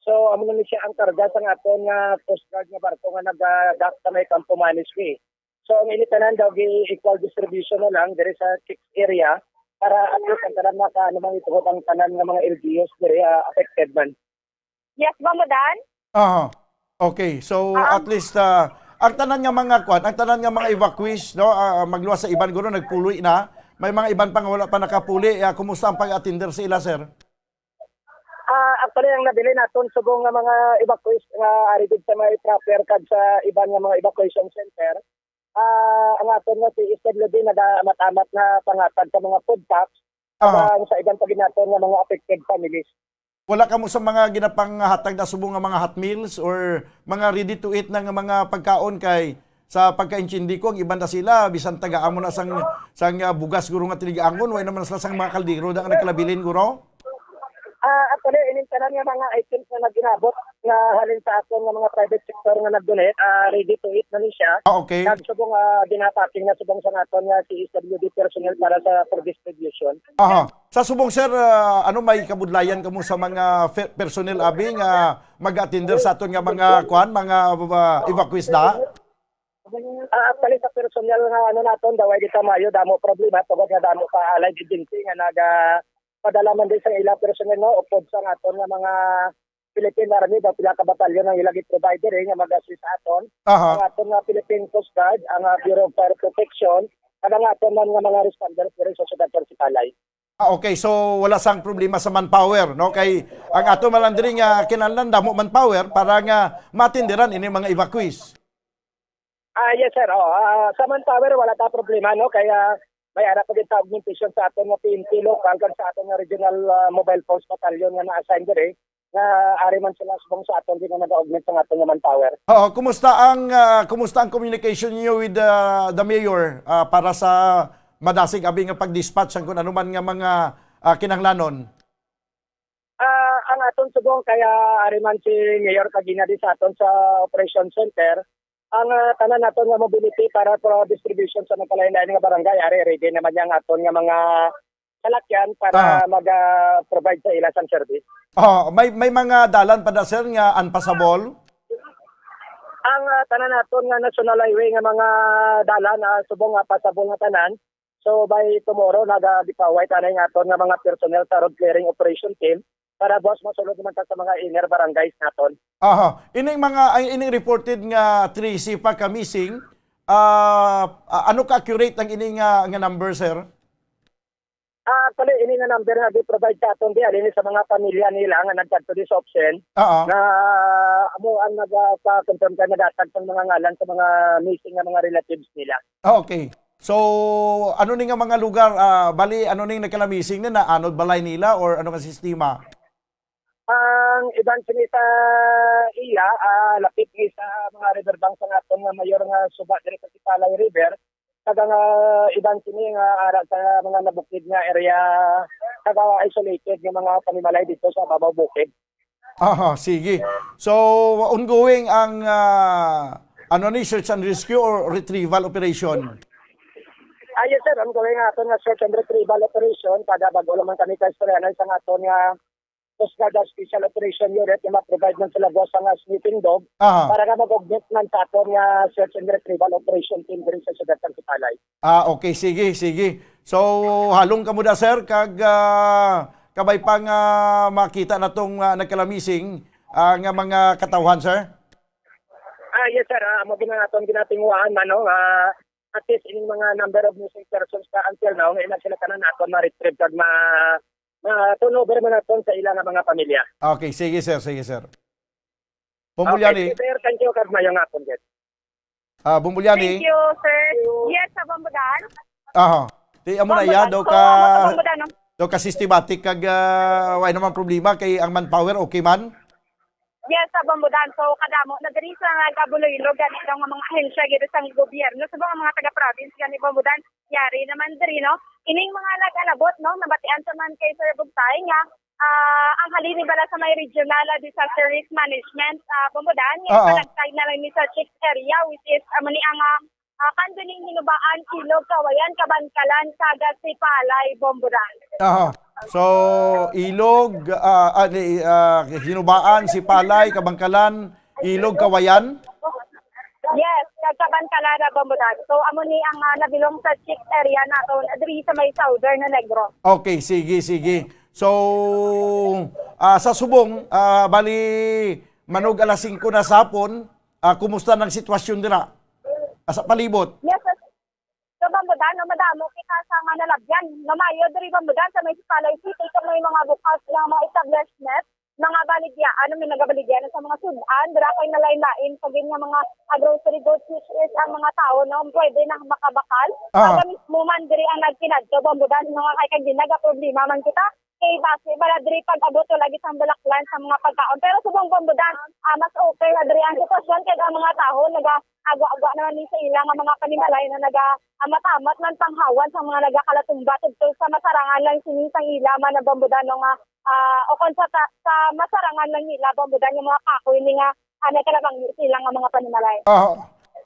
So, amo na ni siya ang karga sa aton nga Coast Guard nga barko nga nag-dock sa may Campo Manis Way. So, ang ini tanan daw gi-equal distribution na lang diri sa six area para at least ang tanan maka-, ano, man ituhod ang tanan nga mga L G Us diri, ah, affected man. Yes, Bombo Dan? Aha. Okay. So, Ah, at least, ah, ang tanan nga mga kwan, ang tanan nga mga evacuees, no, ah, magluwas sa iban, guro, nagpuloy na. May mga iban pa nga wala pa nakapuli. Ah, kumusta ang pag-atender sa ila, sir? Ah, actually, ang nabilin naton subong nga mga evacuees nga ari gid sa may proper kag sa iban nga mga evacuation center, ah, ang aton nga C S W D nagaamat-amat nga pangatag sa mga food packs, Ah. kag sa iban pa gid naton nga mga affected families. Wala kamo sa mga ginapanghatag na subong nga mga hot meals or mga ready to eat na nga mga pagkaon? Kay sa pagkaintindi ko, ang iban na sila, bisan tagaan mo na sang, sang, ah, bugas, guro, nga tinigangon, way naman sila sang mga kaldero da nga nagkalabilin, guro? Ah, actually, ining tanan nga mga items nga nag-inabot nga halin sa aton nga mga private sector nga nag-donate, ah, ready to eat na ni siya. Ah, okay. Kag subong, ah, ginapacking na subong sa aton nga C S W D personnel para sa, for distribution. Aha. Sa subong, sir, ah, ano, may kabudlayan kamo sa mga fe-, personnel, abi, nga mag-atender sa aton nga mga, kuan, mga, ah, evacuees da? Ah, actually, sa personnel nga, ano, naton, daway di ta maayo, damo problema, tungod nga damo pa allied agency nga naga-, padala man din sa ila personnel, no, upod sa aton nga mga Philippine Army, daw pila ka batalyon ang ila gi-provide diri nga mag-assist sa aton. Aha. Ang aton nga Philippine Coast Guard, ang, ah, Bureau of Fire Protection, kag ang aton man nga mga responders diri sa siyudad sa Sipalay. Ah, okay. So, wala sang problema sa manpower, no? Kay ang ato man lang diri nga kinahanglan damo manpower para nga matindiran ini mga evacuees. Ah, yes, sir. Oh, ah, sa manpower, wala ta problema, no? Kaya may ara pa gid ta augmentation sa aton nga P N P local kag sa aton nga regional, ah, mobile force battalion nga na-assign diri, nga ari man sila subong sa aton din nga nag-augment sa aton nga manpower. Oo, kumusta ang, ah, kumusta ang communication niyo with, ah, the mayor, ah, para sa madasig abi nga pag-dispatch ang kun ano man nga mga, ah, kinahanglanon? Ah, ang aton subong kaya ari man si Mayor kagina di sa aton sa Operation Center, ang, ah, tanan naton nga mobility para sa distribution sa nagkalain-lain nga barangay, ari ready naman niya ang aton nga mga salakyan para Ah. mag, ah, provide sa ila sang service. Oh, may, may mga dalan pa da, sir, nga unpassable? Ang, ah, tanan naton nga National Highway nga mga dalan, ah, subong nga passable nga tanan. So, by tomorrow, naga-deploy tanan nga aton nga mga personnel sa road clearing operation team para, boss, masulod naman ta sa mga inner barangays naton. Aha. Ining mga, ay, ining reported nga trese pa ka missing, ah, ah, ano ka accurate ang ining, ah, nga number, sir? Ah, actually, ini nga number nga gi-provide sa aton di, alin sa mga pamilya nila nga nagkadto di sa option, Oo. nga amo ang nag, ah, pa-confirm ka nagatag sang mga ngalan sa mga missing nga mga relatives nila. Ah, okay. So, ano ni nga mga lugar, ah, bali, ano ning nagkala-missing na, naanod balay nila or ano nga sistema? Ang iban sini sa ila, ah, lapit ni sa mga river banks ang aton nga mayor nga suba diri sa Sipalay River, kag ang, ah, iban sini nga ara sa mga nabukid nga area, kag, ah, isolated nga mga panimalay dito sa babaw bukid. Aha, sige. So, ongoing ang, ah, ano ni, search and rescue or retrieval operation? Ah, yes, sir. Ongoing ang aton nga search and retrieval operation. Kada bag-o lamang kami ka istoryanan sa aton nga Coast Guard Special Operation Unit nga ma-provide man sila, boss, nga sniffing dog Aha. para nga mag-augment man sa aton nga search and retrieval operation team diri sa siyudad sang Sipalay. Ah, okay. Sige, sige. So, halong kamo da, sir, kag, ah, kabay pa nga makita na tong, ah, nagkala-missing, ah, nga mga katawhan, sir? Ah, yes, sir. Ah, amo gina-, aton ginatinguhaan man, no, nga at least ining mga number of missing persons na until now, nga ina sila tanan naton ma-retrieve kag ma-, ma-turn over man naton sa ila nga mga pamilya. Okay, sige, sir, sige, sir. Bombolyani. Okay, sir, thank you, kag mayong hapon, sir. Ah, Bombolyani. Thank you, sir. Yes, sa Bombodan. Aha. Di amo na iya, Bombodan. daw So, ka, amo sa Bombodan, no? daw ka systematic kag, ah, way naman problema kay ang manpower okay man? Yes, sa Bombodan. So, kadamo na diri sa nagabuloy-lo gani daw nga mga ahensya gid sang gobyerno sa mga, mga taga-province gani Bombodan. Yari naman diri, no? Ining mga nag-alabot, no? Nabatian sa man kay Sir Bugtay nga, ah, ang halin ni bala sa may regional, ah, disaster risk management, ah, Bombodan, nga Oo. ipanagtag na lang ni sa Chicks area, which is, amo ni ang, ah, ah, kanto ning Hinubaan, Ilog, Kawayan, Kabankalan, kag Sipalay, Bombodan. Aha. So, Ilog, ah, ah, ni, ah, Hinubaan, Sipalay, Kabankalan, Ilog, Kawayan? Yes, kag Kabankalan, Bombodan. So, amo ni ang, ah, nabilong sa Chicks area naton, diri sa may Southern Negros. Okay, sige, sige. So, ah, sa subong, ah, bali, manog alas singko na sa hapon, ah, kumusta nang sitwasyon dira? Ah, sa palibot? Yes, sir. So, Bombodan, no, madamo kita sa mga nalabyan. Nga maayo diri, Bombodan, sa may Sipalay City, kung may mga bukas nga mga establishment, mga baligya, ano, may nagabaligya na sa mga sud-an, dira kay nalain-lain pa gid nga mga, ah, grocery goods, which is ang mga tawo, no, pwede na makabakal. Ah. Aga mismo man diri ang nagkinadto, Bombodan, no, nga kay kag nagaproblema man kita. Kay base bala diri pag-abot wala gid sang balaklan sa mga pagkaon. Pero subong Bombodan, ah, mas okay na diri ang sitwasyon kay ang mga tawo naga-agwa-agwa naman ni sa ila nga mga panimalay na naga, ah, matamat man panghawan sa mga nagakalatumba tubtob sa masarangan lang sini sang ila man na Bombodan, no, nga, ah, o kon sa ta-, sa masarangan lang nila Bombodan nga mga kahoy ni nga, ah, nagkalabanggi sila nga mga panimalay. Ah,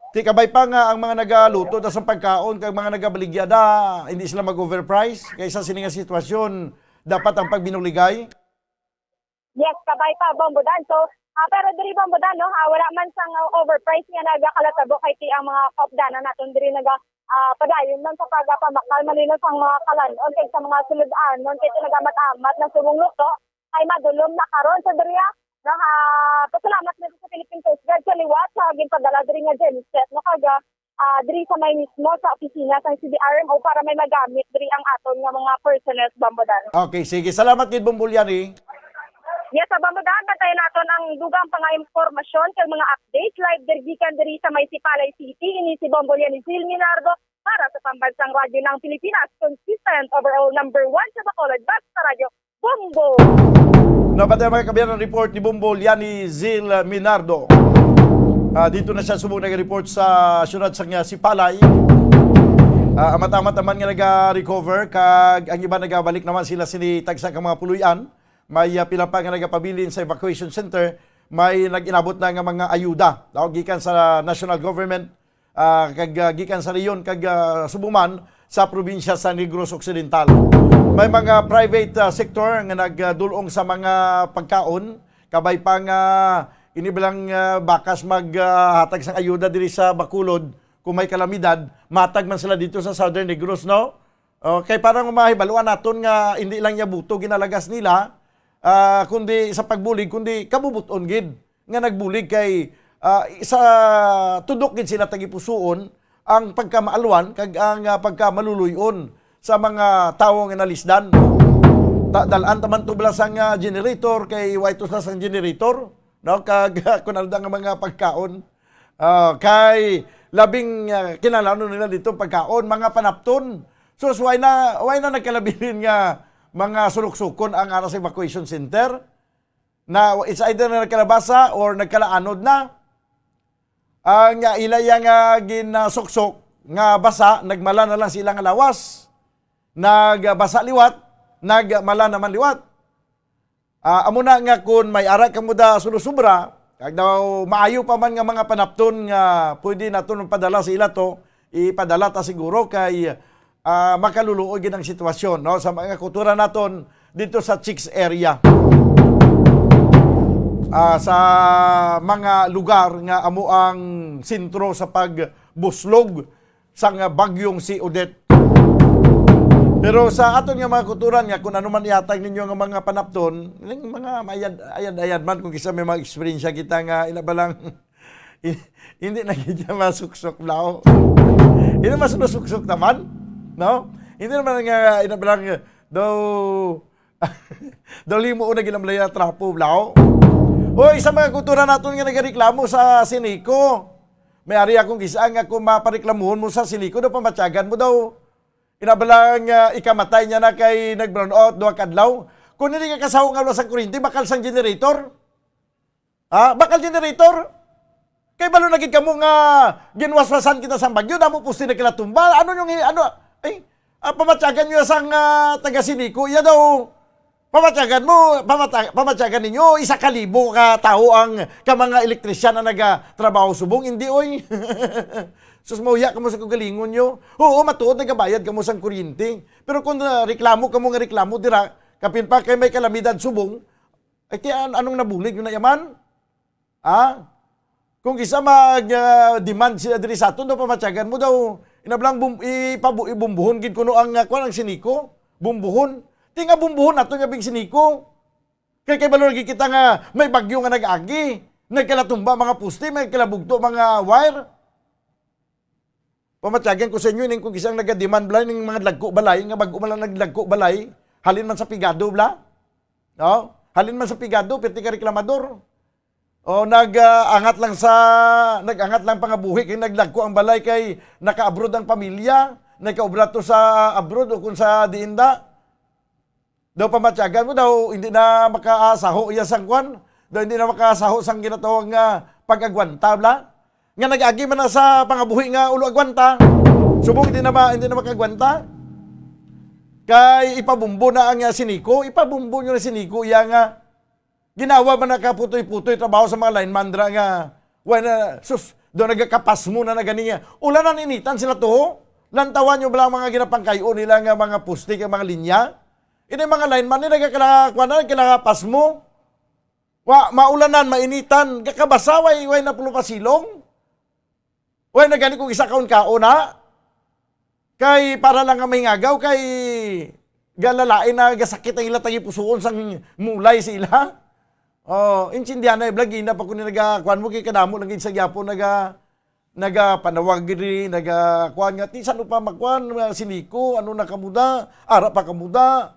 ti kabay pa nga ang mga nagaluto na sa pagkaon kag mga nagabaligya da, hindi sila mag-overprice kaysa sini nga sitwasyon. Dapat ang pagbinuligay? Yes, kabay pa, Bombodan. So, ah, pero diri, Bombodan, no, ah, wala man sang, ah, overprice nga nagakalatabo kay ti ang mga kaupdanan naton diri naga, ah, padayon man sa pagpamakal, malinaw sang mga kalan-on kag sa mga sulod-anon kay ti nagamat-amat na subong luto ay madulom na karon. So, diri, ah, naka-, pasalamat na sa Philippine Coast Guard sa liwat sa ginpadala diri nga genset, no, kag, ah, ah, diri sa may mismo sa opisina sang C D R M O para may magamit diri ang aton nga mga personnel, Bombodan. Okay, sige. Salamat gid, Bombolyani. Yes, sa Bombodan, bantayan naton ang dugang pa nga impormasyon kag mga update live diri gikan diri sa may Sipalay City. Ini si Bombolyani Zil Minardo para sa Pambansang Radyo ng Pilipinas, consistent overall number one sa Bacolod, basta radyo. Bombo! Napatay, mga kabayan, ang report ni Bombolyani Zil Minardo. Ah, dito na siya subong nag-report sa siyudad sang, ah, Sipalay. Ah, amat-amat naman nga naga-recover, kag ang iba nagabalik naman sila sini tagsa ka mga puloy-an. May, ah, pila pa nga nagapabilin sa evacuation center. May nag-inabot na nga mga ayuda, no, gikan sa national government, ah, kag, ah, gikan sa Leon kag, ah, Subuman sa probinsya sa Negros Occidental. May mga private, ah, sector nga nagdul-ong sa mga pagkaon, kabay pa nga ini bilang, ah, bakas mag, ah, hatag sang ayuda diri sa Bacolod, kung may kalamidad, matag man sila dito sa Southern Negros, no? Oh, kay para nga mahibaluan naton nga hindi lang iya buto ginalagas nila, ah, kundi sa pagbulig, kundi kabubot-on gid nga nagbulig kay, ah, sa tudok gid sila tagipusuon ang pagkamaalwan kag ang, ah, pagkamaluluy-on sa mga tawo nga nalisdan. Ta-, dal-an taman to bala sang, ah, generator kay way to sa sang generator, no? Kag, ah, kun ano da nga mga pagkaon. Ah, kay labing, ah, kinahanglan nila dito pagkaon, mga panapton. So, so why na, why na nagkalabilin nga mga suluksukon ang ara sa evacuation center? Na it's either na nagkalabasa or nagkalaanod na. Ang, ah, ila iya nga ginasuksok nga basa, nagmala na lang sila nga lawas. Nagbasa liwat, nagmala naman liwat. Ah, amo na nga kun may ara kamo da sulusubra, kag daw maayo pa man nga mga panapton nga pwede naton padala sa ila to, ipadala ta siguro kay, ah, makaluluoy gid ang sitwasyon, no, sa mga kultura naton dito sa Chicks area. Ah, sa mga lugar nga amo ang sentro sa pagbuslog sang bagyong si Odette. Pero sa aton nga mga kuturan nga, kung ano man ihatag ninyo nga mga panapton, ning mga mayad-ayad man kung kisa may mga eksperyensya kita nga ina ba lang, hindi na gid siya masuksok daw. Hindi mas masuksok naman, no? Hindi naman nga ina ba lang daw Daw limo na ginamlaya trapo, blaw. O, isa mga kultura naton nga nagareklamo sa Sinico. May ari akong gisa nga kung mapareklamuhon mo sa Sinico, daw pamatyagan mo daw. Inabala nga ikamatay niya na kay nag-brown out duha ka adlaw. Kung hindi ka kasaho nga wala sa kuryente, bakal sang generator. Ha? Bakal generator? Kay balo na gid kamo nga ginwaswasan kita sang bagyo, damo poste nagkalatumba. Ano yung, ano, ay, ah, pamatyagan nyo sang, ah, taga Sinico, iya daw, pamatyagan mo, pamata-, pamatyagan ninyo, isa ka libo ka tao ang, ka mga elektrisyan na nagatrabaho subong, hindi, oy. Sus, mauya kamo sa kagalingon nyo. Oo, matuod, nagabayad kamo sang kuryente. Pero kung, ah, reklamo kamo nga reklamo, dira, kapin pa kay may kalamidad subong, ay, kaya an-, anong nabulig yun na yaman? Ah? Kung isa mag, ah, demand sila diri sa aton, daw pamatyagan mo daw, inablang bum-, ipabu-, ibumbuhon gid kuno ang, ah, kwan, ang Sinico. Bumbuhon. Ti nga bumbuhon nato nga bing Sinico. Kay, kay balo lagi kita nga may bagyo nga nag-agi. Nagkalatumba mga poste, may kalabugto mga wire. Pamatyagan ko sa inyo, ining kung isang nagademand bala, ning mga dagko balay, nga bago man lang nagdagko balay, halin man sa pigado bala. No? Halin man sa pigado, pirti ka reklamador. O nag, ah, angat lang sa, nag-angat lang pangabuhi kay nagdagko ang balay kay naka-abroad ang pamilya, nagkaobra to sa abroad o kung sa diin da. Daw pamatyagan mo daw, hindi na makaasaho iya sang kwan. Daw hindi na makaasaho sang ginatawag nga pag-agwanta, bla? Nga nag-agi man na sa pangabuhi nga ulo agwanta. Subong hindi na ma-, hindi na makagwanta. Kay ipabumbo na ang, ah, Sinico, ipabumbo nyo na Sinico, iya nga ginawa man nakaputoy-putoy trabaho sa mga lineman dra nga, wa na, sus, daw nagakapasmo na na gani nga. Ulanan initan sila to, ho. Lantawan nyo bala ang mga ginapangkayo nila nga mga poste, nga mga linya? Ini mga lineman ni nagakala-, kuwan na, nagkalakapasmo. Wa, maulanan, mainitan, gakabasa, way, way na pulo pa silong. Way na gani kung isa kaon-kaon, ha? Kay para lang nga mahingagaw, kay galalain na gasakit ang ila tagipusuon sang mulay sa ila. Oh, intindihan na, vlog, ina pa ko ni naga, kuwan mo, kay kadamo lang gid sa gyapon, naga, naga panawag diri, naga, kuwan nga, ti, saan pa magkuwan, mga Sinico, ano na kamuda, ara pa kamuda.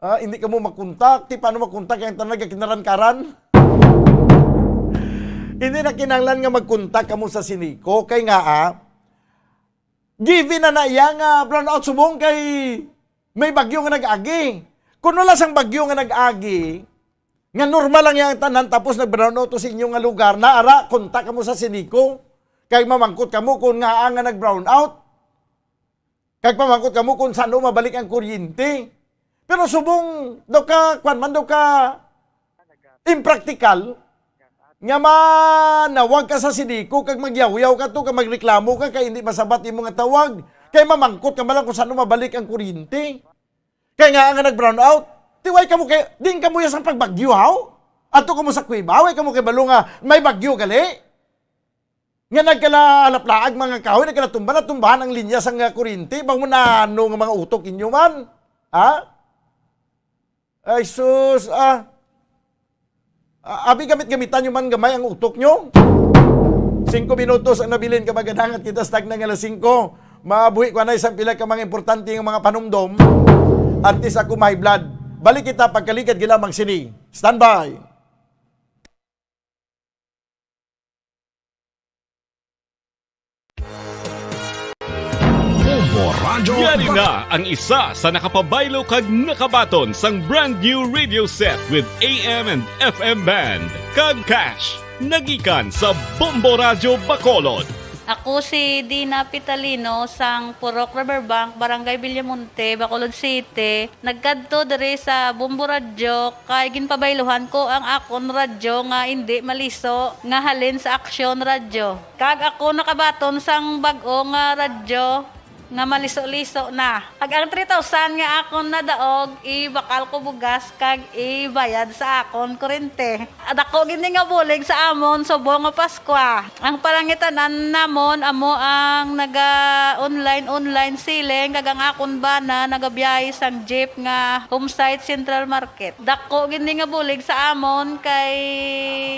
Ah, hindi kamo makontak. Ti, paano makontak ang tanan nagakinaran-karan? Hindi na kinahanglan nga magkontak kamo sa Sinico. Kay nga, ah, given na na iya nga brownout subong kay may bagyo nga nag-agi. Kung wala sang bagyo nga nag-agi, nga normal lang yang tanan tapos nag-brownout to sa inyo nga lugar, na ara, kontak kamo sa Sinico. Kay mamangkot kamo kung nga nga nag-brownout. Kag pamangkot kamo kung saan mabalik ang kuryente. Pero subong daw ka, kwan man daw ka, impractical, nga manawag ka sa Sideco kag magyawyaw ka to, kag magreklamo ka kay hindi masabat imo nga tawag, kay mamangkot ka man lang kung saan mabalik ang kuryente. Kay nga nga nag-brown out, ti way kamo kay, din kamo ya sa pagbagyo, haw? Ato kamo sa kuweba, way kamo kay balo nga may bagyo gali? Nga nagkalaplaag mga kahoy, nagkalatumba, natumbahan ang linya sang, ah, kuryente, bang mo na ano nga mga utok inyo man? Ha? Ay, sus, ah. Ah, abi gamit-gamitan nyo man gamay ang utok nyo. Singko minutos ang nabilin ka magadangat kita sa tagna nga alas singko. Mabuhi ko anay sa pila ka mga importante nga mga panumdom. Antes ako may blood. Balik kita pagkaligad gilamang sini. Standby. Bombo Radyo Yari Ba- na ang isa sa nakapabaylo kag nakabaton sang brand new radio set with A M and F M band kag cash. Nagikan sa Bombo Radyo Bacolod. Ako si Dina Pitalino sang Purok Riverbank, Barangay Villamonte, Bacolod City. Nagkadto diri sa Bombo Radyo kay ginpabayluhan ko ang akon radyo nga indi maliso nga halin sa Aksyon Radyo. Kag ako nakabaton sang bag-o nga radyo nga maliso-liso na. Kag ang three thousand nga akon nadaog, ibakal ko bugas kag ibayad sa akon kurente. Dako gid ni nga bulig sa amon subong nga Paskwa. Ang palangitan-an namon amo ang naga-online, online selling, kag ang akon bana nagabiyahe sang jeep nga Homesite Central Market. Dako gid ni nga bulig sa amon kay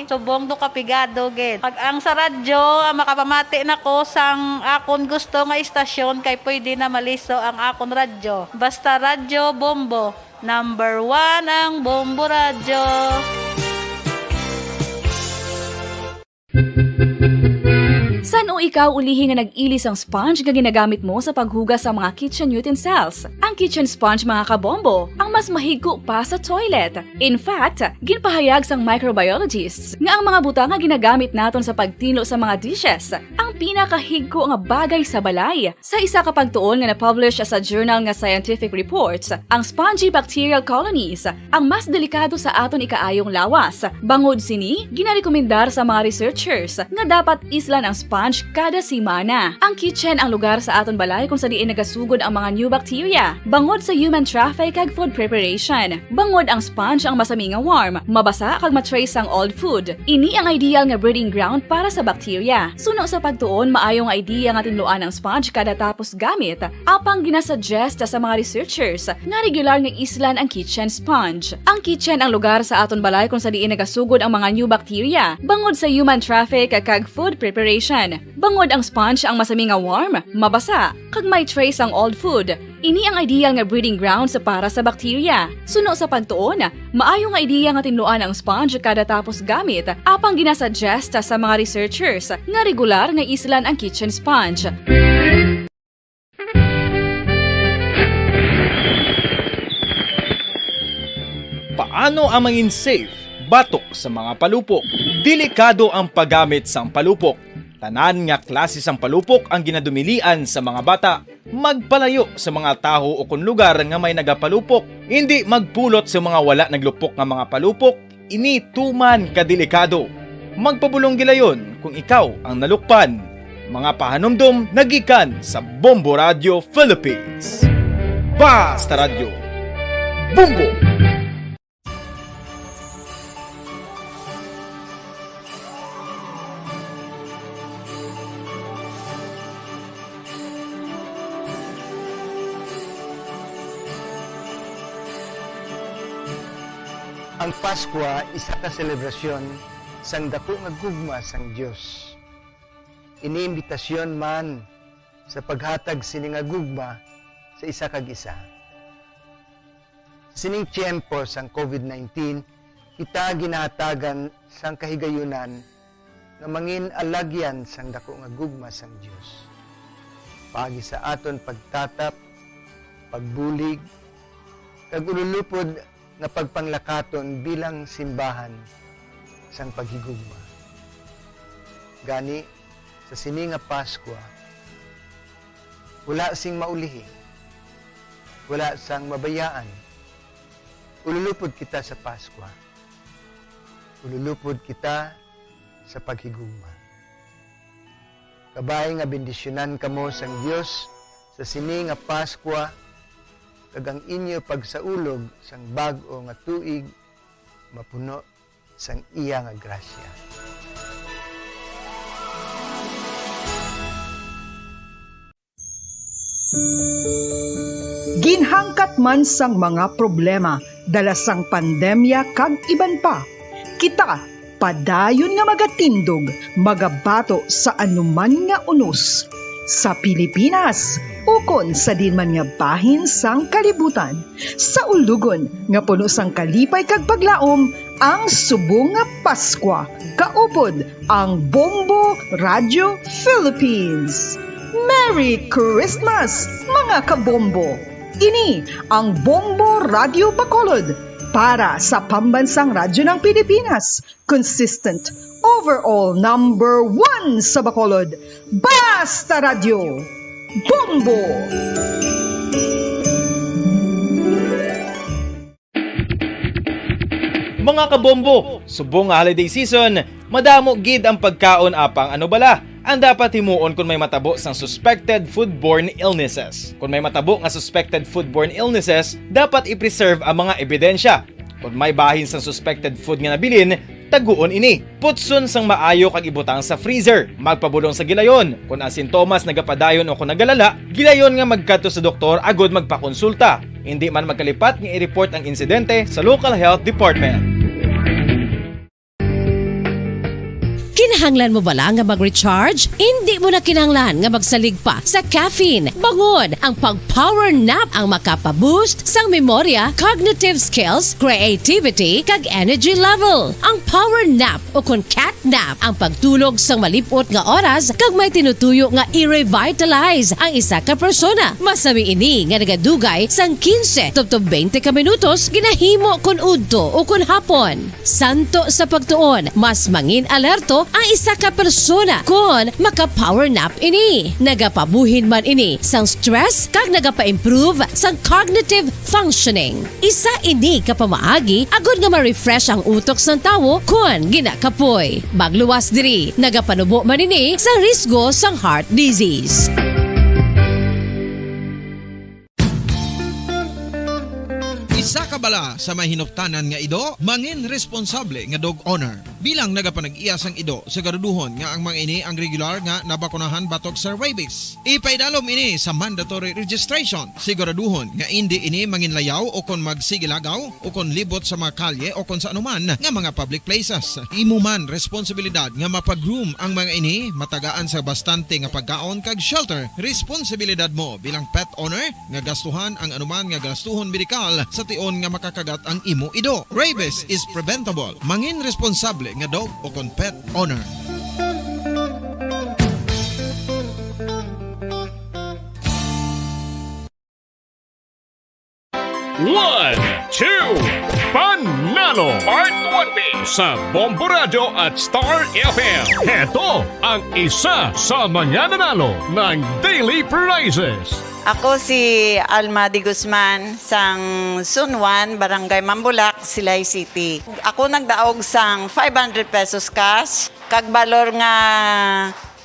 subong do kapigado gid. Pag ang sa radyo, ah, makapamati na ko sang akon gusto nga istasyon kay pwede na maliso ang akon radyo. Basta Radyo Bombo, number one ang Bombo Radyo. San-o ikaw ulihi nga nag-ili sang sponge nga ginagamit mo sa paghugas sa mga kitchen utensils? Ang kitchen sponge, mga kabombo, ang mas mahigko pa sa toilet. In fact, ginpahayag sang microbiologists nga ang mga butang nga ginagamit naton sa pagtinlo sa mga dishes ang pinakahigko nga bagay sa balay. Sa isa ka pagtuon nga na-publish sa journal nga Scientific Reports, ang spongy bacterial colonies ang mas delikado sa aton ikaayong lawas. Bangod sini, ginarekomendar sa mga researchers nga dapat islan ang sponge kada semana. Ang kitchen ang lugar sa aton balay kung sa diin nagasugod ang mga new bacteria, bangod sa human traffic kag food preparation. Bangod ang sponge ang masami nga warm, mabasa kag ma-trace ang old food. Ini ang ideal nga breeding ground para sa bacteria. Suno sa pagtuon, maayo nga idea nga tinluan ang sponge kada tapos gamit, apang ginasuggest sa mga researchers nga regular nga islan ang kitchen sponge. Ang kitchen ang lugar sa aton balay kung sa diin nagasugod ang mga new bacteria, bangod sa human traffic kag food preparation. Bangod ang sponge ang masami nga warm, mabasa, kag may trace ang old food. Ini ang ideal nga breeding grounds para sa bacteria. Suno sa pagtuon, maayo nga idea nga tinluan ang sponge kada tapos gamit, apang ginasuggest sa mga researchers nga regular nga islan ang kitchen sponge. Paano ang mangin safe batok sa mga palupok? Delikado ang paggamit sang palupok. Tanan nga klase sang palupok ang ginadumilian sa mga bata. Magpalayo sa mga taho o kon lugar nga may nagapalupok. Hindi magpulot sa mga wala naglupok nga mga palupok. Ini tuman ka delikado. Magpabulong gilayon kung ikaw ang nalukpan. Mga pahanumdom nagikan sa Bombo Radio Philippines. Basta Radyo, Bombo! Ang Paskwa isa ka selebrasyon sang daku nga gugma sang Dios. Ini imbitasyon man sa paghatag sini nga gugma sa isa kag isa. Sa sining tiyempo sang COVID nineteen, kita ginahatagan sang kahigayunan nga mangin alagyan sang daku nga gugma sang Dios. Paagi sa aton pagtatap, pagbulig, kag ululupod nga pagpanglakaton bilang simbahan sang paghigugma. Gani, sa sini nga Paskwa, wala sing maulihi wala sang mabayaan. Ululupod kita sa Paskwa. Ululupod kita sa paghigugma. Kabay nga bendisyonan kamo sang Dios sa sini nga Paskwa, kag ang inyo pagsaulog sang bag-o nga tuig mapuno sang iya nga grasya. Ginhangkat man sang mga problema dala sang pandemya kag iban pa, kita padayon nga magatindog, magabato sa anuman nga unos sa Pilipinas ukon sa diin man nga bahin sang kalibutan, sa ulugon nga puno sang kalipay kag paglaom, ang subong nga Paskwa kaupod ang Bombo Radio Philippines. Merry Christmas, mga kabombo! Ini ang Bombo Radio Bacolod para sa Pambansang Radyo ng Pilipinas, consistent, overall number one sa Bacolod. Basta Radyo, Bombo! Mga kabombo, subong nga holiday season, madamo gid ang pagkaon apang ano bala ang dapat himuon kon may matabo sang suspected foodborne illnesses. Kon may matabo nga suspected foodborne illnesses, dapat i-preserve ang mga ebidensya. Kon may bahin sang suspected food nga nabilin, taguon ini. Putson sang maayo kag ibutang sa freezer. Magpabulong sa gilayon. Kon ang sintomas nagapadayon o kon nagalala, gilayon nga magkadto sa doktor agud magpakonsulta. Indi man magkalipat nga i-report ang insidente sa local health department. Kinahanglan mo bala nga mag-recharge? Indi mo na kinahanglan nga magsalig pa sa caffeine. Bangod ang pag-power nap ang makapa-boost sang memorya, cognitive skills, creativity, kag energy level. Ang power nap o kon cat nap ang pagtulog sang malip-ot nga oras kag may tinutuyo nga i-revitalize ang isa ka persona. Masami ini nga nagadugay sang quince tubtob twenty ka minutos ginahimo kon udto o kon hapon. Santo sa pagtuon, mas mangin-alerto ang isa ka persona kon maka-power nap ini. Nagapabuhin man ini sang stress kag nagapa-improve sang cognitive functioning. Isa ini ka pamaagi agud nga ma-refresh ang utok sang tawo kon ginakapoy. Magluwas diri, nagapanubo man ini sang risgo sang heart disease. Isa ka bala sa may hinuptanan nga ido, mangin responsable nga dog owner. Bilang nagapanag-iya sang ido, siguraduhon nga ang mga ini ang regular nga nabakunahan batok sa rabies. Ipaidalom ini sa mandatory registration. Siguraduhon nga indi ini manginlayaw o kon magsigilagaw o kon libot sa mga kalye o kon sa anuman nga mga public places. Imo man responsibilidad nga mapa-groom ang mga ini, matagaan sa bastante nga pagkaon kag shelter. Responsibilidad mo bilang pet owner nga gastuhan ang anuman nga gastuhon medikal sa tion nga makakagat ang imo ido. Rabies is preventable. Mangin responsable nga dog o kon pet owner. One, two, Panalo! Part one B sa Bombo Radyo at Star F M. Heto ang isa sa mga nanalo ng Daily Prizes. Ako si Alma de Guzman, sang Zone one, Barangay Mambulak, Silay City. Ako nagdaog sang five hundred pesos cash, kag balor nga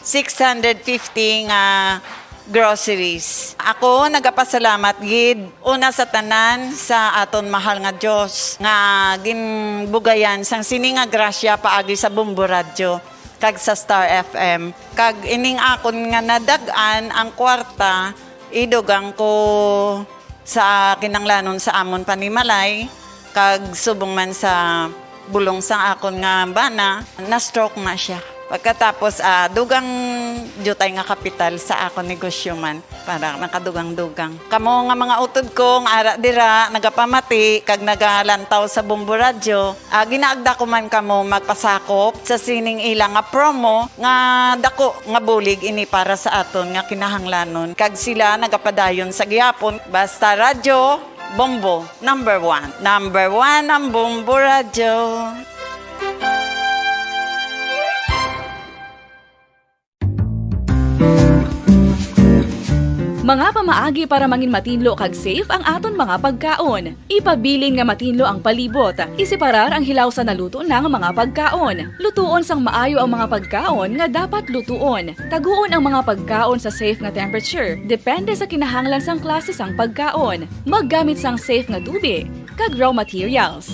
six hundred fifty nga groceries. Ako nagapasalamat gid una sa tanan sa aton mahal nga Dios nga ginbugayan sang sini nga grasya paagi sa Bombo Radyo kag sa Star F M. Kag ining akon nga nadag-an ang kwarta, idugang ko sa kinahanglanon sa amon panimalay, kag subong man sa bulong sang akon nga bana, na-stroke na sia. Pagkatapos, ah, dugang diutay nga kapital sa akon negosyo man, para nakadugang-dugang. Kamo nga mga utod ko nga ara dira, nagapamati kag nagalantaw sa Bombo Radyo, ah, ginaagda ko man kamo magpasakop sa sining ila nga promo nga dako nga bulig ini para sa aton nga kinahanglanon, kag sila nagapadayon sa gihapon. Basta Radyo Bombo, number one. Number one ang Bombo Radyo. Mga pamaagi para mangin matinlo kag safe ang aton mga pagkaon. Ipabilin nga matinlo ang palibot. Iseparar ang hilaw sa naluto na nga mga pagkaon. Lutuon sang maayo ang mga pagkaon nga dapat lutuon. Taguon ang mga pagkaon sa safe nga temperature, depende sa kinahanglan sang klase sang pagkaon. Maggamit sang safe nga tubig kag raw materials.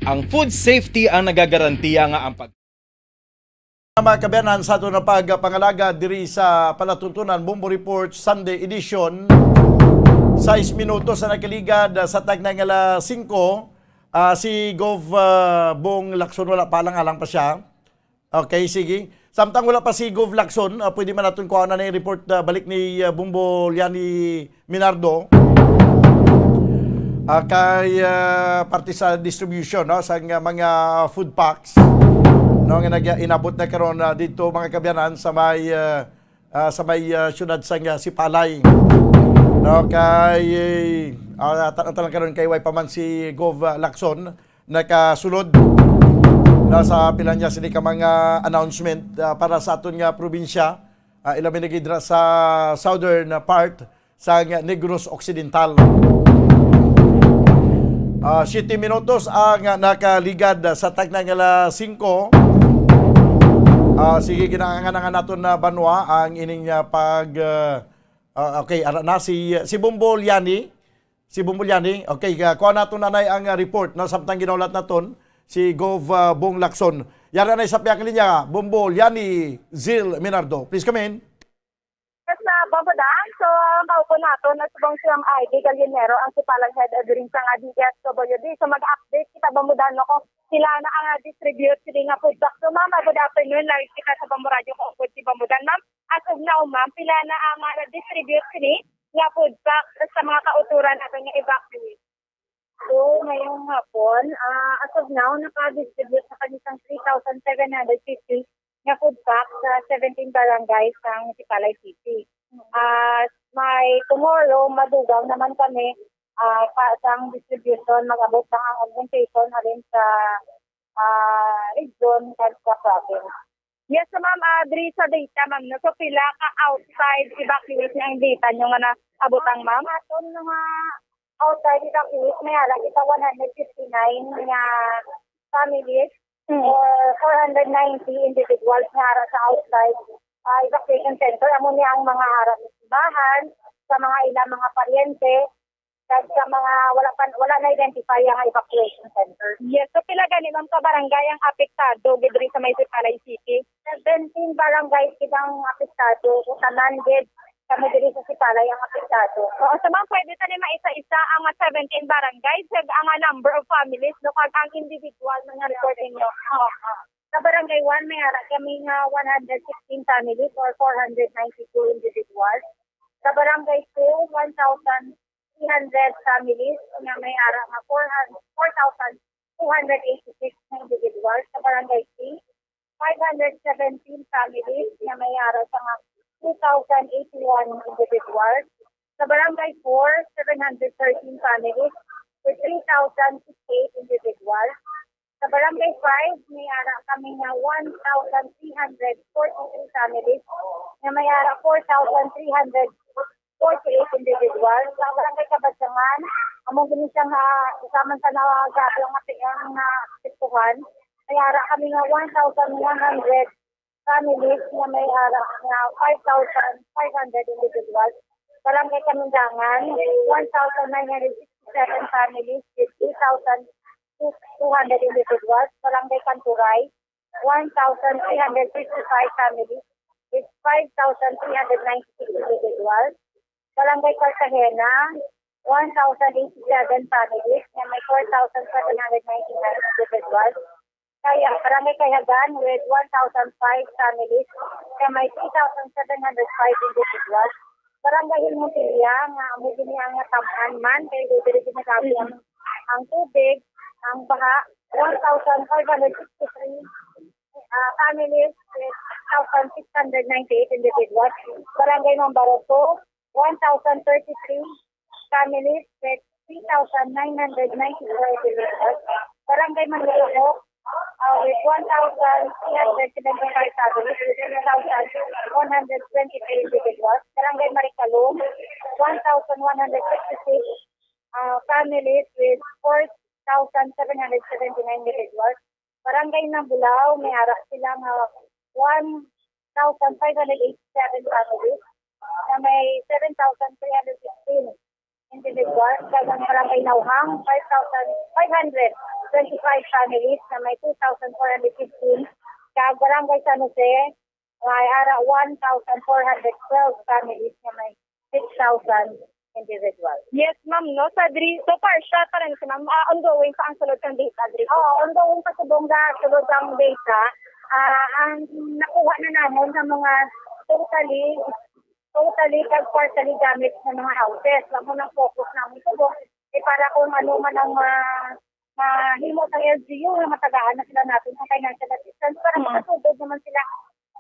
Ang food safety ang nagagarantiya nga ang pag- Mga kaabyanan, sa aton nga pagpangalaga diri sa palatuntunan, Bombo Report Sunday Edition. Sais minutos na nakaligad sa tagna nga alas singko. Ah, si Gov ah, Bong Lacson, wala pa, alang-alang pa siya. Okay, sige. Samtang wala pa si Gov Lacson, ah, pwede man naton kuha na yung report ah, balik ni ah, Bombo Liani Minardo. Ah, kay ah, parte sa distribution, no, sa nga mga food packs, no, nga nag-inabot na karon ah, dito, mga kaabyanan, sa may ah, ah, sa may ah, siyudad sa nga Sipalay. No, kay ah, tan-, tan-, karon kay way pa man si Gov ah, Lacson nakasulod na sa pila niya sini ka mga announcement ah, para sa aton nga probinsya. Ah, ilabi na gid ra sa southern ah, part sa nga Negros Occidental. Ah, siyete minutos ang nakaligad sa tagna nga alas singko. Ah, sige, ginaangan-angan naton na banwa ang ining ah, pag ah, ah, okay, ara na si si Bombo Liani. Si Bombo Liani. Okay, ah, kuha nato nanay ang ah, report na samtang ginaulat naton si Gov ah, Bong Lacson. Yara na sa pihak linya, Bombo Liani Zil Minardo. Please come in. Sa Bambuda, so ang kaupo nato na subong siyang I D Gallinero, ang sipalang head of ring sang D S W D. So mag-update kita Bambuda no kung sila na ang distribute sila nga food box. So ma'am, good afternoon. Live kita sa Bambu Radio kung upod si Bambudan. Ma'am, as of now, ma'am, pila na ang uh, distribute sini nga food box sa mga kauturan natin nga evacuees? So, ngayong hapon, ah, as of now, naka-distribute na kami sang three thousand seven hundred fifty nga food pack sa seventeen barangays sang Sipalay City. Ah, may tomorrow, madugang naman kami ah, pa, sang distribution, mag-abot lang ang augmentation halin sa ah, region kag sa province. Yes, so ma'am, ah, diri sa data, ma'am, no? So pila ka outside evacuees nga ang data nyo nga naabot ang, ma'am? Aton nga outside evacuees, may ara kita one hundred fifty-nine nga families or four hundred ninety individuals nga ara sa outside ah, evacuation center. Amo ni ang mga ara sa simbahan, sa mga ilang mga paryente, kag sa mga wala pa, wala na identify ang evacuation center. Yes, so pila gani, ma'am, ka barangay ang apektado gid diri sa may Sipalay City? Seventeen barangays gid ang apektado, ug tanan gid kami diri sa Sipalay ang apektado. Oo, so ma'am, pwede tani maisa-isa ang seventeen barangays kag ang number of families, no, kag ang individual nga report ninyo. Oo. Sa Barangay one, may ara kami nga one hundred sixteen families or four hundred ninety-two individuals. Sa Barangay two, one thousand three hundred families nga may ara nga four hundred, four thousand two hundred eighty-six nga individuals. Sa Barangay three, five hundred seventeen families nga may ara sa nga two thousand eighty-one individuals. Sa Barangay four, seven hundred thirteen families with three thousand sixty-eight individuals. Sa Barangay five, may ara kami nga one thousand three hundred forty-three families nga may ara four thousand three hundred forty-eight individuals. Sa Barangay Kabasangan, amo gini siya nga isa man sa nagabi ang ati ang naapektuhan. May ara kami nga one thousand one hundred families nga may ara nga five thousand five hundred individuals. Barangay Kamindangan, one thousand nine hundred sixty-seven families with three thousand two hundred individuals. Barangay Kanturay, one thousand three hundred fifty-five families with five thousand three hundred ninety-six individuals. Barangay Cartagena, one thousand eighty-seven families nga may four thousand seven hundred ninety-nine individuals. Kaya, Barangay Kayagan with one thousand five families nga may three thousand seven hundred five individuals. Barangay Montilla nga amo gini ang natam-an man kay diri ginagamit ang, ang tubig, ang baha, one thousand five hundred sixty-three ah, families with one thousand six hundred ninety-eight individuals. Barangay Mambaroto, one thousand thirty-three families with three thousand nine hundred ninety-four individuals. Barangay Manlulahok, uh, with one thousand three hundred seventy-five families. families with four thousand seven hundred seventy-nine individuals. Barangay Nabulao, may ara sila nga one thousand five hundred eighty-seven families na may seven thousand three hundred fifteen individuals. Kag ang Barangay Nauhang, five thousand five hundred twenty-five families na may two thousand four hundred fifteen. Kag Barangay San Jose, may ara one thousand four hundred twelve families na may six thousand individuals. Yes, ma'am, no? Sa diri, so far, siya pa rin si ma'am. Ah, ongoing pa ang sulod kang data, diri. Oo, ongoing pa subong sa sulod ang data. Ah, ang nakuha na namon sa mga totally, totally kag partially damaged na mga houses. Amo nang focus namin subong. Eh, para kung ano man ang ma-, mahimo sa L G U, na matagaan na sila natin sa financial assistance para Mm. makasugod naman sila,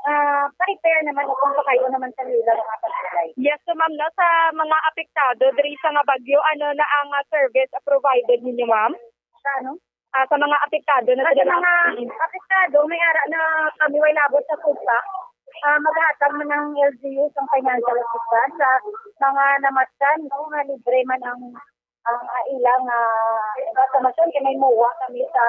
ah, pa-repair naman o kung pakayo naman sa nila mga pagkakay. Yes, so ma'am, no, sa mga apektado diri sa nga bagyo, ano na ang, ah, service provided ninyo, ma'am? Sa ano? Ah, sa mga apektado na Sa sila. mga Mm. apektado, may ara na kami way labot sa food pack. Ah, maghatag man ang L G U sang financial assistance sa mga namatyan, no, nga libre man ang, ang, ah, ilang, ah, konsumasyon. Kay may mowa kami sa,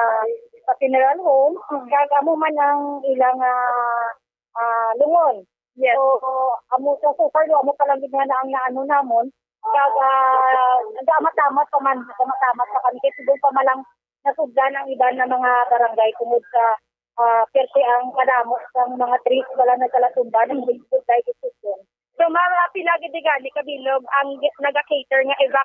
sa funeral home. Mm. Kag amo man ang ilang, ah, ah, lungon. Yes. So, amo sa so far, amo pa lang gid nga na ang naano namon. Kag, ah, nagdamatamat pa man, nagdamatamat pa kami. Kay subong pa man lang nasudlan ang iban na mga barangay tungod sa, ah, perte ang kadamo sang mga trees wala nagkalatumba ng bigod dahil ito. So, ma'am, ah, pila gid gani kabilog ang gi-, naga-cater nga evac